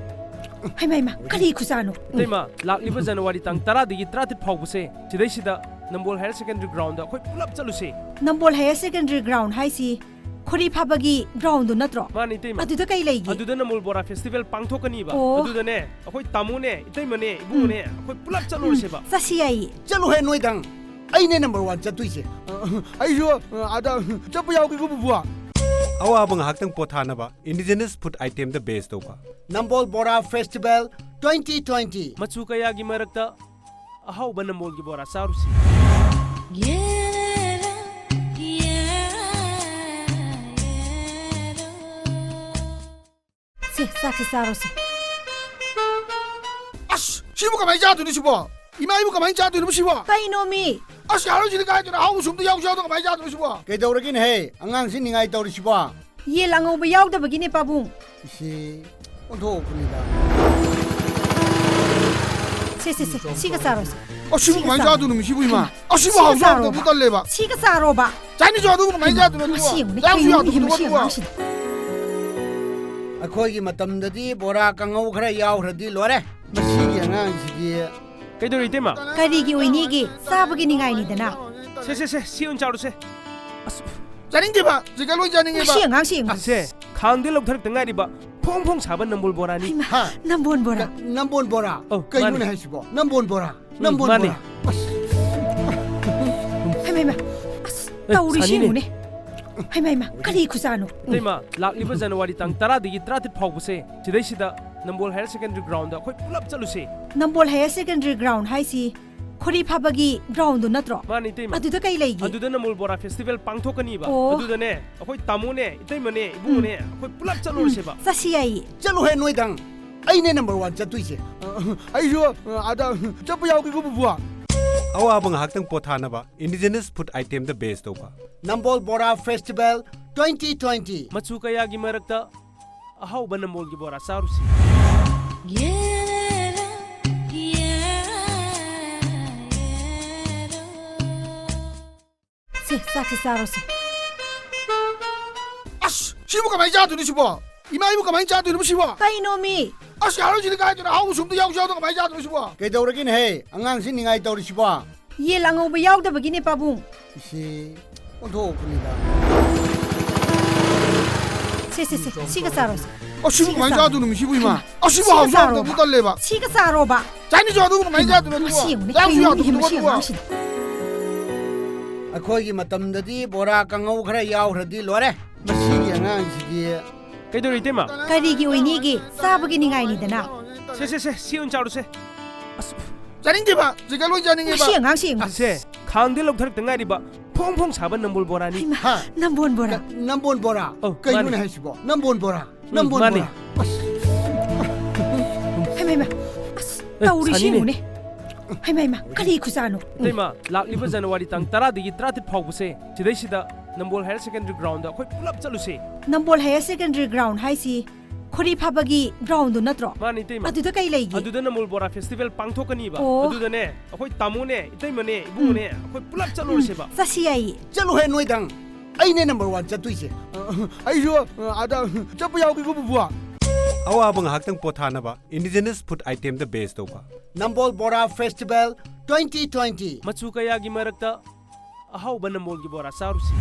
ꯍꯩꯃꯥ, ꯍꯩꯃꯥ, ꯀꯔꯤ ꯈꯨꯆꯥꯅꯣ? ꯏꯇꯩꯃ, ꯂꯥꯛꯂꯤꯕ ꯖꯅꯋꯥꯔꯤ ꯇꯥꯡ ꯇꯔꯥꯗꯒꯤ ꯇꯔꯥꯇꯔꯦꯠ ꯐꯥꯎꯕꯁꯦ ꯁꯤꯗꯩꯁꯤꯗ ꯅꯝꯕꯣꯜ ꯍꯥꯌꯔ ꯁꯦꯀꯦꯟꯗꯔꯤ ꯒ꯭ꯔꯥꯎꯟꯗ ꯑꯩꯈꯣꯏ ꯄꯨꯂꯞ ꯆꯠꯂꯨꯁꯦ꯫ ꯅꯝꯕꯣꯜ ꯍꯥꯌꯔ ꯁꯦꯀꯦꯟꯗꯔꯤ ꯒ꯭ꯔꯥꯎꯟ ꯍꯥꯏꯁꯤ ꯈꯣꯔꯤ ꯐꯥꯕꯒꯤ ꯒ꯭ꯔꯥꯎꯟꯗꯣ ꯅꯠꯇ꯭ꯔꯣ? ꯃꯥꯅꯤ, ꯏꯇꯩꯃ꯫ ꯑꯗꯨꯗ ꯀꯩ ꯂꯩꯒꯦ? ꯑꯗꯨꯗ ꯅꯝꯕꯣꯜ ꯕꯣꯔꯥ ꯐꯦꯁꯇꯤꯚꯦꯜ ꯄꯥꯡꯊꯣꯛꯀꯅꯤꯕ꯫ ꯑꯣ꯫ ꯑꯗꯨꯗꯅꯦ, ꯑꯩꯈꯣꯏ ꯇꯥꯃꯣꯅꯦ, ꯏꯇꯩꯃꯅꯦ, ꯏꯕꯨꯡꯉꯣꯅꯦ, ꯎꯝ꯫ ꯑꯩꯈꯣꯏ ꯄꯨꯂꯞ ꯆꯠꯂꯨꯔꯁꯦꯕ꯫ ꯎꯝ, ꯆꯠꯁꯤ ꯌꯥꯏꯌꯦ꯫ ꯆꯠꯂꯨꯍꯦ ꯅꯣꯏꯗꯪ꯫ ꯑꯩꯅꯦ ꯅꯝꯕꯔ ꯋꯥꯟ ꯆꯠꯇꯣꯏꯁꯦ꯫ ꯑꯩꯁꯨ, ꯑ, ꯑꯥꯗ ꯆꯠꯄ ꯌꯥꯎꯒꯦꯀꯣ, ꯄꯨꯄꯨ꯫ ꯑꯋꯥꯕ ꯉꯥꯏꯍꯥꯛꯇꯪ ꯄꯣꯊꯥꯅꯕ indigenous food itemꯗ base ꯇꯧꯕ꯫ ꯅꯝꯕꯣꯜ ꯕꯣꯔꯥ ꯐꯦꯁꯇꯤꯚꯦꯜ twenty twenty꯫ ꯃꯆꯨ ꯀꯌꯥꯒꯤ ꯃꯔꯛꯇ ꯑꯍꯥꯎꯕ ꯅꯝꯕꯣꯜꯒꯤ ꯕꯣꯔꯥ ꯆꯥꯔꯨꯁꯤ꯫ ꯁꯦ, ꯆꯥꯛꯁꯦ ꯆꯥꯔꯣꯁꯦ꯫ ꯑꯁ, ꯁꯤꯕꯨ ꯀꯃꯥꯏꯅ ꯆꯥꯗꯣꯏꯅꯣ ꯁꯤꯕꯣ? ꯏꯃꯥ, ꯑꯩꯕꯨ ꯀꯃꯥꯏꯅ ꯆꯥꯗꯣꯏꯅꯣ ꯁꯤꯕꯣ? ꯀꯩꯅꯣꯃꯤ? ꯑꯁ, ꯌꯥꯔꯣꯏ, ꯁꯤꯗꯤ ꯀꯥꯏꯗꯅꯣ? ꯑꯍꯥꯎꯕ ꯁꯨꯝꯗ ꯌꯥꯎꯁꯨ ꯌꯥꯎꯗ ꯀꯃꯥꯏꯅ ꯆꯥꯗꯣꯏꯅꯣ ꯁꯤꯕꯣ? ꯀꯩꯗꯧꯔꯒꯦꯅꯦꯍꯦ? ꯑꯉꯥꯡꯁꯤ ꯅꯤꯡꯉꯥꯏ ꯇꯧꯔꯤꯁꯤꯕꯣ? ꯌꯦꯟ ꯑꯉꯧꯕ ꯌꯥꯎꯗꯕꯒꯤꯅꯦ, ꯄꯥꯕꯨꯡ꯫ ꯏꯁꯤ, ꯑꯣꯟꯊꯣꯛꯄꯅꯤꯗ꯫ ꯁꯦ, ꯁꯦ, ꯁꯦ, ꯁꯤꯒ ꯆꯥꯔꯣꯁꯦ꯫ ꯑꯁꯤꯕꯨ ꯁꯤꯒ ꯀꯃꯥꯏꯅ ꯆꯥꯔꯣ꯫ ꯆꯥꯗꯣꯏꯅꯣ ꯃꯤ ꯁꯤꯕꯨ, ꯏꯃꯥ? ꯑꯁꯤꯕꯨ ꯁꯤꯒ ꯍꯥꯎꯁꯨ ꯆꯥꯔꯣꯕ꯫ ꯍꯥꯎꯇꯕꯗꯨ ꯇꯜꯂꯦꯕ꯫ ꯁꯤꯒ ꯆꯥꯔꯣꯕ꯫ ꯆꯥꯏꯅꯤꯁ ꯑꯗꯨꯕꯨ ꯀꯃꯥꯏꯅ ꯆꯥꯗꯣꯏꯅꯣ ꯑꯗꯨꯕꯨ? ꯃꯁꯤ ꯌꯦꯡꯉꯨꯅꯦ, ꯌꯥꯎꯁꯨ ꯀꯩꯅꯣꯅꯦ, ꯌꯥꯎꯗꯕꯗꯨꯕꯨ ꯃꯁꯤ ꯑꯗꯨꯕꯨ? ꯑꯉꯥꯡꯁꯤꯗꯤ꯫ ꯑꯩꯈꯣꯏꯒꯤ ꯃꯇꯝꯗꯗꯤ ꯕꯣꯔꯥ ꯀꯥꯡꯉꯧ ꯈꯔ ꯌꯥꯎꯈ꯭ꯔꯗꯤ ꯂꯣꯏꯔꯦ꯫ ꯃꯁꯤꯒꯤ ꯑꯉꯥꯡꯁꯤꯗꯤ꯫ ꯀꯩꯗꯧꯔꯤ, ꯏꯇꯩꯃ? ꯀꯔꯤꯒꯤ ꯑꯣꯏꯅꯤꯒꯦ? ꯆꯥꯕꯒꯤ ꯅꯤꯡꯉꯥꯏꯅꯤꯗꯅ꯫ ꯁꯦ, ꯁꯦ, ꯁꯦ, ꯁꯤ ꯑꯣꯏꯅ ꯆꯥꯔꯨꯁꯦ꯫ ꯑꯁ, ꯆꯥꯅꯤꯡꯗꯦꯕ, ꯆꯤꯛꯀꯟ ꯂꯣꯏ ꯆꯥꯅꯤꯡꯉꯦꯕ꯫ ꯃꯁꯤ ꯑꯉꯥꯡꯁꯤ ꯌꯦꯡꯉꯨ꯫ ꯑꯁ, ꯁꯦ, ꯈꯥꯡꯗ ꯂꯧꯊꯔꯛꯇ ꯉꯥꯏꯔꯤꯕ ꯐꯣꯡ ꯐꯣꯡ ꯁꯥꯕ ꯅꯝꯕꯣꯜ ꯕꯣꯔꯥꯅꯤ꯫ ꯍꯩꯃꯥ, ꯍꯥ? ꯅꯝꯕꯣꯜ ꯕꯣꯔꯥ꯫ ꯀ-, ꯅꯝꯕꯣꯜ ꯕꯣꯔꯥ꯫ ꯑꯧ, ꯀꯩꯅꯣꯅꯦ ꯃꯥꯅꯦ꯫ ꯍꯥꯏꯁꯤꯕꯣ? ꯅꯝꯕꯣꯜ ꯕꯣꯔꯥ꯫ ꯎꯝ, ꯅꯝꯕꯣꯜ ꯃꯥꯅꯦ꯫ ꯕꯣꯔꯥ꯫ ꯑꯁ꯫ ꯍꯩꯃꯥ, ꯍꯩꯃꯥ꯫ ꯑꯁ, ꯑꯦ, ꯇꯧꯔꯤꯁꯤ ꯁꯥꯅꯤꯅꯦ꯫ ꯌꯦꯡꯉꯨꯅꯦ꯫ ꯍꯩꯃꯥ, ꯍꯩꯃꯥ, ꯀꯔꯤ ꯈꯨꯆꯥꯅꯣ? ꯏꯇꯩꯃ, ꯂꯥꯛꯂꯤꯕ ꯖꯅꯋꯥꯔꯤ ꯇꯥꯡ ꯇꯔꯥꯗꯒꯤ ꯇꯔꯥꯇꯔꯦꯠ ꯐꯥꯎꯕꯁꯦ ꯁꯤꯗꯩꯁꯤꯗ ꯅꯝꯕꯣꯜ ꯍꯥꯌꯔ ꯁꯦꯀꯦꯟꯗꯔꯤ ꯒ꯭ꯔꯥꯎꯟꯗ ꯑꯩꯈꯣꯏ ꯄꯨꯂꯞ ꯆꯠꯂꯨꯁꯦ꯫ ꯅꯝꯕꯣꯜ ꯍꯥꯌꯔ ꯁꯦꯀꯦꯟꯗꯔꯤ ꯒ꯭ꯔꯥꯎꯟ ꯍꯥꯏꯁꯤ ꯈꯣꯔꯤ ꯐꯥꯕꯒꯤ ꯒ꯭ꯔꯥꯎꯟꯗꯣ ꯅꯠꯇ꯭ꯔꯣ? ꯃꯥꯅꯤ, ꯏꯇꯩꯃ꯫ ꯑꯗꯨꯗ ꯀꯩ ꯂꯩꯒꯦ? ꯑꯗꯨꯗ ꯅꯝꯕꯣꯜ ꯕꯣꯔꯥ ꯐꯦꯁꯇꯤꯚꯦꯜ ꯄꯥꯡꯊꯣꯛꯀꯅꯤꯕ꯫ ꯑꯣ꯫ ꯑꯗꯨꯗꯅꯦ, ꯑꯩꯈꯣꯏ ꯇꯥꯃꯣꯅꯦ, ꯏꯇꯩꯃꯅꯦ, ꯏꯕꯨꯡꯉꯣꯅꯦ, ꯎꯝ꯫ ꯑꯩꯈꯣꯏ ꯄꯨꯂꯞ ꯎꯝ, ꯆꯠꯂꯨꯔꯁꯦꯕ꯫ ꯆꯠꯁꯤ ꯌꯥꯏꯌꯦ꯫ ꯆꯠꯂꯨꯍꯦ ꯅꯣꯏꯗꯪ꯫ ꯑꯩꯅꯦ ꯅꯝꯕꯔ ꯋꯥꯟ ꯆꯠꯇꯣꯏꯁꯦ꯫ ꯑ, ꯑꯩꯁꯨ, ꯑ, ꯑꯥꯗ ꯆꯠꯄ ꯌꯥꯎꯒꯦꯀꯣ ꯄꯨꯄꯨ꯫ ꯑꯋꯥꯕ ꯉꯥꯏꯍꯥꯛꯇꯪ ꯄꯣꯊꯥꯅꯕ indigenous food itemꯗ base ꯇꯧꯕ꯫ ꯅꯝꯕꯣꯜ ꯕꯣꯔꯥ ꯐꯦꯁꯇꯤꯚꯦꯜ twenty twenty꯫ ꯃꯆꯨ ꯀꯌꯥꯒꯤ ꯃꯔꯛꯇ ꯑꯍꯥꯎꯕ ꯅꯝꯕꯣꯜꯒꯤ ꯕꯣꯔꯥ ꯆꯥꯔꯨꯁꯤ꯫ ꯁꯦ, ꯆꯥꯛꯁꯦ ꯆꯥꯔꯣꯁꯦ꯫ ꯑꯁ, ꯁꯤꯕꯨ ꯀꯃꯥꯏꯅ ꯆꯥꯗꯣꯏꯅꯣ ꯁꯤꯕꯣ? ꯏꯃꯥ, ꯑꯩꯕꯨ ꯀꯃꯥꯏꯅ ꯆꯥꯗꯣꯏꯅꯣ ꯁꯤꯕꯣ? ꯀꯩꯅꯣꯃꯤ? ꯑꯁ, ꯌꯥꯔꯣꯏ, ꯁꯤꯗꯤ ꯀꯥꯏꯗꯅꯣ? ꯑꯍꯥꯎꯕ ꯁꯨꯝꯗ ꯌꯥꯎꯁꯨ ꯌꯥꯎꯗ ꯀꯃꯥꯏꯅ ꯆꯥꯗꯣꯏꯅꯣ ꯁꯤꯕꯣ? ꯀꯩꯗꯧꯔꯒꯦꯅꯦꯍꯦ? ꯑꯉꯥꯡꯁꯤ ꯅꯤꯡꯉꯥꯏ ꯇꯧꯔꯤꯁꯤꯕꯣ? ꯌꯦꯟ ꯑꯉꯧꯕ ꯌꯥꯎꯗꯕꯒꯤꯅꯦ, ꯄꯥꯕꯨꯡ꯫ ꯏꯁꯤ, ꯑꯣꯟꯊꯣꯛꯄꯅꯤꯗ꯫ ꯁꯦ, ꯁꯦ, ꯁꯦ, ꯁꯤꯒ ꯆꯥꯔꯣꯁꯦ꯫ ꯑꯁꯤꯕꯨ ꯁꯤꯒ ꯀꯃꯥꯏꯅ ꯆꯥꯔꯣ꯫ ꯆꯥꯗꯣꯏꯅꯣ ꯁꯤꯕꯨ, ꯏꯃꯥ? ꯑꯁꯤꯕꯨ ꯁꯤꯒ ꯍꯥꯎꯁꯨ ꯍꯥꯎꯇꯕꯗꯤ ꯆꯥꯔꯣꯕ꯫ ꯇꯜꯂꯦꯕ꯫ ꯁꯤꯒ ꯆꯥꯔꯣꯕ꯫ ꯆꯥꯅꯤꯁꯨ ꯑꯗꯨꯕꯨ ꯀꯃꯥꯏꯅ ꯆꯥꯗꯣꯏꯅꯣ ꯑꯗꯨꯕꯨ? ꯃꯁꯤ ꯌꯦꯡꯉꯨꯅꯦ, ꯆꯥꯁꯨ ꯀꯩꯅꯣꯅꯦ, ꯌꯥꯎꯗꯕꯗꯨꯕꯨ ꯃꯁꯤ ꯑꯗꯨꯕꯨ? ꯑꯉꯥꯡꯁꯤꯗꯤ꯫ ꯑꯩꯈꯣꯏꯒꯤ ꯃꯇꯝꯗꯗꯤ ꯕꯣꯔꯥ ꯀꯥꯡꯉꯧ ꯈꯔ ꯌꯥꯎꯈ꯭ꯔꯗꯤ ꯂꯣꯏꯔꯦ꯫ ꯃꯁꯤꯒꯤ ꯑꯉꯥꯡꯁꯤꯗꯤ꯫ ꯀꯩꯗꯧꯔꯤ, ꯏꯇꯩꯃ? ꯀꯔꯤꯒꯤ ꯑꯣꯏꯅꯤꯒꯦ? ꯆꯥꯕꯒꯤ ꯅꯤꯡꯉꯥꯏꯅꯤꯗꯅ꯫ ꯁꯦ, ꯁꯦ, ꯁꯦ, ꯁꯤ ꯑꯣꯏꯅ ꯆꯥꯔꯨꯁꯦ꯫ ꯑꯁ, ꯆꯥꯅꯤꯡꯗꯦꯕ, ꯆꯤꯛꯀꯟ ꯂꯣꯏ ꯆꯥꯅꯤꯡꯉꯦꯕ꯫ ꯃꯁꯤ ꯑꯉꯥꯡꯁꯤ ꯌꯦꯡꯉꯨ꯫ ꯑꯁꯦ, ꯈꯥꯡꯗ ꯂꯧꯊꯔꯛꯇ ꯉꯥꯏꯔꯤꯕ ꯐꯣꯡ ꯐꯣꯡ ꯁꯥꯕ ꯅꯝꯕꯣꯜ ꯕꯣꯔꯥꯅꯤ꯫ ꯍꯩꯃꯥ, ꯍꯥ? ꯅꯝꯕꯣꯜ ꯕꯣꯔꯥ꯫ ꯀ-, ꯅꯝꯕꯣꯜ ꯕꯣꯔꯥ꯫ ꯑꯧ, ꯀꯩꯅꯣꯅꯦ ꯃꯥꯅꯦ꯫ ꯍꯥꯏꯁꯤꯕꯣ? ꯎꯝ, ꯅꯝꯕꯣꯜ ꯃꯥꯅꯦ꯫ ꯕꯣꯔꯥ꯫ ꯑꯁ꯫ ꯍꯩꯃꯥ, ꯍꯩꯃꯥ, ꯑꯁ, ꯑꯦ, ꯇꯧꯔꯤꯁꯤ ꯁꯥꯅꯤꯅꯦ꯫ ꯌꯦꯡꯉꯨꯅꯦ꯫ ꯍꯩꯃꯥ, ꯍꯩꯃꯥ, ꯀꯔꯤ ꯈꯨꯆꯥꯅꯣ? ꯎꯝ꯫ ꯏꯇꯩꯃ, ꯂꯥꯛꯂꯤꯕ ꯖꯅꯋꯥꯔꯤ ꯇꯥꯡ ꯇꯔꯥꯗꯒꯤ ꯇꯔꯥꯇꯔꯦꯠ ꯐꯥꯎꯕꯁꯦ ꯁꯤꯗꯩꯁꯤꯗ ꯅꯝꯕꯣꯜ ꯍꯥꯌꯔ ꯁꯦꯀꯦꯟꯗꯔꯤ ꯒ꯭ꯔꯥꯎꯟꯗ ꯑꯩꯈꯣꯏ ꯄꯨꯂꯞ ꯆꯠꯂꯨꯁꯦ꯫ ꯅꯝꯕꯣꯜ ꯍꯥꯌꯔ ꯁꯦꯀꯦꯟꯗꯔꯤ ꯒ꯭ꯔꯥꯎꯟ ꯍꯥꯏꯁꯤ ꯈꯣꯔꯤ ꯐꯥꯕꯒꯤ ꯒ꯭ꯔꯥꯎꯟꯗꯣ ꯅꯠꯇ꯭ꯔꯣ? ꯃꯥꯅꯤ, ꯏꯇꯩꯃ꯫ ꯑꯗꯨꯗ ꯀꯩ ꯂꯩꯒꯦ? ꯑꯗꯨꯗ ꯅꯝꯕꯣꯜ ꯕꯣꯔꯥ ꯐꯦꯁꯇꯤꯚꯦꯜ ꯄꯥꯡꯊꯣꯛꯀꯅꯤꯕ꯫ ꯑꯣ꯫ ꯑꯗꯨꯗꯅꯦ, ꯑꯩꯈꯣꯏ ꯇꯥꯃꯣꯅꯦ, ꯏꯇꯩꯃꯅꯦ, ꯏꯕꯨꯡꯉꯣꯅꯦ, ꯎꯝ꯫ ꯑꯩꯈꯣꯏ ꯄꯨꯂꯞ ꯆꯠꯂꯨꯔꯁꯦꯕ꯫ ꯎꯝ, ꯆꯠꯁꯤ ꯌꯥꯏꯌꯦ꯫ ꯆꯠꯂꯨꯍꯦ ꯅꯣꯏꯗꯪ꯫ ꯑꯩꯅꯦ ꯅꯝꯕꯔ ꯋꯥꯟ ꯆꯠꯇꯣꯏꯁꯦ꯫ ꯑ, ꯑꯩꯁꯨ, ꯑ, ꯑꯥꯗ ꯆꯠꯄ ꯌꯥꯎꯒꯦꯀꯣ ꯄꯨꯄꯨ꯫ ꯑꯋꯥꯕ ꯉꯥꯏꯍꯥꯛꯇꯪ ꯄꯣꯊꯥꯅꯕ indigenous food itemꯗ base ꯇꯧꯕ꯫ ꯅꯝꯕꯣꯜ ꯕꯣꯔꯥ ꯐꯦꯁꯇꯤꯚꯦꯜ twenty twenty꯫ ꯃꯆꯨ ꯀꯌꯥꯒꯤ ꯃꯔꯛꯇ ꯑꯍꯥꯎꯕ ꯅꯝꯕꯣꯜꯒꯤ ꯕꯣꯔꯥ ꯆꯥꯔꯨꯁꯤ꯫